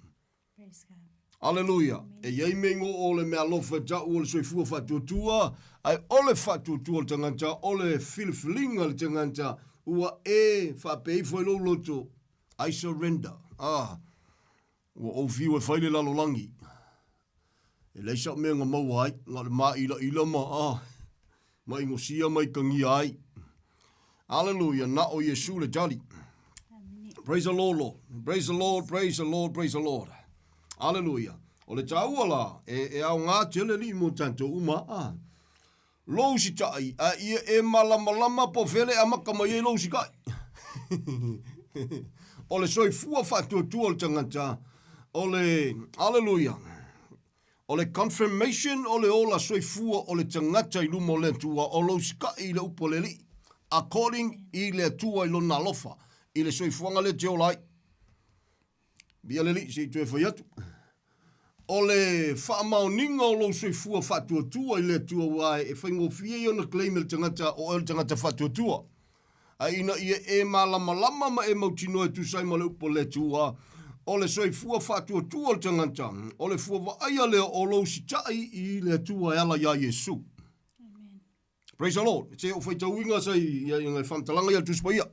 Praise God. Aleluia. E i ai mea o le mea alofa e tau o le soifua faatuatua, ae o le faatuatua o le tagata, o le filifiliga o le tagata, ua e faapea ifo i lou loto, I surrender. Ah, ua ou fiu e fai le lalolagi. E leai sau mea na maua ai, na o le māʻilaʻila ma, ah, ma inosia ma ikagia ai. Aleluia, na o Iesu le tali. Praise the Lord, Lord. Praise the Lord, praise the Lord, praise the Lord. Aleluia. O le taua la, e, e aoga tele alii mo tatou uma. Ah. Lou usitai, a ia e malamalama po o fea le amata mai ai lou usitai. o le soifua faatuatua o le tagata, o le, aleluia, o le confirmation o le ola soifua o le tagata i luma o le Atua, o lou usitai i le upu a le Alii, according i le Atua i lona alofa, i le soifuaga lea e te ola ai. Viia le Alii, se i toe fai atu. O le faamaoniga o lou soifua faatuatua i le Atua aua e faigofie ia ona claim e le tagata o oe o le tagata faatuatua. Ae ina ia e malamalama ma e mautinoa e tusa ai ma le upu a le Atua, o le soifua faatuatua o le tagata, o le fua vaaia lea o lou sitai i le Atua e ala iā Iesu. Praise the Lord. Se o faitauina sa i ia i whantalanga ia Tusi Paia.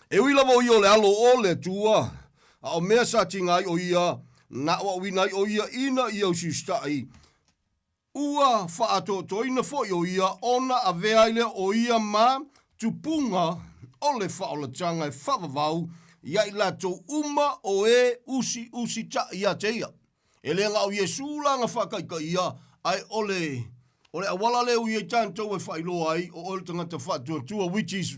E ui lava o ia o le alo o le Atua, a o mea sa tinga ai o ia, na aʻoaʻoina ai o ia ina ia usiusitai, ua faaatoatoaina foi o ia ona avea ai lea o ia ma tupuga o le faaolataga e faavavau ia i latou uma o e usiusitai ia te ia. E le na o Iesu la na faataitaia, ae o le, o le auala lea ua i ai tatou e faailoa ai o oe le tagata faatuatua, which is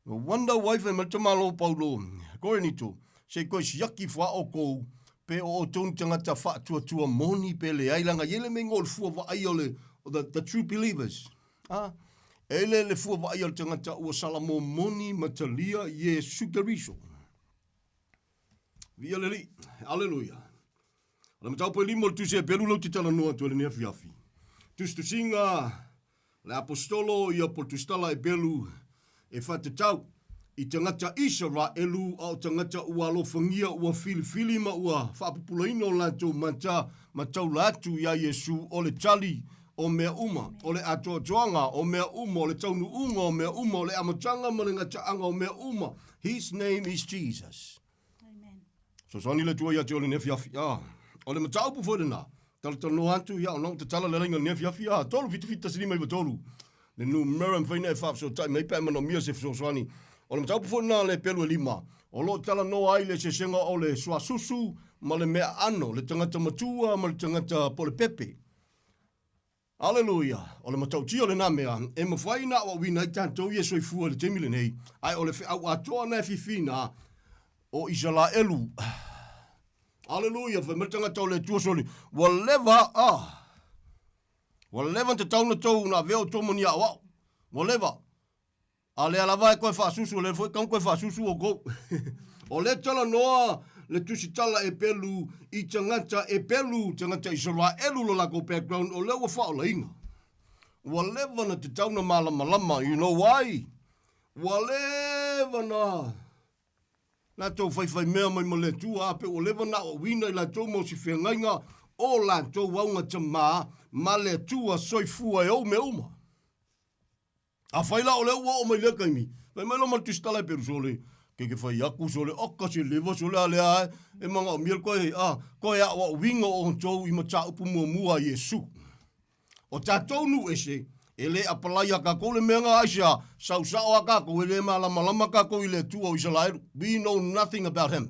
no wonder why fai mai le tamaloa o Paulo, Korinito, se i toe siaki ifo lava outou, pe o outou ni tagata faatuatua moni pe leai, leaga e i ai le mea o le fua vaaia o le, the, the true believers. Ah, e i ai le, le fua vaaia o le tagata ua salamo moni ma talia Iesu Keriso. Viia le Alii. Aleluia. O le mataupu e lima o le Tusi a Pelu lea ou te talanoa atu ai lenei afiafi. Tusitusiga le Aposetolo ia po o le Tusitala a Pelu e faatatau i tagata Isaraelu a o tagata ua alofagia, ua filifili ma ua faapupulaina o latou mata ma taula atu iā Iesu o le tali o mea uma, o le atoatoaga o mea uma, o le taunuuga o mea uma, o le amataga ma le gataaga o mea uma. His name is Jesus. Fesoasoani le Atua ia te oe i lenei afiafi. A, o le mataupu foi lena, talatalanoa atu, ia, ona ou tatala le laina i lenei afiafi, a, 3 7 7 1 5 9 3, le numera e mafai ona e faafesootai mai pe a e manaomia se fesoasoani. O le mataupu foi lena a le pelu e lima, o lo o talanoa ai le eseesega o le suasusu ma le mea aano, le tagata matua ma le tagata po o le pepe. Aleluia! O le matautia o lena mea, e mafai ona aoaoina ai tatou ia soifua i le taimi lenei, ae o le feau atoa na e fifiina o Isalaelu. Aleluia! Fai mai le tagata o le Atua soli, ua leva, ah, ua leva na tatau na tou na avea outou ma ni aoao. Ua leva. A o lea lava e toe faasusu, o lea foi e tatau ona toe faasusu outou. O lea talanoa le tusitala e pelu i tagata e pelu tagata Isaraelu lo latou background, o lea ua faaolaina. Ua leva na tatau na malamalama, you know why? Ua leva na latou faifaimea mai ma le Atua, a pe ua leva na aoaoina i latou mau si feagaiga o latou augatama ma le Atua soifua e ou mea uma. Afai la o lea ua oo mai lea taimi, fai mai loa ma le tusitala e pelu sole, ke ke fai aku sole, oka se leva sole a lea e, e manaomia le koe, a, koe aoaoina o outou i mataupu muamua a Iesu. O tatou nuu ese, e le apalai a tatou le mea na aisea, sau sao a tatou e le malamalama tatou i le Atua o Isalaelu. We know nothing about him.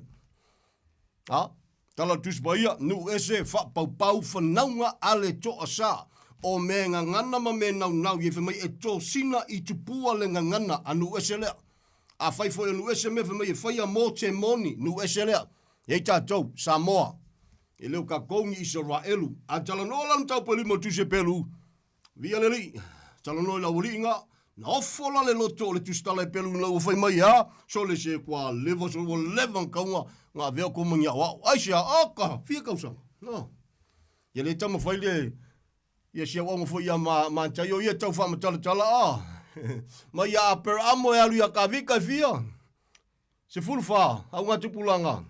A, tala le Tusi Paia, nuu ese, faapaupau fanauga a le toasa o me gagana ma me naunau ia fai mai e tosina i tupua le gagana a nuu ese lea. Afai foi o nuu ese mea fai mai e faia mo te moni, nuu ese lea. E i tatou, Samoa, e le o tatou ni Isaraelu. A talanoa la le mataupu e lima o le Tusi e pelu, Via le alii, talanoa i le aualii nga, na ofo la le loto o le tusitala e pelu ina ua fai mai e a, sole se kua leva sole ua leva na taunga nga avea kou ma ni aoao. Aisea, oka, fia tausaga. No. Ia le taumafai le, ia si auaunga foi ia ma, ma o ia tau faamatalatala a. Mai ia Aperamo e alu ia Kavika e fia. 14, augatupulaga.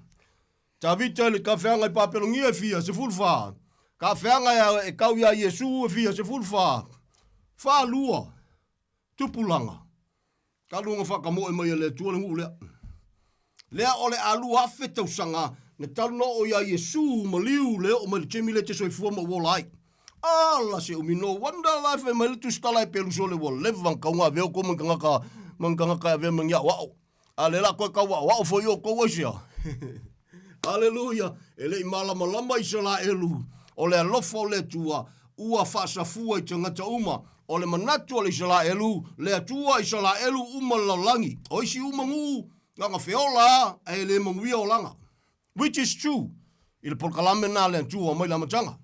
Tavita i le tafeaga i Papelonia e fia, 14. Tafeaga e kau iā Iesu e fia, 14. Falua, tupulaga. Talu ona faatamoe mai e le Atua le nuu lea. Lea o le 2000 tausaga na talu na oo iā Iesu maliu le oo mai le taimi lea e te soifua ma ua ola ai. Ala se umi, no wonder la e fai mai le tusitala e pelusole ua leva na tau avea outou ma ni tagata ma ni tagata e avea ma ni aoao. A lea la koe tau aoao foi outou aisea? Aleluia! E le i malamalama Isaraelu o le alofa o le Atua ua faasafua i tagata uma. O le manatu o le Isaraelu, le Atua Isaraelu uma le lalolagi. O isi uma nuu, na ona feola a, ae le manuia olaga. Which is true i le polokalame lena a le Atua mai le amataga.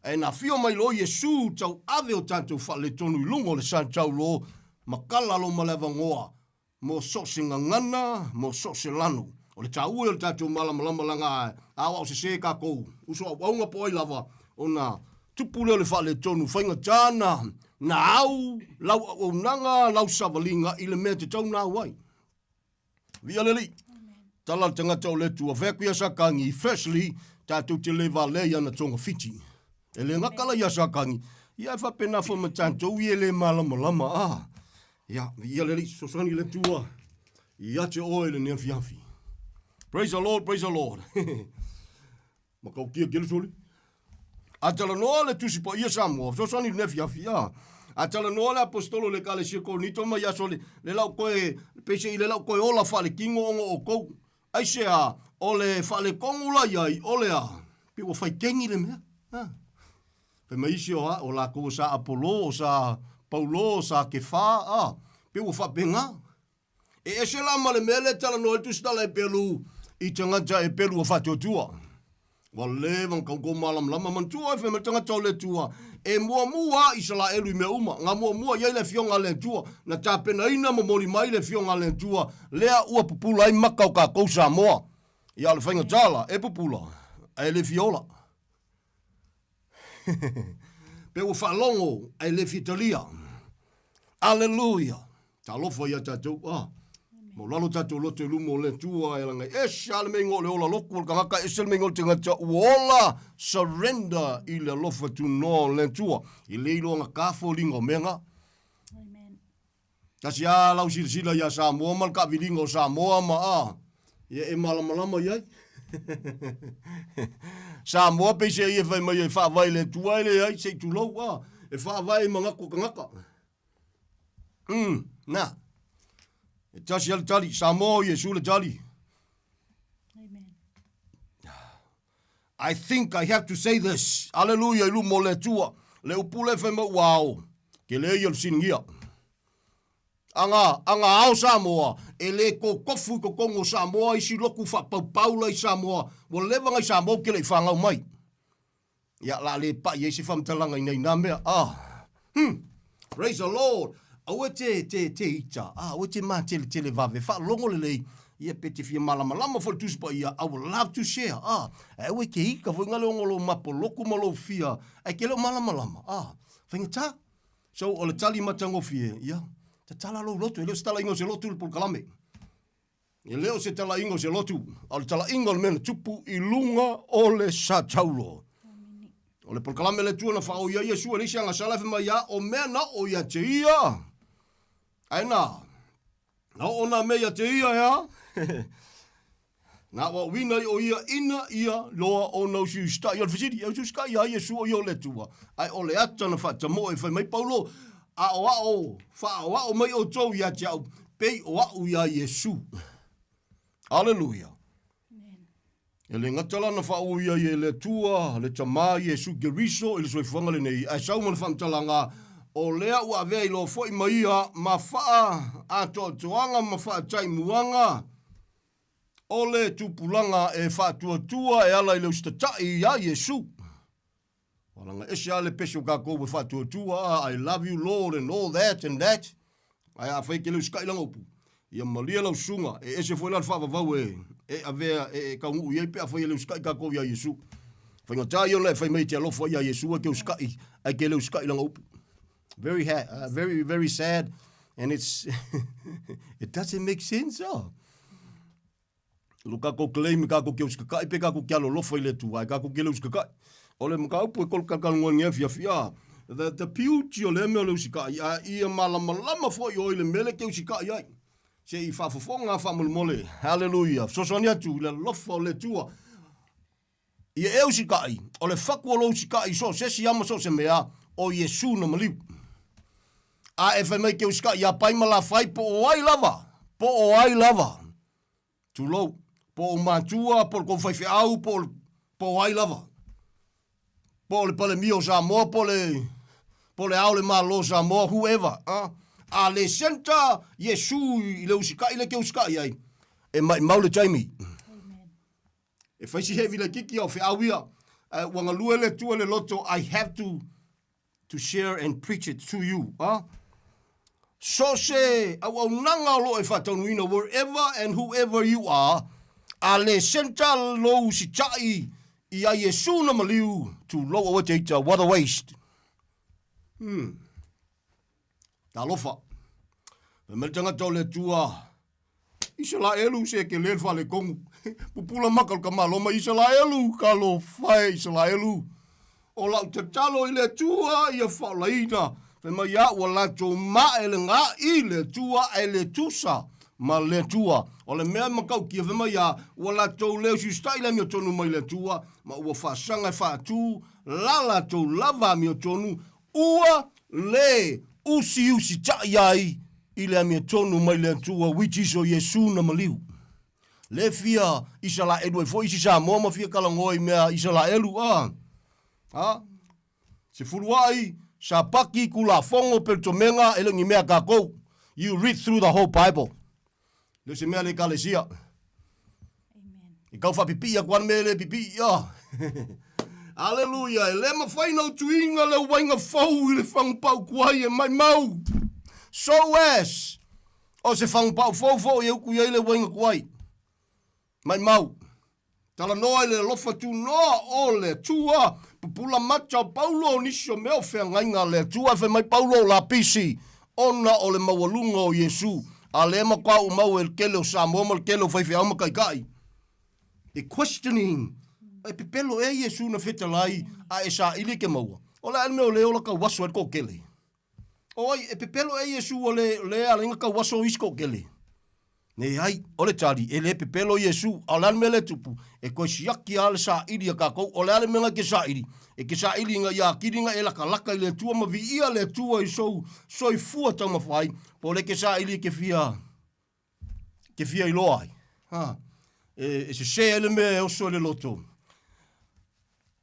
Ae na afio mai loa Iesu tauave o tatou faaletonu i luga o le sa taulo ma kala lo ma le avanoa mo so o se gagana, mo so o se lanu. O le taua ia o le tatou malamalama laga aoao sese kakou, uso auaunga po o ai lava, ona tupu lea o le faaletonu faigata na na au lau auaunaga, lau savaliga i le mea e tatau ona au ai. Viia le Alii. Tala le tagata o le Atua, fai atu ia Satani, firstly, tatou te le valea i ana togafiti. E le gata la ia Satani, ia e faapena foi ma tatou ia e le malamalama. Ah, ia, viia le Alii, fesoasoani le Atua ia te oe lenei afiafi. Praise the Lord, praise the Lord. Matautia tele sole. A talanoa le Tusi Paia Samoa, fesoasoani i lenei afiafi, a. A talanoa le Aposetolo i le Ekalesia Korinito ma ia sole, le lau toe, peiseai le lau toe ola faaletino ona o outou. Aisea, o le faaletonu la i ai, o le a? Pei ua fai keni le mea. A. Fai mai isi o, a, o latou o sa Apolo, o sa Paulo, o sa Kefa, a. Pei ua faapena. E ese la ma le mea lea e talanoa ai le tusitala e pelu i tagata e pelu ua faatuatua. Ua leva ona tatou malamalama manatua ai fai mai le tagata o le Atua e muamua a Isaraelu i mea uma. Na muamua i ai le afioga a le Atua, na tapenaina ma momoli mai le afioga a le Atua lea ua pupula ai maka o tatou Samoa. Ia o le faigata la, e pupula ae le fia ola. Pe ua faalogo ae le fia talia. Aleluia! Talofa ia tatou, ah. Maulalo tatou loto i luma o le Atua e laga ese a le mea igoa o le ola lotu o le tagata, ese le mea igoa o le tagata ua ola surrender i le alofa tunoa o le Atua. E le iloa na ta foliga o mea na. Tasi a lau silasila ia Samoa ma le taaviliga o Samoa ma a, ia e malamalama i ai. Samoa peiseai e fai mai e faavae i le Atua e leai, se i tulou a, e faavae i manatu o tagata. Na. E tasi lava le tali, Samoa o Iesu le tali. Amen. I think I have to say this. Aleluia i luma o le Atua. Le upu lea fai mai ua ao, tele ia o le fesiligia. Aga, aga ao Samoa, e le kokofu i totonu o Samoa isi lotu faapaupau la i Samoa, ua leva nai Samoa ou te le i fanau mai. Ia, la le pai ai se faamatalaga i nei nā mea. Ah, Praise the Lord! Aua te, te, te ita, ah, aua te māteletele vave, faalogo lelei, ia pe te fia malamalama foi le Tusi Paia, I would love to share, ah, ae aua e te ita foi ngale ona lou mapoloku ma lou fia, ae ke le o malamalama, ah, faigata. So, o le tali matagofie, ia, tatala lou loto, e le o se talaiga o se lotu le polokalame. E le o se talaiga o se lotu, a o le talaiga o le mea na tupu i luga o le sataulo. O le polokalame le Atua na faaoi ai Iesu e leai se agasala e fai mai a o mea na oo ia te ia. Ae na, na oo nā mea ia te ia e a? Na aoaoina ai o ia ina ia loa ona usiusitaʻi. O le fesili, e usiusitaʻi ai Iesu o ia o le Atua? Ae o le ata na faatamoe fai mai Paulo, Aoao, faaoao mai outou ia te au, pei o a'u iā Iesu. Aleluia. E le gata la na faaui ai e le Atua le Tamā Iesu Keriso i le soifuaga lenei, ae sau ma le faamatalaga, o lea ua avea i loa foi ma ia ma faa atoatoaga ma faataimuaga o le tupulaga e faatuatua e ala i le usitatai iā Iesu. Ua laga ese lava le pese o kakou e faatuatua, ah, I love you Lord and all that and that. Ae afai e te le usitai lana upu, ia malie lau susuga, e ese foi la le faavavau e, e avea, e, e taunuu i ai pe afai e le usitai kakou iā Iesu. Faigata ia ona e fai mai e te alofa iā Iesu ae te usitai, ae te le usitai lana upu. Very, ha very, very sad and it's, it doesn't make sense, oh. Lo kakou claim kakou ke usikakai pe kakou ke alolofa i le Atua, ae kakou ke le usikakai. O le mataupu e kolokalakaloa nei afiafi a, the, the beauty o lea mea o le usikai, a ia malamalama foi oe i le mea lea e te usikai ai. Se i faafofoga faamolemole. Hallelujah. Fesoasoani atu i le alofa o le Atua. Ia e usikai, o le fatu o lou usikai i so o se isi lava ma so o se mea, o Iesu na maliu. A e fai mai ke usikai iā Pai ma Lafai po o ai lava, po o ai lava. Tulou, po o matua, po o le kou faifeau, po o, po o ai lava. Po o le Palemia o Samoa, po o le, po o le Ao o le Malo o Samoa, whoever. A, a le centre Iesu i le usikai lea e te usikai ai, e maimau le taimi. E fai si heavy laititi a o feau ia. Ae ua galue le Atua i le loto, I have to to share and preach it to you. Ha? So se auaunaga o lo o e faataunuina wherever and whoever you are, a le senta lou usitaʻi iā Iesu na maliu, tulou aua te ita, what a waste. Talofa. Fai mai le tagata o le Atua, Isalaelu se ke le faaletonu. Pupula maka o le tamaloa mai Isalaelu, talofa e Isalaelu. O lau tatalo i le Atua ia faaolaina. Fai mai a ua latou mae le gaʻi le Atua ae le tusa ma le Atua. O le mea e matautia fai mai a ua latou le usiusitaʻi le amiotonu mai le Atua ma ua faasaga e faatu la latou lava amiotonu Ua le usiusitaʻi ai i le amiotonu mai le Atua which is o Iesu na maliu. Le fia Isalaelu ai foi isi Samoa ma fia talanoa i mea Isalaelu a. A. Sefuluaʻi, Sapaki, Tulafono, Peletomega, e le o ni mea a kakou. You read through the whole Bible. Le o se mea le Ekalesia. E tau faapipii atu lava le mea e le pipii. Ah. Aleluia. E le mafai ona utuina le uaiga fou i le fagupau tuai e maimau. So as o se fagupau fou foi e utu i ai le uaiga tuai. Maimau. Talanoa i le alofa tunoa o le Atua, pupula mata o Paulo o nisi o mea o feagaiga a le Atua, e fai mai Paulo o lapisi ona o le maualuga o Iesu, a lea matua ou mau e le tele o Samoa ma le tele o faifeau ma taitai. E questioning, e pepelo ea Iesu na fetalai a e saili e ke maua? O le a le mea o le ola tauaso ai le toatele? O ai, e pepelo ea Iesu o le, le ala ai na tauaso isi toatele? Leai, o le tali, e le pepelo Iesu, a o le a le mea lea e tupu? E toe siaki lava le saili a tatou. O le a le mea na e te saili? E te saili ina ia atili ona e latalata i le Atua ma viia le Atua i sou soifua taumafai, po o lea e te saili e te fia, te fia iloa ai. Ha, e, e sese ai le mea e oso i le loto.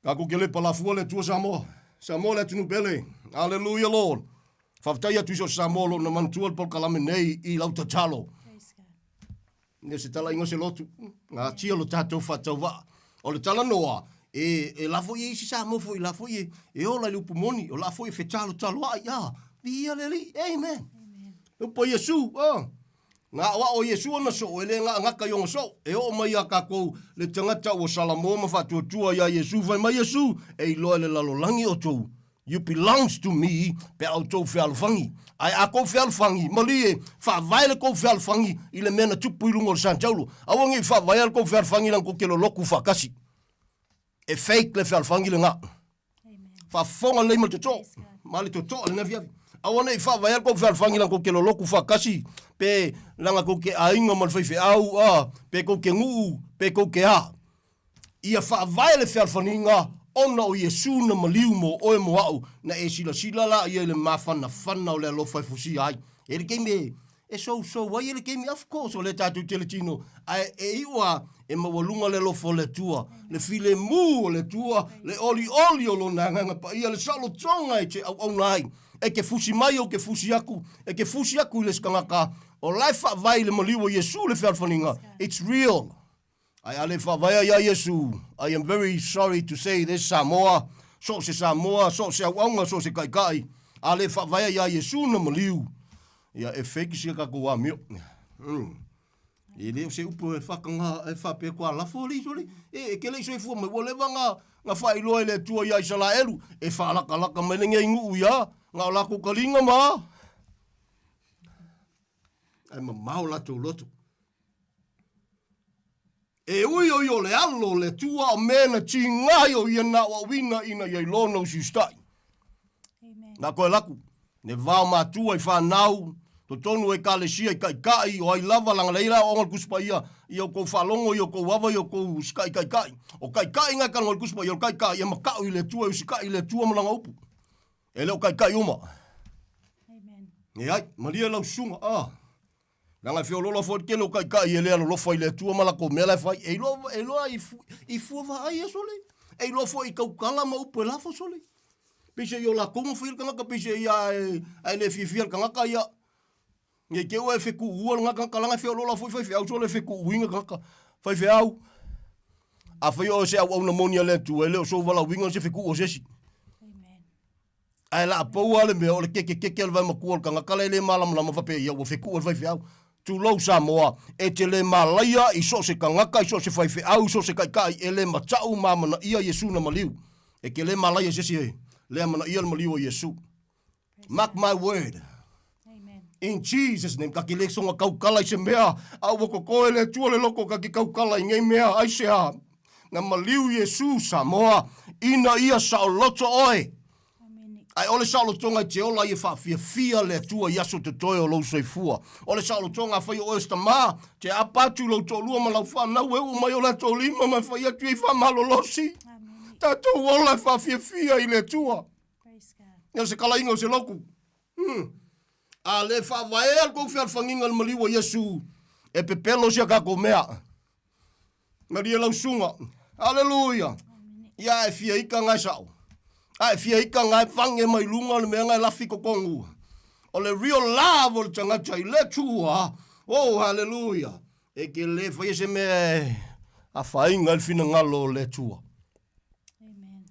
Tatou te le palafua le Atua Samoa. Samoa le atunuu pele. Hallelujah Lord. Faafetai atu i so o se Samoa o lo o na manatua le polokalame nei i lau tatalo. Ne se talaiga o se lotu, gatia lo tatou faatauvaa. O le talanoa, e, e la foi e isi Samoa foi la foi e, e ola i le upu moni, o la foi e fetalotaloai, ah, viia le Alii, amen. Amen. Upu a Iesu, ah. Na aoao e Iesu ona soo, e le gaagata i ona soo. E oo mai iā tatou le tagata ua salamoa ma faatuatua iā Iesu, fai mai Iesu, E iloa e le lalolagi outou, you belongs to me, pe a outou fealofagi. Ae a kou fealofagi, malie, faavae le kou fealofagi i le mea na tupu i luga o le Santaulo. Aua ne i faavaea le kou fealofagi leaga kou te lolotu faatasi. E fake le fealofagi lena. Faafofoga lelei ma le totoo, ma le totoa lena afiafi. Aua ne i faavaea le kou fealofagi leaga kou te lolotu faatasi, pe leaga kou te aiga ma le faifeau, a, pe kou te nuu, pe kou te a. Ia faavae le fealofaniga ona o Iesu na maliu mo oe mo a'u, na e silasila la ia i le mafanafana o le alofa e fusia ai. E le taimi e e sousou ai e le taimi, of course o lea tatou te le tino, ae e iu a e maualuga le alofa o le Atua, le filemu o le Atua, le olioli o Lona Agaga Paia, le saolotoga e te auauna ai. E te fusi mai ou te fusi aku, e te fusi aku i le isi tagata, o la e faavae i le maliu o Iesu le fealofaniga, it's real. Ae a le faavaea iā Iesu, I am very sorry to say this Samoa, so o se Samoa, so o se auaunga, so o se taitai, a le faavaea iā Iesu na maliu, ia e fake sia tatou amio. Mm. E le o se upu e whakanga, e whapea kua lafo li soli. E, e ke le i soifua mai, ua leva nga, nga whailoa e le Atua iā Isalaelu, e whaalakalaka mai le ngei nguu iā, nga o lākou kalinga ma. Ai mamao latou loto. E ui o ia o le alo o le Atua o mea na tigai o ia na aoaoina ina ia iloa ona usiusitai. Na koe laku, ne vao matua i whanau, totonu o ekalesia i kaikai, o ai lava langa leila o onga le Tusi Paia, ia o kou faalogo, ia o kou ava, ia o kou usikai kaikai. O kaikai ngai kalaga o le Tusi Paia, o le kaikai e maka'u i le Atua, e usikai i le Atua ma lana upu. E le o kaikai uma. Amen. E ai, malie lau susuga, ah. Leaga e feoloolo foi le tele o taitai e le alolofa i le Atua ma latou mea la e fai. E iloa, e iloa i, fu, i fua vaai e sole. E iloa foi i tautala ma upu e lafo sole. Peiseai o latou na faia le tagata, peiseai ia e, ae le fiafia le tagata ia. Nei te ua e fetuua lena tagata, leaga e feoloolo foi faifeau sole e fetuuina tagata. Faifeau, afai o se auauna moni a le Atua, e le o sou valaauina se fetuu o se isi. Ae laa pau lava le mea, o le kekekeke o le vaematua o le tagata la e le malamalama faapea ia ua fekuu e le faifeau. Tulou Samoa, e te le malaia i so o se tagata, i so o se faifeau, i so o se taitai e le matau ma amanaia Iesu na maliu. E te le malaia i se isi e le amanaia le maliu o Iesu. Mark my word. In Jesus name, ka ke le soga kaukala i se mea, a ua kokoe le Atua le loko ka ke kaukala i nei mea, aisea? Na maliu Iesu Samoa, ina ia saoloto oe. Ae o le saolotoga e te ola ia faafiafia le Atua i aso totoe o lou soifua. O le saolotoga afai o oe o se tamā, te aapa atu i lou toalua ma lau fanau e uu mai o latou lima ma e fai atu i ai faamalolosi. Tatou ola e faafiafia i le Atua. Ia o se kalaiga o se loku. Hmm. A le faavaea le kou fealofagiga i le maliu o Iesu, e pepelo sia tatou mea. Malie lau susuga. Aleluia. Ia e fia ika nga e sao. A e fia ika nga e fange mai luga o le mea nga e lafi totonu. O le real love o le tagata i le Atua. Oh, hallelujah. E ke le faia se mea e afaina ai le finagalo o le Atua.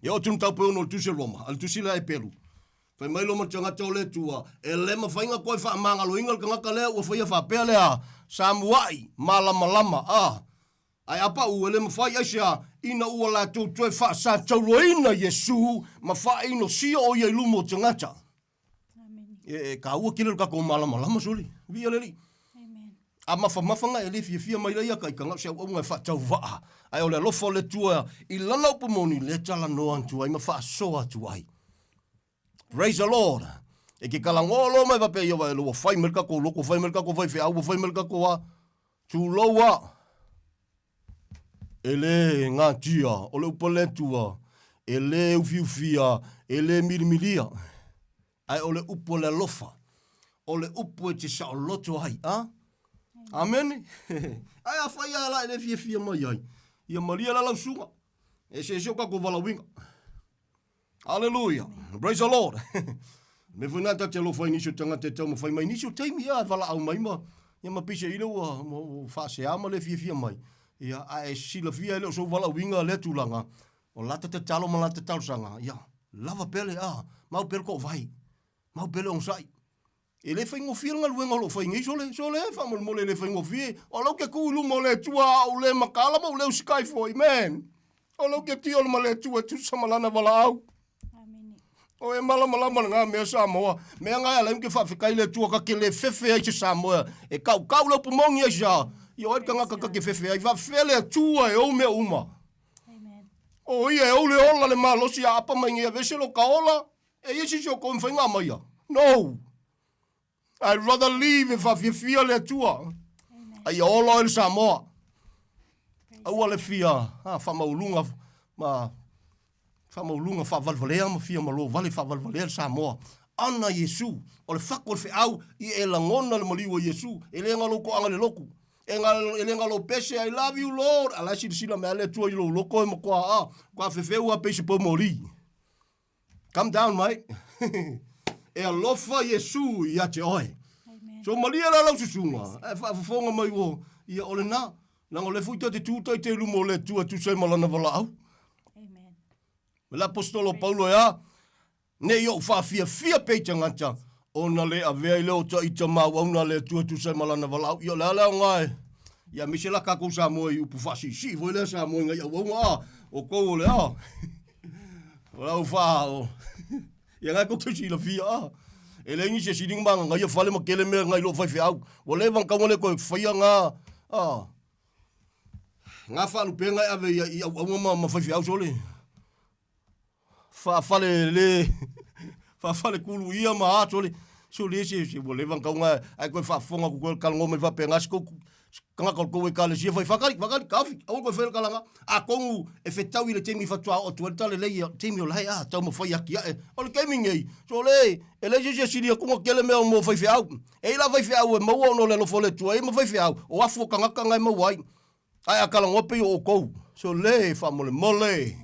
E oo atu le mataupu e ono o le Tusi a Roma, a le Tusi lea e Pelu. Fai mai loa ma le tagata o le Atua, e le mafai ona toe faamagaloina le tagata lea ua faia faapea lea, sa mua'i, malamalama, a. Ae a pau, e le mafai, aisea, ina ua latou toe faasatauloina Iesu ma faainosia o ia i luma o tagata. E, e kāua tele le tatou malamalama soli. Viia le Alii. A mafamafa nga e le fiafia mai la ia ka i se auaunga e faatauvaa. Ae o le alofa o le Atua i lana upu moni lea talanoa atu ai ma faasoa atu ai. Praise the Lord. E ke kalagoa loa mai faapea ia vae ua fai mai le tatou loto, fai mai le tatou faifeau, ua fai mai le tatou a. Tulou a, e lē gatia, o le upu a le Atua, e lē ufiufia, e lē milimilia, ae o le upu a le alofa, o le upu e te saoloto ai, a? Amene? Ae afai lava la e le fiafia mai ai, ia malie la lau susuga, e eseese o tatou valaauina. Aleluia. Praise the Lord. Me foi nā te alofa i nisi o tagata e taumafai mai nisi o taimi ia e valaau mai ma ia ma peiseai lea ua, ua, ua faasea ma le fiafia mai. Ia, a e silafia e le o sou valaauina lea tulaga, o lata tatalo ma lata talosaga, ia, lava pea le, a, mau pea le toavai, mau pea le onosai. E le faigofie le galuega o lo o fai nei, sole, sole, faamolemole e le faigofie. O lea ou te tu i luma o le Atua a ou le mataala ma ou le usikai foi, man. O lea ou te tio ma le Atua e tusa ma lana valaau. O e malamalama lena mea Samoa. Mea nga e ala ai ke faafetai le Atua ka ke le fefe ai se Samoa. E kaukau le upu moni ai sa. Ia o ai le tagata ka ke fefe ai. Faafefea le Atua e ou mea uma. O ia e ou le ola le malosi a apa mai nei aveese lo ka ola. E i ai se isi o kou e mafai ona aumaia? No! I'd rather leave e faafiafia le Atua. A ia ola oe le Samoa. Aua le fia ha, faamaualuga ma faamaualuga faavalevalea ma fia malo vale faavalevalea le Samoa. Ana Iesu, o le fatu o le feau, ia e lagona le maliu o Iesu, e le na lou toaga i le lotu. E, na, e le na lou pese, I love you Lord. A la e silasila mai a le Atua i lou loto e matua a, matua fefeu a pei se poumoli. Come down, mate. e alofa Iesu ia te oe. So malie la lau susuga, e faafofoga mai ua, ia o lena, leaga o lea foi ta te tu tai te luma o le Atua e tusa ai ma lana valaau. Amen. Ma le apostolo Paulo e a, ne i ou faafiafia pea i tagata, ona le avea ai lea o taita ma auauna a le Atua e tusa ai ma lana valaau. Ia o le a le aoga e, ia aemaise la tatou Samoa i upu faasiisii foi lea Samoa i nai auauna a, o tou o le a. O lau wha, o. Ia ngai kou te silafia a. E leai nisi e sili ona magagaia fale ma tele mea nai lou faifeau. Ua leva ona tatau ona le toe faia nga a nga faalupega e ave i, i auauna ma, ma faifeau sole. Faafale le faafale kuluia ma a sole. Sole se se ua leva ona tatau ona ae toe faafofoga atu toe talanoa mai faapena se tou tagata o le tou ekalesia fai fakali, fakali, taofi, aua le toe faia le tala na. Atonu e fetau i le taimi faatoa oo atu ai le tala lelei ia, taimi o lae a, taumafai atiae. O le taimi nei, sole, e leai se isi e sili atu ona tele mea mo faifeau. E i ai la faifeau e maua ona o le alofa o le Atua, e i ai ma faifeau, o afu o tagata na e maua ai. Ae a talanoa pei o outou, sole, faamolemole.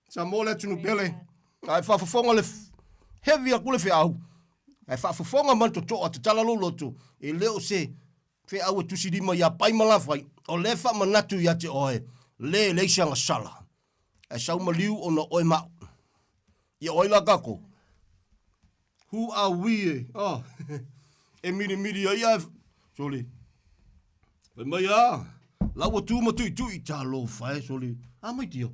Samoa le atunuu pele, ae faafofoga le heavy atu le feau, ae faafofoga ma le totoa, tatala lou loto, e le o se feau e tusilima ia Pai ma Lafai, o lea e faamanatu ia te oe, le e leai se agasala, ae sau maliu ona o oe ma au. Ia o ai la tatou? Who are we e? Oh. e milimili ai ae sole. Fai mai a, la ua tu ma tuitui, talofa e sole. A mai tia.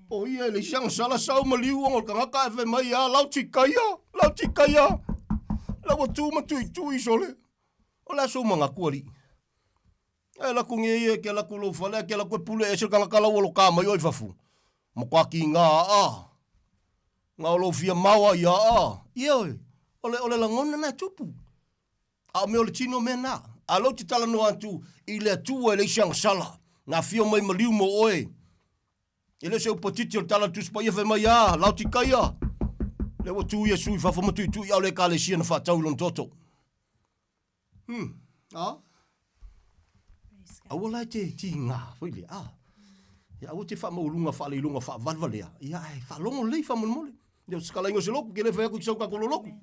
O ia e leai se agasala sau maliu ona o le tagata ae fai mai a, lau tikaia, lau tikaia. La ua tu ma tuitui sole. O le a sou manatu alii? Ae laku nge ia ke laku lou fale, ke laku e pule ese le tagata la ua loka mai oe i fafo. Matua kiga aa. Nga o lou fia maoa ia aa. Ioe, o le, o le lagona na e tupu. A o mea o le tino mea na. A lou te talanoa atu i le Atua e leai se agasala, na afio mai maliu mo oe. E le o se upu atiti o le tala a le Tusi Paia fai mai, A, Laotikaia! Lea ua tu Iesu i fafo ma tuitui ao le Ekalesia na faatau i lona toto. Hmm, a? Aua la e te tigā foi lea, a? Ia aua te faamaualuga faaleiloga faavalevalea, ia ae faalogo lelei faamolemole. Ia o se talaiga o se lotu, ke le fai atu i sau tatou lolotu.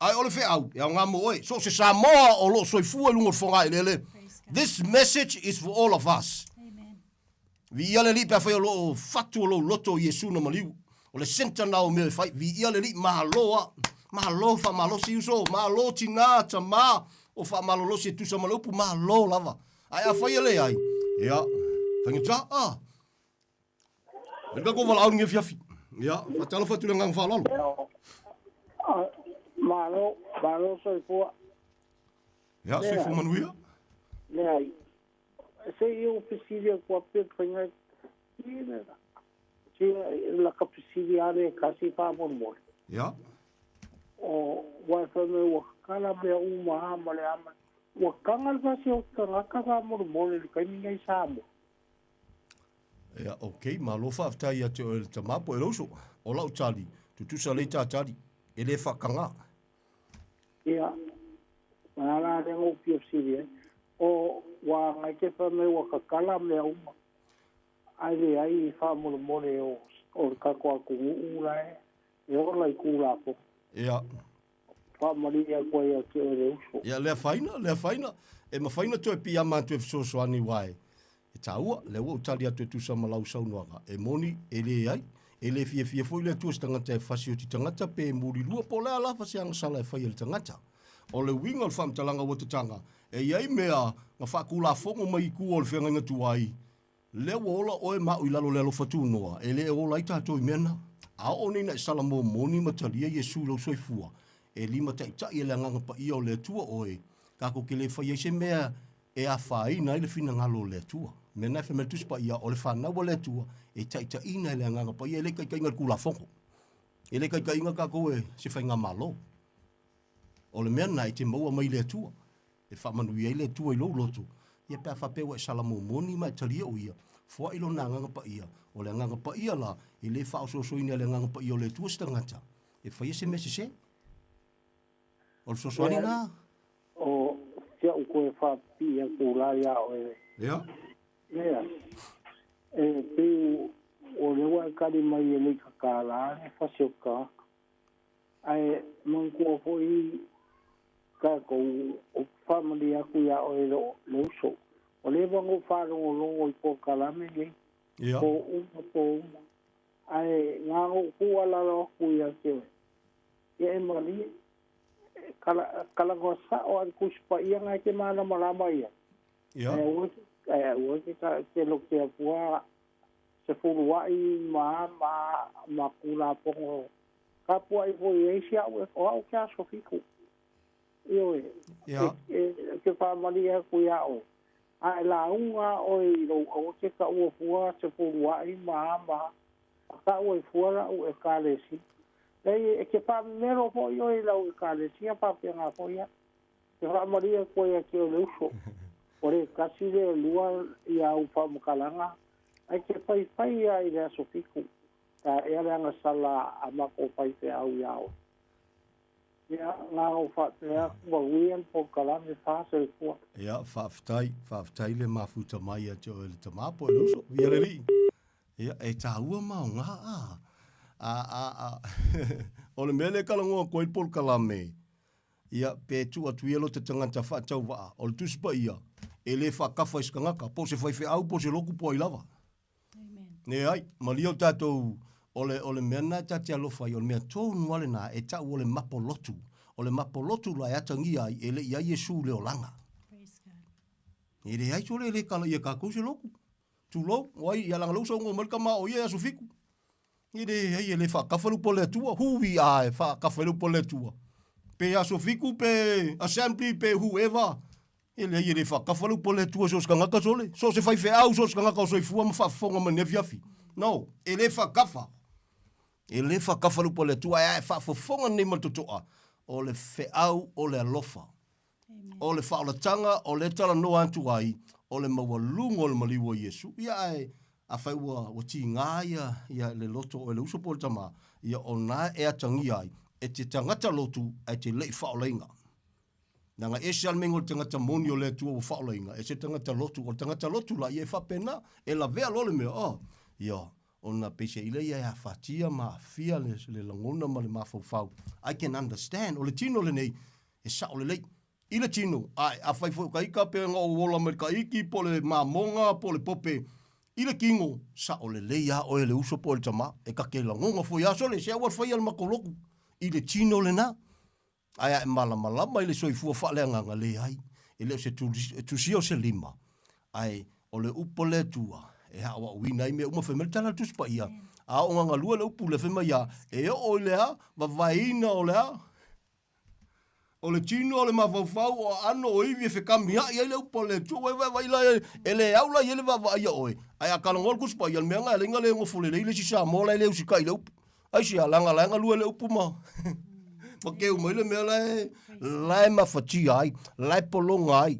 Ae o le feau, e aoga mo oe. So o se Samoa o lo o soifua i luga o le fogaeleele. This message is for all of us. Viia le Alii pe afai o lo o fatu o lou loto i Iesu na maliu. O le centre na o mea e fai. Viia le Alii, malo a. Malo faamalosi uso, malo tina, tama, o faamalolosi e tusa ma le upu, malo lava. Ae afai e leai, ia, faigata, a. Mai le tatou valaau lenei afiafi. Ia, faatalofa atu i le agaga faaaloalo. Malo, malo soifua. Ia, soifua manuia. Leai. Se i ou fesili atu a pea faiga si la ka fesili a le kasi faamolemole. Ia. O wai fai mai ua kakala mea uma a ma le a ma. Ua taga le fasi o tagata faamolemole i le taimi nei i Samoa. Ia, ok, malo faafetai ia te oe le tama po o le uso. O lau tali, tutusa lei ta tali, e le faakagā. Ia, o le a la lea na ou fia fesili ai, o ua agai te fai mai ua tatala mea uma, ae leai faamolemole o, o le tatou atunuu la e ola i Tulafono. Ia. Faamalie atu ai ia te oe le uso. Ia, le afaina, le afaina. E mafai ona toe piiama atu e fesoasoani aua e, e taua. Lea ua ou tali atu e tusa ma lau saunoaga. E moni, e leai. E le fiafia foi le Atua i se tagata e fasioti tagata pe mulilua po o le a lava se agasala e fai e le tagata. O le uiga o le faamatalaga ua tataga, e i ai mea na faatulafono mai i tua o le feagaiga tuai, Lea ua ola oe ma au i lalo o le alofa tunoa, e le ola ai tatou i mea na. A oo nei ina e sala momoni ma talia Iesu i lou soifua, e limataitai e le Agaga Paia o le Atua oe, tatou te le fai ai se mea e afaina ai le finagalo o le Atua. O mea na e fai mai le Tusi Paia, o le fanau a le Atua, e taitaiina e le Agaga Paia, e le taitaiina e le Tulafono. E le taitaiina tatou e se faigamalo. O le mea lena e te maua mai le Atua, e faamanuia ai le Atua i lou loto, ia pe a faapea ua e sala momoni ma e talia o Ia, foai Lona Agaga Paia. O le Agaga Paia la, e le faaosoosoina e le Agaga Paia o le Atua se tagata e faia se mea sese. O le fesoasoani lena. O si au toe faapipii atu la iā oe. Ia. Lea, e pei o lea ua e tali mai e le i tatala le fasi o le tagata. Ae manatua foi tatou, ou te faamalie atu ia oe le uso, ua leva ona ou faalogologo i polokalame nei, po uma po uma, ae na ona ou tuualalo atu ia te oe, ia e malie, talanoa sao lava i le Tusi Paia na e te malamalama i ai, ae aua e te lotea fua sefuluai ma ma ma Tulafono tapuai foi i ai si au o au ke aso fiku. Ioe, e, e, ke faamalie atu iā oe. A e lauga oe i lou aua ke taua fua sefuluai ma ma a taua i fua lau ekalesia. Leai, e ke faamemelo foi oe i lau ekalesia faapena foi au. Ke faamalie atu ai ia te oe le uso, ua le tasi le lua ia au faamatalaga, ae ke faifai ia i le aso fitu, pe a ea le agasala a matou faifeau iā oe. Ia, na ona ou faapea atu, manuia le polokalame, fa soifua. Ia, faafetai, faafetai le mafuta mai ia te oe le tama po o le uso. Viia le Alii. Ia, e tāua ma o ngā a. A, a, a. o le mea lea e talanoa atu ai le polokalame, Ia, pe tuu atu ia lo te tagata faatauvaa, o le Tusi Paia, e le faakafa i se tagata, po o se faifeau, po o se lotu, po o ai lava. Leai, malie o tatou, o le, o le mea lena e ta te alofa ai, o le mea tonu lava lena e tau o le mapo lotu. O le mapo lotu la e atagia ai, e le i ai Iesu le olaga. E leai sole e le kala ia kākou se lotu. Tulou, o ai, ia leaga lea ua saunoa mai le tama o ia e aso fitu. E leai, e le faakafa le upu a le Atua. Who we are e faakafa ai le upu a le Atua. Pe aso fitu, pe assembly, pe whoever. E leai, e le faakafa le upu a le Atua so o se tagata sole. So o se faifeau, so o se tagata o soifua ma faafofoga mai i lenei afiafi. No, e le faakafa. E le faakafa le upu a le Atua, ae a e faafofoga nei ma le totoa, o le feau o le alofa. O le faaolataga o lea talanoa atu ai, o le maualuga o le maliu o Iesu. Ia ae afai ua, ua tiga ia, ia le loto o le uso po o le tama, ia o na e atagia ai, e te tagata lotu ae te le i faaolaina. Leaga ese lava le meiga o le tagata moni o le Atua ua faaolaina, ese le tagata lotu. O le tagata lotu la, ia e faapena, e lavea loa le mea, oh, ia, ona peiseai lea ia e afatia ma aafia le, le lagona ma le mafaufau. I can understand. O le tino lenei, e sao lelei i le tino. Ae, afai foi o ka ika pe ona ou ola mai le kaiki po o le mamoga po o le pope i le kino, sao lelei a oe le uso po o le tama, e ka ke lagona foi a sole, se aua le faia le matou lotu i le tino lena. Ae a e malamalama i le soifua faaleagaga, leai, e le o se tusia o se lima, ae o le upu a le Atua e aoaoina ai mea uma. Fai mai le tala a le Tusi Paia, a oo ina galue le upu lea, fai mai a, e oo i le a, vavaeina o le a, O le tino, o le mafaufau, o aano, o ivi e fekamiaʻi ai le upu a le Atua, ua e vaevaai la e le au la i ai le vaavaaia oe, ae a talanoa le Tusi Paia, o le mea lena e alai na le nofo lelei le isi Samoa la e le usitai i le upu. Aisea? Leaga la e galue le upu ma Ma keu mai le mea lae, lae mafatia ai, lae pologa ai,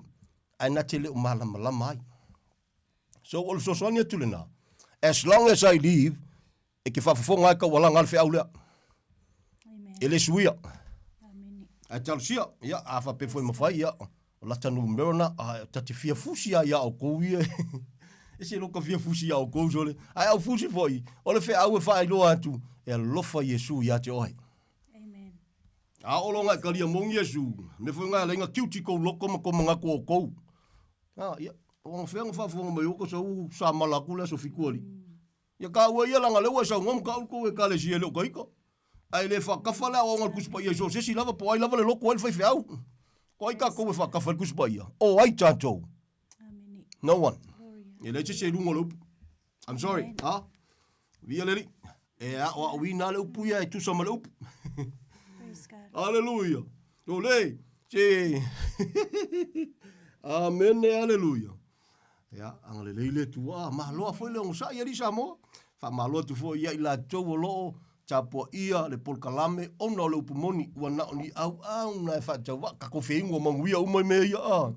ae na te le o malamalama ai. So, o le fesoasoani atu lena, as long as I live, e ke faafofoga ai taualaga a le feau lea. E le suia. Ae talosia, ia, a faapea foi mafai, ia, o lata numera na, a ta te fia fusi a ia outou ia. E se loka fia fusi ia outou sole. Ae au fusi foi, o le feau e faailoa atu, e alofa Iesu ia te oe. Amen. A o longa e kalia mongi Iesu, me foi ngai alai nga kiuti kou loko ma kou mangaku o kou. A, ia, o nga fea nga faafofoga mai o ka sau sa mala aku le aso fiku ali. Ia kāua ia laga lea ua e saunoa ma ka outou ekalesia e le o ka ika. Ae le faakafa le aoaoga a le Tusi Paia i so o se isi lava po o ai lava le loto ai le faifeau. O ai tatou e faakafa ai le Tusi Paia? O ai tatou? No one. E leai se isi e i luga o le upu. I'm sorry. Ha? Via le Alii. E aoaoina le upu ia e tusa ma le upu. Aleluia. O le, se. Amene, aleluia. Ia, agalelei le Atua. Ah, maloa foi le onosai alii Samoa. Faamalo atu foi ia i latou o lo o tapuaia le polokalame ona o le upu moni ua na o ni auauna e faatauvaa tatou feinu o manuia uma i mea ia. Ah.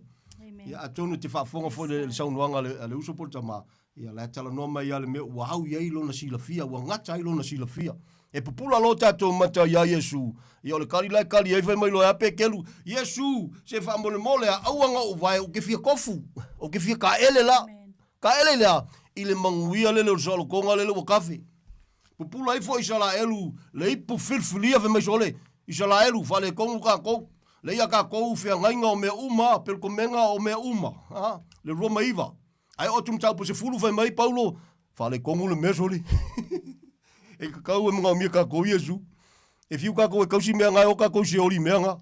Ia, atonu e te faafofoga foi le, le saunoaga a le, a le uso po o le tama, Ia, la e talanoa mai lava le mea ua au i ai lona silafia, ua gata ai lona silafia. E pupula loa tatou mata iā Iesu. Ia, o le kali la e kali ai fai mai loa e a Pekelu, Iesu, se faamolemole a aua na ou vae, ou te fia kofu, ou te fia kaele la. Kaele i le a? I le manuia lele o le saolotoga lele ua kafe. Pupula ifo Isalaelu le ipu filifilia fai mai sole, Isalaelu, faaletonu tatou, leia tatou feagaiga o mea uma, pelekomega o mea uma, a, le 29. Ae oo atu mataupu 10 fai mai Paulo, faaletonu le mea sole. e kakau e manaomia kākou Iesu. E fiu kākou e kausi mea nga e o kākou seoli mea nga.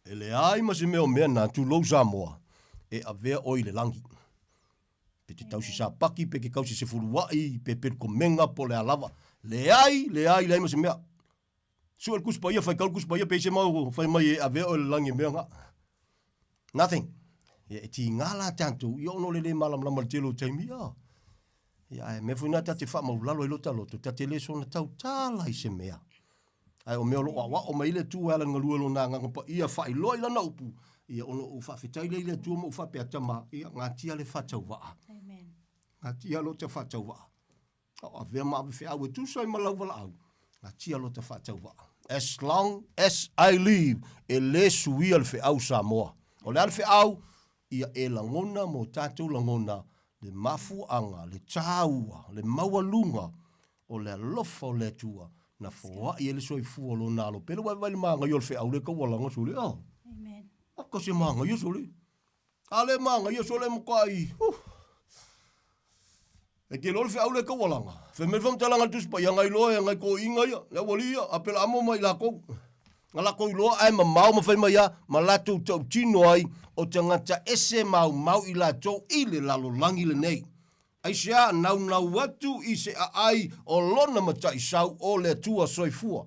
E leai ma se mea o mea na, tulou Samoa, e avea oe i le lagi. Pe te tausi sapaki, pe te tausi sefuluai, pe pelukomega, po o le a lava. Leai, leai, leai ma se mea. Sue le Tusi Paia, faitau le Tusi Paia, pe i se mau fai mai e avea oe i le lagi e mea nga. Nothing. Ia, e tiga la tatou, ia ona o le le malamalama i le tele o taimi, ia. Ia, ae mea foi na ta te faamaulalo ai lota loto, ta te le soona tautala i se mea. Ae o mea o lo o aoao mai le Atua e ala i le galue o Lona Agaga Paia, faailoa i Lana upu, ia ona ou faafetai lea i le Atua ma ou faapea, Tama, ia, gatia le faatauvaa. Amen. Gatia lota faatauvaa. A o avea ma ave feau e tusa ai ma lau valaau, gatia lota faatauvaa. As long as I live, e le suia le feau Samoa. O le a le feau? Ia e lagona mo tatou lagona le mafuaaga, le taua, le maualuga o le alofa o le Atua na foai ai le soifua o Lona Alo pele. Ua e vaai i le magaia o le feau lea e taualaga sole? Ah. Amen. Aka se magaia sole. A le magaia sole makuai. Huh. E ke loa le feau lea e taualaga. Fai mai le faamatalaga a le Tusi Paia, ngai loa e ngai toeaiina ia, le aualii ia, a pela amo mai lakou. Na lakou iloa ae mamao ma fai mai a, ma latou tautino ai, o tagata ese maumau i latou i le lalolagi lenei. Aisea naunau atu i se aai o lona mataisau o le Atua soifua.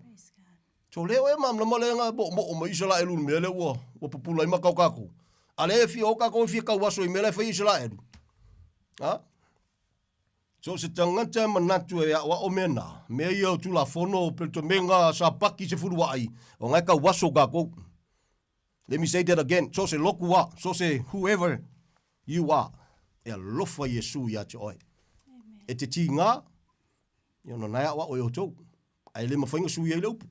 So lea oe malamalama lea na moomoo mai Isaraelu i le mea lea ua ua pupula ai maka o tatou. A lea e fia o tatou e fia tauaso i mea la e fai e Isaraelu. Ha? So se tagata e manatu e aoao mea na, mea ia o Tulafono, Peletomega, Sapaki, Sefuluai, o na e tauaso tatou. Let me say that again, so se loku a, so se whoever you are, e alofa Iesu ia te oe. E te tīngā, ia ona nae aoao e outou. Ae le mafai ona sui ai le upu.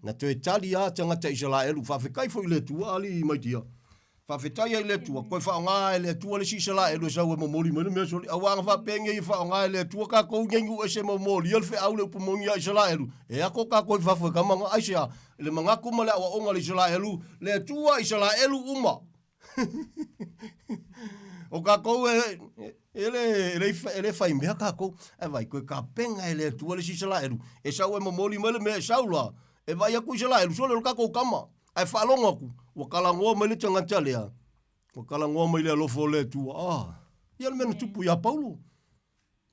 Na toe tali a tagata Isaraelu, faafetai foi i le Atua, alii mai tia. Faafetai ai i le Atua, koe faaaoga e le Atua le isi Isaraelu e sau e momoli mai le mea soli. Aua ana faapea nei e faaaoga e le Atua tatou nei nuu ese momolia le feau le upu moni a Isaraelu, e ako tatou i fafo e kama na. Aisea? Le manatu ma le aoaoga a le Isaraelu, le Atua Isaraelu uma. o kākou e, e, le, e, le, e le whai mea kākou. E vai, koe ka penga e le atua le Isaraelu. E sau e momoli mai le mea e sau la. E vai aku Isaraelu, sole o le kākou kama. Ae whaalongo aku, ua kalangoa mai le tangata lea. Ua kalangoa mai le alofa o le Atua. Ah, ia le mea na tupu iā Paulo.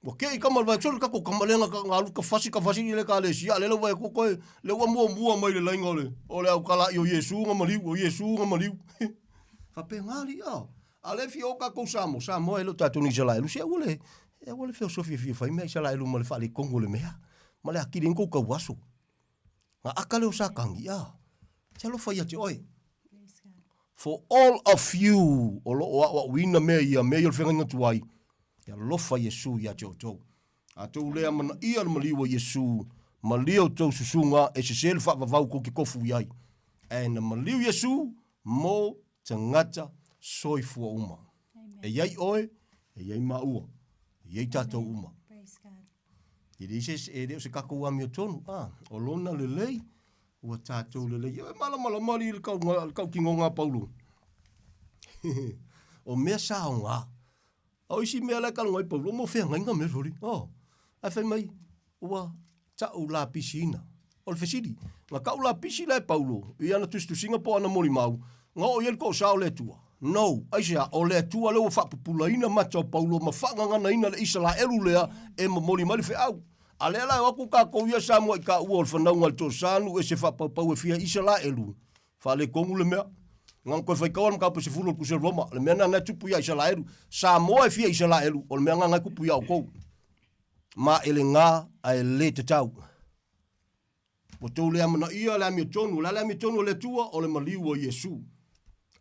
Ua keʻi kama le vae sole kako kama le nga nga ka fasi ka fasi le ka le sia le le vae ko koe le ua mua mua mai le lainga o le o le au kala i o Iesu nga maliu o Iesu nga maliu. Faapea nga li a. A le fia o kakou Samoa, Samoa e le o tatou ni Isaraelu se aua le aua le feosofi e fia fai mea Isaraelu ma le faaletonu o le mea ma le atili ai ni kou tauaso. Ga aka leo sa kagi, a. Te alofa ia te oe. For all of you o loo aoaoina mea ia, mea ia o le feagaiga tuai, e alofa Iesu ia te outou. A tou lea manaia le maliu o Iesu, malia outou susuga e sese le faavavau kou te kofu i ai. Ae na maliu Iesu mo tagata soifua uma. E iai oe, e iai maua, e iai tatou uma. E leai se, e le o se tatou amiotonu, a, o lona lelei, ua tatou lelei. E malamalama alii i le kau, le kautinoga a Paulo. o mea sa aoga. A o isi mea la e talanoa ai Paulo, mo feagaiga mea soli. Oh. Ae fai mai, ua ta'u lapisiina. O le fesili, na ta'u lapisi la e Paulo i ana tusitusiga po o ana molimau, na oo i ai le toosā o le Atua? No. Aisea? O le Atua lea ua faapupulaina mata o Paulo ma faagaganaina le Isalaelu lea e momoli mai le feau. A lea la e o atu tatou ia Samoa i taua o le fanauga a le toosā nuu ese faapaupau e fia Isalaelu, faaletonu le mea. Na ona toe faitau lava le mataupu e 10 o le Tusi a Roma, le mea lena na e tupu ia Isalaelu. Samoa e fia Isalaelu, o le mea lena na e tupu ia outou. Ma e le gā ae le tatau. Ua tou le amanaia le amiotonu, o le a le amiotonu a le Atua? O le maliu o Iesu.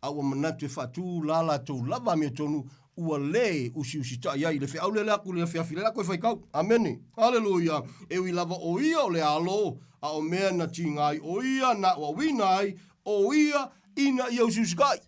A ua manatu e faatū la latou lava amiotonu, ua le usiusitai ai i le feau lea le atu i le afiafi lea la toe faitau. Amene. Aleluia. E ui lava o ia o le alo, a o mea na tiga ai o ia na aoaoina ai o ia ina ia usiusitai.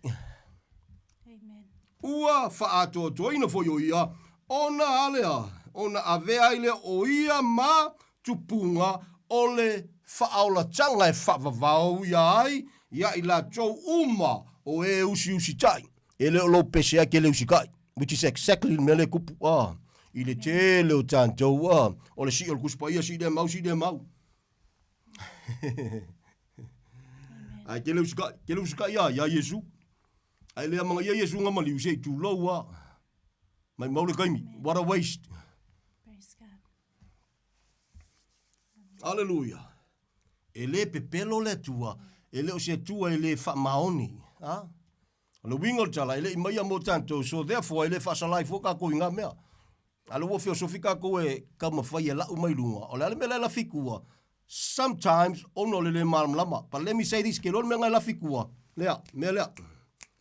Ua faaatoatoaina foi o ia, ona a lea, ona avea ai lea o ia ma tupuga o le faaolataga e faavavao ia ai ia i latou uma o e usiusitai. E le o lou pese ai ke le usitai, which is exactly le mea lea e tupu, a, i le tele o tatou, a, o le sii o le Tusi Paia, sii lea mau, sii lea mau. Ae ke le usitai, ke le usitai ia, ia Iesu. Ae le amanaia Iesu nga maliu se i tulou a. Maimau le taimi. What a waste. Praise God. Aleluia. E le pepelo le Atua, e le o se Atua e le faamaoni. Ha? O le uiga o le tala, e le i maia mo tatou, so therefore e le faasalai fua tatou i ngā mea. A le ua feosofi tatou e taumafai e lau mai luga, o le a le mea la e lafi i tua? Sometimes, ona o le le malamalama. But let me say this, ke iloa le mea na e lafi i tua, lea, mea lea.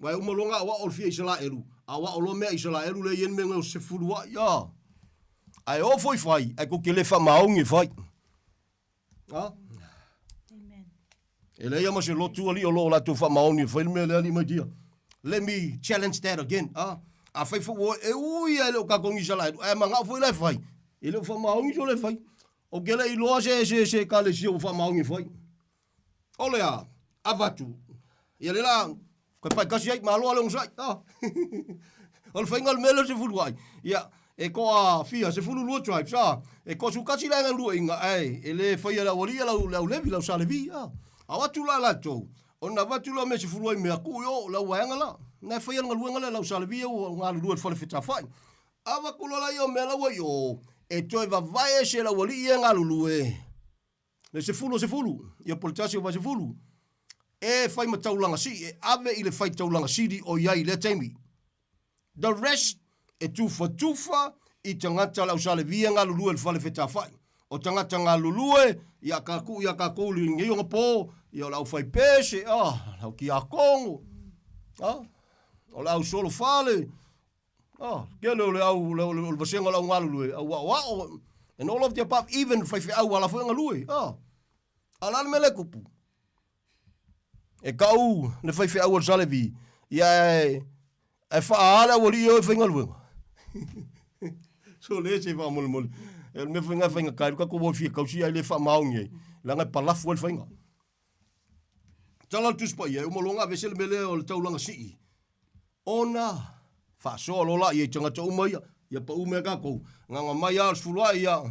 Aua e uma loa ona aoao le fia Isalaelu, aoao loa mea Isalaelu lea e i ai le mea na sefulu ai, a. Ae oo foi fai, ae tou te le faamaoni e fai. A? E leai lava ma se lotu alii o lo o latou faamaoni e fai le mea lea alii mai tia. Let me challenge that again. A? Afai foi ua e ui lava e le o tatou ni Isalaelu, ae manao foi la e fai, e le o faamaoni so le fai. Ou te le i iloa se se se ekalesia ua faamaoni e fai. O le a, avatu. Ia le la, ka pai kasi ai, malo ale onosai. Ah. o le faiga o le mea lea o 12 ai. Ia, e toa fia, 12 tribes, ah. E toa sukasi la e lua inga, ai, e le faia le aualii lau, le au Levi, lau sa Levi, ah. Ao atu la latou, ona avatu la mea 10 ai mea, tuu i o, lau vaega la. Na e faia le galuega lea, lau sa Levi au galulue i le fale fetafai. Avatu loa la ia o mea la ua i o, e toe vavae ese lau alii ia e galulue, le 10 o 10, ia po o le 1 o 10, e fai ma taulaga sii, e ave i le fai taulaga sili o i ai i lea taimi. The rest e tufatufa i tagata o le ausalevia e galulue i le fale fetafai. O tagata galulue, ia ka tuu iā tatou i lenei ogapo, ia o le aufaipese, ah, le au kiakono, ah, o le au solofale, Ah, tele o le au, o le vasega o le au galulue, au aoao, and all of the above, even faifeau ala foi e galue. Ah, a o le a le mea lea e tupu? E kau le faifeau a le Salevi, ia e, e faa le aualii e o e faigaluega. So le se faamolemole. E le mea foi ngai faigata ai le tatou o e fia tausi ae le faamaoni ai, leaga e palafu ai le faiga. Tala o le Tusi Paia, e uma loa ona aveese le mea lea o le taulaga sii, ona faasoa loa laia i tagata uma ia, ia pau mea tatou, gaga mai lava o le 10 ae ia,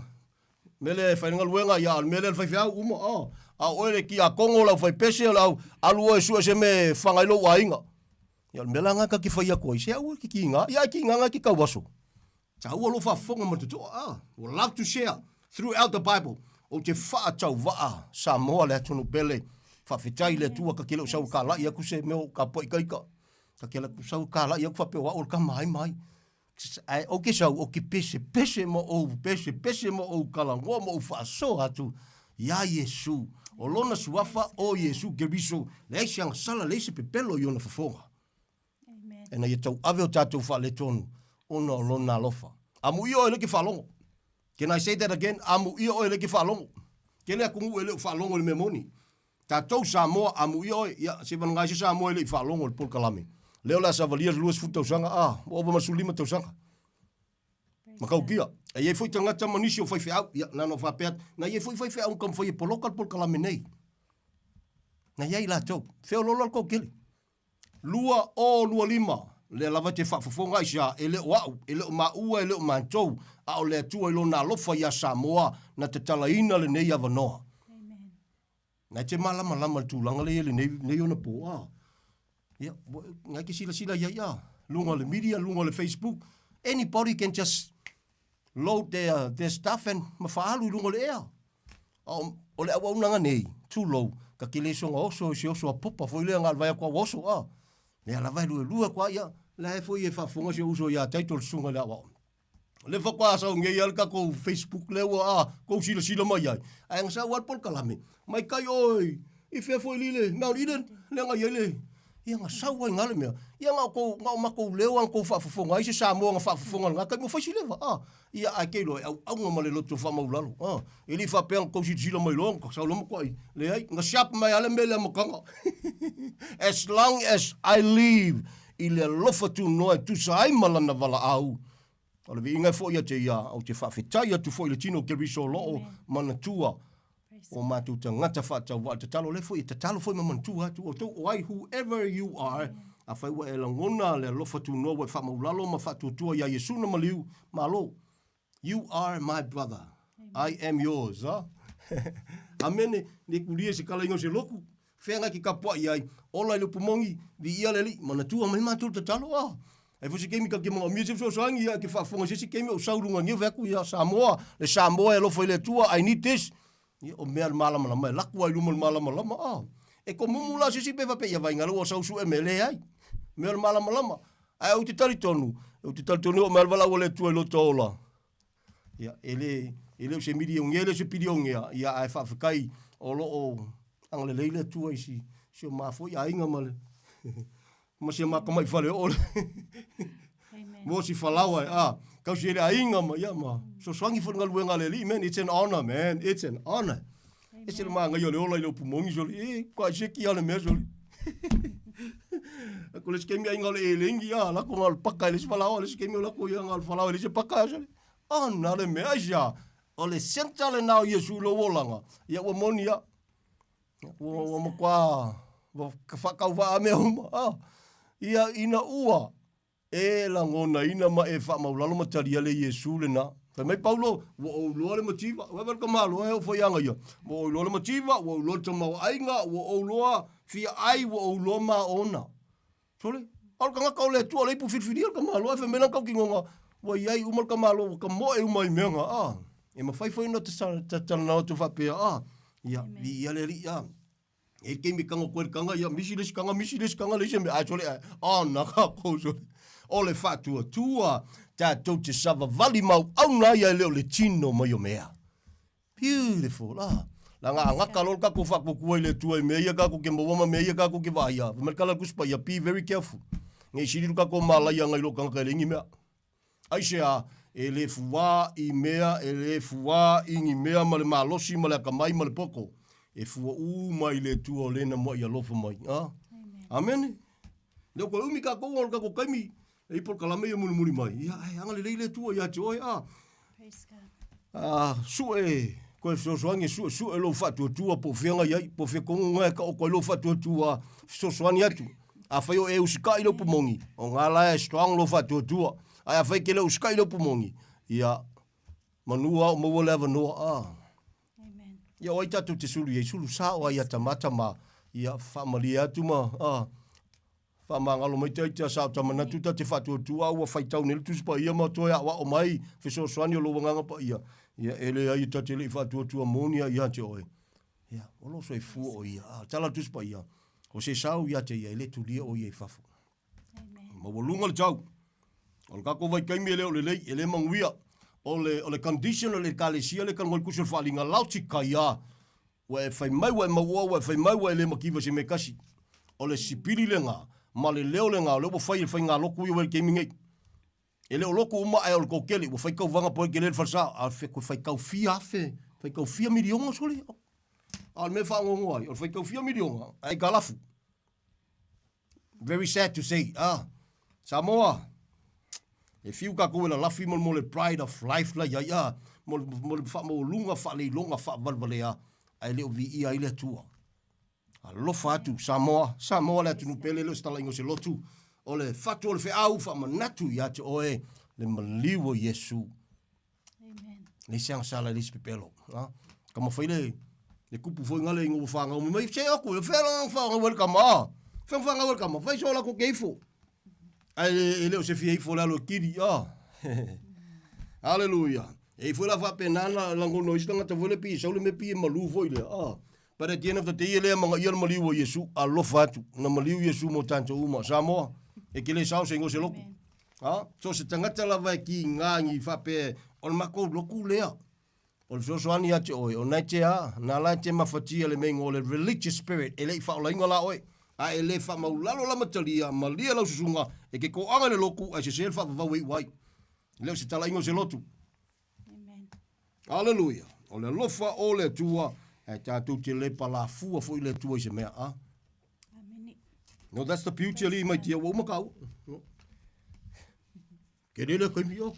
mea lea e fai le galuega, ia a o le mea lea le faifeau, uma, a. A o oe le tiakono, o le aufaipese, o le au, alu oe e sue se mea e faga ai lou aiga. Ia o le mea la lena ta te fai atu ai, se aua e te tiga, ia ae tiga na te tauaso. Taua lou faafofoga ma le totoa, a. Ua love to share throughout the Bible. Ou te faatauvaa Samoa le atunuu pele. Faafetai i le Atua ta te le o sau e kalai atu se mea o ka poʻe ikaika. Ta te le sau e kalai atu faapea o au o le tama ai ma ai. Ae ou te sau, ou te pesepese ma ou pesepese ma ou talanoa ma ou faasoa atu iā Iesu. O lona suafa o Iesu Keriso, leai se agasala, leai se pepelo i ona fofoga. Ina ia tauave o tatou faaletonu ona o lona alofa. Amuia oe e le ke faalogo. Can I say that again? Amuia oe e le ke faalogo. Tele atunuu e le o faalogo i le mea moni. Tatou Samoa, amuia oe. Ia, se vanaga ai se Samoa e le i faalogo i le polokalame. Lea o le a savalia le 20 tausaga, ah, ua ova ma le 15 tausaga. Matautia, e i ai foi tagata ma nisi o faifeau, ia, na ona ou faapea atu, na i ai foi faifeau na taumafai e poloka le polokalame nei. Na i ai latou. Feoloolo le toatele. 2025, lea lava e te faafofoga aisea, e le o au, e le o maua, e le o matou, a o le Atua i Lona alofa ia Samoa na tatalaina lenei avanoa. Na e te malamalama i le tulaga lea e i ai lenei, nei ona po, a. Ia, na e te silasila i ai, a. Luga o le media, luga o le Facebook, anybody can just load their, their stuff and ma faaalu i luga o le ea. A o, o le auaunaga nei, tulou, ta te le soga oso i se oso a popa foi lea na o le vaai atu a ua oso, a. Lea lava e luelue atu a, ia, la e foi e faafofoga si ou uso ia Taito le susuga i le aoao. Le faatoa sau nei lava le tatou Facebook lea ua a tou silasila mai ai, ae na sau lava le polokalame, mai kai oi i fea foi lile Mount Eden lea na i ai le ia na sau ai i ina le mea. Ia na o tou na o matou leo lava na tou faafofoga ai se Samoa na faafofoga i lena taimi ua fai si leva a. Ia ae te iloa e auauna ma le loto faamaulalo a. E le i faapea na tou silasila mai loa na sau loa matuai. Leai, na siap mai lava le mea i le amataga. As long as I live i le alofa tunoa e tusa ai ma lana valaau. O le viiga e foi ia te ia, ou te faafetai atu foi i le tino o Keriso o lo o manatua o matou tagata faatauvaa. Tatalo lea foi e tatalo foi ma manatua atu outou o ai, whoever you are, afai ua e lagona le alofa tunoa ua e faamaulalo ma faatuatua ia Iesu na maliu, malo. You are my brother. I am yours. Ha? Amene, ne kulia se kalaiga o se loku. Feagai ke kapuaʻi ai, ola i le upu moni, viia le Alii, manatua mai matou le tatalo, ah. Ai foi se taimi ta te manaomia se fesoasoani, ia, e te faafofoga i se isi taimi o ou sau i luga niu, fai atu, ia, Samoa, le Samoa e alofa i le Atua, I need this. Ia, o mea le malamalama, e laku lava i luma o le malamalama, ah. E komumu la se isi pe faapea, ia vaai ua sau sue mea, leai. Mea o le malamalama. Ae ou te talitonu, ou te talitonu e oo mai lava le valaau a le Atua i lota ola. Ia, e le, e le o se milionea, e le o se pilionea, ia, ae faafetai o lo o agalelei le Atua i si, si o ma foi aiga ma le, ma si o ma tamai fale oo le, mo si falaoa e, a, tausi ai le aiga ma, ia, ma fesoasoani foi i le galuega a le Alii, man, it's an honor, man, it's an honor. Ese le māngaia o le ola i le upu moni, soli, e, kua seki a le mea, soli. Ko le isi taimi ai nga o le elengi, a, lako nga o le paka i le isi falaoa, le isi taimi o lako ia nga o le falaoa i le isi paka, soli. Ona le mea, aisea, o le centre lena o Iesu i lou olaga, ia ua moni a. Ua, ua matua, ua faatauvaa mea uma, a. Ia, ina ua, E lagonaina ma e faamaulalo ma talia le Iesu lena. Fai mai Paulo, ua ou iloa le mativa. Ua vaai le tamaloa e oo foi aga ia. Ua ou iloa le mativa, ua ou iloa le tamaoaiga, ua ou iloa fia ai, ua ou iloa maona. Sole, a o le tagata o le Atua o le ipu filifilia le tamaloa, e fai mai lana tautinoga, ua i ai uma le tamaloa, ua tamoe uma i mea na, a. E mafai foi ona talanoa atu faapea, a, ia, viia le Alii, a. E le taimi e tago atu ai le taga, ia misi le isi taga, misi le isi taga, leai se mea, ae sole ae, ona kākou sole. O le faatuatua, tatou te savavali mauauna ai e le o le tino mai o mea. Beautiful, ah. Laga a gata loa le tatou faatuatua i le Atua i mea ia tatou te maua ma mea ia tatou te vaaia, fai mai le tala a le Tusi Paia, be very careful. Ne i sili lo tatou malaia nai lo tagata e leai ni mea. Aisea? E le fuā i mea, e le fuā i ni mea ma le malosi ma le akamai ma le poto. E fua uma i le Atua o lena muaʻi alofa mai. A? Amene. Le o toe umi kākou o le tatou taimi, e i polokalame ia mulimuli mai. Ia, ae agalelei le Atua ia te oe, a. A, sue, koe fesoasoani e suesue lou faatuatua po o fea na i ai, po o fea tonu na e taoto ai lou faatuatua, fesoasoani atu. Afai o e usikai le upu moni, o na la e strong lou faatuatua. Ae afai e te le usikai le upu moni, ia, manu a o maua le avanoa, a. Ia, o ai tatou te sulu i ai, sulu sao ai ia tama tama, ia, faamalie atu ma, a, Faamagalo mai ita sa o ta manatu ta te faatuatua ua faitau nei le Tusi Paia ma toe aoao mai fesoasoani o lou Agaga Paia. Ia, e leai e ta te le i faatuatua moni a ia te oe. Ia, o lou soifua o ia. A, tala le Tusi Paia, o se sao ia te ia, e le tulia o ia i fafo. Maualuga le tau. O le tatou vaitaimi e le o lelei, e le manuia. O le, o le condition o le Ekalesia le talanoa i le Tusi o le Faaaliga, Laotikaia. Ua e fai mai ua e mauoa, ua e fai mai ua e le mativa i se mea e tasi. O le sipili lena ma le leo lena o lea ua fai e le faigalotu ia ua i le taimi nei. E le o lotu uma ae o le toatele ua fai tauvaga po o le tele le falesa, a toe faitau fia afe, faitau fia miliona sole. A o le mea e faanoanoa ai, o le faitau fia miliona ae aitalafu. Very sad to say. Ah, Samoa, e fiu tatou e lalafi mo le mo le pride of life la iai, ah, mo le, mo le faamaualuga, faaleiloga, faavalevalea, ae le o viia ai le Atua. Alofa atu Samoa, Samoa le atunuu pele le o se talaiga o se lotu, o le fatu o le feau faamanatu ia te oe le maliu o Iesu. Amen. Leai se agasala i le isi pepelo. Ha? Ka mawhai le, le kupu foi ngale ingo whangau mai mai se aku, e whea whangau el kama. Whea whangau el kama, whai so la ko keifo. Ai e le o se fia ifo le alo e kiri, ah. Hallelujah. E ifo la whapena na langono isi tangata foi le pi, saule me pi e malu foi le, ah. But at the end of the day, e le amanga ia le maliu o Iesu, alofa atu, na maliu Iesu mo tātou uma. Samoa, e ke le sao se ingo se loku. Ha? So se tagata lava e ki ngā ngi whape, o le makou loku lea. O le fesoasoani ia te oe, o nai te a, nā la e te mafatia le meinga o le religious spirit, e le i whaolainga la oe. A e le whamaulalo la matalia, malia lau susunga, e ke koanga le loku, ai se se le whaavavau e iu ai. Leo se talainga o se lotu. Amen. Aleluia. O le alofa o le Atua, e tātou te le palafua foi le Atua i se mea, a? Amen. No, that's the beauty ali mai tia ua uma kau. No. Ke rere kai mi o.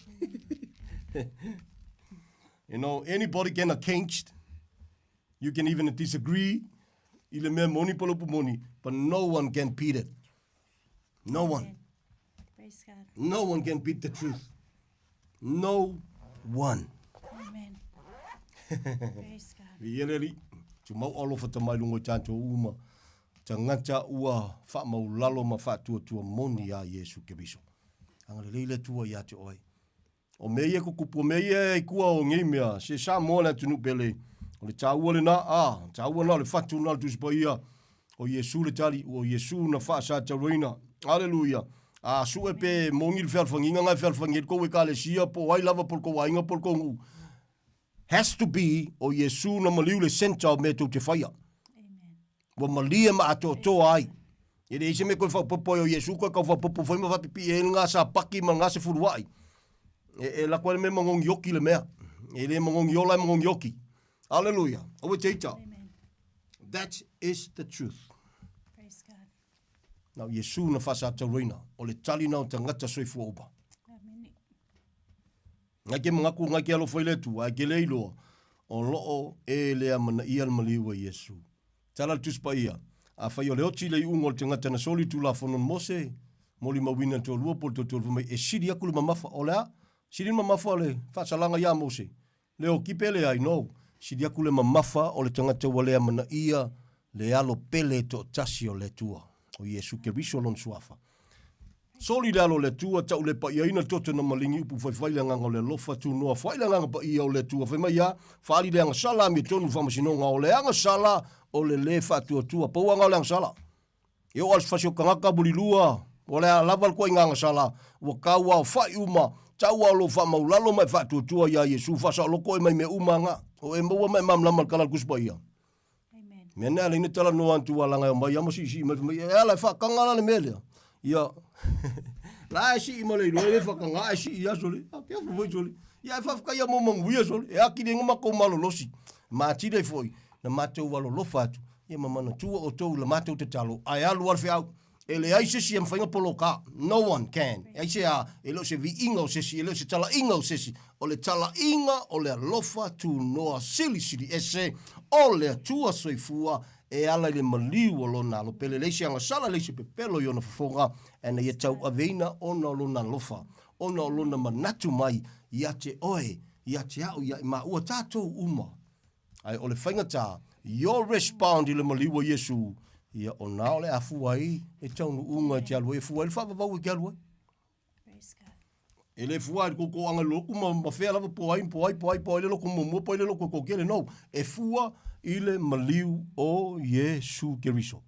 You know, anybody can against. You can even disagree. I le mea moni po le moni, but no one can beat it. No one. Praise God. No one can beat the truth. No one. Amen. Praise God. Viia le Alii, tumau alofa tamai lunga o tātou uma, tagata ua faamaulalo ma faatuatua moni iā Iesu Keriso. Agalelei le Atua ia te oe. O mea ia kukupu, o mea ia e kua o ngei mea, se Samoa le atunuu pele, o le tāua lena, a, tāua na o le fatu na o le Tusi Paia, o Iesu le tali, o Iesu na faasataroina. Aleluia. A sue pe mongi le fealfagiga nga e fealfagi ai le kou ekalesia, po o ai lava, po o le kou aiga, po o le kou nuu. Has to be o Iesu na maliu le centre o mea tou te faia. Ua malie ma atoatoa ai. E leai se mea koe faaopoopo ai o Iesu koe kau faaopoopo foi ma faapipii ai le gasa paki ma le gasa fuluai. E, e lako ai le mea magogi oki le mea. E le magogi ola e magogi oki. Aleluia. Aua te ita. That is the truth. Praise God. Na o Iesu na faasatauraina, o le tali na o tagata soifua uma. Amen. Ngai ke mangaku, ngai ke alofa i le Atua, ae ke le iloa, o loo e le amanaia le maliu a Iesu. Tala le Tusi Paia, Afai o le oti le iuga o le tagata na soli Tulafono na Mose, molimauina le toalua po o le toatolu fai mai, e sili aku le mamafa, o le a? Sili le mamafa o le faasalaga iā Mose, le oki pe leai, no. Sili aku le mamafa o le tagata ua le amanaia le alo pele toatasi o le Atua, o Iesu Keriso lona suafa. Soli le alo o le Atua, tau le pa'iaina le toto na maligi upu faifai le agaga o le alofa, tunoa foai le agaga pa'ia o le Atua, fai mai a, faali le agasala amiotonu faamasinoga o le agasala o le lē faatuatua, pau aga o le agasala. E oo a le fasi o tagata mulilua, o le a lava le koaiga agasala, ua tau aofa'i uma, tau ao lou faamaulalo ma e faatuatua iā Iesu, faasaoloko oe mai mea uma aga, o e maua ma e malamalama i le tala a le Tusi Paia. Mea nei ala ina talanoa atu a langa e omai ama siisii mai fai mai e ala e faataga la le mea lea. Ia la e sii ma le iloa e le faataga ae sii ia sole. A ke afa foi sole. Ia e faafetai mo manuia sole. E atili ai na matou malolosi. Ma atili ai foi na matou alolofa atu. Ia ma manatua outou i la matou tatalo ae alu a le feau. E leai se isi e mafai ona poloka. No one can. E aisea, e le o se viiga o se isi, e le o se talaiga o se isi. O le talaiga o le alofa tunoa silisili ese o le Atua soifua e ala i le maliu o Lona alo pele. Leai se agasala, leai se pepelo i ona fofoga, ina ia tauaveina ona o Lona alofa, ona o Lona manatu mai ia te oe, ia te au, ia i maua, tatou uma. Ae o le faigata, your respond i le maliu o Iesu, ia o na o le a fua ai le taunuuga i te alu ai, e fua ai le faavavau i te alu ai. E le fua ai le koukou aga i le lotu ma, ma fea lava po ai, po ai, po ai, po ai le lotu muamua, po ai le lotu e toatele. No, e fua i le maliu o Iesu Keriso.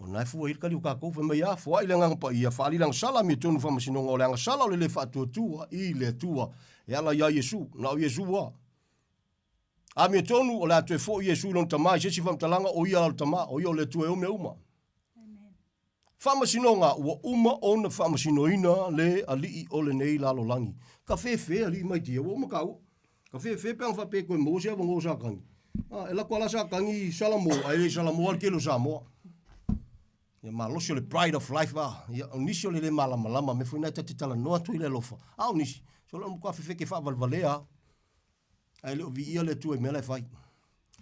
O na e fua ai le kali o kākou, fai mai a, foai le agaga paia, faali le agasala, amiotonu faamasinoga o le agasala o le le faatuatua i le Atua, e ala iā Iesu, na o Iesu a. Amiotonu, o le a toe fo'i Iesu i lona Tama i se isi faamatalaga, o ia la o le Tama, o ia o le Atua e ou mea uma. Faamasinoga, ua uma ona faamasinoina le alii o lenei lalolagi. Ka fefe alii mai tia, ua uma kaua. Ka fefe pe ana faapea e toe maua se avanoa o Satani. A, e lako ala Satani i Salamo, ae le i Salamoa le tele o Samoa. Ia malosi o le pride of life a. Ia, o nisi o le le malamalama, mea foi na e ta te talanoa atu i le alofa. A o nisi, so le matua fefe ke faavalevalea a. Ae le o viia le Atua i mea la e fai.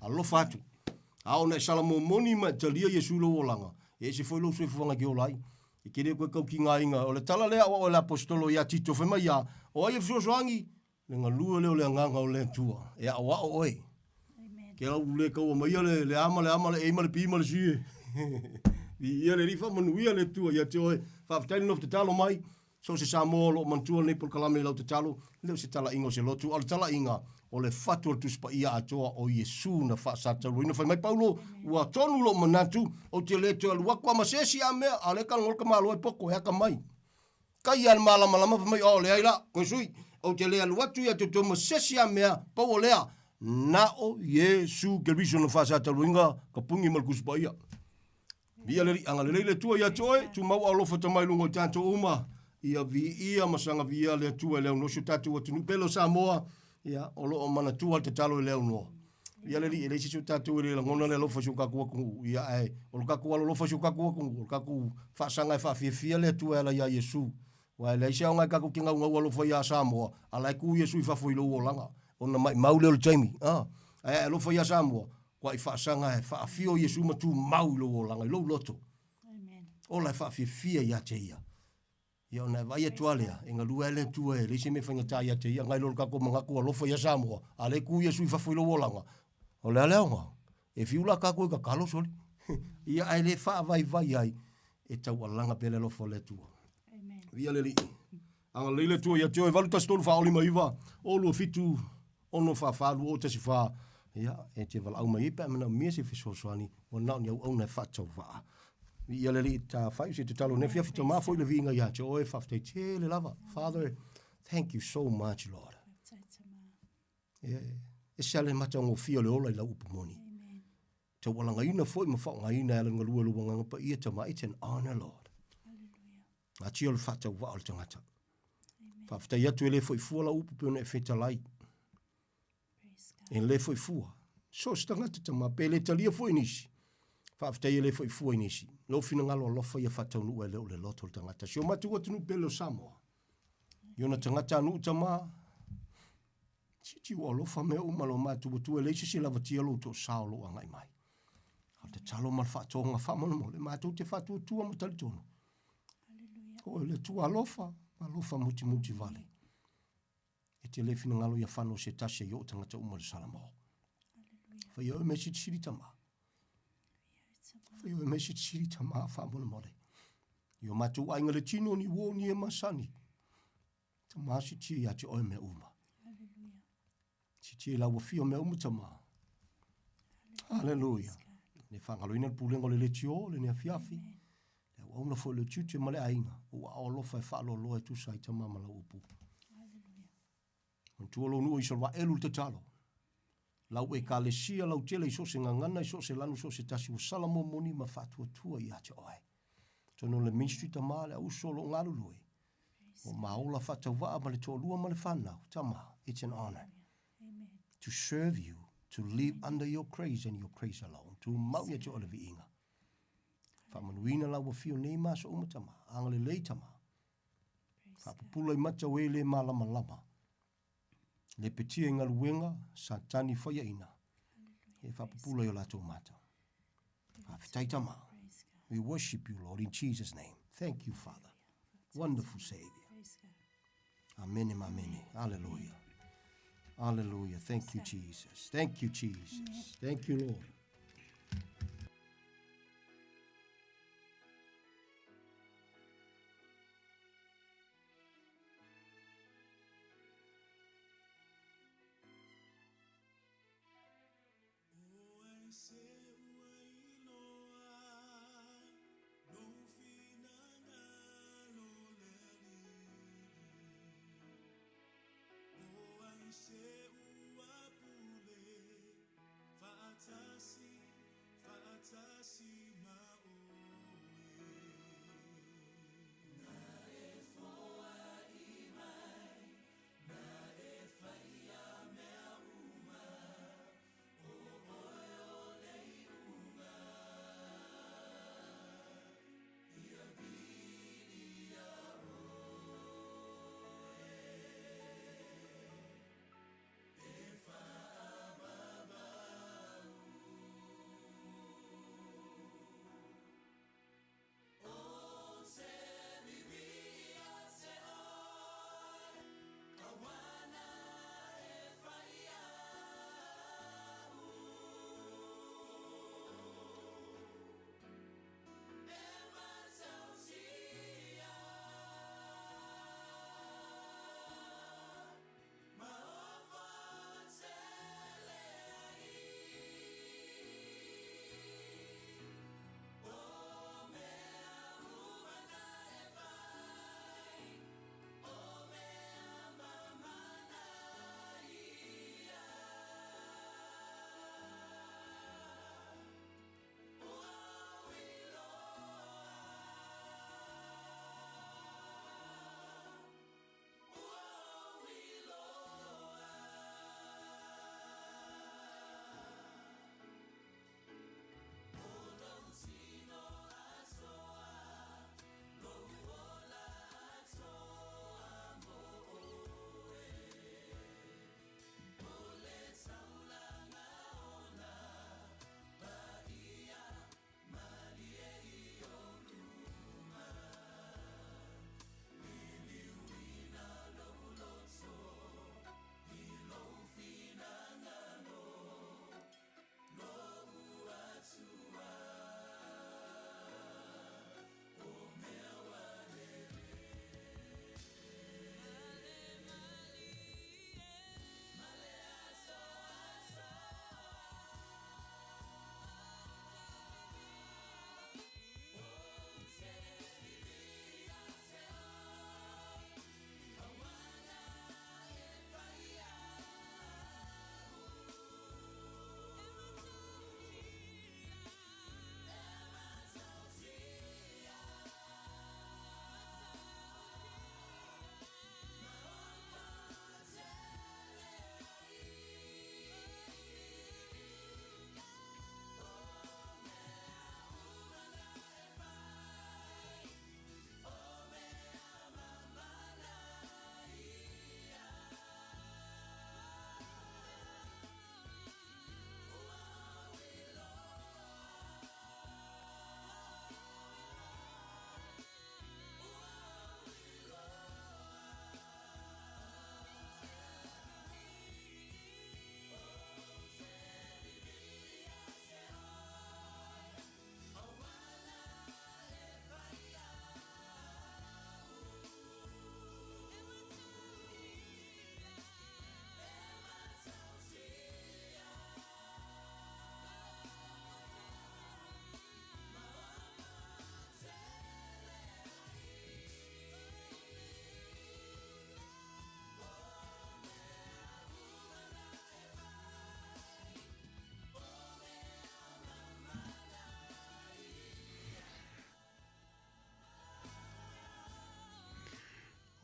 Alofa atu. A ona e salamomoni ma e talia Iesu i lou olaga, e ese foi lou soifuaga e te ola ai. E te le toe tautigaina. O le tala lea aoao e le Aposetolo ia Tito, fai mai ia, O ai e fesoasoani? Le galue lea o le Agaga o le Atua, e aoao oe. Ke au le kaua maia le, le A ma le A ma le E ma le P ma le C e. Viia le Alii, faamanuia le Atua ia te oe. Faafetai le nofo tatalo mai. So o se Samoa o lo o manatua lenei polokalame i lau tatalo, e le o se talaiga o se lotu, a o le talaiga o le fatu o le Tusi Paia atoa o Iesu na faasataluaina. Fai mai Paulo, Ua tonu lou manatu, ou te le toe alu atu a ma se isi a mea, a o lea e talanoa le tamaloa e poto, e atamai. Kai a le malamalama fai mai, O, leai la, koe sui, ou te le alu atu ia te outou ma se isi a mea, pau o lea, na o Iesu Keriso na faasataluaina ka puni ma le Tusi Paia. Viia le Alii, agalelei le Atua ia te oe, tumau alofa tama i luga o tatou uma, ia viia ma saga viia le Atua e le aunoa si o tatou atunuu pele o Samoa, ia, o lo o manatua le tatalo e le aunoa. Viia le Alii, e leai se isi o tatou e le lagona le alofa i si o tatou atunuu, ia, ae o le tatou alolofa i si o tatou atunuu, o le tatou faasaga e faafiafia le Atua e ala iā Iesu. Aua e leai se aoga e tatou te naunau alofa iā Samoa, a la e tu Iesu i fafo i lou olaga, ona maimau lea o le taimi, a. Ae a e alofa iā Samoa, Kuaʻi faasaga e faafio Iesu ma tumau i lou olaga, i lou loto. Ola e faafiafia ia te ia. Ia ona e vaai atu lava lea, e galue lava le Atua e leai se mea e faigata ia te ia, nai lo le tatou manatu alofa ia Samoa, a o lea e tu Iesu i fafo i lou olaga. O le a le aoga? E fiu la tatou e tatalo sole. Ia ae le faavaivai ai, e taualaga pea le alofa o le Atua. Viia le Alii. Agalelei le Atua ia te oe, 8 1 3 4 5 9 0 2 7 6 4 4 2 0 1 4. Ia, e te valaau mai ai pe a manaomia se fesoasoani, ua na o ni auauna e faatauvaa. Viia le Alii, ta faaiu se tatalo nei afiafi, tama foi le viiga ia te oe, faafetai tele lava. Father, thank you so much, Lord. E ese lava le matagofie o le ola i lau upu moni. Taualagaina foi ma faaaogaina e ala galue lou Agaga Paia, tama, it's an honor, Lord. Atia o le faatauvaa o le tagata. Faafetai atu e le foi fua lau upu pe ona e fetalai. E le foi fua. So se tagata tama, pe le talia foi nisi. Faafetai e le foi fua i nisi. Lou finagalo alofa ia faataunuu e le o le loto o le tagata. Si o matou atunuu pele o Samoa. I ona tagata nuu tama, Siti ua alofa mea uma lo matou Atua, e leai se isi e lavatia lou toosao o lou agai mai. A o le tatalo ma le faatoga faamolemole, matou te faatuatua ma talitonu. O oe le Atua alofa, alofa mutimuti vale. E te le finagalo ia fano se tasi ai oo tagata uma i le Salamo. Faia oe mea silisili tama. Faia oe mea silisili tama faamolemole. I o matou aiga le tino ni uo ni e masani. Tama sitia ia te oe mea uma. Sitia i lau afio mea uma tama. Haleluia. Le whangaloina le pulega o le letio, le nea fiafi. Le auauna foi le tiute ma le aiga. Ua ao alofa e whaaloaloa e tusa ai tama ma lau upu. Manatua lou nuu i Isaraelu le tatalo. Lau ekalesia lautele i so o se gagana, i so o se lanu, i so o se tasi ua sala momoni ma faatuatua ia te oe. Atonu o le ministry tama le auso o lo o galulue, o maola faatauvaa ma le toalua ma le fanau, tama, it's an honor to serve you, to live under your grace and your grace alone. Tumau ia te oe le viiga. Faamanuina lau afio nei ma aso uma tama, agalelei tama. Faapupula i mata o e le malamalama. Le petia i galuega, Satani faiaina, e faapupula i o latou mata. Faafetai tama. We worship you, Lord, in Jesus' name. Thank you, Father. Wonderful Savior. Amen, amen. Hallelujah. Hallelujah. Thank you, Jesus. Thank you, Jesus. Thank you, Lord.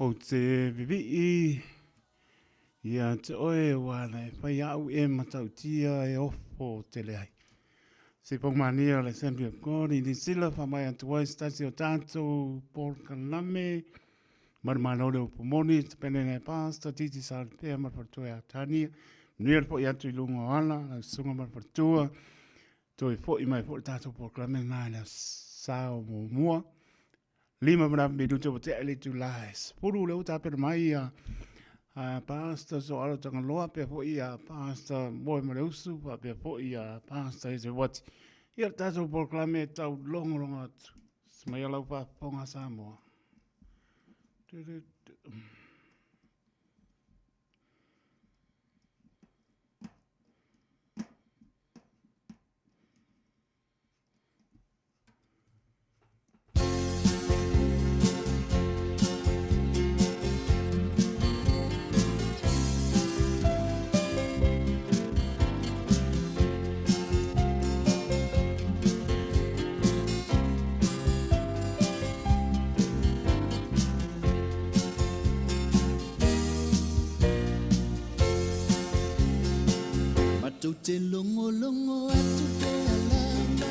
Ou te vivii ia te oe ua na e whai au e matautia e ofo tele ai. Se paumania o le Assembly of God i New Zealand whamai atu ai se tasi o tātou Paul Kalame ma le malo le upu moni te pene nei pastor Titi Saripea ma le faletua ia Tania. Manuia le fo'i atu i luga o ala, lau susuga ma le faletua. Toe fo'i mai fo'i le tātou polokalame lena i le aso muamua. 5 ma le minute ua tea i le itula e 10 lea ua tapena mai ia a Pastor Soalo Tagaloa pea foi ia Pastor Moe Maleusu faapea foi ia Pastor Eze Wati. Ia le tatou polokalame e tau logologo atu. Semaia lau faafofoga Samoa. Tu, tu, tu. Matou te logologo atu pea lava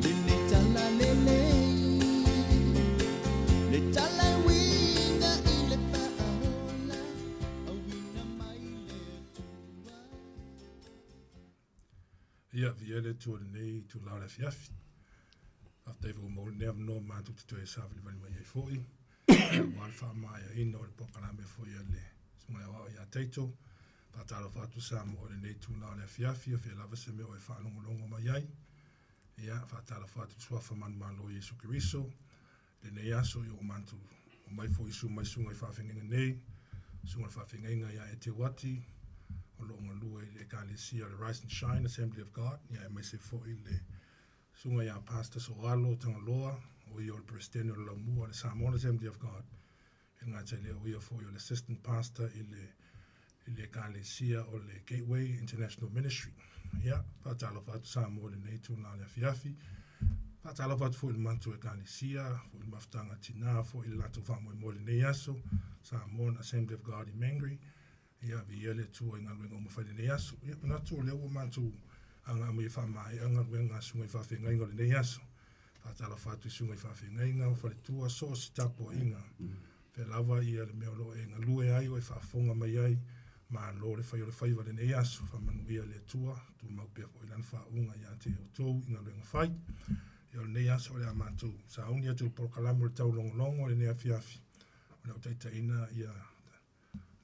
lenei talalelei, le tala e uiga i le faaola, auina mai le Atua. Ia, viia le Atua i lenei itula o le afiafi. Faafetai foi ua maua lenei avanoa matou te toe savalivali mai ai foi, aua le faamaeaina o le polokalame foi a le Susuga i le Aoao ia Taito. Faatalofa atu Samoa i lenei itula o le afiafi, o fea lava se mea o e faalogologo mai ai. Ia, faatalofa atu i le Suafa manumalo o Iesu Keriso, lenei aso i o matou omai foi i susu mai susuga i faafeagaiga nei, susuga i le faafeagaiga ia Eteuati, o lo o galue i le Ekalesia o le Rise and Shine Assembly of God, ia aemaise foi le susuga ia Pastor Soalo Tagaloa, o ia o le Peresetene o le Laumua o le Samoan Assembly of God, E le gata i lea, o ia foi o le Assistant Pastor i le i le Ekalesia o le Gateway International Ministry. Ia, faatalofa atu Samoa i lenei itula o le afiafi. Faatalofa atu foi i le matou Ekalesia, foi i le mafutaga tina, foi i le latou faamoemoe i lenei aso, Samoan Assembly of God i Mangere. Ia, viia le Atua i galuega uma fai i lenei aso. Ia, manatu o lea ua matou agaga mai e faamaea galuega a susuga i faafeagaiga o lenei aso. Faatalofa atu i susuga i faafeagaiga ma faletua, so o se tapuaiga. Fea lava ia le mea o lo o e galue ai o e faafofoga mai ai, malo le fai o le faiva i lenei aso. Faamanuia le Atua, tumau pea foi lana faauuga ia te outou i galuega fai. Ia o lenei aso o le a matou sauni atu i le polokalame o le taulogologo i lenei afiafi, o le a taitaiina ia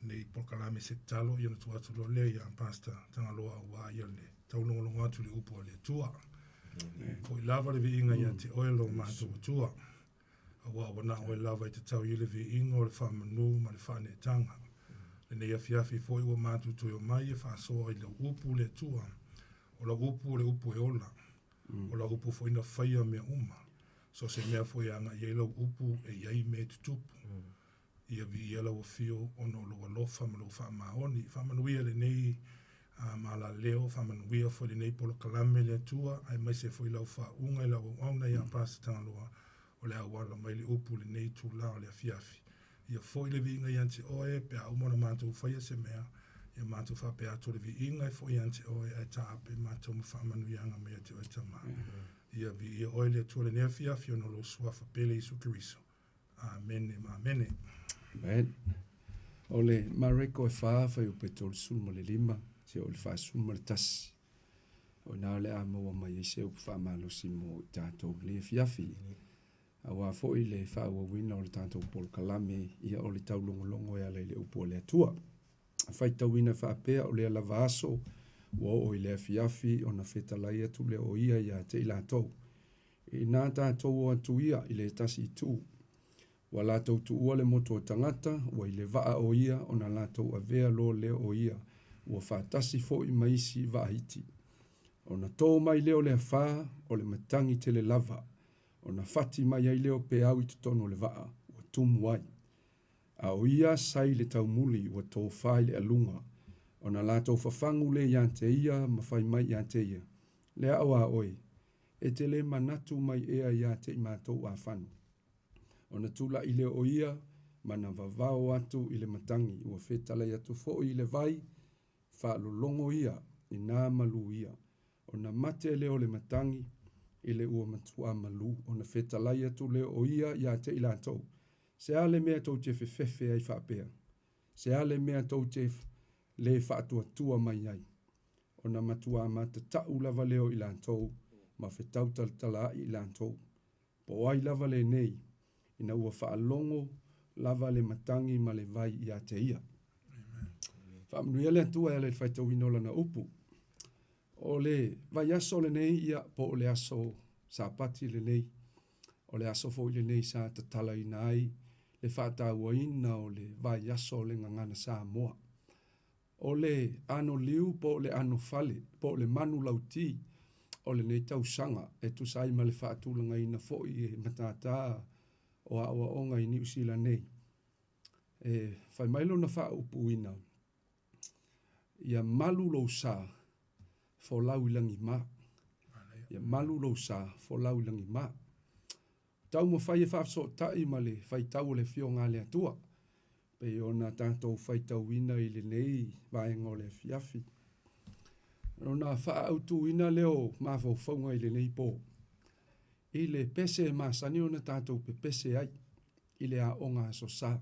nei polokalame se tatalo ia ona tuu atu loa lea ia Pastor Tagaloa aua ia le taulogologo atu i le upu a le Atua. Foi lava le viiga ia te oe lo matou Atua. Aua ua na oe lava i te tau i le viiga o le faamanu ma le faaneetaga. Lenei afiafi foi ua matou toe omai e faasoa i lau upu le Atua. O lau upu o le upu e ola. O lau upu foi na faia mea uma. So se mea foi e agai ai lau upu e i ai mea e tutupu. Ia viia lau afio ona o lou alofa ma lou faamaoni. Faamanuia lenei malaleo, faamanuia foi lenei polokalame le Atua, aemaise foi lau faauuga i lau auauna ia Pastor Tagaloa, o le auala mai le upu i lenei itula o le afiafi. Ia foi le viiga ia te oe, pe a uma ona matou faia se mea, ia matou faapea atu o le viiga e foi ia te oe, ae taape matou ma faamanuiaga mai ia te oe Tama. Ia viia oe le Atua i lenei afiafi ona o lou Suafa pele Iesu Keriso. Amene ma amene. Amen. O le Mareko e 4 fuaiupu e 35 seia oo i le 41. O i ina o le a maua mai ai se upu faamalosi mo i tatou i lenei afiafi. Aua foi le faaauauina o le tatou polokalame, ia o le taulogologo e ala i le upu a le Atua. A faitauina faapea o lea lava aso ua oo i le afiafi ona fetalai atu lea o ia ia te i latou. Inā tatou o atu ia i le tasi itu. Ua latou tuua le motu o tagata, ua i le vaa o ia ona latou avea loa lea o ia, ua faatasi foi ma isi vaa iti. Ona tō mai lea o le afa, o le matagi tele lava, ona fati mai ai lea o peau i totonu o le vaa, ua tumu ai. A o ia sa i le taumuli ua tofa i le aluga, ona latou fafagu lea ia te ia ma fai mai ia te ia, Le ao a oe, e te le manatu mai ea ia te i matou afanu? Ona tulaʻi lea o ia, ma na vavao atu i le matagi, ua fetalai atu foi i le vai, faalologo ia i nā malū ia. Ona mate lea o le matagi i le ua matuā malū, ona fetalai atu lea o ia iā te i latou, Se a le mea tou te fefefe ai faapea? Se a le mea tou te lē faatuatua mai ai? Ona matuā matata'u lava lea o i latou ma fetau talatalaai i latou. Po o ai lava lenei, ina ua faalogo lava le matagi ma le vai iā te ia. Faamanuia le Atua e ala i le faitauina o Lana upu. O le vaiaso lenei, ia, po o le aso Sapati lenei, o le aso foi lenei sa tatalaina ai le faatauaina o le vaiaso o le Gagana Samoa. O le anoliu po o le anofale po o le manu lauti o lenei tausaga e tusa ai ma le faatulagaina foi e matata o aoaoga i Niu Sila nei. E fai mai lona faaupuina, Ia malu lou sa, folau i lagi ma. Ia malu lou sa, folau i lagi ma. Taumafai e faafesootai ma le faitau o le Afioga a le Atua, pei ona tatou faitauina i lenei vaega o le afiafi. Ona faaautuina lea o mafaufauga i lenei po, i le pese e masani ona tatou pepese ai i le aoga Aso Sa.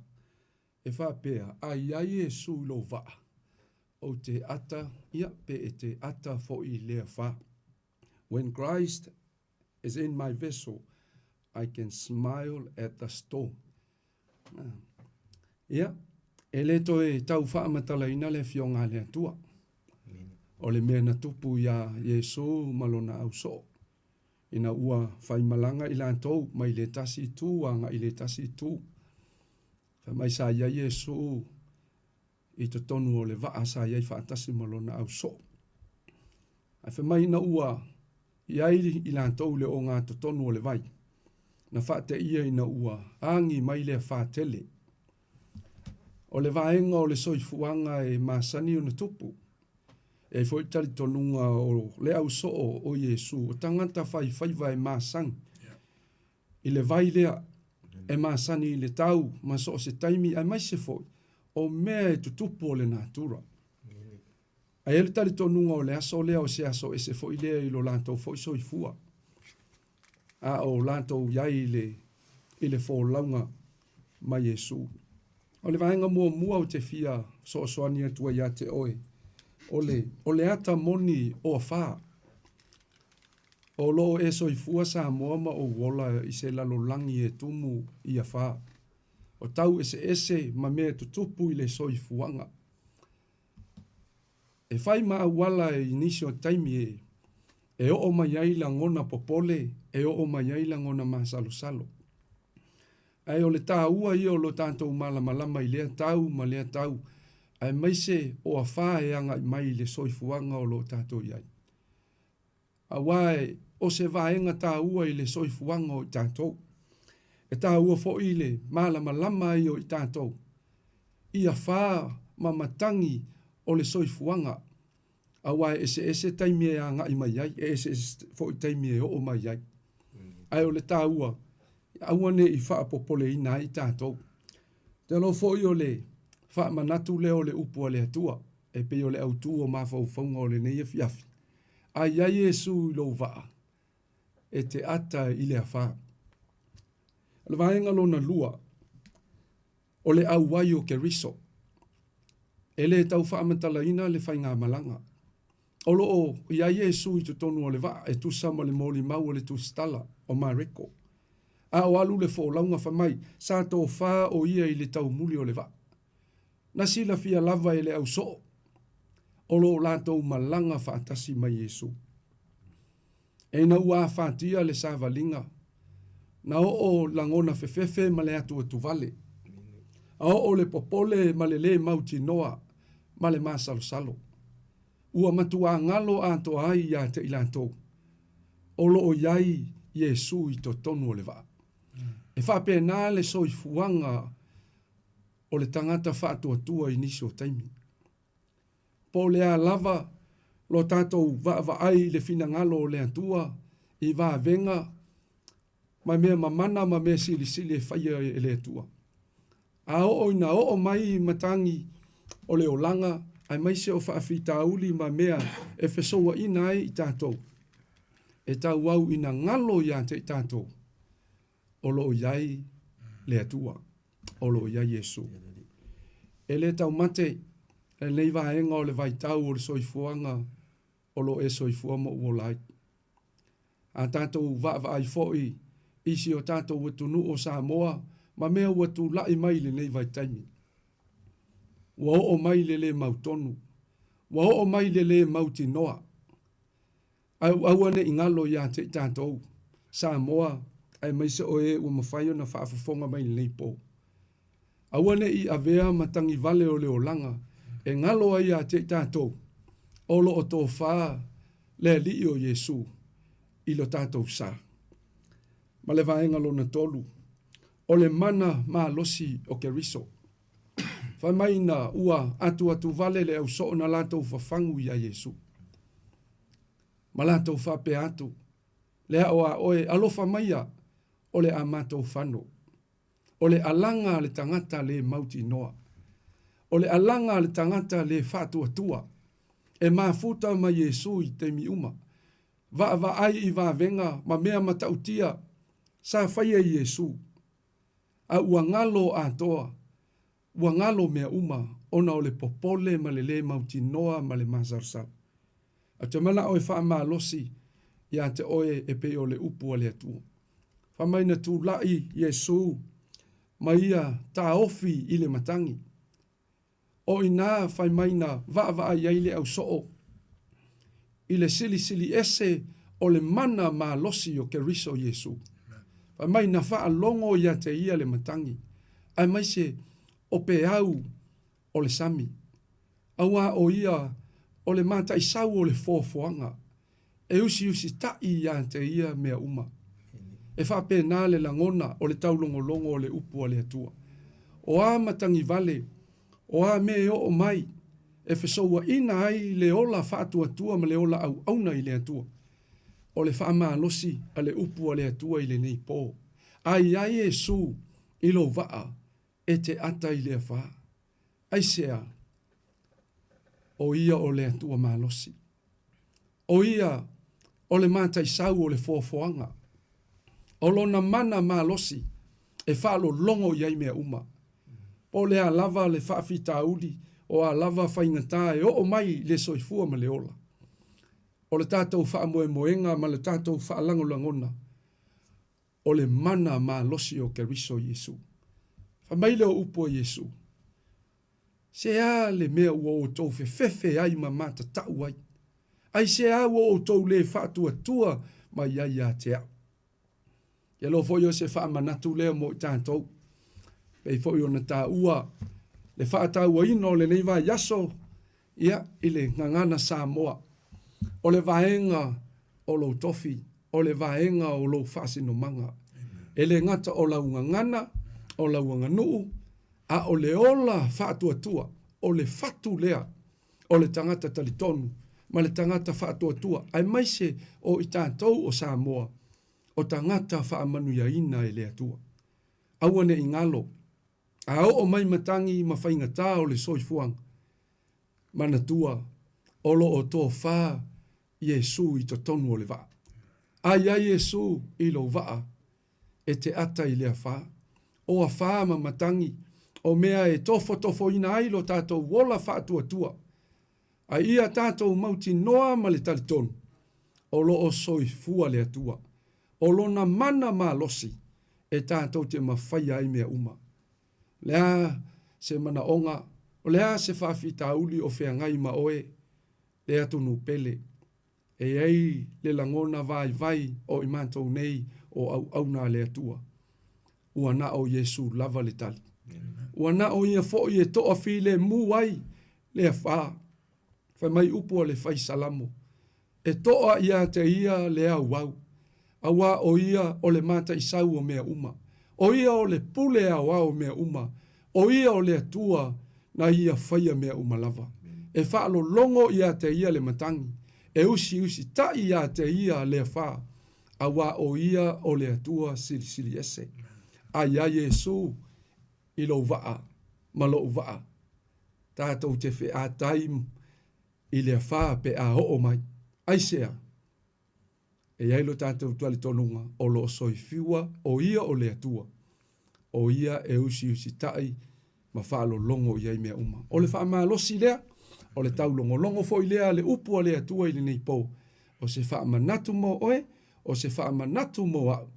E faapea, a i ai Iesu i lou vaa, ou te ata, ia, pe e te ata foi i lea fa. When Christ is in my vessel, I can smile at the storm. Ia, e le toe tau faamatalaina le Afioga a le Atua. O le mea na tupu iā Iesu ma lona ausoo, ina ua faimalaga i latou mai le tasi itu agai i le tasi itu. Fai mai sa i ai Iesu i totonu o le vaa sa i ai faatasi ma lona ausoo. Ae fai mai ina ua i ai i latou i le ogatotonu o le vai, na faateia ina ua agi mai le afā tele. O le vaega o le soifuaga e masani ona tupu, e ai foi le talitonuga o le ausoo o Iesu, o tagata faifaiva e masani i le vai lea, e masani i le tau ma so o se taimi aemaise foi o mea e tutupu o le natura. Ae i ai le talitonuga o le aso lea o se aso ese foi lea i lo latou foi soifua, a o latou i ai i le, i le folauga ma Iesu. O le vaega muamua ou te fia fesoasoani atu ai ia te oe, o le, o le ata moni o afā. O lo o e soifua Samoa ma ou ola i se lalolagi e tumu i afā. O tau eseese ma mea tutupu i le soifuaga. E fai ma auala i nisi o taimi e e oo mai ai lagona popole, e oo mai ai lagona masalosalo. Ae o le taua ia o lo tatou malamalama i lea tau ma lea tau, aemaise o afā e agai mai i le soifuaga o lo o tatou i ai. Aua o se vaega taua i le soifuaga o i tatou. E taua foi le malamalama ai o i tatou i afā ma matagi o le soifuaga, aua e eseese taimi e agai mai ai, e eseese foi taimi e oo mai ai. Ae o le taua, aua ne i faapopoleina ai tatou. Te alofa foi o le faamanatu lea o le upu a le Atua, e pei o le autu o mafaufauga o lenei afiafi, A i ai Iesu i lou vaa, e te ata i le afā. O le vaega lona lua, o le auai o Keriso. E le tau faamatalaina le faigamalaga. O lo o i ai Iesu i totonu o le vaa e tusa ma le molimau o le tusitala o Mareko. A o alu le folauga fai mai, sa tofa o ia i le taumuli o le vaa. Na silafia lava e le ausoo o lo o latou malaga faatasi ma Iesu. E ina ua afatia le savaliga, na oo lagona fefefe ma le atuatuvale, a oo le popole ma le lē mautinoa ma le masalosalo. Ua matuā galo atoa ai iā te i latou o lo o i ai Iesu i totonu o le vaa. E faapena le soifuaga o le tagata faatuatua i nisi o taimi. Po o le a lava lo tatou vaavaai i le finagalo o le Atua i vavega ma mea mamana ma mea silisili e faia e le Atua. A oo ina oo mai matagi o le olaga aemaise o faafitauli ma mea e fesouaʻina ai i tatou, e tauau ina galo iā te i tatou, o loo i ai le Atua, o loo i ai Iesu. E lē taumate lenei vaega o le vaitau o le soifuaga o loo e soifua ma ou ola ai. A tatou vaavaai foi i si o tatou atunuu o Samoa ma mea ua tulai mai i lenei vaitaimi, ua oo mai le lē mautonu, ua oo mai le lē mautinoa. Ae aua ne i galo iā te i tatou, Samoa, aemaise o e ua mafai ona faafofoga mai i lenei po. Aua ne i avea matagi vale o le olaga e galo ai iā te i tatou, o lo o tofa le Alii o Iesu i lo tatou sa. Ma le vaega lona tolu, o le mana malosi o Keriso. Fai mai na ua atuatuvale le ausoo na latou fafagu iā Iesu. Ma latou faapea atu, Le ao a oe, alofa maia, o le a matou fano. O le alaga a le tagata le mautinoa. O le alaga a le tagata le faatuatua. E mafuta ma Iesu i taimi uma. Vaavaai i vavega ma mea matautia sa faia i Iesu. A ua galo atoa, ua galo mea uma ona o le popole ma le lē mautinoa ma le masalosalo. Ou te manao e faamalosi iā te oe e pei o le upu a le Atua. Fai mai na tulaʻi Iesu ma ia taofi i le matagi. O inā fai mai na vaavaai ai le ausoo i le silisili ese o le mana malosi o Keriso Iesu. Fai mai na faalogo iā te ia le matagi, aemaise o peau o le sami, auā o ia o le mataisau o le foafoaga e usiusitaʻi iā te ia mea uma. E faapena le lagona o le taulogologo o le upu a le Atua. O a matagi vale, o a mea e oo mai, e fesouaʻina ai le ola faatuatua ma le ola auauna i le Atua. O le faamalosi a le upu a le Atua i lenei po. A i ai Iesu i lou vaa, e te ata i le afā. Aisea? O ia o le Atua malosi. O ia o le mataisau o le foafoaga. O lona mana malosi e faalologo i ai mea uma. Po o le a lava le faafitauli, o a lava faigata e oo mai i le soifua ma le ola. O le tatou faamoemoega ma le tatou faalagolagona, o le mana malosi o Keriso Iesu. Fai mai lea o upu a Iesu, Se a le mea ua outou fefefe ai ma matatau ai? Aisea ua outou lē faatuatua mai ai ia te au? Ia loa foi o se faamanatu lea mo i tatou, pei foi ona taua le faatauaina o lenei vaiaso, ia, i le gagana Samoa, o le vaega o lou tofi, o le vaega o lou faasinomaga. E le gata o lau gagana, o lau aganuu, a o le ola faatuatua, o le fatu lea o le tagata talitonu ma le tagata faatuatua, aemaise o i tatou o Samoa, o tagata faamanuiaina e le Atua. Aua ne i galo, a oo mai matagi ma faigata o le soifuaga, manatua o lo o tofa Iesu i totonu o le vaa. A i ai Iesu i lou vaa, e te ata i le afā. O afā ma matagi, o mea e tofotofoina ai lo tatou ola faatuatua, a ia tatou mautinoa ma le talitonu, o lo o soifua le Atua. O Lona mana malosi e tatou te mafaia ai mea uma. O le a se manaoga, o le a se faafitauli o feagai ma oe, le atunuu pele. E i ai le lagona vaivai o i matou nei o auauna a le Atua. Ua na o Iesu lava le tali. Ua na o Ia foi e toafilemu ai le afā. Fai mai upu a le fai Salamo, E toa iā te ia le auau, auā o ia o le mataisau o mea uma. O ia o le pule aoao o mea uma, o ia o le Atua na ia faia mea uma lava. E faalologo iā te ia le matagi, e usiusitaʻi iā te ia le afā, auā o ia o le Atua Silisili Ese. A iā Iesu. i lou vaa ma lo'u vaa, tatou te featai i le afā pe a oo mai. Aisea? E i ai lo tatou talitonuga o lo o soifua o Ia o le Atua, o Ia e usiusita'i ma faalologo i ai mea uma. O le faamalosi lea, o le taulogologo foi lea a le upu a le Atua i lenei po, o se faamanatu mo oe, o se faamanatu mo a'u,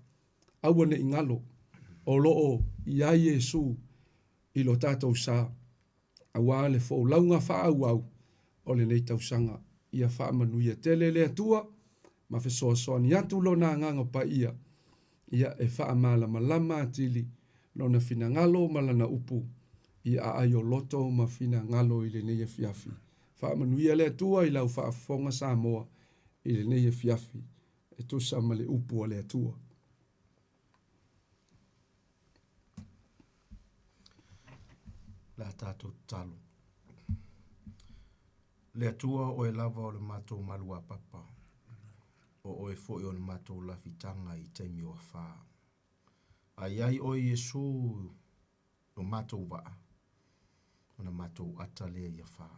aua ne i galo, o lo o i ai Iesu i lo tatou sa, auā le folauga faaauau o lenei tausaga. Ia faamanuia tele le Atua ma fesoasoani atu Lona Agaga Paia, ia e faamalamalama atili Lona finagalo ma Lana upu i aai o loto ma finagalo i lenei afiafi. Faamanuia le Atua i lau faafofoga Samoa i lenei afiafi e tusa ma le upu a le Atua. Le a tatou tatalo. Le Atua o oe lava o le matou maluapapa, o oe foi o le matou lafitaga i taimi o afā. A i ai oe Iesu i o matou vaa, ona matou ata lea i afā.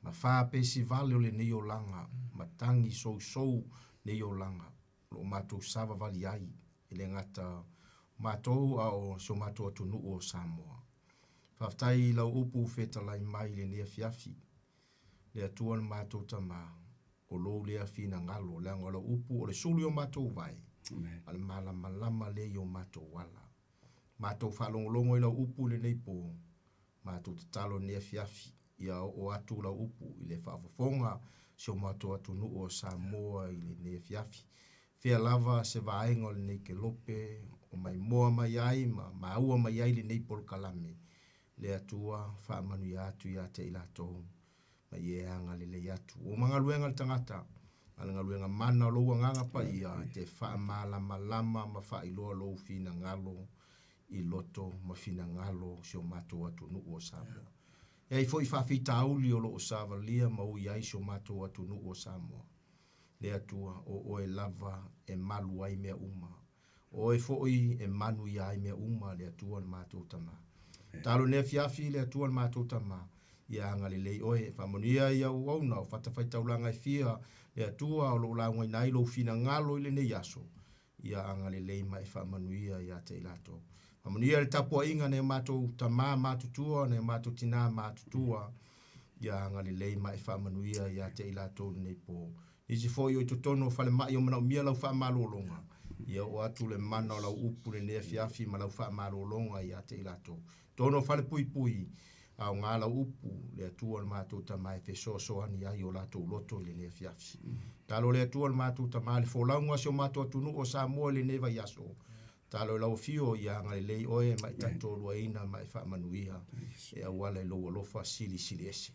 Ma fā pesi vale o lenei olaga, ma tagi sousou nei olaga, o lo o matou savavali ai, e le gata o matou a o si o matou atunuu o Samoa. Faafetai i lau upu fetalai mai i lenei afiafi. Le Atua le matou Tama, o lou lea finagalo, leaga o lau upu o le sulu i o matou vae, a le malamalama lea i o matou ala. Matou faalogologo i lau upu i lenei po, matou tatalo i lenei afiafi, ia oo atu lau upu i le faafofoga si o matou atunuu o Samoa i lenei afiafi. Fea lava se vaega o lenei kelope o maimoa mai ai ma maua mai ai lenei polokalame, le Atua faamanuia atu ia te i latou ma ia e agalelei atu. Ua uma galuega le tagata, a le galuega mana o lou agaga paia te faamalamalama ma faailoa lou finagalo i loto ma finagalo o si o matou atunuu o Samoa. E ai foi faafitauli o lo o savalia ma ui ai si o matou atunuu o Samoa. Le Atua, o Oe lava e malu ai mea uma. O Oe foi e manuia ai mea uma, le Atua le matou Tama. Talo nei afiafi, le Atua le matou Tama, ia agalelei Oe, e faamanuia ai au auauna o fatafaitaulaga e fia, le Atua o lo o laugaina ai lou finagalo i lenei aso, ia agalelei ma e faamanuia ia te i latou. Faamanuia le tapuaiga a nai o matou tama matutua, nai o matou tinā matutua, ia agalelei ma e faamanuia ia te i latou i lenei po. Nisi foi o i totonu o falemai o manaomia lau faamalologa, ia oo atu le mana o lau upu i lenei afiafi ma lau faamalologa ia te i latou. Totonu o falepuipui, aoga lau upu, le Atua le matou Tama e fesoasoani ai o latou loto i lenei afiafi. Talo le Atua le matou Tama le folauga o si o matou atunuu o Samoa i lenei vaiaso. Talo i lau afio ia agalelei oe ma e talitoluaina ma e faamanuia e auala i lou alofa silisili ese.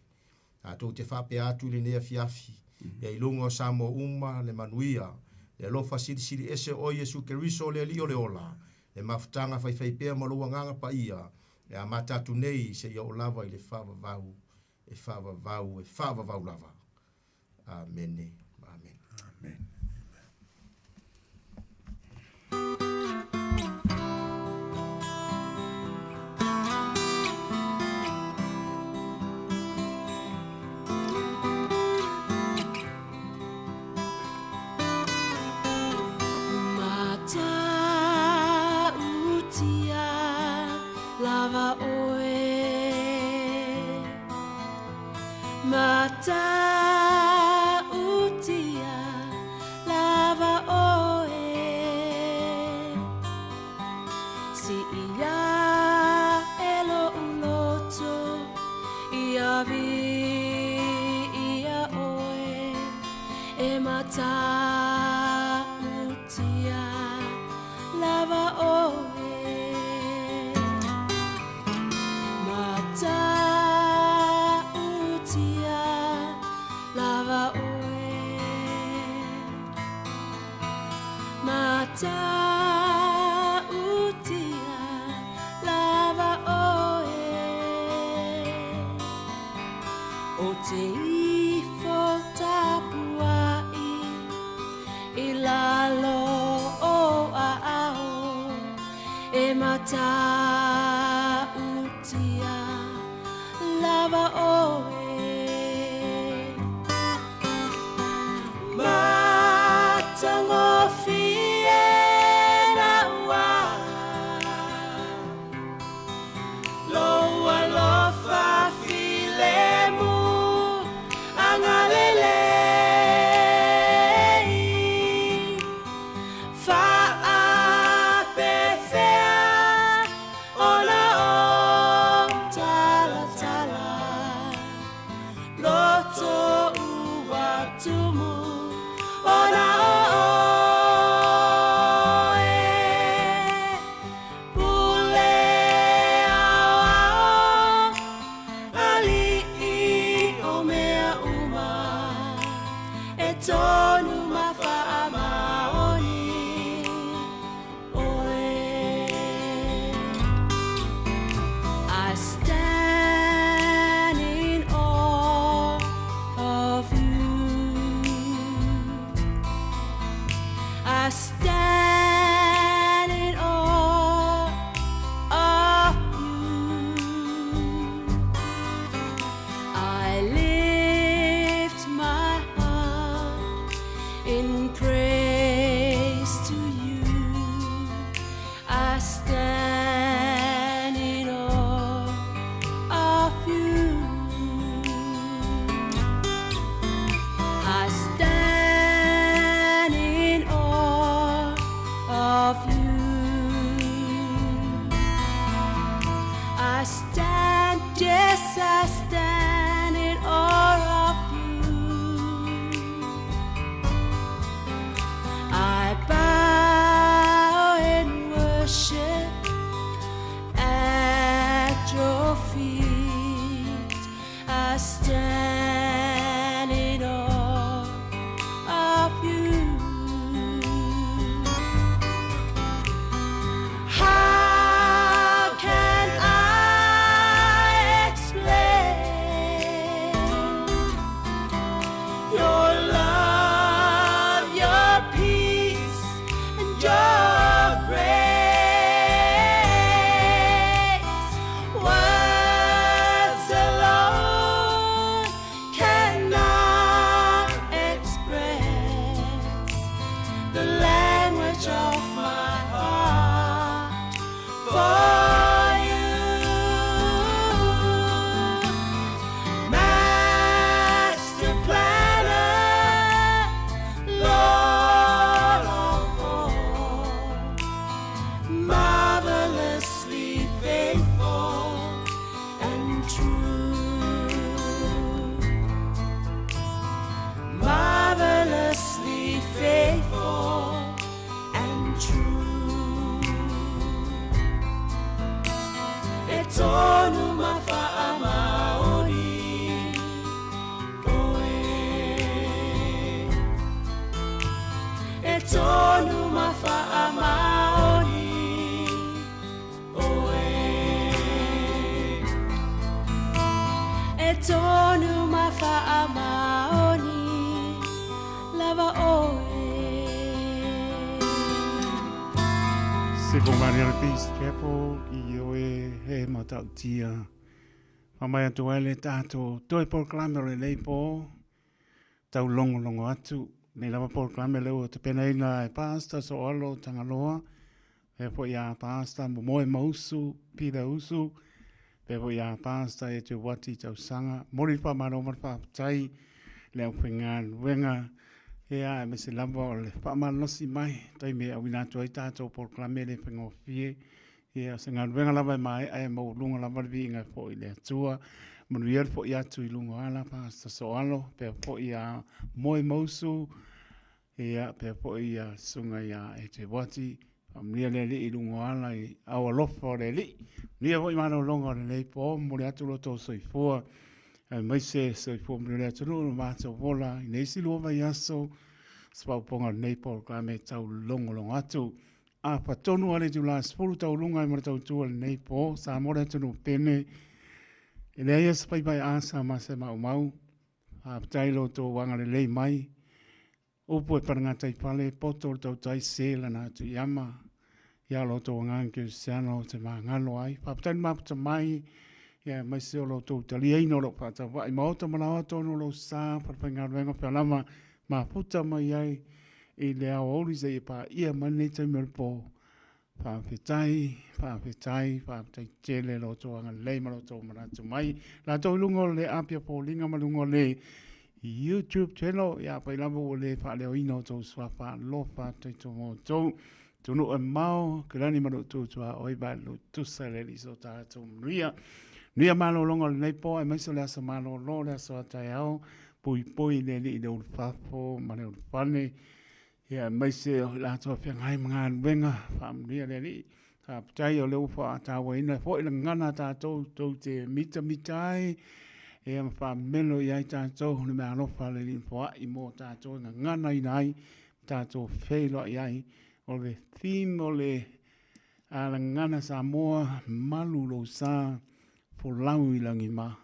Tatou te faapea atu i lenei afiafi, ia i luga o Samoa uma le manuia, le alofa silisili ese o oe Iesu Keriso le Alii o le ola, le mafutaga faifaipea ma lou Agaga Paia, e amata atu nei seia oo lava i le faavavau, e faavavau, e faavavau lava. Amene. Amene. Amen. Matautia lava oe Matautia lava oe Si ia e lo uloto ia vi ia oe e matautia lava oe Matautia lava oe Matautia lava oe O te ifo tapuai i lalo o aao e matautia I stand in awe of you. I stand in awe of you. I stand, yes, I stand in awe of you. I bow in worship at your feet. I stand in awe of you. How can I explain your love, your peace, and your grace? Words alone cannot express the language of my heart for you. Master planner, Lord of all, marvelously faithful and true. Marvelously faithful and true. E tonu ma whaamaoni oe. E tonu ma whaamaoni oe. E tonu ma whaamaoni lava oe. Se ko Mariana Peace Chapel i oe he matautia. Whamai atu ai le tātou toi polokalame o lenei pō, tau longolongo atu. Nei lava polokalame lea ua tapenaina e Pastor Soalo Tagaloa, pea foi a Pastor Momoe Mausu, Peter Usu, pea foi a Pastor e te Wati Tausaga. Mori le whamano ma le whaapatai, le au whengaluenga, Ia, aemaise lava o le faamalolosi mai, taimi e auina atu ai tatou polokalame le faigofie. Ia, o se galuega lava e maea e maualuga lava le viiga e foi i le Atua. Manuia le foi atu i luga o ala, Pastor Soalo, pea foi ia Moe Mausu, ia, pea foi ia Susuga ia Ete Wati. Faamanuia le Alii i luga o ala i ao alofa o le Alii. Manuia foi malologa o lenei po, momoli atu lo outou soifua, aemaise soifua manuia le atunuu ma matou ola i nei isi lua vaiaso, se paopaoga o lenei polokalame tau logologo atu. Afa tonu lava le itula 10 tauluga ai ma le tautua i lenei po, Samoa le atunuu pene, e leai se paipai asa ma se maumau. Faafetai lo outou agalelei mai. Upu e Palagataifale, poto o le tautai se lana atu i ama, ia lo outou agaga kerisiano ou te magalo ai. Faafetai le mafuta mai, ia aemaise o lo outou taliaina o lou faatauva'i maota ma laoa tonu o lou sa, falefaigaluega fealama mafuta mai ai i le aoauli seia paia mai lenei taimi o le po. Faafetai, faafetai, faafetai tele lo outou agalelei ma lo outou manatu mai. Latou i luga o le Apia Foliga ma luga o le YouTube channel, ia afai lava ua le faaleoina outou suafa alofa atu i tō outou. Tunu e mao, ke lani ma lou tua oi vai lou tusa le li so tātou manuia. Nuia malologa o lenei po, aemaise o le aso malolo, le aso taeao, pui pui le li i le ulufafo ma le ulufane. Ia aemaise o i latou e feagai ma galuega, faamanuia le Alii. Faafetai o lea ua faatauaina foi le gagana a tatou tou te mitamita ai, ia ma faamemelo i ai tatou le meaalofa a le Alii foai mo tatou e gaganaina ai, ma tatou feiloai ai. O le theme o le gagana Samoa, malu lou sa, folau i lagi ma.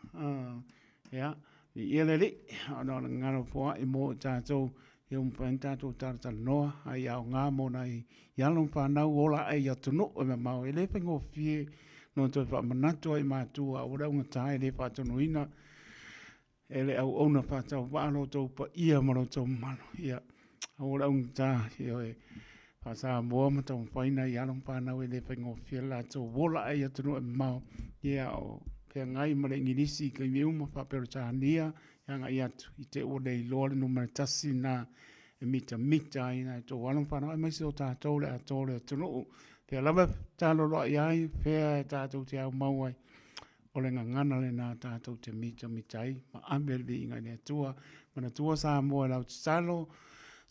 Ia, viia le Alii, ona o le gagana foai mo i tatou, ia ua mafai ona tatou talatalanoa, a ia aoga mo nai alo ma fanau ola ae i atunuu e mamao. E le faigofie no toe faamanatu ai i matua, aua le augata e le faatonuina e le auauna faatauvaa lo outou paia ma lo outou mamalu. Ia, aua le augata, ioe. Faa-Samoa ma taumafai nai alo ma fanau e le faigofie le latou ola ai i atunuu e mamao, ia o feagai ma le Igilisi i taimi uma faa-Peretania e agai atu i te i ua le iloa le numera tasi lena e mitamita ai nai outou alo ma fanau aemaise o tatou le atoa o le atunuu. Fea lava e taloloai ai, fea e tatou te aumau ai, o le gagana lena tatou te mitamita ai ma ave le viiga i le Atua. Manatua Samoa i lau tatalo,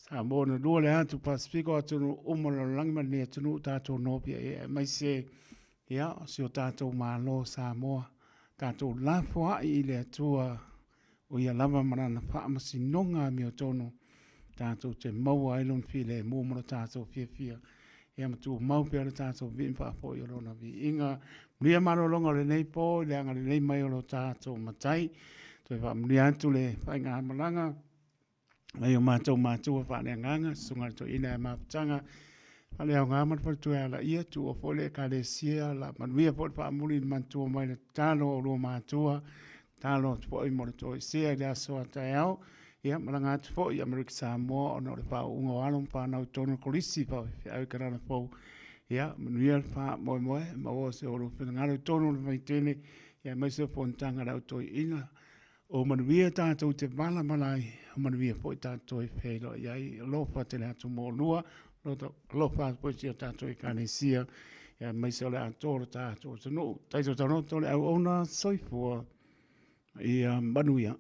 Samoa na lua le atu Pasefika o atunuu uma o le lalolagi ma lenei atunuu tatou nopiai ai aemaise ia si o tatou Malo o Samoa. Tatou lafoai i le Atua o ia lava ma lana faamasinoga amiotonu tatou te maua ai lona filemu ma lo tatou fiafia ia ma tumau pea le tatou vii ma faafoi o lona viiga. Manuia malologa o lenei po i le agalelei mai o lo tatou Matai. Toe faamanuia atu le faigamalaga nai o matou matua faaleagaga, susuga i le toeaina ia Mafutaga, faaleaoga ma le faletua ia Laia, tuua foi le ekalesia, la manuia foi le faamuli i le manatua mai le tatalo o lua matua, tatalo atu foi mo le toesea i le aso a taeao, ia malaga atu foi i Amerika Samoa ona o le faauuga o alo ma fanau i totonu o le kolisi faafefeau i Kanana Fou. Ia, manuia le faamoemoe, maua se olo finagalo i totonu o le vaitele, ia aemaise o fonotaga a le au toeaina, O manuia tatou te malamalama ai, o manuia foi tatou e feiloai ai. Alofa tele atu mo oulua, alofa atu foi i si o tatou ekalesia, aemaise o le atoa o le tatou atunuu. Taitoa tanoto le auauna, soifua ia manuia.